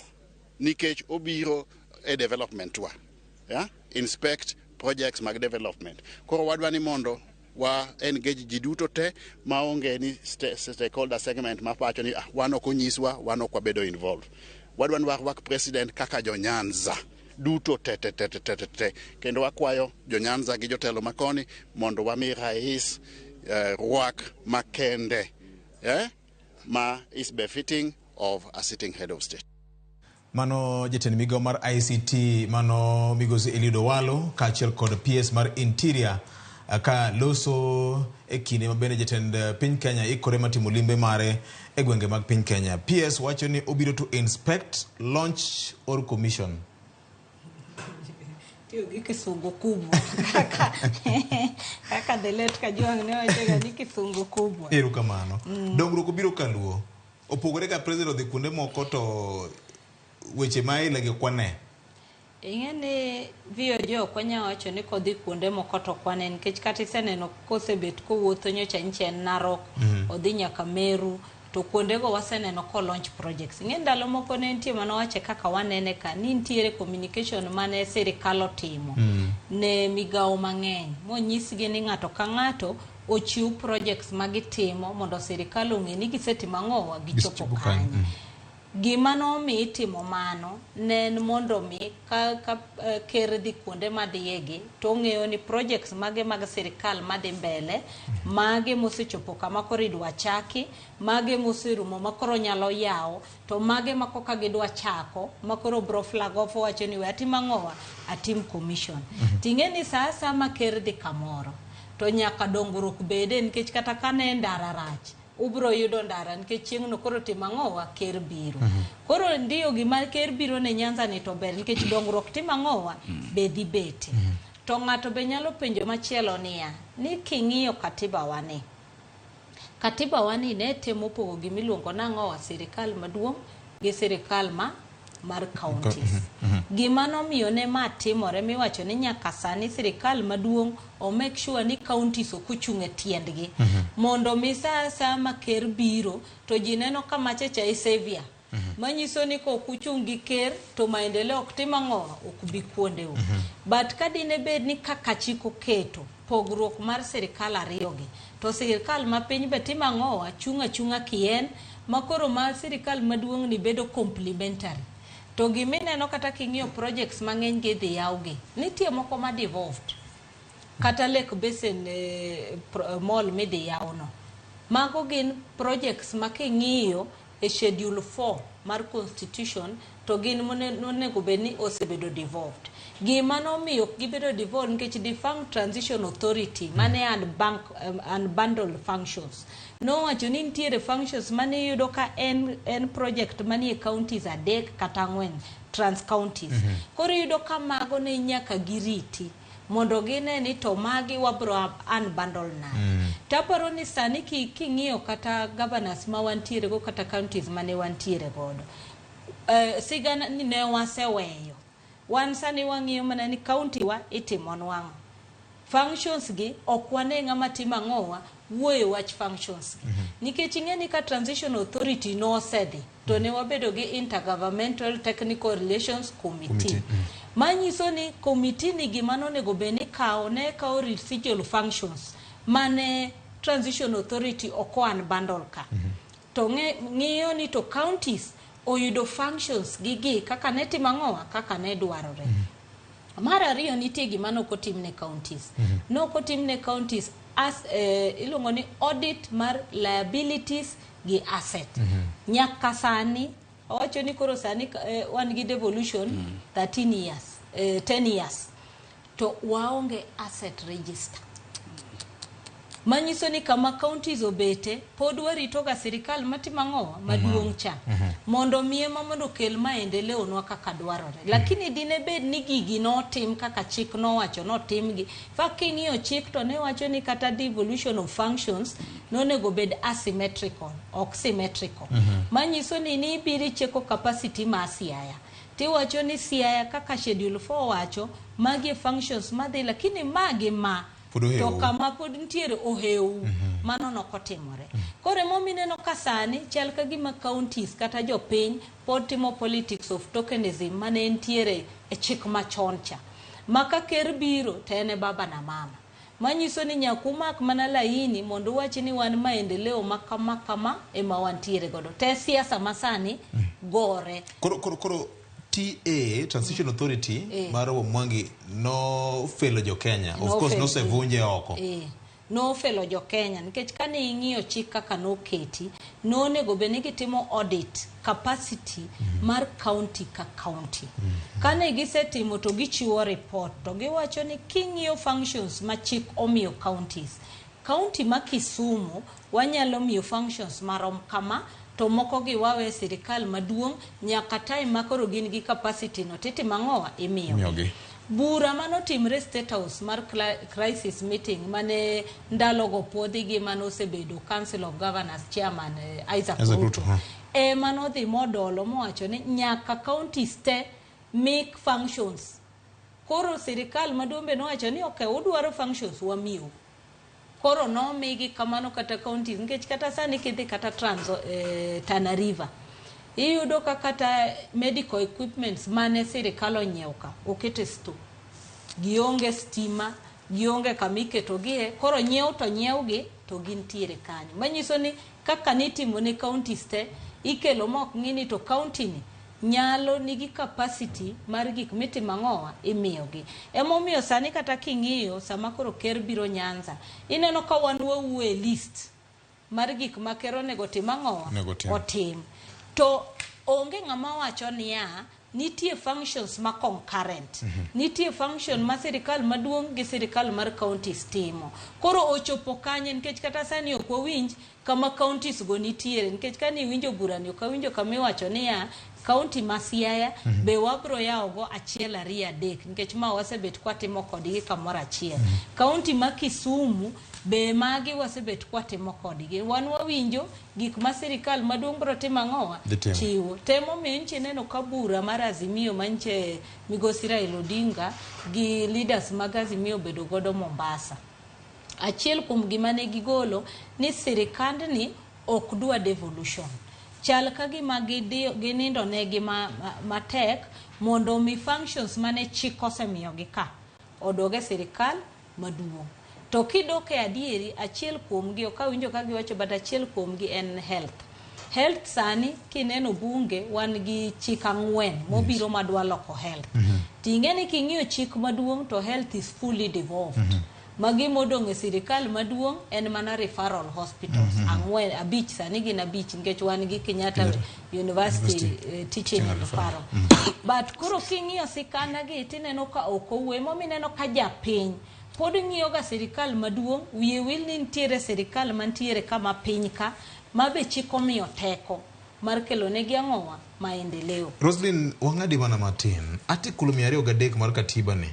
nikech obiro e development wa. Yeah? Inspect projects mag development. Koro wadwa ni mondo wa engage ji duto te maonge ni stakeholder segment mapacho ni wan ok onyiswa, wan ok wabedo involved. Wadwa ni warwak president kaka jo Nyanza duto te te te te te te kendo wakwayo jo Nyanza gi jotelo makoni mondo wami rais rwak makende ma is befitting of a sitting head of state. Mano jatend migawo mar ICT mano migosi Eliud Owalo kaachiel kod PS mar Interior ka loso e kinde ma bende jatend piny Kenya ikore mar timo limbe mare e gwenge mag piny Kenya. PS wacho ni obiro to inspect, launch or commission. Tiyo gi kisungu kubwa kaka the late Kajwang' ne wachoga ni kisungu kubwa. Erokamano. Dongruok obiro kaluo. Opogore ka president odhi kuonde moko to weche ma ilegi ok wane. Ing'e ni VOJ ok wanyal wacho ni kodhi kuonde moko to ok wane nikech kata iseneno kosebet kowuotho nyocha nyicha en Narok, odhi nyaka Meru, to kuondego waseneno ko launch projects. Ing'e ndalo moko ne nitie manowache kaka wanene ka ni nitiere communication mane sirikal otimo ne migawo mang'eny monyisgi ni ng'ato ka ng'ato ochiw projects ma gitimo mondo sirikal ong'e ni gisetimo ang'owa gichopo kanye. Gima nomiyo itimo mano ne en mondo mi ka ker dhi kuonde madhiyegi to ong'eyo ni projects mage mag sirikal madhi mbele, mage mosechopo kama koro idwa chaki, mage moserumo ma koro nyalo yawo, to mage ma koka gidwa chako ma koro bro flag off owacho ni we atim ang'owa atim commission. Ting'e ni sa asaya ma ker dhi kamoro to nyaka dongruok bede nikech kata ka ne ndara rach ubro yudo ndara nikech chieng'no koro timo ang'owa ker biro. Koro ndiyo gima ker biro ne Nyanza ni to ber nikech dongruok timo ang'owa be dhi bete. To ng'ato be nyalo penjo machielo niya ni king'iyo katiba wani, katiba wani ne temo pogo gimiluongo nang'owa sirikal maduong' gi sirikal mar counties. Gima nomiyo ne ma timore miwacho ni nyaka sani sirikal maduong' o make sure ni counties ok ochung' e tiendgi. Mondo mi sa asaya ma ker biro to ji neno ka machacha e savior. Manyiso ni kok uchung' gi ker to maendeleo ok tim ang'o ok bi kuondeu. But ka dine bed ni kaka chik oketo pogruok mar sirikal ariyogi to sirikal ma piny be timo ang'owa chung' achung'a kien ma koro ma sirikal maduong' ni bedo complementary. To gimineno kata king'iyo projects mang'eny gi idhi yawgi, nitie moko ma devolved. Kata Lake Basin mall midhi yawno. Mago gin projects ma king'iyo e schedule 4 mar constitution to gin monego bed ni osebedo devolved. Gima nomiyo ok gibedo devolved nikech defunct transition authority mane unbundled functions. Nowacho ni nitiere functions mane iyudo ka en project manie counties 3 kata 4 trans counties. Koro iyudo ka mago ne nyaka giriti mondo gine ni to magi wabro unbundle nade. Taparo ni sani king'iyo kata governors ma wantiere go kata counties mane wantiere godo. Sigana ni ne waseweyo. Wan sani wang'iyo mana ni county wa itimo nwang'o. Functions gi ok wane ng'ama timo ang'owa wuoyo wach functions gi. Nikech ing'e ni ka transition authority nosedhi to ne wabedo gi intergovernmental technical relations committee. Manyiso ni committee ni gima nonego bed ni kawo ne kawo residual functions mane transition authority ok unbundle ka. To ng'iyo ni to counties oyudo functions gi kaka ne timo ang'owa kaka ne dwarore. Mar ariyo nitie gima nok otim ne counties. Nok otim ne counties as iluongo ni audit mar liabilities gi asset. Nyaka sani owacho ni koro sani wan gi devolution 13 years, 10 years to waonge asset register. Manyiso ni kama counties obete pod warito ga sirikal matimo ang'owa maduong' cha mondo miye ma mondo okel maendeleo nwa kaka dwarore. Lakini dine bed ni gigi notim kaka chik nowacho notimgi. Fa king'iyo chik to ne wacho ni kata devolution of functions nonego bed asymmetrical ok symmetrical. Manyiso ni nibiro cheko capacity ma Siaya. Tiwacho ni Siaya kaka schedule 4 wacho magi functions madhi lakini magi ma to kama pod nitiere ohewu mano nokotimore. Koro emomiyo ineno ka sani chal ka gima counties kata jopiny pod timo politics of tokenism mane nitiere e chik machon cha. Ma ka ker biro to en e baba na mama. Manyiso ni nyaka umak mana laini mondo uwach ni wan maendeleo ma kama kama ema wantiere godo. Te siasa masani gore. Koro TA, Transition Authority, mar Mwangi no felo jo Kenya. Of course, nosevunje oko. Nofelo jo Kenya nikech kane ing'iyo chik kaka noketi, nonego bed ni gitimo audit capacity mar county ka county. Kane gisetimo to gichiwo report to giwacho ni king'iyo functions ma chik omiyo counties, county ma Kisumu wanyalo miyo functions marom kama to moko gi wawe sirikal maduong' nyaka time ma koro gin gi capacity no titimo ang'owa imiyo Imiyogi. Bura manotimre State House mar crisis meeting mane ndalogo puodhi gi manosebedo Council of Governors chairman Isaac Isaac Ruto Ruto, huh. ema nodhi modolo mowacho ni nyaka counties te make functions. Koro sirikal maduong' be nowacho ni okay, udwaro functions wamiu. Koro nomigi kamano kata counties nikech kata sani kidhi kata Trans Tana River iyudo ka kata medical equipments mane sirikal onyiewo ka oket e store. Gionge stima, gionge kama iketogie, koro nyiew to nyiewgi to gintiere kanyo. Manyiso ni kaka nitimo ne counties te, ikelo mok ng'i ni to county ni nyalo nigi capacity mar gik mitimo ang'owa imiyogi. Emomiyo sani kata king'iyo sama koro ker biro Nyanza, ineno ka wan wawuoyo e list mar gik ma ker onego tim ang'owa Onego otim. otim. To onge ng'ama wacho niya nitie functions ma concurrent. Nitie function ma sirikal maduong' gi sirikal mar counties timo. Koro ochopo kanye nikech kata sani ok wawinj kama counties go nitiere nikech kane iwinjo burani ok awinjo kama iwacho niya county ma Siaya be wabro yawo go achiel ariyo adek nikech ma wasebet kwatimo kodgi kamoro achiel. County ma Kisumu be magi wasebet kwatimo kodgi. Wan wawinjo gik ma sirikal maduong' bro timo ang'owa Dhi timo. chiwo. Temo miyo nchi neno ka bura mar Azimio manche migosi Raila Odinga gi leaders mag Azimio obedo godo Mombasa. Achiel kuom gima ne gigolo ni sirikandni ok dwa devolution. Chal ka gima ginindo negi matek mondo mi functions mane chik osemiyogi ka odog e sirikal maduong'. To kidok e adieri, achiel kuomgi ok awinjo ka giwacho but achiel kuomgi en health. Health sani kineno bunge wan gi chik ang'wen mobiro madwa loko health. Ting'e ni king'iyo chik maduong' to health is fully devolved. Magi modong' e sirikal maduong' en mana referral hospitals ang'wen abich sani gin abich nikech wan gi Kenyatta University Teaching and Referral. But koro king'iyo sikana gi tineno ka ok owuoyo emomiyo ineno ka japiny pod ng'iyo ga sirikal maduong' wiye wil ni nitiere sirikal mantiere kama piny ka ma be chik omiyo teko mar kelo negi ang'owa maendeleo. Roslyn, wang'adi mana matin. Article 203 mar katiba ni.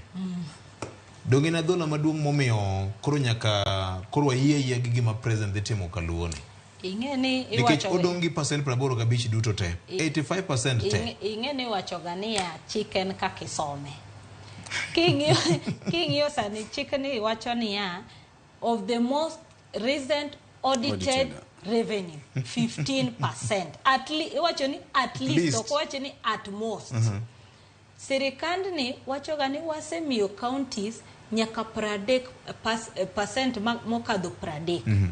Donge en adhola maduong' momiyo koro nyaka koro wayie ayie gi gima president dhi timo kaluwoni. Ing'e ni Nikech iwacho odong' gi percent 85 duto te. 85% te. Ing'e ni iwacho ga niya chik en kaka isome. King'iyo sani chik ni wacho niya of the most recent audited Audited. revenue 15%. At iwacho ni at least, Least. ok wacho ni at most. Sirikandni wacho ga ni wasemiyo counties nyaka 30% mokadho 30.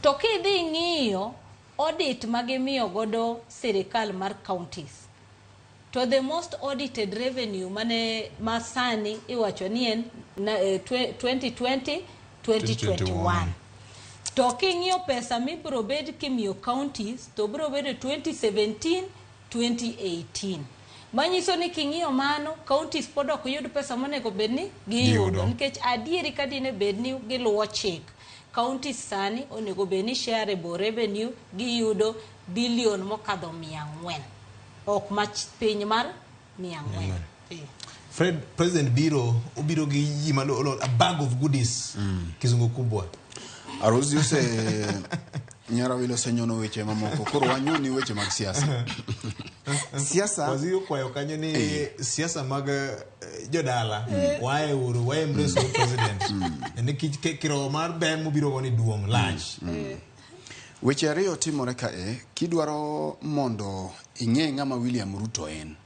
To kidhi ng'iyo audit magimiyo godo sirikal mar counties to the most audited revenue mane masani iwacho ni en 2020 2021. To king'iyo pesa mibiro bed kimiyo counties to biro bedo 2017 2018. Manyiso ni king'iyo mano counties pod ok yud pesa monego bed ni giyudo Giyudo. nikech adieri ka dine bed ni giluwo chik counties sani onego bed ni shareable revenue giyudo bilion mokadho 400 ok mach piny mar 400. Fred, president biro obiro gi ji malo a bag of goodies. Kizungu kubwa. Aruzi ose Nyarawilo osenyono weche mamoko koro wanyoni weche mag siasa. Siasa Waziri okwayo kanyo ni siasa mag jodala wae uru wae embrace uru president. Nikech kirowo mar ber mobiro go ni duong' lach. Weche ariyo timore kae, kidwaro mondo ing'e ng'ama William Ruto en.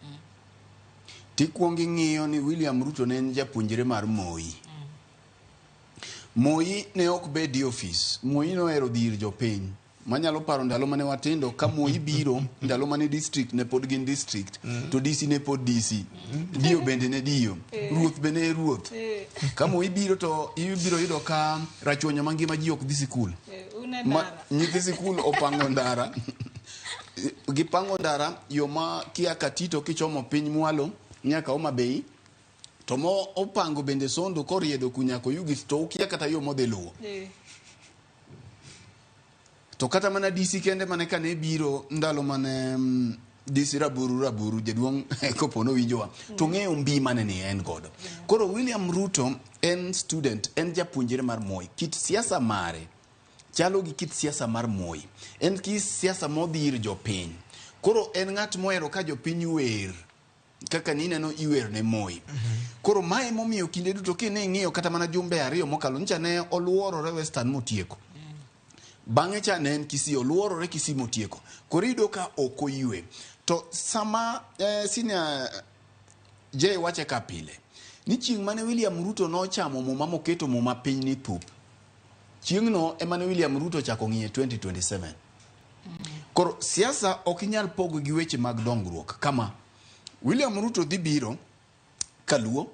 Tikuongo ing'iyo ni William Ruto ne en japuonjre mar Moi. Moi ne ok bed e ofis. Moi nohero dhi ir jopiny. Manyalo paro ndalo mane watindo ka Moi biro, ndalo mane district ne pod gin district, to DC ne pod DC, Dio bende ne Dio, ruoth be ne ruoth. Ka Moi biro to ibiro yudo ka rachuonyo mangima ji ok dhi sikul. Ma, nyithi sikul opango ndara. Gipango ndara yo ma kia Katito kichomo piny mwalo nyaka Homa Bay to mo opango bende sondo koriedo kunyako Oyugis to ukia kata yo modhi luwo. To kata mana DC kende mane kane biro ndalo mane DC Raburu Raburu jaduong' kopo nowinjowa to ng'eyo mbi mane ni en godo. Koro William Ruto en student, en japuonjre mar Moi. Kit siasa mare chalo gi kit siasa mar Moi. En kit siasa modhi ir jopiny. Koro en ng'at mohero ka jopiny wer kaka nineno iwer ne Moi. Koro mae momiyo kinde duto kine ing'iyo kata mana jumbe ariyo mokalo ncha ne oluorore Western motieko. Bang'e cha ne en Kisii, oluorore Kisii motieko. Koro iyudo ka ok oywe. To sama senior Jay wache ka pile ni chieng' mane William Ruto nochamo muma moketo muma piny ni thup. Chieng'no ema ne William Ruto ochako ng'iye 2027. Koro siasa ok inyal pogo gi weche mag dongruok kama William Ruto dhi biro Kaluo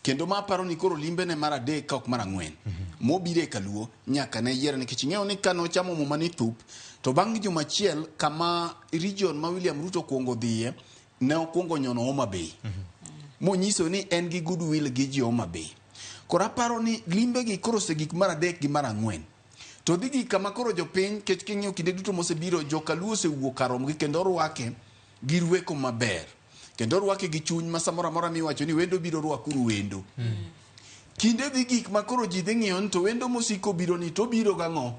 kendo ma aparo ni koro limbe ne mar adek ka ok mar ang'wen mobiro e Kaluo nyaka ne yiere nikech ing'eyo ni kane ochamo muma ni thup to bang' juma achiel kama region ma William Ruto okuongo dhiye ne okuongo nyono Homa Bay monyiso ni en gi goodwill gi ji Homa Bay. Koro aparo ni limbe gi koro osegik mar adek gi mar ang'wen. To dhi gik kama koro jopiny kech king'iyo kinde duto mosebiro joka Luo osewuok kar romgi kendo orwake gi rweko maber. Kendo orwake gi chuny ma samoro amora miwacho ni wendo biro rwakuru wendo. Kinde dhi gik ma koro ji dhi ng'iyo ni to wendo mosiko biro ni to obiro gang'o?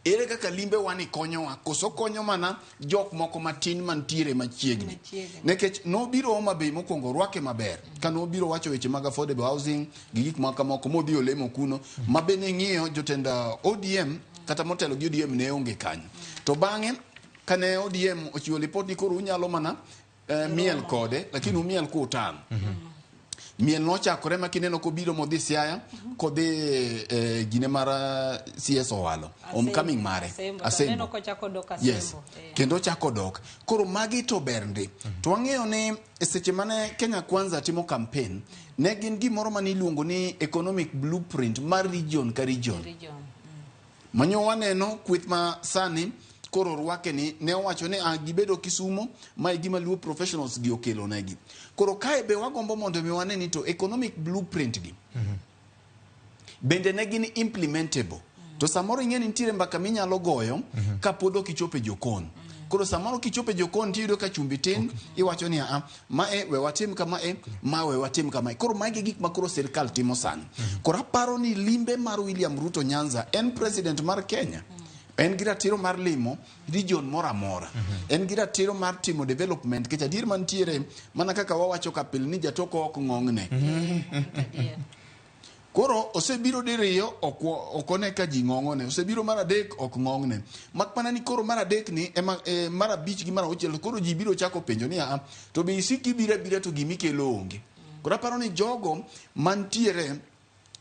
Ere kaka limbe wani konyowa? Koso konyo mana jok moko matin mantiere machiegni. Nikech nobiro Homa Bay mokwongo orwake maber. Ka nobiro wacho weche mag affordable housing gi gik moko moko modhi olemo kuno ma be ning'iyo jotend ODM kata motelo gi ODM ne onge kanyo. To bang'e kane ODM ochiwo lipot ni koro unyalo mana miel kode lakini umiel kutang'. Miel nochakore ma kineno kobiro modhi Siaya kodhi gine mar CS Owalo homecoming mare Asembo. Kochako dok Yes. Asembo. Kendo ochako dok. Koro magi to ber ndi. To wang'eyo ni e seche mane Kenya Kwanza timo campaign, ne gin gimoro mane iluongo ni economic blueprint mar region ka region. Region. Manyo waneno kweth ma sani koro orwake ni ne owacho ni gibedo Kisumo ma e gima Luo professionals gi okelo negi. Koro kae be wagombo mondo mi wane ni to economic blueprint gi bende ne gin implementable. To samoro ing'e ni nitiere mbaka minyalo goyo kapod ok ichopo e jokon. Koro samoro kichopo e jokon tiyudo ka chumbi tin, iwacho ni a ma e we watim kama e ma we watim kama e. Koro magi e gik ma koro sirikal timo sani. Koro aparo ni limbe mar William Ruto Nyanza en president mar Kenya. En gi ratiro mar limo region moro amora. En gi ratiro mar timo development nikech adier mantiere mana kaka wawacho ka pile ni jatoko ok ng'ong'ne. Koro osebiro diriyo ok one ka ji ng'ong'one. Osebiro mar adek ok ng'ong'ne. Mak mana ni koro mar adek ni ema mar abich gi mar auchiel koro ji biro chako penjo ni a to be isik ibiro abira to gimikelo onge. Koro aparo ni jogo mantiere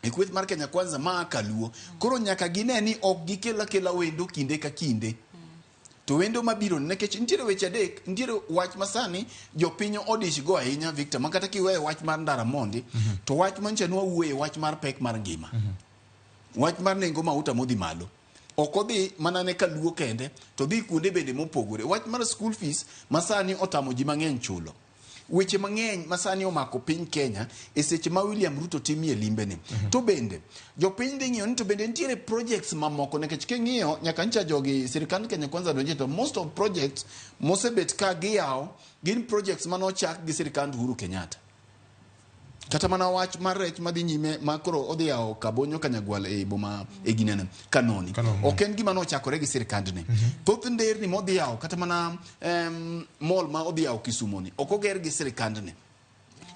e kweth mar Kenya Kwanza ma Kaluo koro nyaka gine ni ok gikel akela wendo kinde ka kinde. To wendo mabiro nikech nitiere weche adek, nitiere wach masani jopiny odich go ahinya Victor, ma kata kiweyo wach mar ndara mondi, to wach mancha nwawuoye wach mar pek mar ngima. Wach mar nengo mauta modhi malo. Ok odhi mana ne Kaluo kende, to dhi kuonde bende mopogore. Wach mar school fees masani otamo ji mang'eny chulo. Weche mang'eny masani omako piny Kenya e seche ma William Ruto timie limbene. To bende jopiny dhi ng'iyo ni to bende nitiere projects mamoko nikech king'iyo nyaka ncha jogi sirikand Kenya Kwanza donje to most of projects mosebet ka giyawo gin projects manochak gi sirikand Uhuru Kenyatta. Kata mana wach mar rech madhi nyime ma koro odhi yawo Kabonyo Kanyagwal e boma e ginene Kanoni. Ok en gima nochakore gi sirikandni. Thoth nderni modhi yawo kata mana mall ma odhi yawo Kisumu ni ok oger gi sirikandni.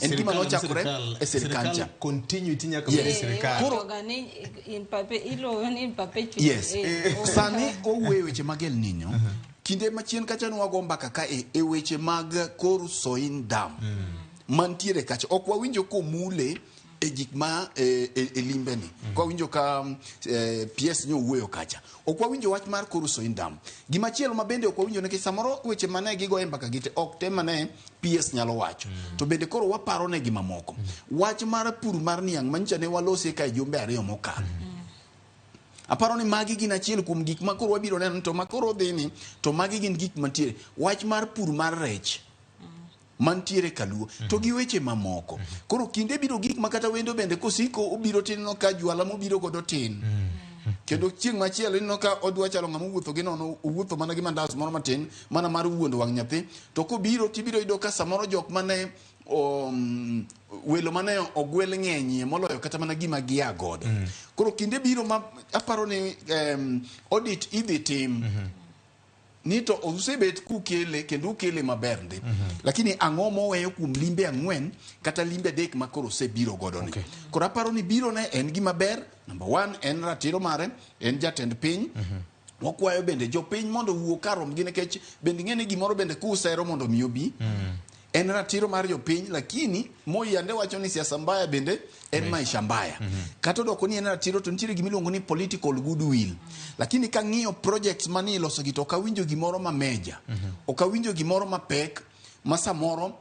En gima nochakore e sirikand cha. Continuity nyaka Yes. bed e sirikal. Koro- Iluongo ni in perpetuity. Yes. Sani owuoyo e weche mag El Nino. Kinde machien kacha nwago mbaka ka e weche mag kor Soin Dam. Mantiere kacha. Ok wawinjo komule E gik ma e limbe ni kwa winjo ka PS nyo wuoyo kacha, ok wawinjo wach mar Koru Soin Dam. Gimachielo ma bende ok wawinjo, nikech samoro weche mane gigo e mbaka gite ok te mane PS nyalo wacho, to bende koro waparo ne gimamoko. Wach mar pur mar niang' manyicha ne walosie ka e jumbe 2 mokalo. Aparo ni magi gin achiel kuom gik ma koro wabiro neno, to ma koro dhi ni to magi gin gik mantiere. Wach mar pur mar rech mantiere Kaluo to gi weche mamoko. Koro kinde biro gik ma kata wendo bende kosiko obiro tineno ka jwala mobiro godo tin. Kendo chieng' machielo ineno ka odwa chalo ng'ama owuotho gi nono, owuotho mana gi mandas moro matin mana mar wuondo wang' nyathi. To kobiro tibiro yudo ka samoro jok mane welo mane ogwel ng'enyie moloyo kata mana gima gia godo. Koro kinde biro ma aparo ni audit idhi tim ni to usebet kukele kendo ukele maber ndi. Lakini ang'o moweyo kuom limbe 4 kata limbe 3 ma koro osebiro godo ni. Koro aparo ni biro ne en gima ber. Number 1 en ratiro mare, en jatend piny. Wakwayo bende jopiny mondo owuo karomgi, nikech bende ing'e ni gimoro bende kusero mondo mi obi. En ratiro mar jopiny, lakini Moi ande wacho ni siasa mbaya bende en maisha mbaya. Kata odoko ni en ratiro, to nitiere gimiluongo ni political goodwill. Lakini kang'iyo projects mani iloso gi, to ok awinjo gimoro ma major. Ok awinjo gimoro mapek ma samoro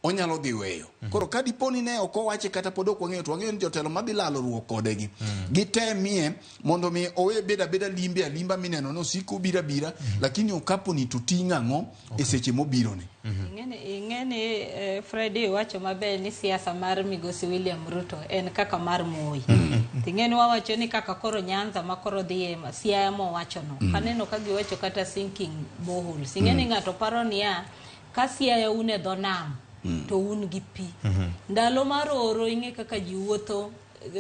onyalo dhi weyo. Koro ka dipo ni ne ok owache kata pod ok wang'eyo, to wang'eyo ni jotelo madhi lalo ruok kode gi gitemie mondo mi owe bed abeda limbe alimba mineno ni osiko obiro abira, lakini okaponi to ting' ang'o e seche mobiro ni. Ing'eni Freddy wacho maber ni siasa mar migosi William Ruto en kaka mar Moi. Ting'eni wawacho ni kaka koro Nyanza ma koro dhiye Siaya mowacho no. Kaneno ka giwacho kata sinking boreholes. Ing'eni ng'ato paro niya, ka Siaya un e dho nam to un gi pi. Ndalo mar oro ing'e kaka ji wuotho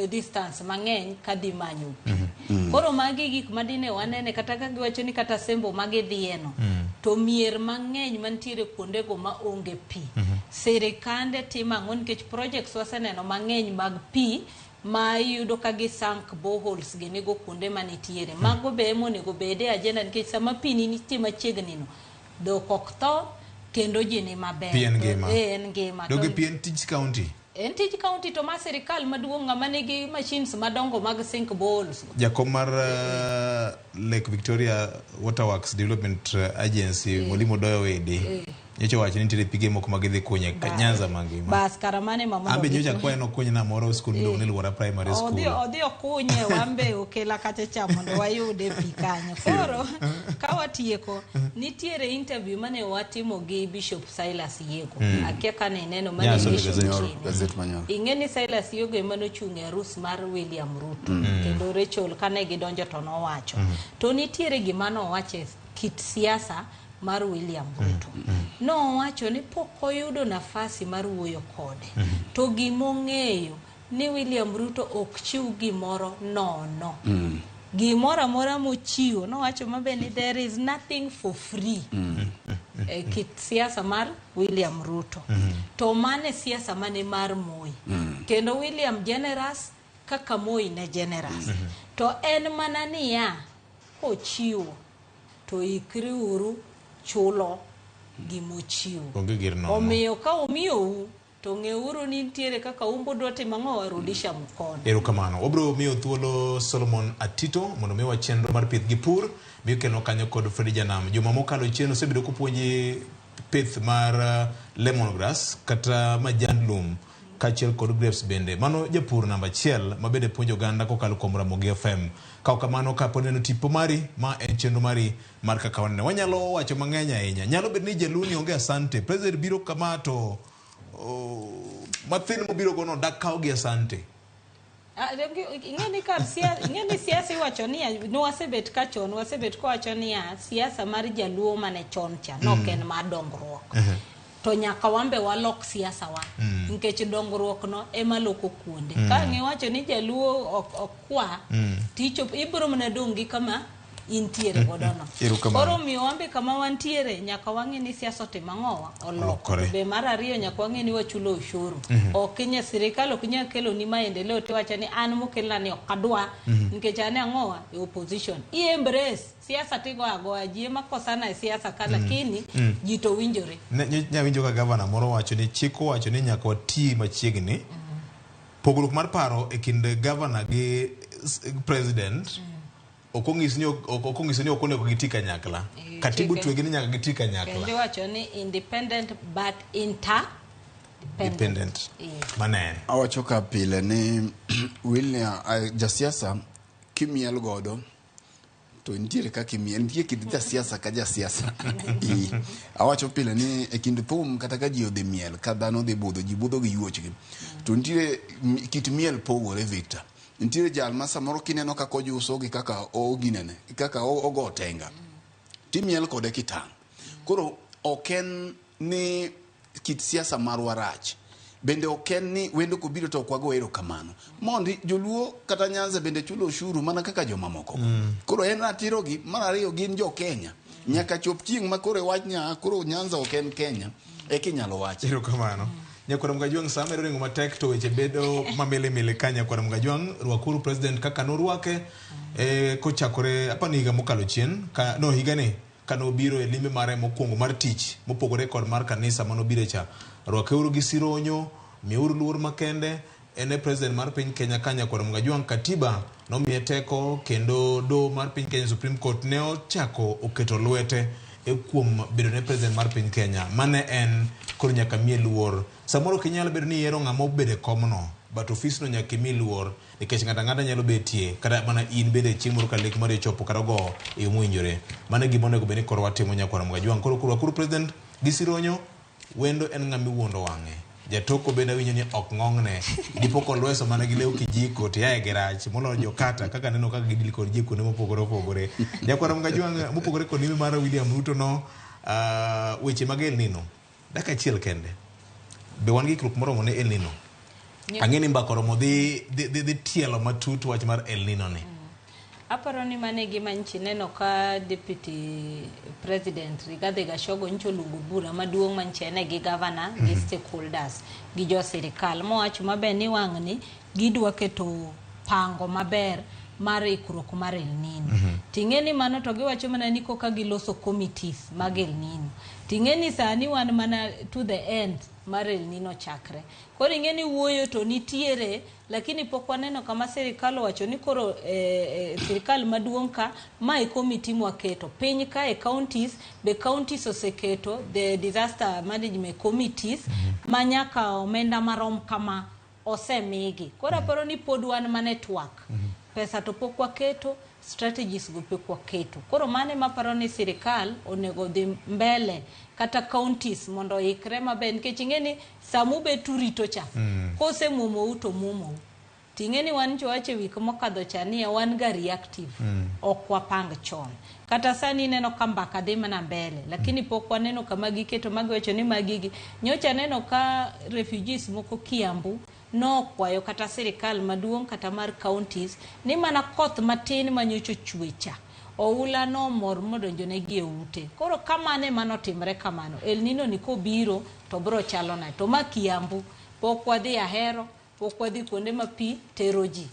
distance mang'eny kadhi manyo pi. Koro magi gik madine wanene kata ka giwacho ni kata sembo magidhiye no. To mier mang'eny mantiere kuondego ma onge pi. Sirikande timo ang'o? Nikech projects waseneno mang'eny mag pi ma iyudo ka gi sunk boreholes gi nigo kuonde manitiere. Mago be emonego bed e agenda, nikech sama pi ni nitie machiegni no, dhok ok tho kendo ji ni maber. Pi en ngima. En ngima. Doge pi en tij county. En tij county, to ma sirikal maduong' ng'ama nigi machines madongo mag sink boreholes. Jakom mar Lake Victoria Waterworks Development Agency, Mwalimu Doyo Wede, nyocha owacho ni nitiere pige moko ma gidhi kunyo e Nyanza mangima. Bas kara mane ma mondo An be nyocha gikuny. akwaye nokuny na moro skul miluongo ni Luora Primary School. Odhi okunye wambe okela kacha cha mondo wayude pi kanyo. Koro ka watieko, nitiere interview mane watimo gi Bishop Silas Yego. Akia kane ineno mane Yeah, asomo Bishop gazet. chini. Gazet manyoro. Ing'e ni Silas Yego ema nochung' e arus mar William Ruto. Kendo Rachel kane gidonjo to nowacho. To nitiere gima nowacho e kit siasa mar William Ruto. Nowacho ni pok oyudo nafasi mar wuoyo kode. To gimong'eyo ni William Ruto ok chiw gimoro nono. Gimoro amora mochiwo, nowacho maber ni there is nothing for free. E kit siasa mar William Ruto. To mane siasa mane mar Moi. Kendo William generous kaka Moi ne generous. To en mana niya, kochiwo to ikri uru chulo gimochiwo. Onge gir nono. Omiyo ka omiyou to ng'euru ni nitiere kaka umbo dwa timo ang'o, warudisha mkono. Erokamano. Wabiro miyo thuolo Solomon Atito mondo miwa chenro mar pith gi pur mikelo kanyo kod Fredi Janam. Juma mokalo chien osebedo kopuonji pith mar lemongrass kata majand lum kaachiel kod grapes bende. Mano japur namba 1 ma bende puonjo oganda kokalo kuom Ramogi FM. Ka ok kamano, kapod neno tipo mari, ma en chenro mari mar kaka wanene. Wanyalo wacho mang'eny ahinya. Nyalo bedo ni jaluni onge asante. President biro kama to mathin mobiro go no dak kaw gi asante. Ing'e ni kar siasa, ing'e ni siasa iwacho niya, nwasebet ka chon wasebet kowacho niya siasa mar jaluo mane chon cha nok en mar dongruok. To nyaka wambe walok siasa wa nikech dongruok no ema loko kuonde. Ka ngiwacho ni jaluo ok kwa tichopo ibiro mana dong' gi kama intiere godo no. Erokamano. Koro omiyo wambe kama wantiere nyaka wang'e ni siasa otimo ang'owa olokore. Olokore. Be mar ariyo nyaka wang'e ni wachulo ushuru. Ok inya sirikal ok nyal kelo ni maendeleo tiwacho ni an mokelna ni ok adwa nikech an e ang'owa e opposition. I embrace siasa tigo agoya ji ema kosana e siasa ka lakini ji to winjore. Nyawinjo ka gavana moro wacho ni chik owacho ni nyaka wati machiegni. Pogruok mar paro e kind governor gi president ok ong'is ni ok onyiso ni ok onego giti kanyakla. Katibu twegi ni nyaka giti kanyakla. Kendo iwacho ni independent but inter dependent. Mane awacho ka pile ni William jasiasa kimiel godo to nitiere kaka imiel, nitie kit jasiasa ka jasiasa. Awacho pile ni e kind thum kata ka ji odhi miel, ka dhano dhi budho, ji budho gi yuochgi. To nitiere kit miel pogore, Victor. Nitiere jal ma samoro kineno kaka ojuso gi kaka oginene, kaka ogo tenga, timiel kode kitang'. Koro ok en ni kit siasa marwa rach. Bende ok en ni wendo kobiro to ok wago erokamano. Mondi joluo kata Nyanza bende chulo ushuru mana kaka jomamoko. Koro en ratirogi, mar ariyo gin jo Kenya. Nyaka chop chieng' ma koro iwach ni koro Nyanza ok en Kenya, eka inyalo wache. Erokamano. Nyakwar Mgajwang' sama medo ringo matek to weche bedo mamilimili ka Nyakwar Mgajwang' rwakuru president kaka norwake kochakore apani higa mokalo chien ka, no higani kanobiro e limbe mare mokwongo mar tich mopogore kod mar kanisa manobire cha. Rwakeuru gi sironyo, miuru luor makende. En e president mar piny Kenya ka Nyakwar Mgajwang' katiba nomiye teko kendo doho mar piny Kenya Supreme Court ne ochako oketo lwete e kuom bedo ne president mar piny Kenya. Mane en koro nyaka miye luor. Samoro ok inyal bedo ni iyiero ng'ama obedo e komno, but ofisno nyaka imi luor nikech ng'ato ang'ata nyalo betie kata mana in bende chieng' moro ka lek mari ochopo kata ogo e yo mowinjore. Mano e gima onego bed ni koro watimo Nyakwar Mgajwang'. Koro rwakuru president gi sironyo, wendo en ng'ama iwuondo wang'e. Jatoko bende awinjo ni ok ng'ong'ne. Dipo kolweso mana gi lew kijiko to iaye gi rach moloyo jokata kaka aneno kaka gidil kod ji kuonde mopogore opogore. Nyakwar Mgajwang' mopogore kod limbe mar William Ruto no, weche mag El Nino. Dakika achiel kende. Be wan gi ikruok moromo ne El Nino? Ang'e ni mbaka oromo dhi tielo matut wach mar El Nino ni. Aparo ni mano e gima nchi neno ka Deputy President Rigathi Gachagua ncho oluongo bura maduong' manche ene gi governor gi stakeholders gi jo sirikal mowacho maber ni wang'ni gidwa keto pango maber mar ikruok mar El Nino. Ting'e ni mano to giwacho mana ni koka giloso committees mag El Nino. Ting'e ni sani wan mana to the end mar El Nino chakre. Koro ing'e ni wuoyo to nitiere, lakini pok waneno kama sirikal owacho ni koro sirikal maduong' ka ma e committee mwaketo. Piny ka e counties, be counties oseketo the disaster management committees ma nyaka omenda marom kama osemigi. Koro aparo ni pod wan mana e twak. Pesa to pok waketo, strategies go pok waketo. Koro mano ema aparo ni sirikal onego dhi mbele kata counties mondo oikre maber nikech ing'e ni sama ubet urito cha kosemwomou to mwomou. Ting'e ni wan nyocha e wik mokadho cha ni wan ga reactive, ok wapang chon. Kata sani ineno ka mbaka dhi mana mbele, lakini pok waneno kama giketo magiwacho ni magigi. Nyocha neno ka refugees moko Kiambu nokwayo kata sirikal maduong' kata mar counties ni mana koth matin manyocha ochwe cha oula nomor modonjo negi e ute. Koro kamano ema notimre kamano. El Nino ni kobiro to bro chalo nade? To ma Kiambu pok wadhi Ahero, pok wadhi kuonde ma pi tero ji.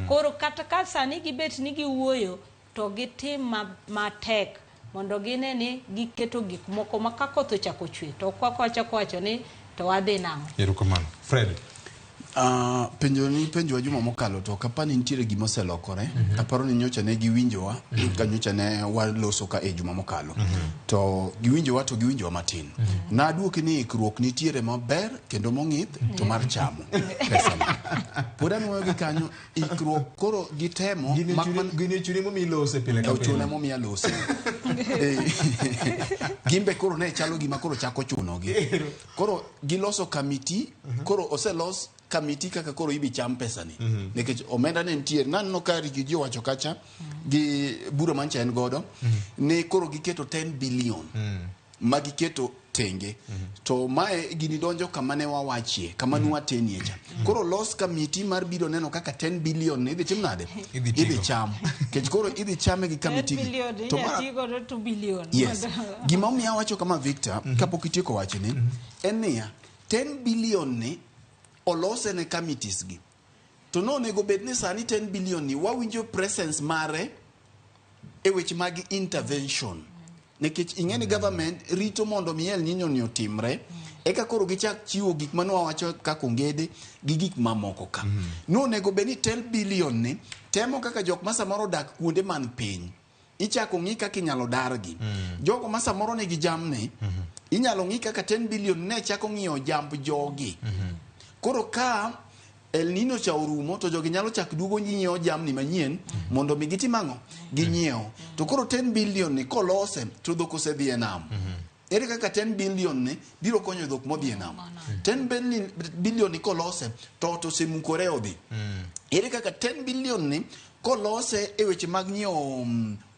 Koro kata ka sani gibet ni giwuoyo to gitim matek mondo gine ni giketo gik moko ma ka koth ochako chwe to ok wachako wacho ni to wadhi nang'o. Erokamano. Fred. Penjo ni penjo wa juma mokalo to ok apar ni nitiere gima oselokore. Aparo ni nyocha ne giwinjowa ka nyocha ne waloso ka e juma mokalo. To giwinjowa to giwinjowa matin. Naduoki ni ikruok nitiere maber kendo mong'ith to mar chamo pesa no. Pod anuoyo gi kanyo ikruok koro gitemo Gini ochune momiyi lose pile ka pile. Ochune momiya lose. Gimbe koro ne chalo gima koro chako chunogi. Koro giloso kamiti, koro oselos kamiti kaka koro ibi cham pesa ni. Nikech omenda ne nitie, naneno ka Rigiji owacho kacha gi bura mancha en godo, ni koro giketo 10 billion ma giketo tenge. To mae gini donjo kama ne wawachie, kama ne watenie cha. Koro los kamiti mar biro neno kaka 10 billion ni idhi tim nade? Idhi cham. Nikech koro idhi chame gi kamiti 10 billion, To inyalo mar ti godo 2 billion. Yes. Gima omiyo awacho kama Victor, kapok itieko wachni, en niya, 10 billion ni olose ne committees gi. To nonego bed ni sani 10 billion ni wawinjo presence mare e weche mag intervention. Nikech ing'e ni government rito mondo mi El Nino ni otimre, eka koro gichak chiwo gik mane wawacho kaka ongede gi gik mamoko ka. Nonego bed ni 10 billion ni temo kaka jok ma samoro odak kuonde man piny. Ichako ng'i kaka inyalo dargi. Jogo ma samoro nigi jamni, inyalo ng'i kaka 10 billion ne chako ng'iyo jamb jogi. Koro ka El Nino cha orumo to jogi nyalo chak duogo nyiewo jamni manyien mondo mi gitim ang'o? Ginyiew. To koro 10 billion ni kolose to dhok osedhi e nam. Ere kaka 10 billion ni biro konyo dhok modhi e nam? 10 billion ni kolose to ot osemukore odhi. Ere kaka 10 billion ni kolose e weche mag nyiewo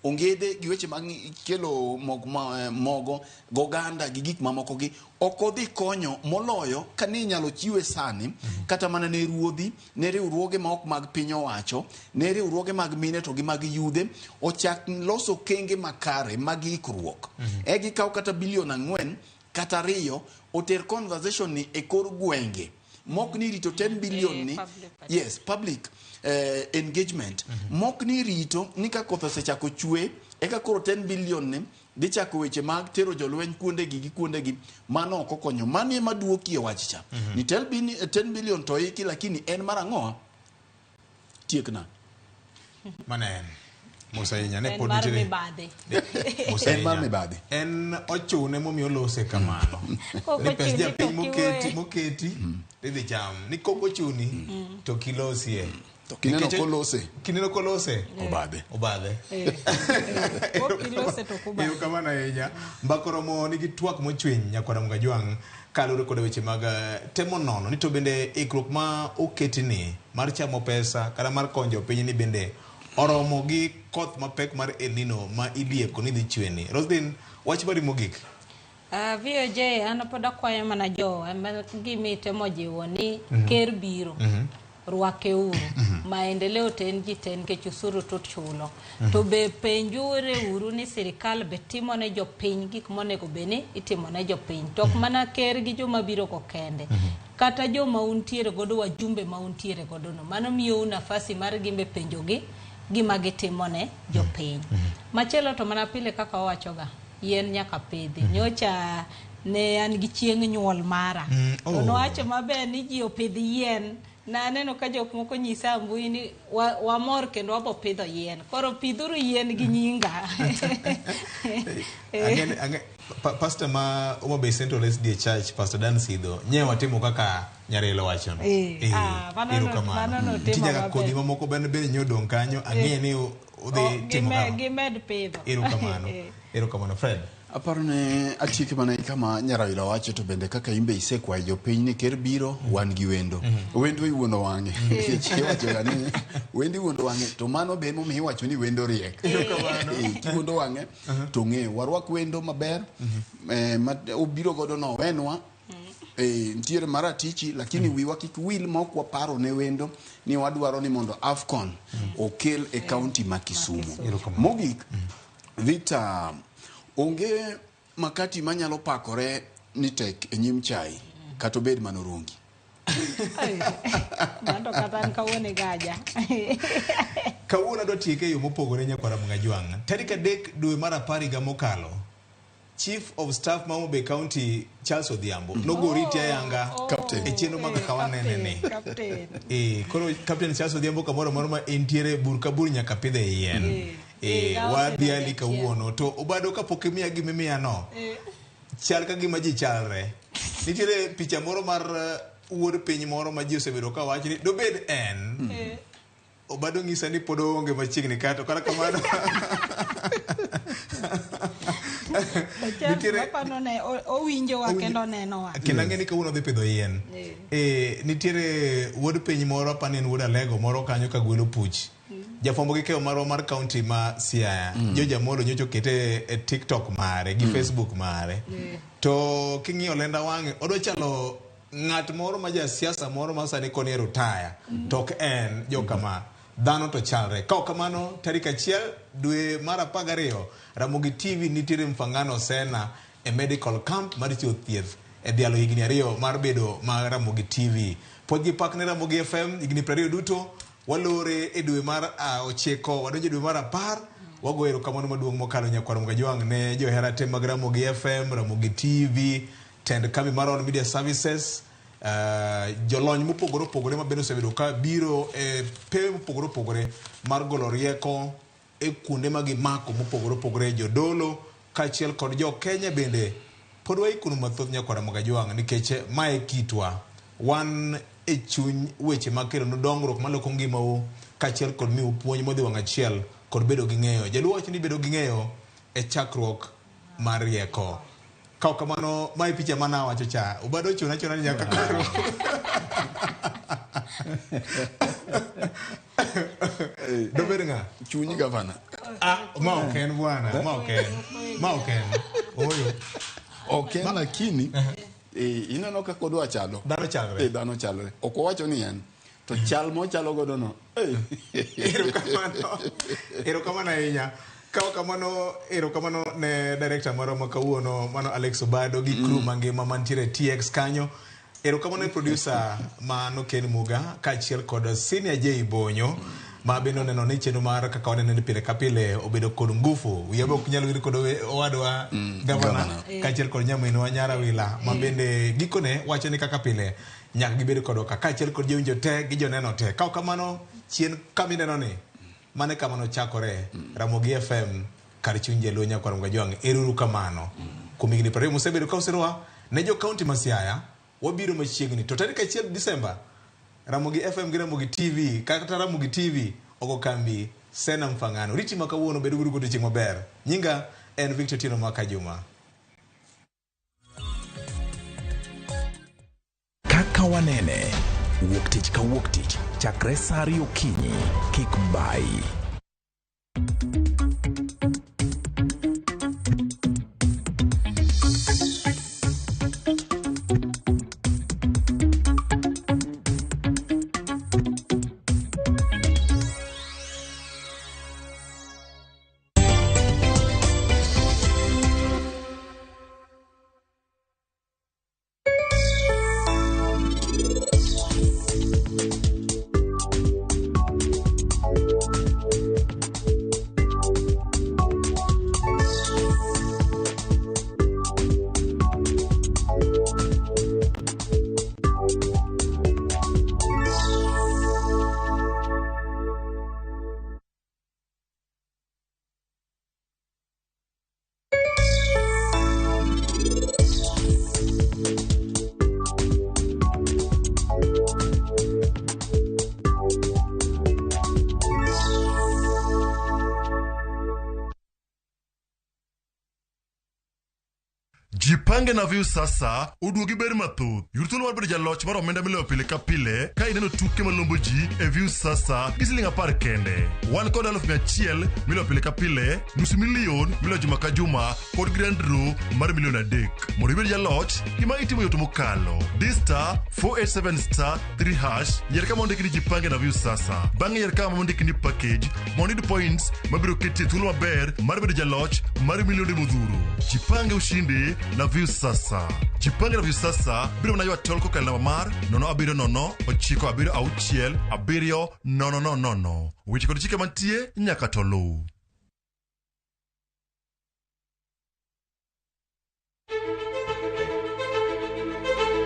ongede gi weche mag kelo mogo goganda gi gik mamoko gi ok odhi konyo moloyo ka ne inyalo chiwe sani kata mana ne ruodhi, ne riwruoge ma ok mag piny owacho, ne riwruoge mag mine to gi mag yudhe ochak loso kenge makare mag ikruok. E gikaw kata bilion 4 kata 2 oter conversation ni e kor gwenge. Mok ni rito 10 billion ni yes public engagement. Mok ni rito ni ka koth osechako chwe eka koro 10 billion ni dhi chako weche mag tero jolweny kuondegi gi kuondegi, mano ok okonyo. Mano ema duoki e wach cha. Ni 10 billion to iki lakini en mar ang'o? Tiekna. Mano en. Musa ahinya ne En pod mar nitiere. mibadhi. Musa En mar ahinya. mibadhi. En ochune momiyo olose kamano. Kok Ni pes ochuni to japiny kiweye. moketi tidhi cham. Ni kok ochuni to kilosie. To kineno Nikech- kolose. Kineno kolose. Obadhe. Obadhe. Kok ilose to ok obadhe. Erokamano ahinya. Mbaka oromo nigi twak mochwiny nyakwara Mgajwang' kaluwore kod weche mag temo nono ni to bende ikruok ma oketi ni mar chamo pesa kata mar konyo piny ni bende oromo gi koth mapek mar El Nino ma ilieko ni dhi chweni. Roslyn, wach mari mogik. VOJ an pod akwayo mana jowa ma gima itemo jiwo ni ker biro. Rwake uru. Maendeleo to en ji te nikech osuru to chulo. To be penjure uru ni sirikal be timo ne jopiny gik monego bed ni itimo ne jopiny. To ok mana ker gi joma biro go kende. Kata joma untiere godo, wajumbe ma untiere godo no. Mano miyou nafasi mar gimbe penjogi gima gitimo ne jopiny. Machielo to mana pile kaka wawachoga, yien nyaka pidhi. Nyocha ne an gi chieng' nyuol mara. To nowacho maber ni ji opidh yien. Naneno ka jok moko nyisa mbui ni wamor kendo wabo pidho yien. Koro pidhuru yien gi nyinga. Pastor ma Homa Bay Central SDA Church, Pastor Dan Sidho, nye watimo kaka Nyarelo wacho no. Mano notimo Nitie nyaka maber. kodhi mamoko bende nyodong kanyo, ang'e ni udhi timo kama. Gimed pidho. Erokamano. Erokamano Fred. Aparo ne atieki mana kama Nyaraila wacho to bende kaka imbe isekwayo jopiny ni ker biro wan gi wendo. Wendo iwuondo wang'e. Nikech iwacho ga ni wendo iwuondo wang'e to mano be emomiyo iwacho ni wendo riek. Kiwuondo wang'e to ng'eyo. Warwak wendo maber ma obiro godo no owenwa. Nitiere mar atichi lakini wiwa kik wil ma ok waparo ne wendo ni wadwaro ni mondo AFCON okel e kaunti ma Kisumu. Mogik, Victor, onge makati manyalo pakore ni tek e nyim chai kata obed mana orungi. Mano kata an kawuono igaja. Kawuono adwa tieke e yo mopogore nyakwara Mgajwang'. Tarik 3 dwe mar 10 higa mokalo, Chief of Staff ma Homa Bay County Charles Odhiambo nogori tie ayanga Captain. e chenro mag kaka wanene ni. Captain. Koro Captain Charles Odhiambo kamoro amora ma entiere bur ka bur nyaka pidhe yien. Wadhi ali kawuono to obado kapok imiya gima imiya no. Chal ka gima ji chalre. Nitiere picha moro mar wuod piny moro ma ji osebedo ka wacho ni dobed en. Obado ng'isa ni pod oonge machiegni ka to kata kamano. Nitiere ne owinjowa kendo onenowa. Kendo ang'e ni kawuono odhi pidho yien. Nitiere wuod piny moro apani en wuod Alego moro kanyo ka gwelo puch. Jafwambo gi keyo marwa mar kaunti ma Siaya, George Amolo nyocha okete e TikTok mare gi Facebook mare. To king'iyo lenda wang'e odwa chalo ng'at moro ma jasiasa moro ma sani koni e rutaya to ok en jokama dhano to chalre. Ka ok kamano tarik 1 dwe mar 12 Ramogi TV nitiere Mfangano Sena e medical camp mar chiwo thieth e dhialo higni 2 mar bedo mar Ramogi TV. Pod gi pak ne Ramogi FM higni 20 duto. Walore e dwe mar 9, wadonjo e dwe mar 10. Wago erokamano maduong' mokalo nyakwar Mgajwang' ne johera te mag Ramogi FM, Ramogi TV, tend kambi mar All Media Services, jolony mopogore opogore mabende osebedo ka biro e pewe mopogore opogore mar golo rieko e kuonde ma gimako mopogore opogore, jodolo kaachiel kod jo Kenya bende pod waikonu mathoth nyakwar Mgajwang' nikech mae kitwa. Wan e chuny weche makelonu dongruok maloko ngimau kaachiel kod miyo puonj modhi wang' achiel kod bedo gi ng'eyo. Jaluo wacho ni bedo gi ng'eyo e chakruok mar rieko. Ka ok kamano, mae picha mana awacho cha. Obado chuna achuna ni nyaka koro. Dobed ng'a? Chuny gavana. Ah, ma ok en bwana, ma ok en. Ma ok en. Oyo. Ok en lakini ineno kaka odwa chalo. Dhano chalre. Dhano chalre. Ok owacho ni en. To chal mochalo godo no. Erokamano. Erokamano ahinya. Ka kamano, erokamano ne director marwa ma kawuono, mano Alex Obado gi crew mangima mantiere TX kanyo. Erokamano ne producer mano Ken Muga kaachiel kod Senior J Bonyo ma bende oneno ni chenro mar kaka wanene ni pile ka pile obedo kod ngufu. Wiya be ok nyal wil kod owadwa gavana kaachiel kod nyaminwa Nyara Wila ma bende gikone wacho ni kaka pile nyaka gibed kodwa ka kaachiel kod jowinjo te gi joneno te. Ka ok kamano, chien kama ineno ni mane kama nochakore Ramogi FM kar chuny jaluo nyakwar Mgajwang'. Eruru kamano. Kuom higni 20 musebedo ka usirowa ne jo kaunti ma Siaya, wabiro machiegni. To tarik 1 Disemba, Ramogi FM gi Ramogi TV kata Ramogi TV ogo kambi Sena Mfangano. Riti ma kawuono bedo guru godiochieng' maber. Nyinga en Victor Otieno Makajuma. Kaka wanene, wuok tich ka wuok tich, chakre saa 2 okinyi, kik bayi. Jipange na View sasa oduogi ber mathoth. Yud thuolo mar bedo jaloch mar omenda miloyo pile ka pile ka ineno tuke malombo ji e View sasa gi siling 10 kende. Wan kod 100,000 miloyo pile ka pile, 500,000 miloyo juma ka juma kod grand draw mar 3 million. Mondo ibed jaloch, gima itimo yot mokalo. Di *487*3# yier kama ondiki ni Jipange na View sasa. Bang'e yier kama ondiki ni package mondo iyud points mabiro keti e thuolo maber mar bedo jaloch mar milionde modhuro. Jipange ushindi na View sasa. Jipange na View sasa biro mana ywa tol kokalo namba mar 070 976 7 0 0. Weche kod chike mantie nyaka to luw.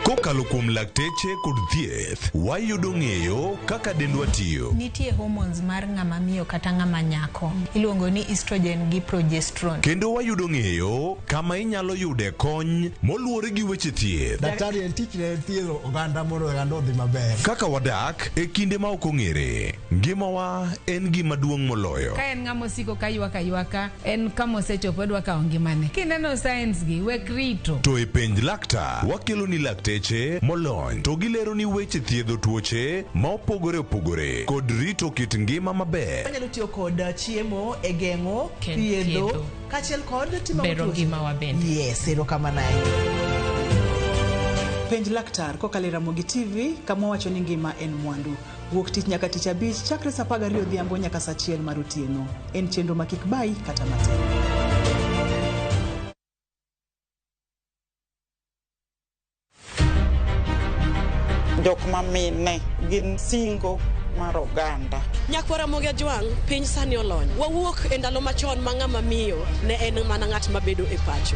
Kokalo kuom lakteche kod thieth, wayudo ng'eyo kaka dendwa tiyo. Nitie hormones mar ng'ama miyo kata ng'ama nyako iluongo ni estrogen gi progesterone. Kendo wayudo ng'eyo kama inyalo yude kony moluwore gi weche thieth. Daktari en tich ne thiedho oganda mondo oganda odhi maber. Kaka wadak e kinde ma ok ong'ere, ngimawa en gima duong' moloyo. Ka en ng'ama osiko ka ywak aywaka, en kama osechopo odwa kawo ngimane. Kineno signs gi, wek rito. To e penj laktar, wakelo ni lakteche molony to gilero ni weche thiedho tuoche ma opogore opogore kod rito kit ngima maber. Wanyalo tiyo kod chiemo e geng'o, thiedho, thiedho. kaachiel kod timo Bero ngimawa bende. Yes, erokamano ahinya. Penj laktar kokalo e Ramogi TV kama wacho ni ngima en mwandu. Wuok tich nyaka tich abich chakre saa 12 odhiambo nyaka saa 1 mar otieno. En chenro ma kik bayi kata matin. Jok ma mine gin singo mar oganda. Nyakwara Ramogi Ajwang', piny sani olony. Wawuok e ndalo machon ma ng'ama miyo ne en mana ng'at mabedo e pacho.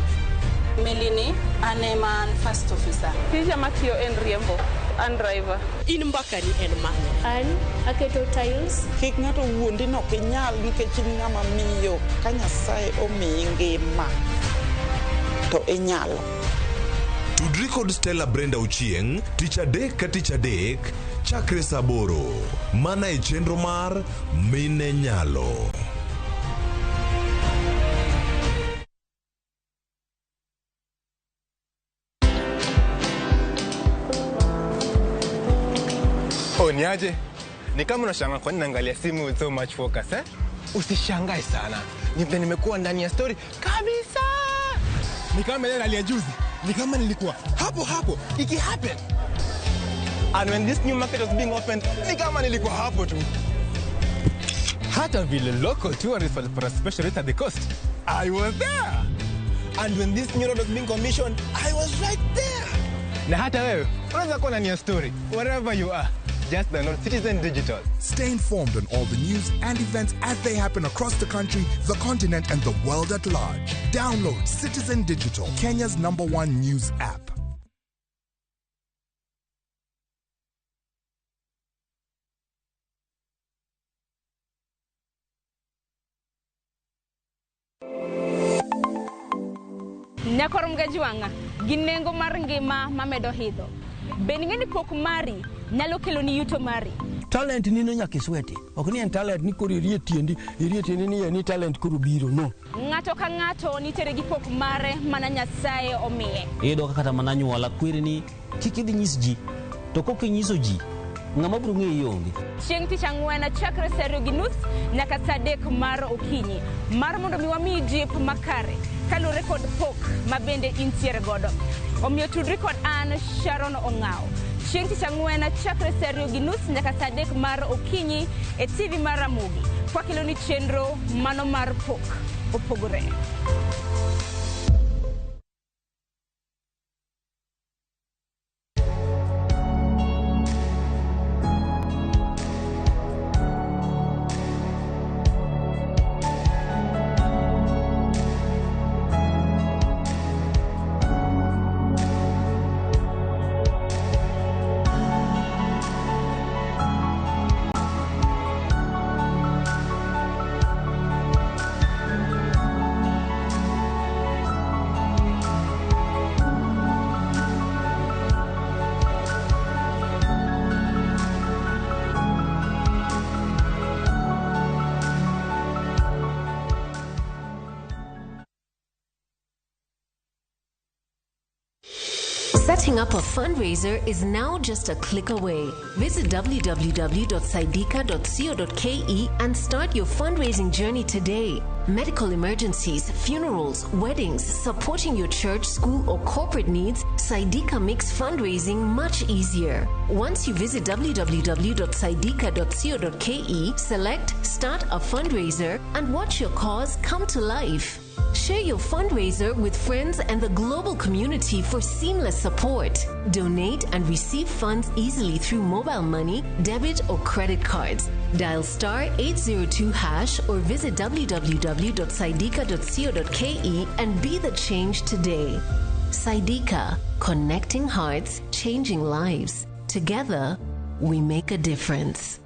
Melini, an ema an first officer. Tija matiyo en riembo, an driver. In mbakani en mane? An aketo tiles. Kik ng'ato wuondi ni ok inyal nikech in ng'ama miyo ka Nyasaye omiyi ngima to inyalo. Tudri kod Stella Brenda Ochieng' tich adek ka tich adek chakre saa aboro mana e chenro mar Mine Nyalo. Oh, niaje? Ni kama unashangaa kwa nini naangalia simu with so much focus, eh? Usishangae sana. Ni vile nimekuwa ndani ya story kabisa. Ni kama ile rally ya juzi. Ni kama nilikuwa hapo hapo iki happen. And when this new market was being opened, ni kama nilikuwa hapo tu. Hata vile local tourists walipata special rate at the coast, I was there. And when this new road was being commissioned, I was right there. Na hata wewe unaweza kuwa ndani ya story wherever you are. Just download Citizen Digital. Stay informed on all the news and events as they happen across the country, the continent, and the world at large. Download Citizen Digital, Kenya's #1 news app. Nyakwar Mgajwang'a gi nengo mar ngima mamedo hidho. Be ing'e ni pok mari nyalo kelo ni yuto mari? Talent nino nyaka isweti. Ok ni en talent ni koro irie tiendi ni en talent koro biro, no. Ng'ato ka ng'ato nitiere gi pok mare mana Nyasaye omiye. Iyudo ka kata mana anyuola kweri ni kik idhi nyis ji, to kok inyiso ji, ng'ama biro ng'eyi onge. Chieng' tich ang'wen chakre saa 2:30 nyaka saa 3 mar okinyi mar mondo mi wamiyi jip makare kaluwore kod pok ma bende intiere godo. Omiyo tudri kod an Sharon Ong'awo. Chieng' tich ang'wen chakre saa 2:30 nyaka saa 3 mar okinyi e TV mar Ramogi. Kwakelo ni chenro mano mar pok opogore. Setting up a fundraiser is now just a click away. Visit www.saidika.co.ke and start your fundraising journey today. Medical emergencies, funerals, weddings, supporting your church, school, or corporate needs, Saidika makes fundraising much easier. Once you visit www.saidika.co.ke, select Start a Fundraiser and watch your cause come to life. Share your fundraiser with friends and the global community for seamless support. Donate and receive funds easily through mobile money, debit, or credit cards. Dial *802# or visit www.saidika.co.ke and be the change today. Saidika, connecting hearts, changing lives. Together, we make a difference.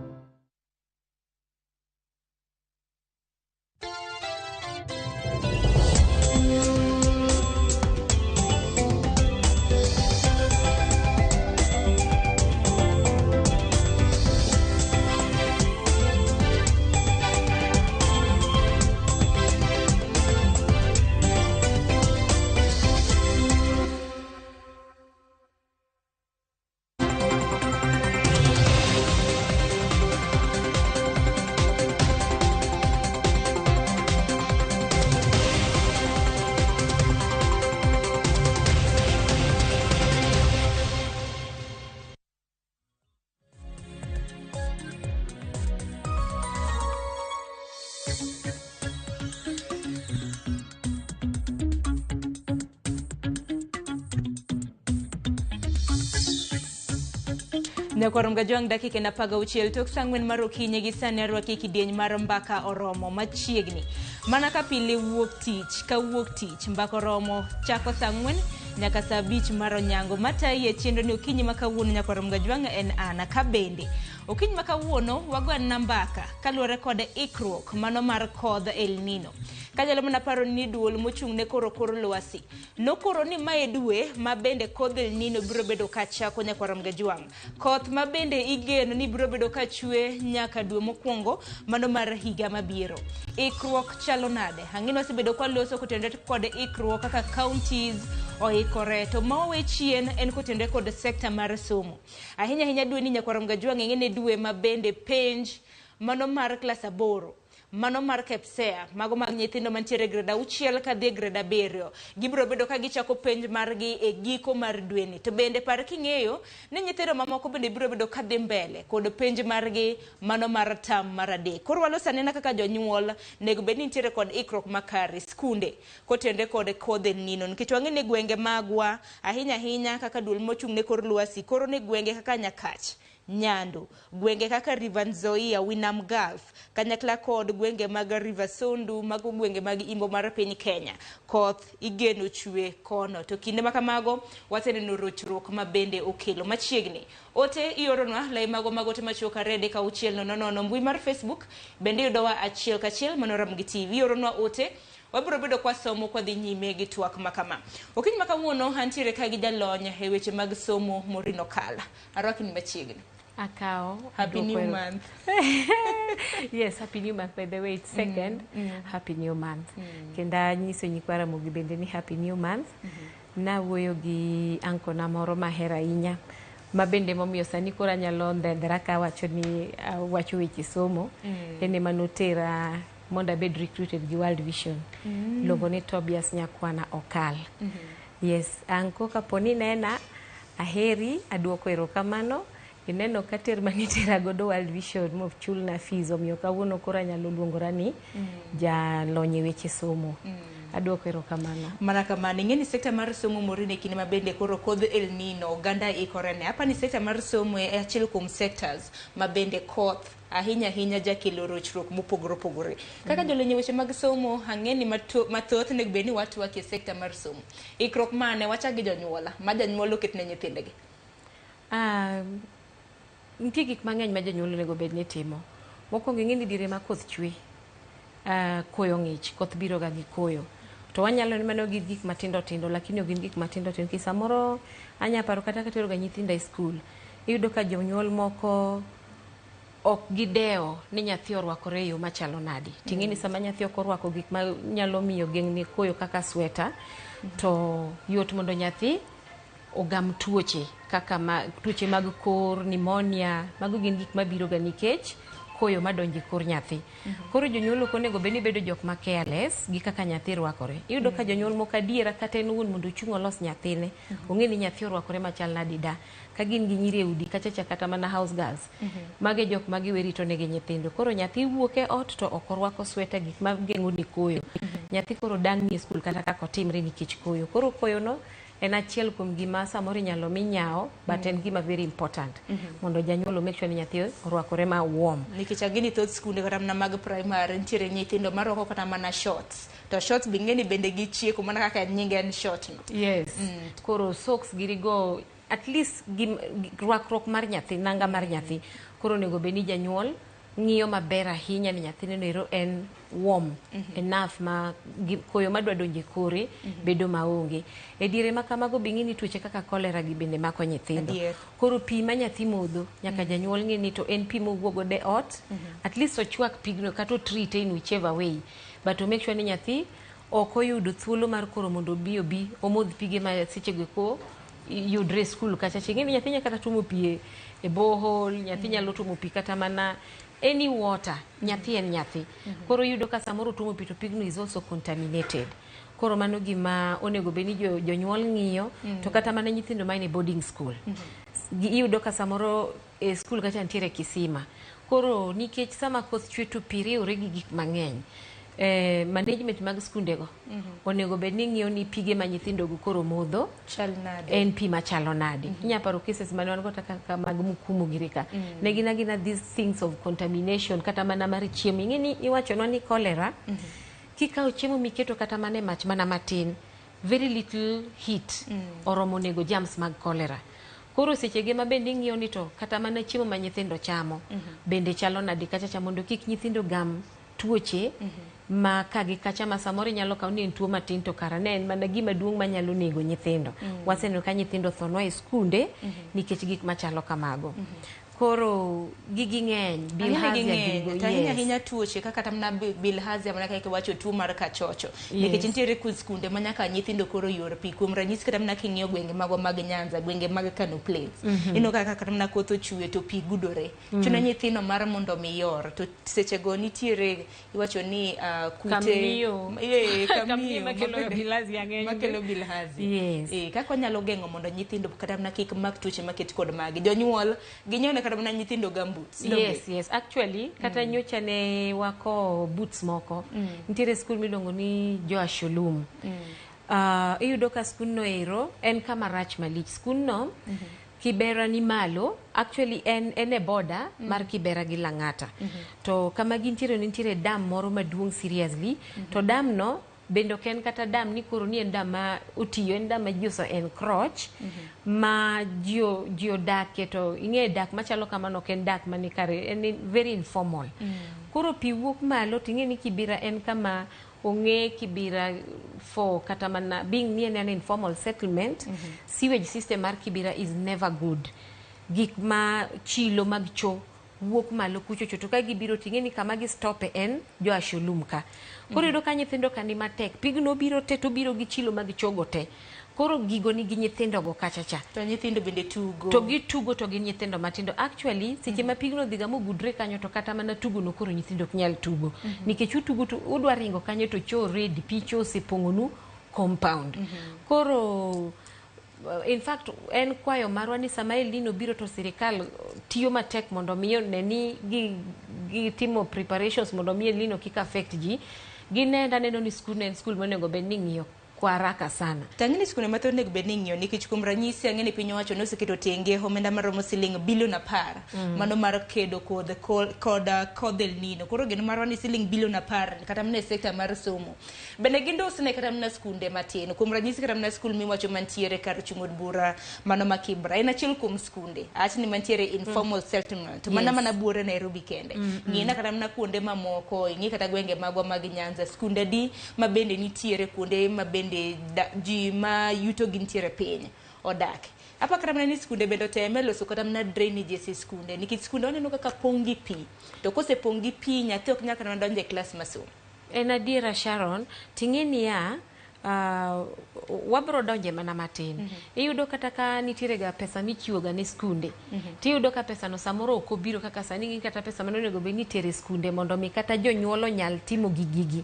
Nyakwar Mgajwang' dakika en 16 tok saa 4 mar okinyi gi sani arwaki e kidieny mar mbaka oromo machiegni. Mana ka pile wuok tich ka wuok tich mbaka oromo chako saa 4 nyaka saa 5 mar onyango. Matayi e chenro ni okinyi ma kawuono Nyakwar Mgajwang' en ana ka bende. Okinyi ma kawuono wagoyana mbaka kaluwore kod ikruok mano mar kodh El Nino. Kanyalo mana paro ni duol mochung' ne koro kor lwasi nokoro ni mae dwe ma bende kodh El Nino biro bedo ka chako Nyakwar Mgajwang'. Koth ma bende igeno ni biro bedo ka chwe nyaka dwe mokwongo mano mar higa mabiro. Ikruok chalo nade? Ang'e wasebedo kwaloso kotenore kod ikruok kaka counties oikore to ma owe chien en kotenore kod sekta mar somo. Ahinya ahinya dwe ni Nyakwar Mgajwang' ing'e ni dwe ma bende penj mano mar klas 8 mano mar KPSEA, mago mag nyithindo mantiere e grade 6 kadhi e grade 7 gibiro bedo ka gichako penj margi e giko mar dweni. To bende par king'eyo ni nyithindo mamoko bende biro bedo ka dhi mbele kod penj margi mano mar tam mar 3. Koro waloso anena kaka jonyuol nego bed ni nitiere kod ikruok makare skunde kotenore kod kodh El Nino, nikech wang'e ni gwenge magwa ahinya ahinya kaka duol mochung' ne kor lwasi koro ni gwenge kaka Nyakach, Nyando, gwenge kaka River Nzoia, Winam Gulf, kanyakla kod gwenge mag River Sondu, mago gwenge mag imbo mar piny Kenya. Koth igeno chwe kono. To kinde ma kamago, waseneno rochruok ma bende okelo machiegni. Ote ioronwa, lai mago mag ote machuok 2 3 6 0 0, mbui mar Facebook, bende yudowa 1 ka 1 mano Ramogi TV. Ioronwa ote, wabiro bedo kwa somo kwa dhi nyime gi twak makama. Okinyi ma kawuono antiere ka gi jalony e weche mag somo Maureen Okala. Arwaki ni machiegni. Akao. Happy new month. Yes, happy new month. By the way, it's second. Happy new month. Kenda nyiso nyikwa Ramogi bende ni happy new month. Nawuoyo gi anko na moro mahero ahinya ma bende momiyo sani koro anyalo ndhendhera ka awacho ni awacho weche somo. En ema notera mondo abed recruited gi World Vision. Iluongo ni Tobias Nyakwana Okal. Yes, anko kaponi nena aheri, aduoko erokamano. Ineno ka ter manitera godo World Vision mochulna fees, omiyo kawuono koro anyalo luongora ni jalony e weche somo. Aduoko erokamano. Mana kamano, ing'e ni sekta mar somo Maureen e kinde ma bende koro kodh El Nino oganda ikore ne. Apa ni sekta mar somo e achiel kuom sectors ma bende koth ahinya ahinya jakelo rochruok mopogore opogore. Kaka jolony e weche mag somo, ang'e ni mathoth onego bed ni watwak e sekta mar somo. Ikruok mane wachak gi jonyuola, ma janyuol oket ne nyithindgi? Nitie gik mang'eny ma jonyuol onego bed ni timo. Mokwongo ing'e ni diere ma koth chwe, koyo ng'ich, koth biro ga gi koyo. To wanyalo ni mano gin gik matindo tindo, lakini ok gin gik matindo tindo. Nikech samoro anya paro kata katero ga nyithinda e skul, iyudo ka jonyuol moko ok gidewo ni nyathi orwakore e yo machalo nade. Ting'e ni sama nyathi ok orwako gik ma nyalo miyo geng'ne koyo kaka sweta, to yot mondo nyathi ogam tuoche kaka tuoche mag kor, pneumonia, mago gin gik mabiro ga nikech koyo madonjo e kor nyathi. Koro jonyuol ok onego bed ni bedo jok ma careless gi kaka nyathi rwakore. Iyudo ka jonyuol moko adiera kata en owuon mondo ochung' olos nyathine, ong'e ni nyathi orwakore machal nade da. Ka gin gi nyiri e udi kachacha kata mana house girls, mago e jok ma giwe rito negi nyithindo. Koro nyathi wuok e ot to ok orwako sweta, gik ma geng'o ne koyo. Nyathi koro dang'ni e skul kata kaka otimre nikech koyo. Koro koyo no en achiel kuom gima samoro inyalo mi nyawo, but en gima very important mondo janyuol o make sure ni nyathi orwakore ma warm. Nikech ang'e ni thoth skunde kata mana mag primary nitiere nyithindo marwako kata mana shorts. To shorts be ing'e ni bende gichieko mana kaka nyinge en short no. Yes. Koro socks girigo at least rwakruok mar nyathi, nanga mar nyathi. Koro onego bed ni janyuol ng'iyo maber ahinya ni nyathine no ero en warm enough ma koyo madwa donjo e kore bedo maonge. E diere ma kamago be ing'e ni tuoche kaka cholera gi bende mako nyithindo. Koro pi ma nyathi modho nyaka janyuol ng'e ni to en pi mowuok godo e ot, at least ochwak pigno kata o treat in whichever way, but to make sure ni nyathi ok oyudo thuolo mar koro mondo obi omodh pige ma sechego eko yudre e skul kacha. Ing'e ni nyathi nyaka kata tuomo pi e borehole, nyathi nyalo tuomo pi kata mana any water, nyathi en nyathi. Koro iyudo ka samoro otuomo pi to pigno is also contaminated. Koro mano gima onego bed ni jonyuol ng'iyo, to kata mana nyithindo ma e boarding school. Iyudo ka samoro e skul kacha nitiere kisima. Koro nikech sama koth chwe to pi riwre gi gik mang'eny. Management mag skundego onego bed ni ng'iyo ni pige ma nyithindo go koro modho chal nade. En pi machalo nade. Inya paro cases mane wan go kaka mag Mukumu giri ka. Ne gin agina these things of contamination kata mana mar chiemo. Ing'e ni iwachonwa ni cholera, kikawo chiemo miketo kata mana e mach mana matin, very little heat, oromo nego germs mag cholera. Koro sechege ma bende ing'iyo ni to kata mana chiemo ma nyithindo chamo bende chalo nade kacha cha, mondo kik nyithindo gam tuoche ma ka gi kacha, ma samoro inyalo kawo ni en tuo matin to kara ne en mana gima duong' manyalo nego nyithindo. Waseneno ka nyithindo thonwa e skunde nikech gik machalo kamago. Koro gigi ng'eny. Ang'e ni Bilharzia ging'eny, gigo, to ahinya yes. ahinya tuoche kaka kata mana bilharzia, mana kaka iwacho, tuo mar kachocho, Yes. nikech nitiere skunde ma nyaka nyithindo koro yor pi. Kuom ranyisi, kata mana king'iyo gwenge magwa mag Nyanza, gwenge mag Kano Plains, ineno kaka kata mana koth ochwe to pi gudore, chuno nyithindo mar mondo mi yor, to sechego nitiere, iwacho ni kute. Kamnio. Eh, Kamnio kamnio makelo bilharzia ng'eny. Makelo bilharzia. Yes. Eh, kaka wanyalo geng'o mondo nyithindo kata mana kik mak tuoche maket kod magi, jonyuol ginyone kata mana nyithindo gumboots, donge? Yes, actually kata nyocha ne wako boots moko. Nitiere skul miluongo ni Joash Olum. Iyudo ka skundno ero en kama rach malich. Skundno Kibera ni malo, actually en e border mar Kibera gi Lang'ata. To kama gintiere, nitiere dam moro maduong' seriously. To dam no bende ok en kata dam ni koro ni en dam ma otiyo, en dam ma ji ose encroach ma ji odakie. To ing'e dak machalo kamano ok en dak mani kare, en very informal. Koro pi wuok malo, ting'e ni Kibera en kama ong'e Kibera for kata mana being ni en an informal settlement. Sewage system mar Kibera is never good. Gik ma chilo mag cho wuok malo kuchocho, to ka gibiro, ting'e ni kama gistope en Joash Olum ka. Koro iyudo ka nyithindo ka ni matek, pigno biro te to biro gi chilo mag chogo te. Koro gigo nigi nyithindo go kacha cha. To nyithindo bende tugo. To gitugo, to gin nyithindo matindo. Actually, seche ma pigno dhiga mogudre kanyo, to kata mana tugo no koro nyithindo ok nyal tugo, nikech utugo to udwa ringo kanyo to cho already pi cho osepong'onu compound. Koro in fact en kwayo marwa ni sama El Nino biro to sirikal tiyo matek mondo mi one ni gitimo preparations mondo mi El Nino kik affect ji. Ginenda neno ni skul no en skul monego bed ni ing'iyo kwa haraka sana. To ang'e ni skunde mathoth onego bed ni ing'iyo, nikech kuom ranyisi ang'e ni piny owacho noseketo tenge omenda maromo siling bilion 10 mano mar kedo kod El Nino. Koro geno marwa ni siling bilion 10 kata mana e sekta mar somo bende gindosne kata mana skunde matin. Kuom ranyisi, kata mana skul miwacho mantiere kar chung' od bura mano ma Kibra en achiel kuom skunde awach ni mantiere informal settlement mana mana buore Nairobi kende. Ng'ina kata mana kuonde mamoko, ing'i kata gwenge magwa mag Nyanza, skunde adi ma bende nitiere kuonde ma bende ji ma yuto gi nitiere piny odak. Apa kata mana ni skunde bende oteme loso kata mana drainages e skunde, nikech skunde waneno kaka pong' gi pi, to kosepong' gi pi, nyathi ok nyal kata mana donjo e klas masomo. En adiera, Sharon. Ting'e niya, wabro donje mana matin. Iyudo kata ka nitiere ga pesa michiwo ga ne skunde, tiyudo ka pesa no samoro ok obiro kaka sani. Ng'i kata pesa mane onego bed ni itere skunde mondo mi kata jonyuol onyal timo gi gigi.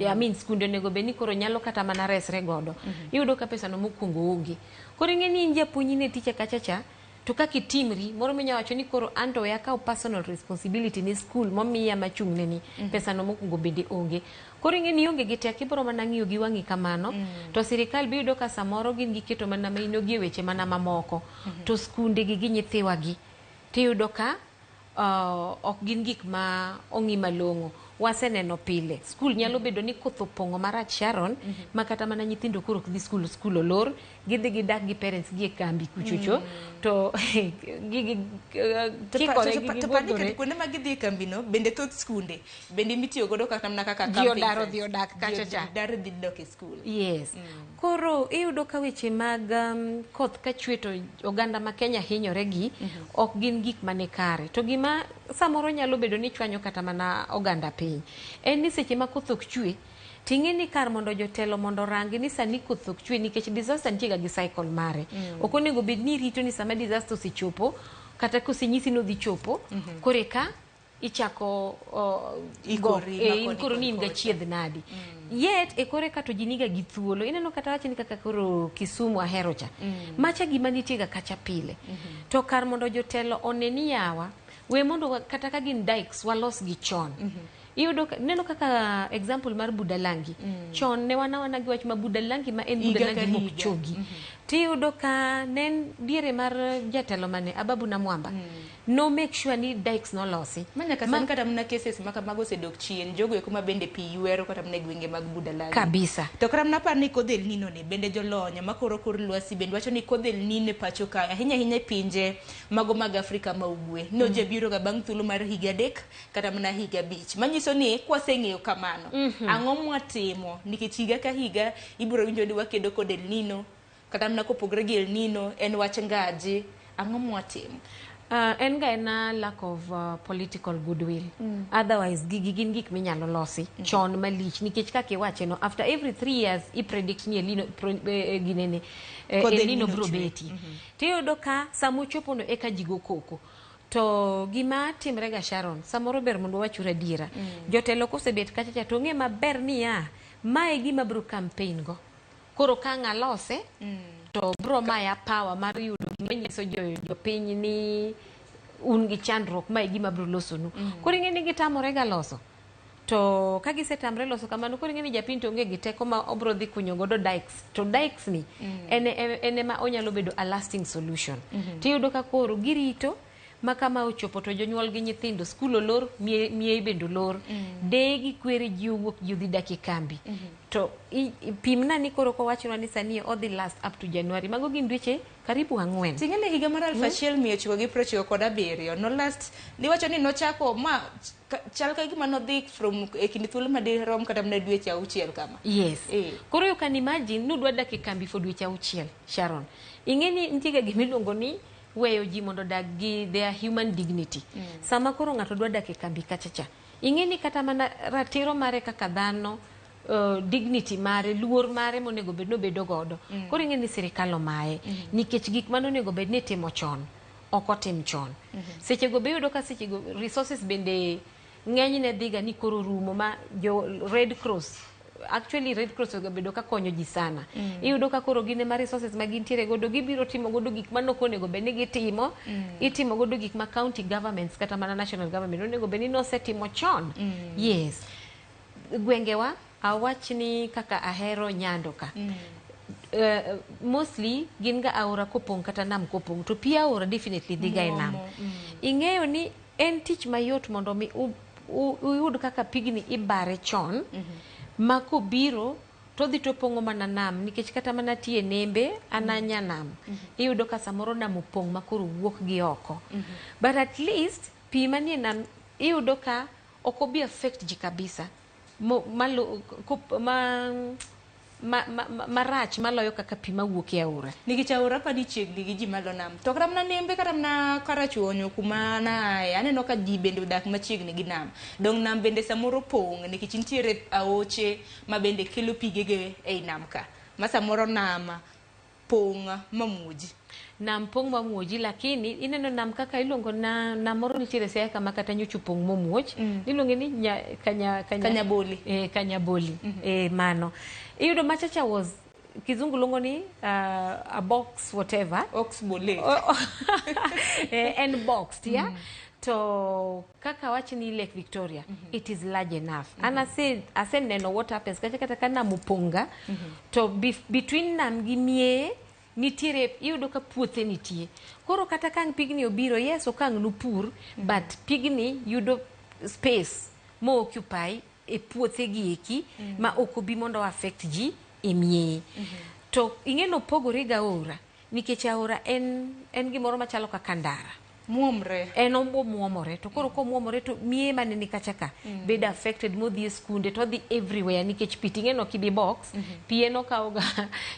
I mean, skunde onego bed ni koro nyalo kata mana resre godo. Iyudo ka pesa no mokwongo onge. Koro ing'e ni in japuonj, in e ticha kacha cha, to kaka itimri moro minya wacho ni koro an to we akaw personal responsibility ne skul momiya machung' ne ni pesa no mokwongo bende onge. Koro ing'e ni ionge gi teko, ibiro mana ng'iyo gi wang'i kamano. To sirikal biyudo ka samoro gin giketo mana maino gi e weche mana mamoko, to skunde gi gi nyithiwa gi tiyudo ka ok gin gik ma ong'i malong'o. Waseneno pile skul nyalo bedo ni koth opong'o marach, Sharon, ma kata mana nyithindo koro ok dhi skul, skul olor, gidhi gidak gi parents gi e kambi kuchocho, to gigi To kikore to gi to pani giwuothore. kata kuonde ma gidhi e kambino bende, thoth skunde bende mitiyo godo kata mana kaka Ji camping odaro sites. dhi odak kacha Ji cha. odaro dhi dok e skul. Yes. Koro iyudo ka weche mag koth ka chwe to oganda ma Kenya hinyore gi ok gin gik mane kare. To gima samoro nyalo bedo ni chwanyo kata mana oganda piny en ni seche ma koth ok chwe, ting'e ni kar mondo jotelo mondo orangi ni sani koth ok chwe, nikech disaster nitie ga gi cycle mare. Ok onego bed ni irito ni sama disaster osechopo kata kosenyisi ni odhi chopo, koreka ichako Ikori in makoni koro ni in koni gachiedh nadi. Yet e kore ka to ji niga gi thuolo. Ineno kata wach ni kaka koro Kisumu ahero cha, macha gima nitie ga kacha pile. To kar mondo jotelo one ni yawa, we mondo kata ka gin dikes walos gi chon. Iyudo neno kaka example mar Budalangi. Chon ne wan awana gi wach ma Budalangi ma en Higa ka Budalangi mok higa. chogi. Tiyudo ka ne en diere mar jatelo mane Ababu Namwamba. No make sure ni dikes nolosi. Ma nyaka sani kata mana cases ma kamago osedok chien, jogo eko ma bende pi ywero kata mana e gwenge mag Budalangi. Kabisa. To kata mana apar ni kodh El Nino ni bende jolony makoro kor lwasi bende wacho ni kodh El Nino e pacho kae ahinya ahinya e pinje mago mag Afrika ma ugwe nojabiro ga bang' thuolo mar higa 3 kata mana higa 5. Manyiso ni kwaseng'eyo kamano, ang'o mwatimo nikech higa ka higa ibiro winjo ni wakedo kod El Nino, kata mana kopogore gi El Nino en wach ngaji, ang'o mwatimo? En ga ena lack of political goodwill. Otherwise gigi gin gik minyalo losi chon malich nikech kaka iwache no after every 3 years i predict ni El Nino ginene Kodh El El Nino Nino biro chwe. betie. Tiyudo ka samochopo no eka ji go koko. To gima timre ga Sharon, samoro ber mondo wachur adiera. Jotelo kosebet kacha cha to ng'e maber niya, mae gima biro campaign go. Koro ka ang' alose, to bro maya power mar yudo gima nyiso jopiny ni un gi chandruok, mae gima biro losonu. Koro ing'e ni gitamore ga loso. To ka gisetamre loso kamano, koro ing'e ni japiny to onge gi teko ma obro dhi kunyo godo dikes. To dikes ni en ema onyalo bedo a lasting solution. Tiyudo ka koro girito ma kama ochopo to jonyuol gi nyithindo skul olor, miei bende olor. Deye gi kwere ji owuok ji odhi dak e kambi. To pimna ni koro kowachonwa ni sani odhi last up to January. Mago gin dweche karibu 4. Ting'e ni higa mar 1997 nolast, niwacho ni nochako ma chal ka gima nodhi from e kind thuolo madirom kata mana dweche 6 kama. Yes. Koro you can imagine nudwa dak e kambi for dweche 6, Sharon. Ing'e ni nitie ga gima iluongo ni weyo ji mondo odag gi their human dignity. Sama koro ng'ato dwa dak e kambi kacha cha, ing'e ni kata mana ratiro mare kaka dhano, dignity mare, luor mare monego bed nobedo godo. Koro ing'e ni sirikal omaye nikech gik mane onego bed ni itimo chon ok otim chon. Sechego be iyudo ka sechego resources bende ng'enyne dhiga ni koro rumo ma jo Red Cross, actually Red Cross osebedo ka konyo ji sana. Iyudo ka koro gin ema resources ma gintiere godo gibiro timo godo gik mane ok onego bed ni gitimo. Itimo godo gik ma county governments kata mana national government onego bed ni nosetimo chon. Yes. Gwengewa awach ni kaka ahero Nyando ka. Mostly gin ga aora kopong' kata nam kopong' to pi aora definitely dhi ga e nam. Ing'eyo ni en tich mayot mondo mi uyud kaka pigni ibare chon ma kobiro to dhi to pong'o mana nam nikech kata mana tie nembe ananya nam. Iyudo ka samoro nam opong' ma koro wuok gi oko. But at least pi manie nam iyudo ka ok obi affect ji kabisa. Marach maloyo kaka pi mawuok e aora. Nikech aora pa ni chiegni gi ji malo nam. To kata mana nembe kata mana Karachuonyo kuma naaye, aneno ka ji bende odak machiegni gi nam. Dong nam bende samoro pong' nikech nitiere aoche ma bende kelo pigege ei nam ka. Ma samoro nam pong' mamuoji. Nam pong' mamuoji, lakini ineno nam kaka iluongo na nam moro nitiere Siaya kama kata nyocha opong' momuoch. Iluonge ni Kanyaboli. Kanyaboli. Mano. Iyudo machacha was kizungu luongo ni a box whatever. Ox bole. En boxed, yeah? To kaka wach ni Lake Victoria, it is large enough. And aseneno what happens kacha kata ka nam oponga, to between nam gi mieye nitiere iyudo ka puothe nitie. Koro kata ka ang' pigni obiro, yes ok ang' nupur, but pigni yudo space mo occupy e puothe gi eki ma ok obi mondo affect ji e mieye. To ing'e nopogore gi aora nikech aora en gimoro machalo kaka ndara. Muomre. En omuomore to koro komuomore to mieye mane ni kacha ka bedo affected modhi e skunde to odhi everywhere nikech pi ting'e no kibi box pi en okawo ga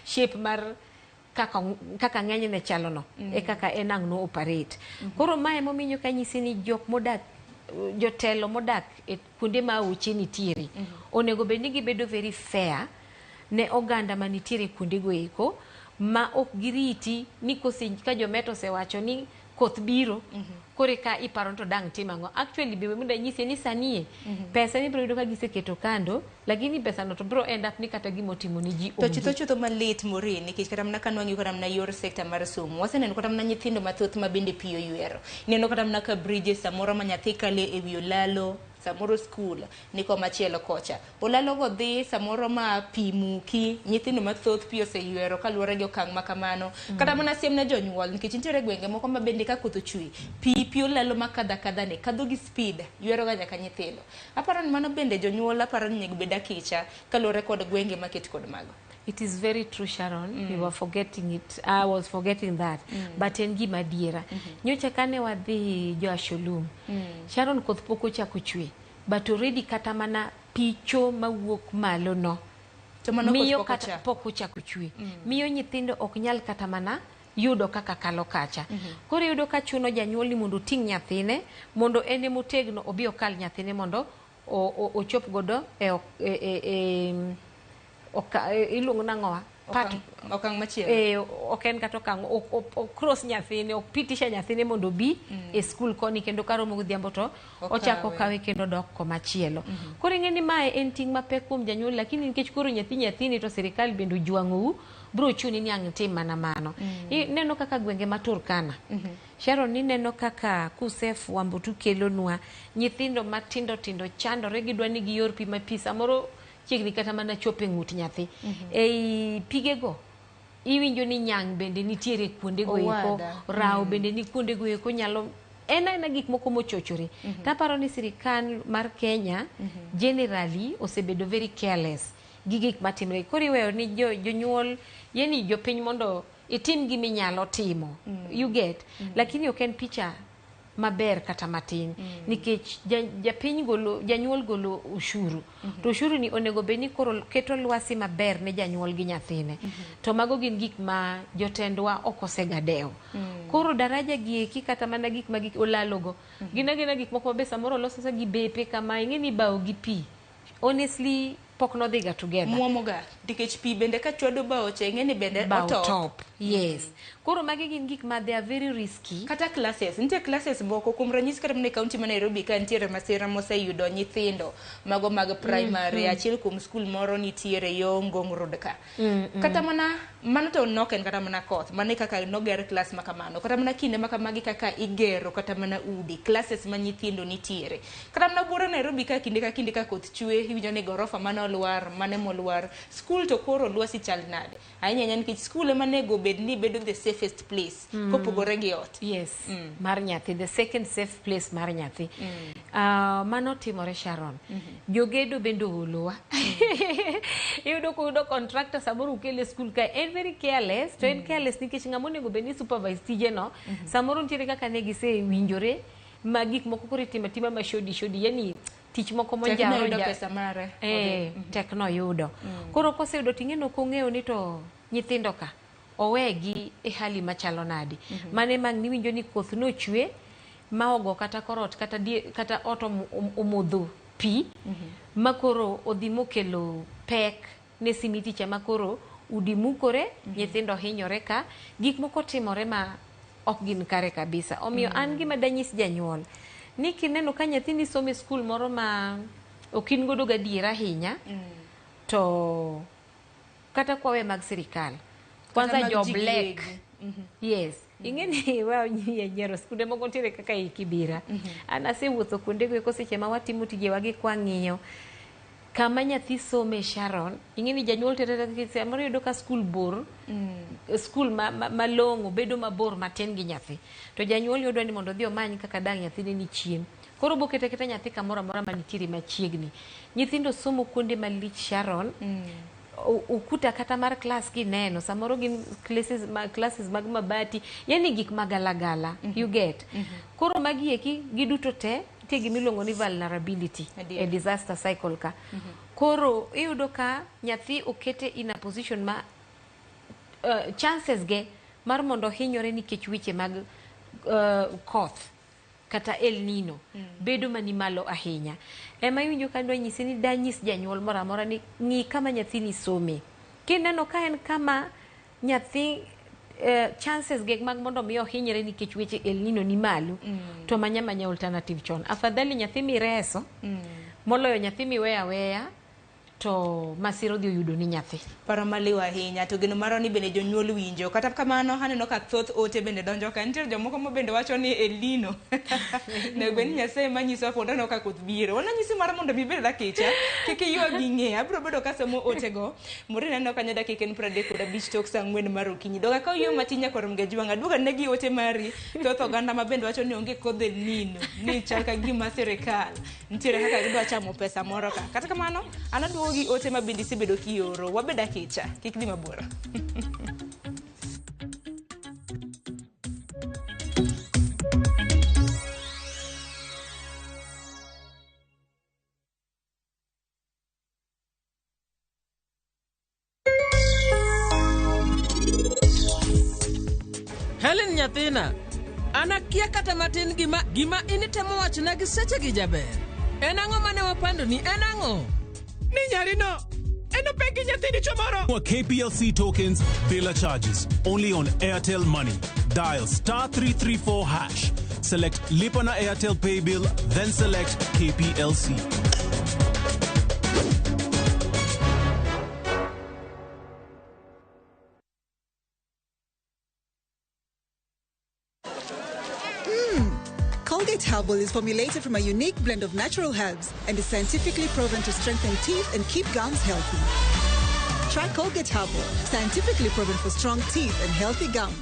shape mar kaka ng'enyne chalo no e kaka en ang' no operate. Koro mae emomiyo kanyisi ni jok modak jotelo modak e kuonde ma aoche nitiere onego bed ni gibedo very fair ne oganda manitiere kuonde go eko ma ok giriti ni ka jomet osewacho ni koth biro koro eka iparo ni to dang' tim ang'o. Actually be mondo anyisi ni sani pesa ni biro yudo ka giseketo kando, lakini pesa no to biro end up ni kata gimotimo ni ji To onge. chutho chutho malit Maureen, nikech kata mana ka nwang'iyo kata mana yor sekta mar somo, waseneno kata mana nyithindo mathoth ma bende pi oywero. Ineno kata mana ka bridges samoro ma nyathi kale e wi olalo, Samoro skul ni komachielo kocha. Olalo go dhi samoro ma pi muki, nyithindo mathoth pi oseywero kaluwore gi okang' ma kamano. Kata mana siem ne jonyuol nikech nitiere gwenge moko ma bende ka koth ochwe, pi olalo ma kadho akadha ni kadho gi speed, ywero ga nyaka nyithindo. Aparo ni mano bende jonyuol aparo ni onego bed akicha kaluwore kod gwenge maket kod mago. It is very true, Sharon. We were forgetting it. I was forgetting that. But en gima adiera. Nyocha kane wadhi jo Asholum. Sharon, koth pok ochako chwe. But already kata mana picho mawuok malo no. To mano koth miyo pok kata ochako. Pok ochako chwe. Miyo nyithindo ok nyal kata mana yudo kaka kalo kacha. Koro iyudo ka chuno janyuol ni mondo oting' nyathine mondo en emotegno obi okal nyathine mondo ochop godo e, ok- e, e, e, oka, e, iluongo nang'owa? Okang' machielo. Eh, ok en kata okang' ok cross nyathine, ok pitisha nyathine mondo obi e skul koni, kendo karomo godhiambo to ochako okawe. Okawe kendo dok komachielo. Koro ing'e ni mae en ting' mapek kuom janyuol, lakini nikech koro nyathi nyathini to sirikal bende ojwang'ou, biro chuni ni ang' itim mana mano. Ineno kaka gwenge ma Turkana, Sharon, ineno kaka kusefwambo to kelonwa nyithindo matindo tindo chandore, gidwa ni giyor pi ma pi samoro chiegni kata mana chopo e ng'ut nyathi. Ei pigego iwinjo ni nyang' bende nitiere kuondego eko. Owada. Rawo bende ni kuondego eko, nyalo en aena gik moko mochochore. Taparo ni sirikal mar Kenya generally osebedo very careless gi gik matimre. Koro iweyo ni jonyuol, yani jopiny, mondo itim giminyalo timo. You get? Lakini ok en picha maber kata matin, nikech japiny golo, janyuol golo ushuru, to ushuru ni onego bed ni koro keto lwasi maber ne janyuol gi nyathine. To mago gin gik ma jotendwa ok osegadewo. Koro daraja gi eki, kata mana gik ma gik olalogo gin agina gik moko mabe samoro olos asa gi bepe kama ing'e ni bao gi pi honestly pok nodhiga together. Muomoga nikech pi bende ka chwado bao cha, ing'e ni bende bao otop. Top, yes. Koro magi gin gik ma they are very risky. Kata classes, nitie classes moko, kuom ranyisi kata mana e kaunti ma Nairobi ka nitiere masira moseyudo nyithindo mago mag primary. Achiel kuom skul moro nitiere yo Ngong Road ka. Kata mana mano to nok en kata mana koth mano e kaka noger klas ma kamano. Kata mana kinde ma kamagi kaka igero kata mana udi classes ma nyithindo nitiere kata mana buore Nairobi ka, kinde ka kinde ka koth chwe, iwinjo ni gorofa mane olwar, mane molwar skul. To koro lwasi chal nade ahinya ahinya nikech skul ema nego bed ni bedo the safest place kopogore gi ot? Yes, mar nyathi, the second safe place mar nyathi. Mano timore, Sharon. Jogedo bende oolowa. Iyudo koyudo contractor samoro ukele skul ka en very careless, to en careless nikech ng'ama onego bed ni supervise tije no samoro nitiere kaka ne gisewinjore ma gik moko koro itimo atima ma shodi shodi, yani tich moko tek monjaro noyudo pesa mare. Eh, tek noyudo. Koro koseyudo ting'e nok ong'eyo ni to nyithindo ka owegi e hali machalo nade. Mane mang' niwinjo ni koth nochwe ma ogo kata korot kata, die, kata ot omodho pi ma koro odhi mokelo pek ne simiti cha, ma koro udi mukore, nyithindo hinyore, ka gik moko timore ma ok gin kare kabisa. Omiyo an gima danyis janyuol ni kineno ka nyathini somo e skul moro ma ok in godo gadier ahinya, to kata kwawe mag sirikal kwanza mag jo ji black giwegi. Yes, ing'e ni wa nyiero skunde moko nitiere kaka ei Kibira. An asewuotho kuondego eko seche ma watimo tijewa gi kwang'iyo kama nyathi some. Sharon, ing'e ni janyuol tere samoro yudo ka skul bor, skul malong'o bedo mabor matin gi nyathi, to janyuol yudo ni mondo odhi omany kaka dang' nyathine ni chien. Koro boketa keta nyathi kamoro amora manitiere machiegni. Nyithindo somo kuonde malich, Sharon. Ukuta kata mar klas kineno samoro gin classes, classes mag mabati, yani gik magalagala. You get? Koro magi eki giduto te nitie gimiluongo ni vulnerability Adier. e disaster cycle ka. Koro iyudo ka nyathi okete in a position ma chances ge mar mondo ohinyore nikech weche mag koth kata El Nino bedo mani malo ahinya. Ema iwinjo ka dwa nyisi ni danyis janyuol moro amora ni ng'i kama nyathini some. Kineno ka en kama nyathi chances ge mag mondo mi ohinyre nikech weche El Nino ni malo, to manya manya alternative chon. Afadhali nyathi mireso moloyo nyathi miweyo aweya. To masira odhi oyudo ni nyathi. Paro maliw ahinya to geno marwa ni bende jonyuol winjo. Kata kamano aneno ka thoth ote bende donjo ka. Nitiere jomoko ma bende wacho ni El Nino. Onego bed ni Nyasaye ema nyisowa pod aneno ka koth biro. Wananyisi mar mondo mi ibed akicha, kik iywag ing'e. Abiro bedo kasomo otego. Maureen aneno kanyo dakika en 35 tok saa 4 mar okinyi. Dog akaw yo matin nyakwar Mgajwang'. Aduogo ane gi ote mari. Thoth oganda ma bende wacho ni onge kodh El Nino. Ni chal ka gima sirikal nitiere kaka gidwa chamo pesa moro ka. Kata kamano, an aduogo gi ote ma bende isebedo kioro. Wabed akicha, kik dhi mabor. Helen nyathina, an akia kata matin gima gima initemo wachona gi sechegi jaber. En ang'o mane wapandoni? En ang'o? Ni nyarino en opek gi nyathi dichuo moro. More KPLC tokens, bila charges. Only on Airtel Money. Dial star 334 hash. Select Lipa na Airtel Pay Bill, then select KPLC. Colgate Herbal is formulated from a unique blend of natural herbs and is scientifically proven to strengthen teeth and keep gums healthy. Try Colgate Herbal, scientifically proven for strong teeth and healthy gums.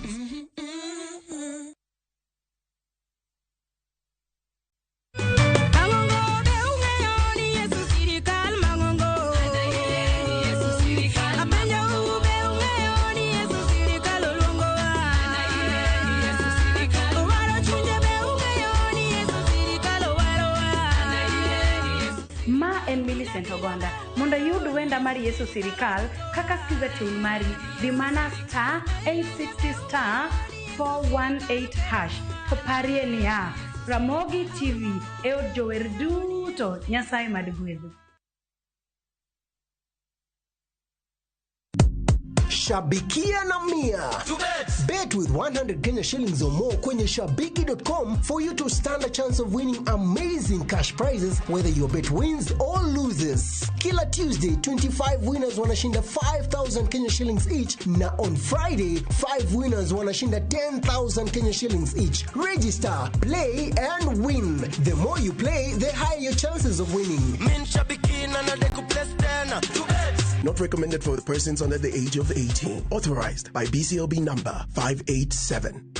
Ma en Millicent Ogonda. Mondo iyud wenda mar Yesu Sirikal kaka skiza tune mari, dhi mana star 860 star 418 hash. To parie niya, Ramogi TV e od jower duto, Nyasaye mad gwedhu. Shabikia na Mia. Bet with 100 Kenya shillings or more kwenye shabiki.com for you to stand a chance of winning amazing cash prizes whether your bet wins or loses. Kila Tuesday, 25 winners wanashinda 5,000 Kenya shillings each na on Friday, 5 winners wanashinda 10,000 Kenya shillings each. Register, play and win. The more you play, the higher your chances of winning. Min shabiki na nadeku place tena. Not recommended for persons under the age of 18. Authorized by BCLB number 587.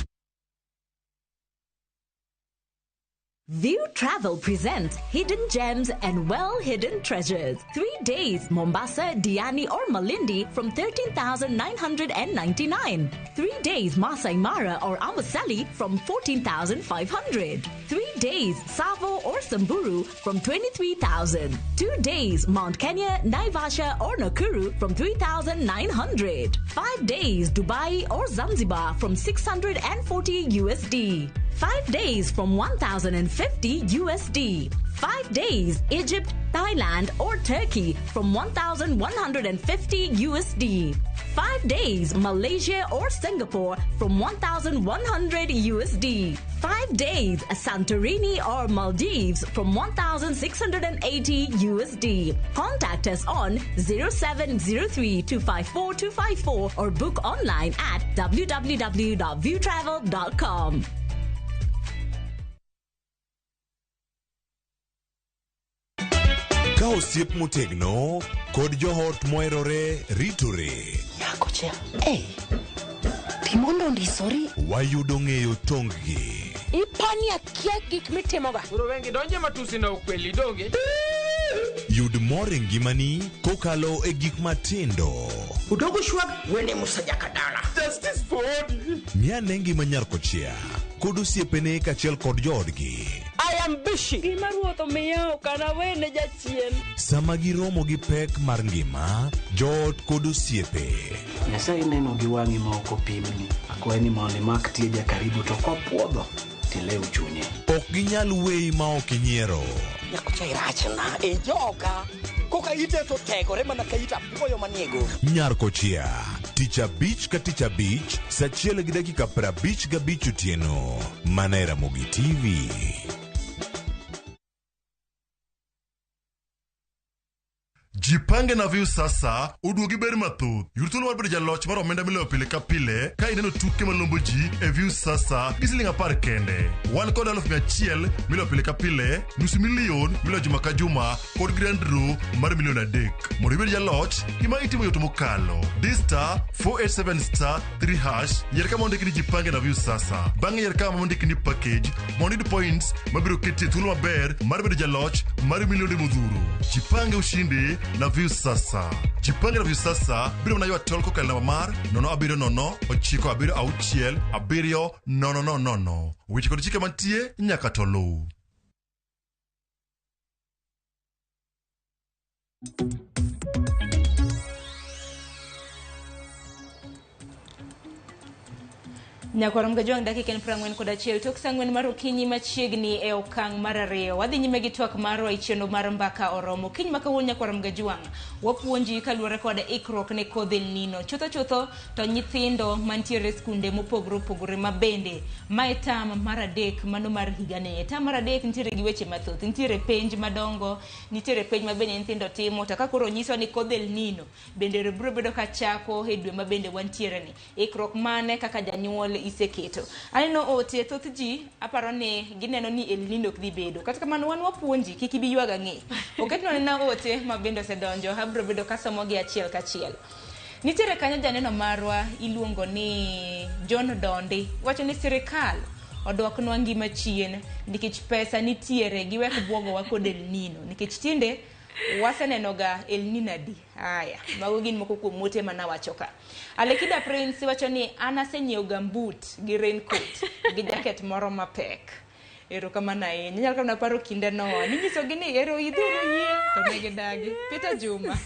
View Travel presents Hidden Gems and Well-Hidden Treasures. 3 days, Mombasa, Diani or Malindi from 13,999. 3 days, Masai Mara or Amboseli from 14,500. 3 days, Tsavo or Samburu from 23,000. 2 days, Mount Kenya, Naivasha or Nakuru from 3,900. 5 days, Dubai or Zanzibar from 640 USD. 5 days from 1,050 USD. 5 days, Egypt, Thailand or Turkey from 1,150 USD. 5 days, Malaysia or Singapore from 1,100 USD. 5 days, Santorini or Maldives from 1,680 USD. Contact us on 0703 254 254 or book online at www.viewtravel.com. Ka osiep motegno kod joot moherore ritore. Nyakocha, ei, timondo ondisori. Wayudo ng'eyo tong-gi. Ipani akia gik mitimoga. Koro wengi donje matusi na ukweli donge. Yud mor e ngimani kokalo e gik matindo. Udogo shwag wene musajakadala. Justice for Odi. Ng'ane ngima nyar kochia kod osiepene kaachiel kod joodgi. I am busy. Gima ruoth omiya ok anawene jachien. Sama giromo gi pek mar ngima, joot kod osiepe. Nyasaye neno gi wang'i ma ok opimni. Akwayi ni mondo imak tieja karibu to kopuodho tilew chunye. Ok ginyal weyi ma ok inyiero. Nyakocha irachna e joga. Koka ite to tegore mana ka ita apuoyo maniego. Nyar kochia, tich abich ka tich abich, saa 1:55 otieno. Mana e Ramogi TV. Jipange na Viusasa oduogi ber mathoth. Yud thuolo mar bedo jaloch mar omenda miloyo pile ka pile ka ineno tuke malombo ji e Viusasa gi siling 10 kende. Wan kod 100,000 miloyo pile ka pile, nusu milion miloyo juma ka juma kod grand draw mar milion 3. Mondo ibed jaloch, gima itimo yot mokalo. Di star 487 star 3 hash, yier kama ondiki ni Jipange na Viusasa. Bang'e yier kama ondiki ni package mondo iyud points mabiro keti e thuolo maber mar bedo jaloch mar milionde modhuro. Jipange ushindi na Viusasa. Jipange na Viusasa biro mana ywa tol kokalo namba mar 070 976 7000. Weche kod chike mantie nyaka to luw. Nyakwar Mgajwang' dakika en 41 tok saa 4 mar okinyi machiegni e okang' mar 2. Wadhi nyime gi twak marwa e chenro mar Mbaka Oromo. Kiny ma kawuono Nyakwar Mgajwang' wapuonji kaluwore kod ikruok ne kodh El Nino. Chutho chutho to nyithindo mantiere e skunde mopogore opogore ma bende mae tam mar 3 mano mar higani. E tam mar 3 nitiere gi weche mathoth. Nitiere penj madongo, nitiere penj ma bende nyithindo timo to ka koro nyiswa ni kodh El Nino bende biro bedo ka chako e dwe ma bende wantiere ni. Ikruok mane kaka janyuol iseketo. Aneno ote thoth ji aparo ni gineno ni El Nino ok dhi bedo. Kata kamano wan wapuonji kik ibi ywag ang'e. Oketnwa nena ote ma bende osedonjo abiro bedo kasomo gi achiel kachiel. Nitiere kanyo janeno marwa iluongo ni John Dondi. Wacho ni sirikal odwoknwa ngima chien nikech pesa nitiere giwek bwogowa kod El Nino nikech tinde wasenenoga El Nino adi. Aya, mago gin moko kuom ote manawacho ka. Alekida Prince wacho ni an asenyiewo gambut gi raincoat gi jacket moro mapek. Erokamano ahinya. Inyalo kata paro kinde noa. Ninyisogi ni ero idhuru yie to ne gidagi. Peter Juma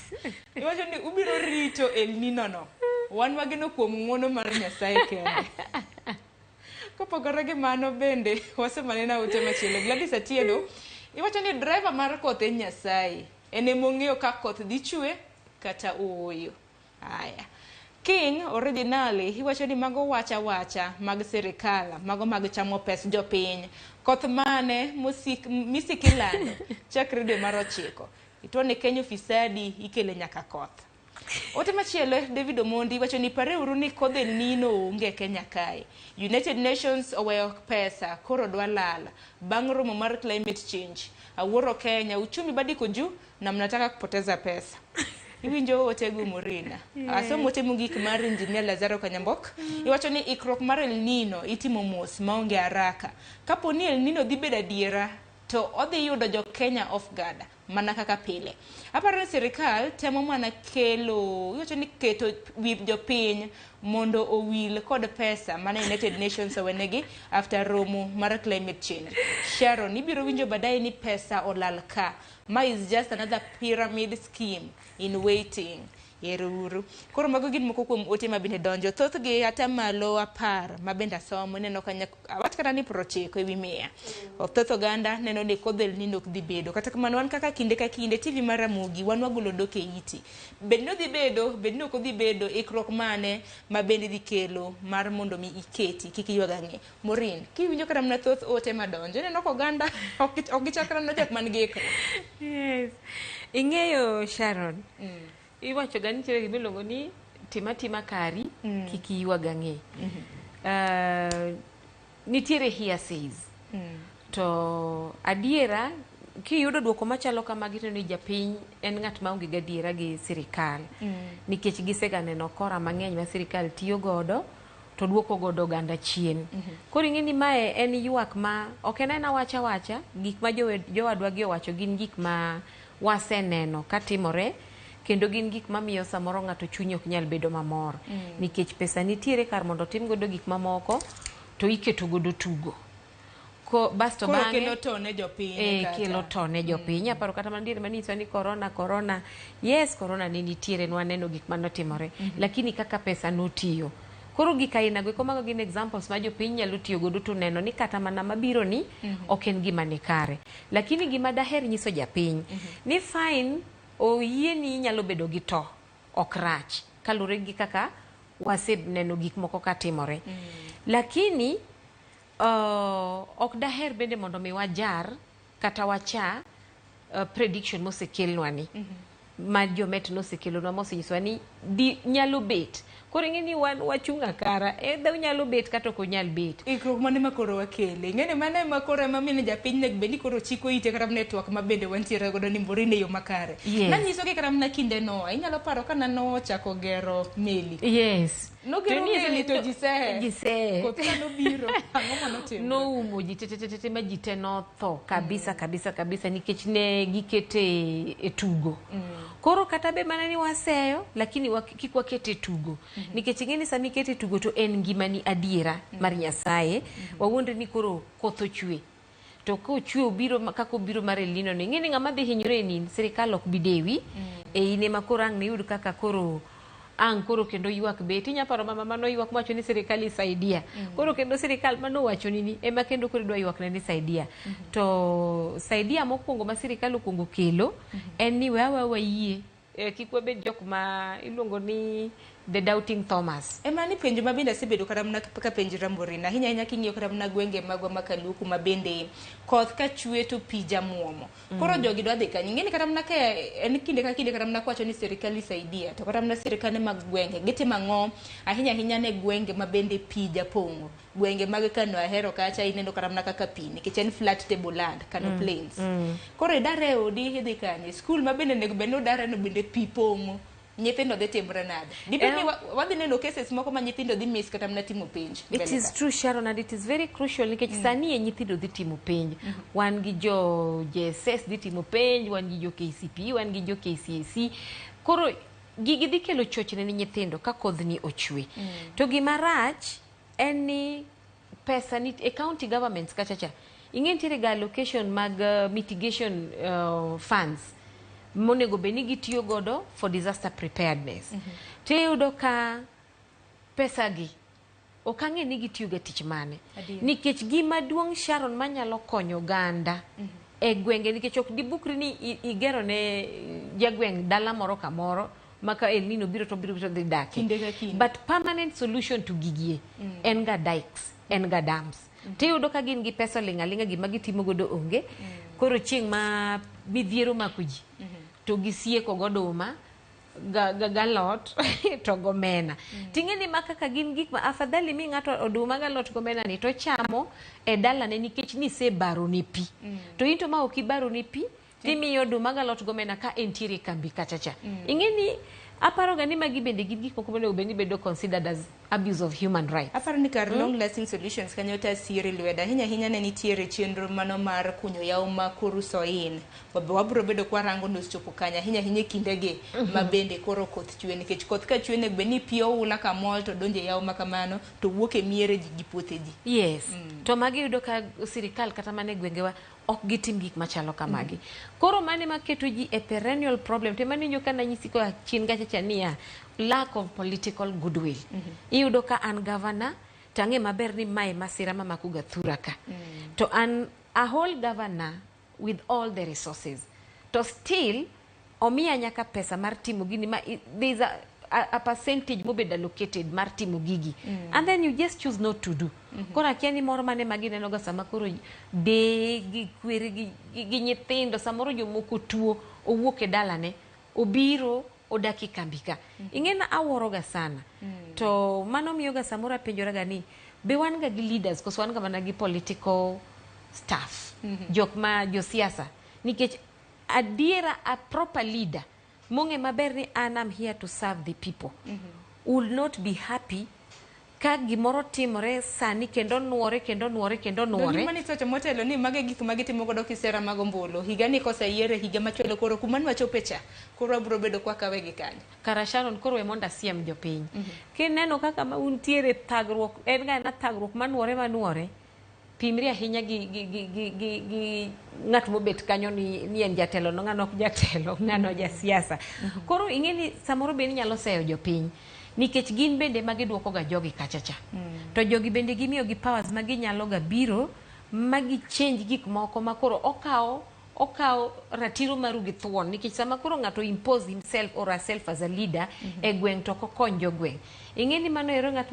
iwacho ni ubiro rito El Nino no. Wan wageno kuom ng'uono mar Nyasaye kende. Kopogore gi mano bende wasemanena ote machielo. Gladys Atieno iwacho ni driver mar koth en Nyasaye. En emong'eyo ka koth dhi chwe kata ooyo. Aya. King originally iwacho ni mago wacha wacha mag sirikal, mago mag chamo pes jopiny. Koth mane mosik misik ilando chakre dwe mar 9. Ituone Kenya ufisadi ikele nyaka koth. Ote machielo David Omondi wacho ni pareuru ni kodh El Nino onge Kenya kae. United Nations oweyo pesa koro dwa lal bang' romo mar climate change. Awuoro Kenya uchumi bado iko juu na mnataka kupoteza pesa. Iwinjo ote go Morina. Asomo ote mogik mar Engineer Lazaro Kanyambok. Iwacho ni ikruok mar El Nino itimo mos maonge haraka. Kapo ni El Nino dhi bedo adiera to odhi yudo jo Kenya off guard mana kaka pile. Aparo ni sirikal temo mana kelo, iwacho ni keto wi jopiny mondo owil kod pesa mana United Nations owenegi after romo mar climate change. Sharon, ibiro winjo baadaye ni pesa olal ka. Ma is just another pyramid scheme in waiting. Ero uru. Koro mago gin moko kuom ote ma bende donjo. Thothgi ata malo 10 ma bende asomo ineno ka awach kata ni 90 ewi 100. Thoth oganda neno ni kodh El Nino ok dhi bedo. Kata kamano wan kaka kinde ka kinde TV mar Ramogi wan wagolo dok e iti. Bed ni odhi bedo, bed ni ok odhi bedo, ikruok mane ma bende dhi kelo mar mondo mi iketi kik iywag ang'e. Maureen, kiwinjo kata mana thoth ote madonjo, ineno ka oganda ok gichal kata mana jok man gi ikruok. Yes. Ing'eyo Sharon, iwacho ga ni nitiere gima iluongo ni tim atima kari, kik iywag ang'e. Nitiere hearsays. To adiera kiyudo duoko machalo kamagi to ni japiny en ng'at maonge gadiera gi sirikal. Nikech gisega neno kora mang'eny ma sirikal tiyo godo to duoko godo oganda chien. Koro ing'e ni mae en ywak ma ok en aena wacha wacha, gik ma jowadwa gi owacho gin gik ma waseneno katimore kendo gin gik mamiyo samoro ng'ato chunye ok nyal bedo mamor. Nikech pesa nitiere kar mondo otim godo gik mamoko to iketo godo tugo. Basto Koro bang'e kelo to ne jopiny kata. Kelo to ne jopiny. Aparo kata mana diere manyiso ni corona, corona. Yes, corona ne nitiere, nwaneno gik manotimore. Lakini kaka pesa notiyo. Koro gik aina go eko mago gin examples ma jopiny nyalo tiyo godo to neno ni kata mana mabiro ni ok en gima ni kare. Lakini gima daher nyiso japiny ni fine oyie ni inyalo bedo gi to ok rach kaluwore gi kaka waseneno gik moko katimore. Lakini ok daher bende mondo mi wajar kata wacha prediction mosekelnwa ni. Ma jomet nosekelonwa mosenyisowa ni di nyalo bet. Koro ing'e ni wan wachung' akara, either onyalo bet kata ok onyal bet. Ikruok mane ma koro wakele? Ing'eni mano ema koro ema mine japiny nego bed ni koro chiko ite kata mana e twak ma bende wantiere godo ni Maureen e yo makare. Yes. Nanyiso gi kata mana kinde Noah, inyalo paro ka Noah ochako gero meli. Yes. Nogero To ni- meli to ji sehe. Ji sehe. Koth ka nobiro, ang'o manotimore? Noumo ji te te te te te ma ji te notho kabisa kabisa kabisa nikech ne gikete e tugo. Koro kata be mana ni waseyo lakini kik wakete e tugo. Nikech ing'e ni sama ikete e tugo to en ngimani adiera mar Nyasaye. Wawuondre ni koro koth ochwe. To kochwe obiro kaka obiro mar El Nino ni ing'e ni ng'ama dhi hinyore en in, sirikal ok bi dewi. E in ema koro ang' niyud kaka koro ang' koro kendo ywak bet. Inya paro mama mano ywak mawacho ni sirikal isaidia. Koro kendo sirikal mano owachoni ni ema kendo koro idwa ywakne ni saidia. To saidia mokwongo ma sirikal okwongo kelo en ni we aweya wayie. Kik wabed jok ma iluongo ni the doubting Thomas. Ema ni penjo ma bende asebedo kata mana ka penjra Maureen, ahinya ahinya king'iyo kata mana gwenge magwa ma Kaluo kuma bende koth ka chwe to pi jamuomo. Koro jogi dwa dhi kanye? Ing'eni kata mana ka en kinde ka kinde kata mana kwacho ni sirikal isaidia, to kata mana sirikande mag gwenge gitimo ang'o ahinya ahinya ne gwenge ma bende pi japong'o. Gwenge mag Kano Ahero kacha ineno kata mana kaka pi nikech en flat table land, Kano Plains. Koro idar e odi idhi kanye? Skul ma bende onego bed ni udare no bende pi pong'o. Nyithindo dhi timre nade? Dibed ni wadhi neno cases moko ma nyithindo dhi miss kata mana timo penj. It is true Sharon and it is very crucial nikech sani e nyithindo dhi timo penj. Wan gi jo JSS dhi timo penj, wan gi jo KCPE, wan gi jo KCSE. Koro gigi dhi kelo chochni ne nyithindo ka kodhni ochwe. To gima rach en ni pesa ni e county governments kacha cha. Ing'e nitiere ga allocation mag mitigation funds monego bed ni gitiyo godo for disaster preparedness. To iyudo ka pesa gi ok ang'e ni gitiyo ga tich mane. Nikech gima duong' Sharon manyalo konyo oganda e gwenge nikech ok dibukri ni igero ne jagweng' dala moro kamoro ma ka El Nino biro to biro to dhi dake. Kinde ka kinde. But permanent solution to gigie en ga dikes, en ga dams. Tiyudo ka gin gi pesa oling' aling'a gima gitimo godo onge. Koro chieng' ma midhiero mako ji to gisieko goduma galot to gomena. Ting'e ni ma kaka gin gik ma afadhali mi ng'ato oduma galot gomena ni to chamo e dalane nikech nisebaro ne pi. To in to ma ok ibaro ne pi timiyo oduma galot gomena ka entiere e kambi kacha cha. Ing'e ni aparo ga ni magi bende gin gik moko monego bed ni bedo considered as abuse of human rights. Aparo ni kar long lasting solutions kanyo tasiri lwedo ahinya ahinya ne nitiere chenro mano mar kunyo yawo ma Kurusoin. Wabro bedo kwarango nus chopo kanye ahinya ahinya e kindegi ma bende koro koth chwe nikech koth ka chwe onego bed ni pi oula kamol to donjo e yawo ma kamano to wuok e miere ji gi puothe ji. Yes. To magi yudo ka sirikal kata mana e gwengewa ok gitim gik machalo kamagi. Koro mane maketo ji e perennial problem te mane ka nanyisi koa chien kacha cha niya lack of political goodwill. Iyudo ka an governor to ang'e maber ni mae masira mamako ga thura ka. To an a whole governor with all the resources. To still omiya nyaka pesa mar timo gini ma there is a percentage mobedo allocated mar timo gigi. And then you just choose not to do. Koro akia ni moro mane ma gineno ga sama koro deye gi kwere gi nyithindo samoro jomoko tuo owuok e dalane obiro odak e kambi ka. Ing'e na awuoro ga sana. To mano miyo ga samoro apenjora ga ni be wan ga gi leaders koso wan ga mana gi political staff. Jok ma josiasa nikech adiera a proper leader mong'e maber ni an am here to serve the people will not be happy ka gimoro timore sani kendo nuore kendo nuore kendo nuore. Mani seche motelo ni mage gik ma gitimo godo kisera mag ombulu. Higa ni koseyiere higa machielo koro kuma nwachope cha koro wabro bedo kwa kawe gi kanyo. Kara Sharon koro we mondo asiem jopiny. Kineno kaka ma untiere thagruok en ga na thagruok manuore manuore pimri ahinya gi ng'at mobet kanyo ni en jatelo no ng'ano ok jatelo ng'ano jasiasa. Koro ing'e ni samoro be inyalo seyo jopiny nikech gin bende ma giduoko ga jogi kacha cha. To jogi bende gimiyo gi powers ma ginyalo ga biro ma gi change gik moko ma koro okawo ratiro maru gi thuon nikech sama koro ng'ato impose himself or herself as a leader e gweng' to ok okony jogweng'. Ing'e ni mano ero ng'at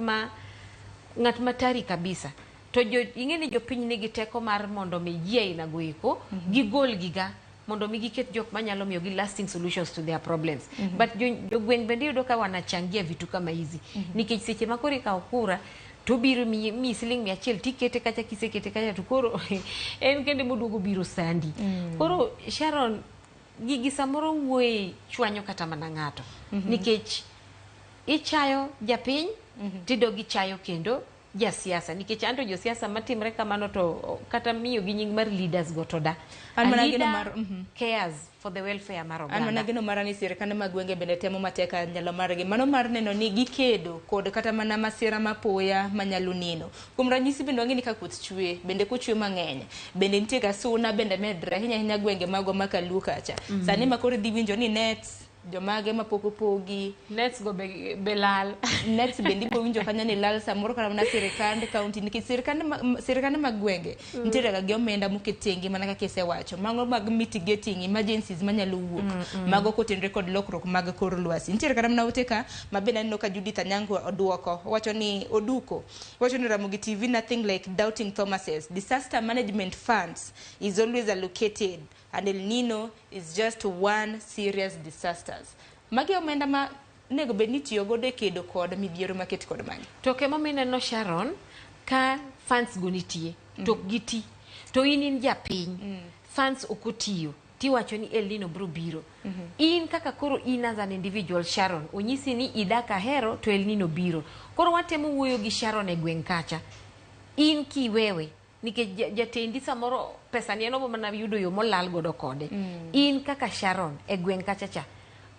ma tari kabisa. To ing'e ni jopiny nigi teko mar mondo mi ji aina go eko gigol giga Mondo mi giket jok manyalo miyo gi lasting solutions to their problems. But jogweng' bende iyudo ka wanachangia vitu kama hizi. Nikech seche ma koro ikawo kura to obiro miyi siling 100 tikete kacha, kisekete kacha to koro en kende moduogo biro sandi. Koro Sharon, gigi samoro wuoye chwanyo kata mana ng'ato. Nikech ichayo japiny tidog ichayo kendo jasiasa, nikech anto josiasa matimre kamano to kata miyo gi nying mar leaders go to da. An A mana geno leader cares for the welfare mar An mana oganda. geno mara ni sirkande mag gwenge bende temo matek a nyalo margi mano mar neno ni gikedo kod kata mana masira mapoya manyalo neno. Kuom ranyisi bende wang'e ni ka koth chwe, bende kochwe mang'eny, bende nitie ga suna bende medre ahinya ahinya gwenge magwa ma Kaluo kacha. Sani ma koro idhi winjo ni nets jomage mapok opogi, nets go be lal. Nets bende ibo winjo kanyo ni lal samoro kata mana sirikand county, nikech sirikande mag gwenge nitiere ga gi omenda moket tenge mana kaka isewacho, mago mag mitigating emergencies manyalo wuok mago kotenore kod lokruok mag kor lwasi. Nitiere kata mana ote ka ma bende aneno ka Judith Anyango oduoko, owacho ni oduko, owacho ni Ramogi TV, nothing like doubting Thomases. Disaster management funds is always allocated and El Nino is just one serious disasters. Magi omenda ma nego bed ni tiyo godo e kedo kod midhiero maket kod magi. To kemo mineno Sharon, ka funds go nitie to ok giti to in japiny, funds ok otiyo, tiwacho ni El Nino biro biro. In kaka koro in as an individual, Sharon, onyisi ni idak ahero to El Nino biro. Koro watemo wuoyo gi Sharon e gweng' kacha, in kiwewe nikech jatendi samoro pesa ni en obo mana yudo yo molal godo kode. In kaka Sharon e gweng' kacha cha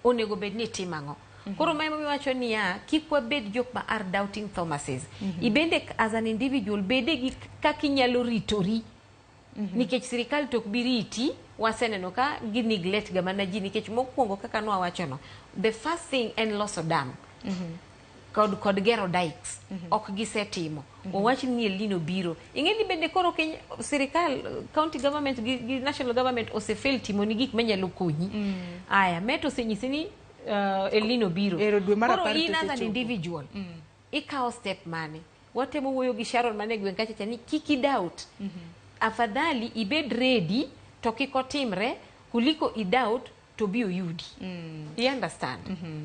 onego bed ni itimo ang'o? Koro ma emomiyo wacho niya, kik wabed jok ma are doubting Thomases. Ibende as an individual bede gi kaka inyalo ritori. Nikech sirikal to ok bi riti, waseneno ka gi neglect ga mana ji, nikech mokwongo kaka nwawacho no, the first thing en loso dam kod gero dikes. Ok gisetimo. Owach ni El Nino biro, ing'e ni bende koro Kenya, sirikal, county government gi national government osefail timo ni gik manyalo konyi. Aya met osenyisi ni El Nino biro. Ero dwe mar Koro 10 in to as an osechopo. individual ikawo step mane? Watemo wuoyo gi Sharon mane gweng' kacha cha ni kik i doubt, afadhali ibed ready to kik otimre kuliko i doubt to bi oyudi. You understand?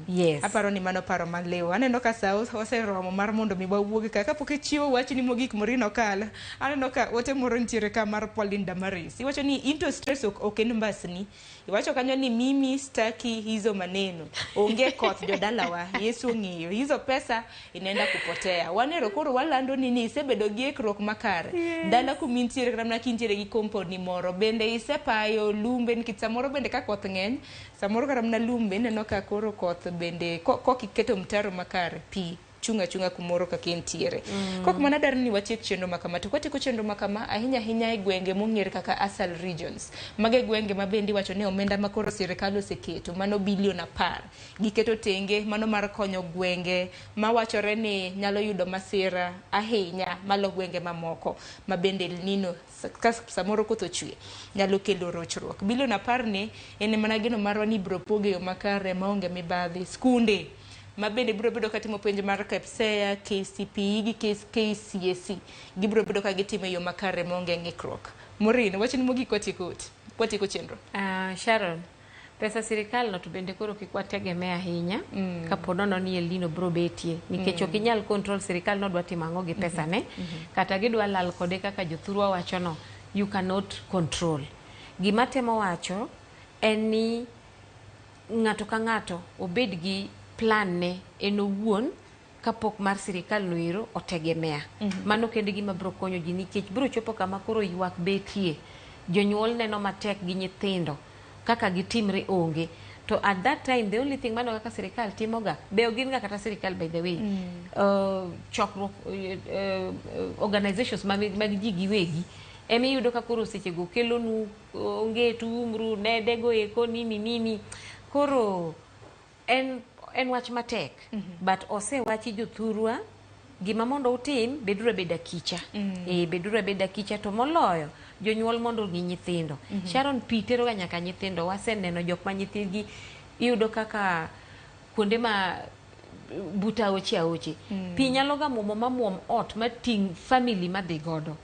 Yes. Aparo ni mano paro maliw. Aneno ka sa oseromo mar mondo mi wawuog ka. Kapok ichiwo wachni mogik, Maureen Okal, aneno ka ote moro nitiere ka mar Pauline Damaris. Iwacho ni into stress ok en mbasni. Iwacho kanyo ni mimi staki hizo maneno. Onge koth jodalawa, Yesu ong'eyo. Hizo pesa inaenda kupotea. Wanero koro walando ni isebedo gi ikruok makare. Dala kumintiere kata mana kintiere gi compound ni moro bende isepayo lumbe, nikech samoro bende ka koth ng'eny, samoro kata mana lumbe ineno ka koro koth bende kokiketo mtaro makare, pi chung' achung'a kumoro kaka entiere. Kok mana dwaro ni watiek chenro ma kama, to kwatieko chenro ma kama ahinya ahinya e gwenge mong'ere kaka ASAL regions, mago e gwenge ma bende iwacho ni omenda ma koro sirikal oseketo mano bilion 10 giketo tenge mano mar konyo gwenge mawachore ni nyalo yudo masira ahinya malo gwenge mamoko ma bende El Nino ka samoro koth ochwe nyalo kelo rochruok. Bilion 10 ni en mana geno marwa ni ibiro poge e yo makare maonge mibadhi. Skunde ma bende biro bedo katimo penj mar KPSEA, KCPE gi KCSE gibiro bedo ka gitimo e yo makare maonge ng'ikruok. Maureen, wachni mogik kwatieko chenro. Sharon, pesa sirikal no to bende koro kik wategemea ahinya kapo nono ni El Nino biro betie, nikech ok inyal control sirikal nodwa timo ang'o gi pesa ne, kata gidwa lal kode kaka jothurwa wacho no, you cannot control. Gima temo wacho en ni ng'ato ka ng'ato obed gi plan ne en owuon kapok mar sirikal no ero otegemea. Mano kende gima biro konyo ji, nikech biro chopo kama koro ywak betie, jonyuol neno matek gi nyithindo kaka gitimre onge, to at that time the only thing mano kaka sirikal timoga be ok gin ga kata sirikal, by the way, chokruok, organizations mag ji giwegi emiyudo ka koro sechego kelonu onge umru nedego eko nini nini. Koro en wach matek, but osewachi jothurwa gima mondo utim, beduru abeda kicha. Beduru abeda kicha, to moloyo jonyuol mondo ong'i nyithindo. Sharon, pi tero ga nyaka nyithindo. Waseneno jok ma nyithindgi iyudo kaka kuonde ma but aoche aoche pi nyalo ga muomo ma muom ot mating' family madhi godo.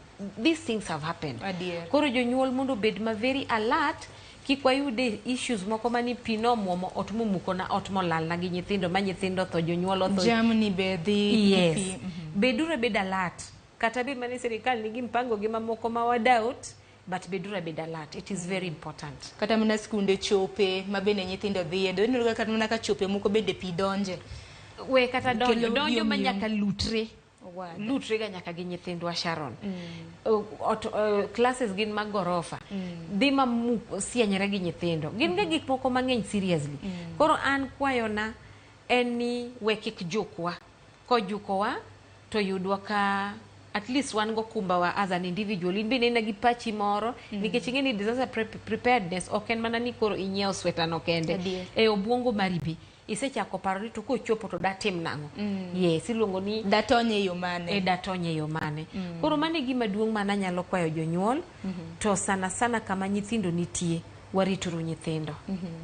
These things have happened. Adier. Koro jonyuol mondo obed ma very alert. Kik Kik wayude issues moko mani pi nomuomo ot momuko na ot molalna gi nyithindo ma nyithindo tho, jonyuol otho. Jamni be dhi. Yes. Pi. Beduru abeda alert. Kata bed mani sirikal nigi mpango gi mamoko ma wa doubt, but beduru abeda alert. It is very important. Kata mana skunde chope ma bende nyithindo dhiye. Do ineno kata mana ka chope moko bende pi donje. We kata donjo, Kelo donjo ma yom yom. nyaka lutre. Ogwanda. Lutre ga nyaka gi nyithindwa Sharon. Classes gin mag gorofa. Dhi ma sienyre gi nyithindo. Gin ga gik moko mang'eny seriously. Koro an kwayona en ni we kik jukwa. Kojukowa to yudwa ka at least wan go kumbawa as an individual. In bende ina gi pachi moro nikech ing'e ni disaster preparedness ok en mana ni koro inyiewo sweta no kende. Adier. E obuongo mari be isechako paro ni to kochopo to datim nang'o. Yes, iluongo ni datony e yo mane. E datony e yo mane. Koro mano e gima duong' mana anyalo kwayo jonyuol to sana sana kama nyithindo nitie warituru nyithindo.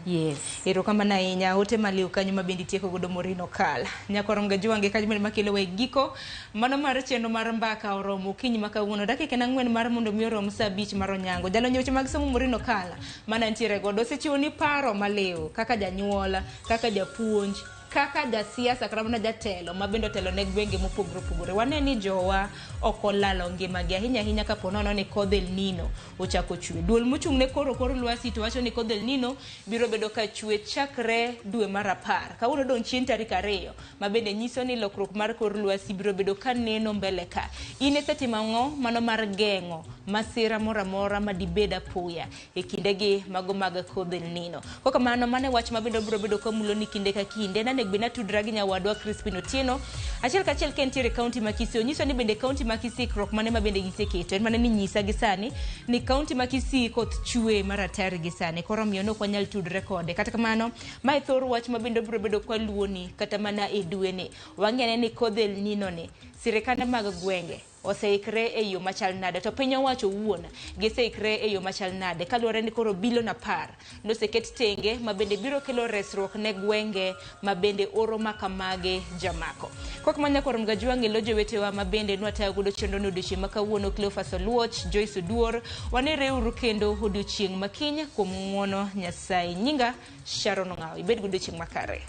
Yes. Erokamano ahinya ote maliw kanyo ma bende itieko godo Morino Kal. Nyakwar Gajuange kanyo bende makelo e giko mano mar chenro mar mbaka oromo okinyi ma kawuono dakika en 4 mar mondo mi orom saa 5 mar onyango. Jalony e weche mag somo Morino Kal mana ntiere godo osechiwo ni paro maliw kaka janyuol, kaka japuonj, kaka jasiasa kata mana jatelo ma bende otelo ne gwenge mopogore opogore. Wane ni jowa ok olalo ngimagi ahinya ahinya kapo nono ni kodh El Nino ochako chwe. Duol mochung' ne koro kor lwasi to wacho ni kodh El Nino biro bedo ka chwe chakre dwe mar 10. Kawuono dong' chien tarik 2 ma bende nyiso ni lokruok mar kor lwasi biro bedo ka neno mbele ka. In isetimo ang'o mano mar geng'o masira moro amora ma dibed apoya e kindegi mago mag kodh El Nino. Kokamano mano e wach ma bende biro bedo kamulo ni kinde ka kinde. Nanego bed natudra gi nyawadwa Crispin Otieno achiel kachiel ka entiere e kaunti ma Kisii. Onyiso ni bende kaunti ma Kisii ikruok mane ma bende giseketo. En mana ni nyisa gi sani ni kaunti ma Kisii koth chwe mar atari gi sani. Koro omiyo ne ok wanyal tudre kode. Kata kamano mae thor wach ma bende biro bedo kwaluoni kata mana e dweni. Wang'e ni kodh El Nino ni sirikande mag gwenge oseikre e yo machal nade to piny owacho owuon giseikre e yo machal nade kaluwore ni koro bilion 10 noseket tenge ma bende biro kelo resruok ne gwenge ma bende oro makamage jamako. Kok manya koro Mgajuang' lo jowetewa ma bende nwatayo godo chenro ni odiochieng' ma kawuono Cleophas Oluoch, Joyce Oduor, wanereuru kendo odiochieng' ma kiny kuom ng'uono Nyasaye. Nyinga Sharon Ong'awo, ibed gi odiochieng' makare.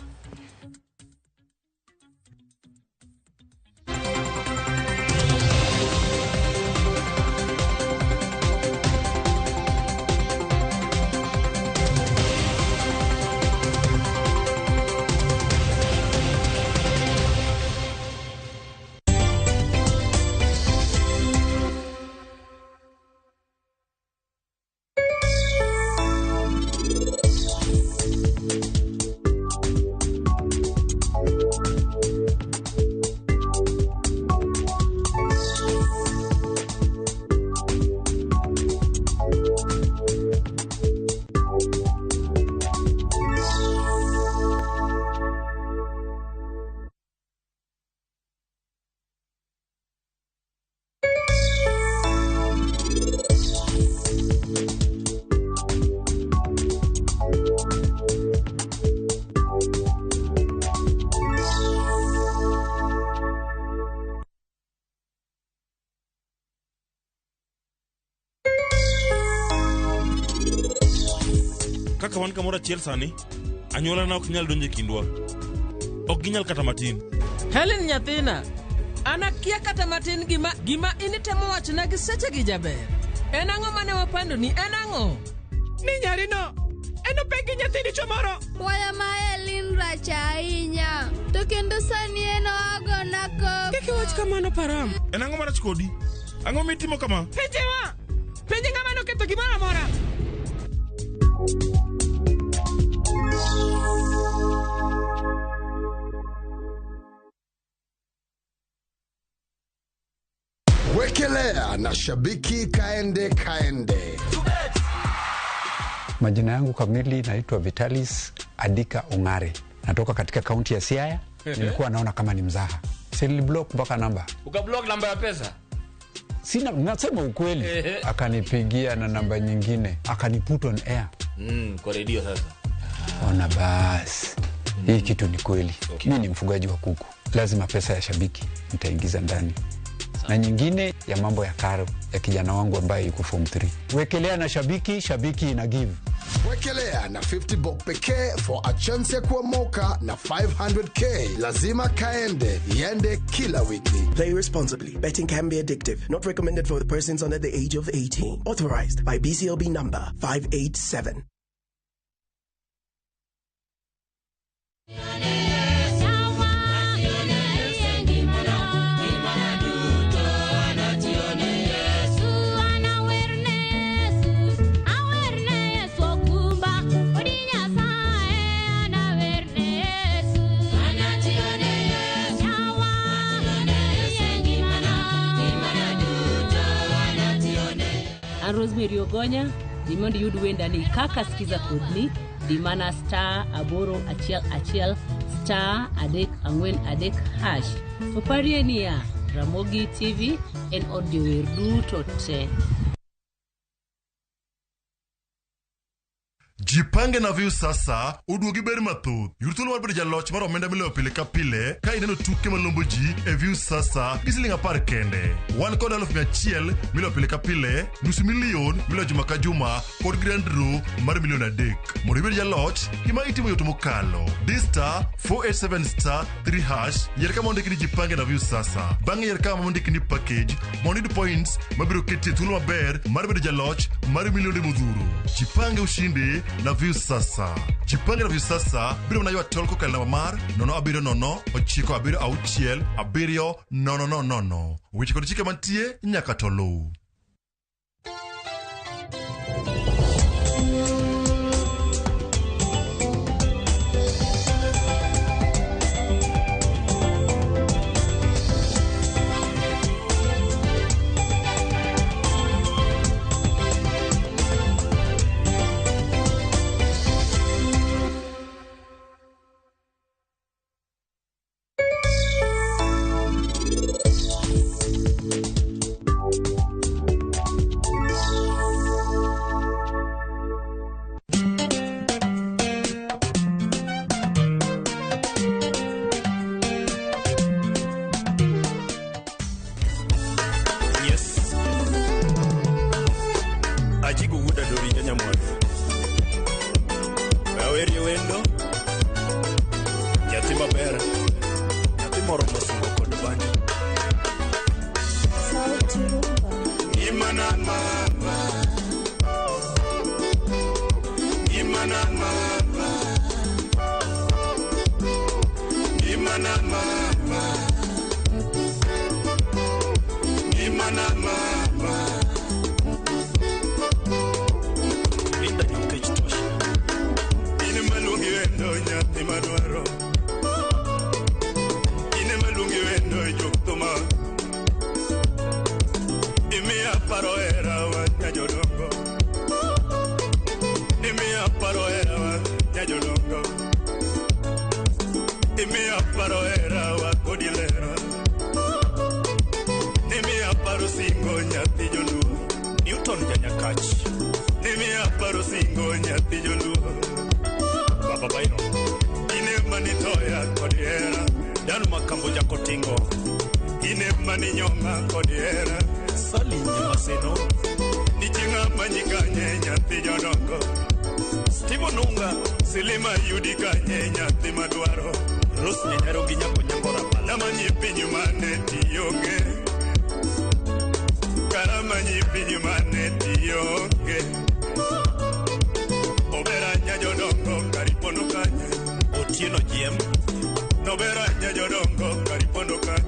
Kaka wan kamoro achiel sani, anyuolana ok nyal donjo e kindwa. Ok ginyal kata matin. Helen nyathina, an akia kata matin gima initemo wachona gi sechegi jaber. En ang'o mane wapandoni? En ang'o? Ni nyarino, en opek gi nyathi dichuo moro. Waya ma Elin rach ahinya, to kendo sani en oagona koko. Kik iwach kamano Param. En ang'o marach kodi? Ang'o mitimo kama? Penjewa! Penje ng'ama noketho gimoro amora. Wekelea na shabiki kaende kaende. Majina yangu kamili naitwa Vitalis Adika Ongare. Natoka katika kaunti ya Siaya. Nilikuwa naona kama ni mzaha. Niliblock mpaka namba. Ukablock namba ya pesa? Sina, nasema ukweli. Akanipigia na namba nyingine, akaniput on air. Kwa redio sasa. Ona basi. Hii kitu ni kweli. Okay. Mimi ni mfugaji wa kuku. Lazima pesa ya shabiki nitaingiza ndani. Na nyingine ya mambo ya karo ya kijana wangu ambaye yuko form 3. Wekelea na shabiki, shabiki ina give. Wekelea na 50 bob pekee for a chance ya kuomoka na 500K. Lazima kaende, iende kila wiki. Play responsibly. Betting can be addictive. Not recommended for the persons under the age of 18. Authorized by BCLB number 587. An Rosemary Ogonya, di mondo iyud wendani kaka sikiza kodni, di mana *811 *343#. To parie niya, Ramogi TV en od jower duto te. Jipange na View Sasa oduogi ber mathoth. Yud thuolo mar bedo jaloch mar omenda miloyo pile ka pile ka ineno tuke malombo ji e View Sasa gi siling 10 kende. Wan kod 100,000 miloyo pile ka pile, nusu milion miloyo juma ka juma kod grand draw mar milion 3. Mondo ibed jaloch, gima itimo yot mokalo. Di *487*3# yier kama ondiki ni Jipange na View Sasa. Bang'e yier kama ondiki ni package mondo iyud points mabiro keti e thuolo maber mar bedo jaloch mar milionde modhuro. Jipange ushinde na View Sasa. Jipange na View Sasa biro mana ywa tol kokalo namba mar 070 976 7000. Weche kod chike mantie nyaka to luw. Yes. Ajigo wuda dori janyamwar. Awerie wendo. Nyathi maber. Nyathi moromo sungo kod banjo. Imana mama. Imana mama. Imana mama. Imana mama. Linda Nyokech Tosha. Ine maluongi wendo nyathi madwaro. Ine maluongi wendo jok thuma. Imiya paro hera wa nyajodongo. Imiya paro hera wa nyajodongo. Imiya paro hera wa kodi lero. Nimiya paro singo nyathi joluo. Newton Janyakach. Nimiya paro singo nyathi joluo. Baba Bairo. Ine manitoya kod hera. Dan Makambo Jakotingo. Ine maninyonga kod hera. Sali Nyamaseno. Nitie ng'ama nyikanye nyathi jodongo. Steve Onunga. Silima yudi kanye nyathi madwaro. Rose Nyanyaro gi nyako Nyangora Pala. Namanyi piny mane tionge. Karamanyi piny mane tionge. Obera nyajodongo karipondo kanye. Otieno GM. Nobera nyajodongo karipondo kanye.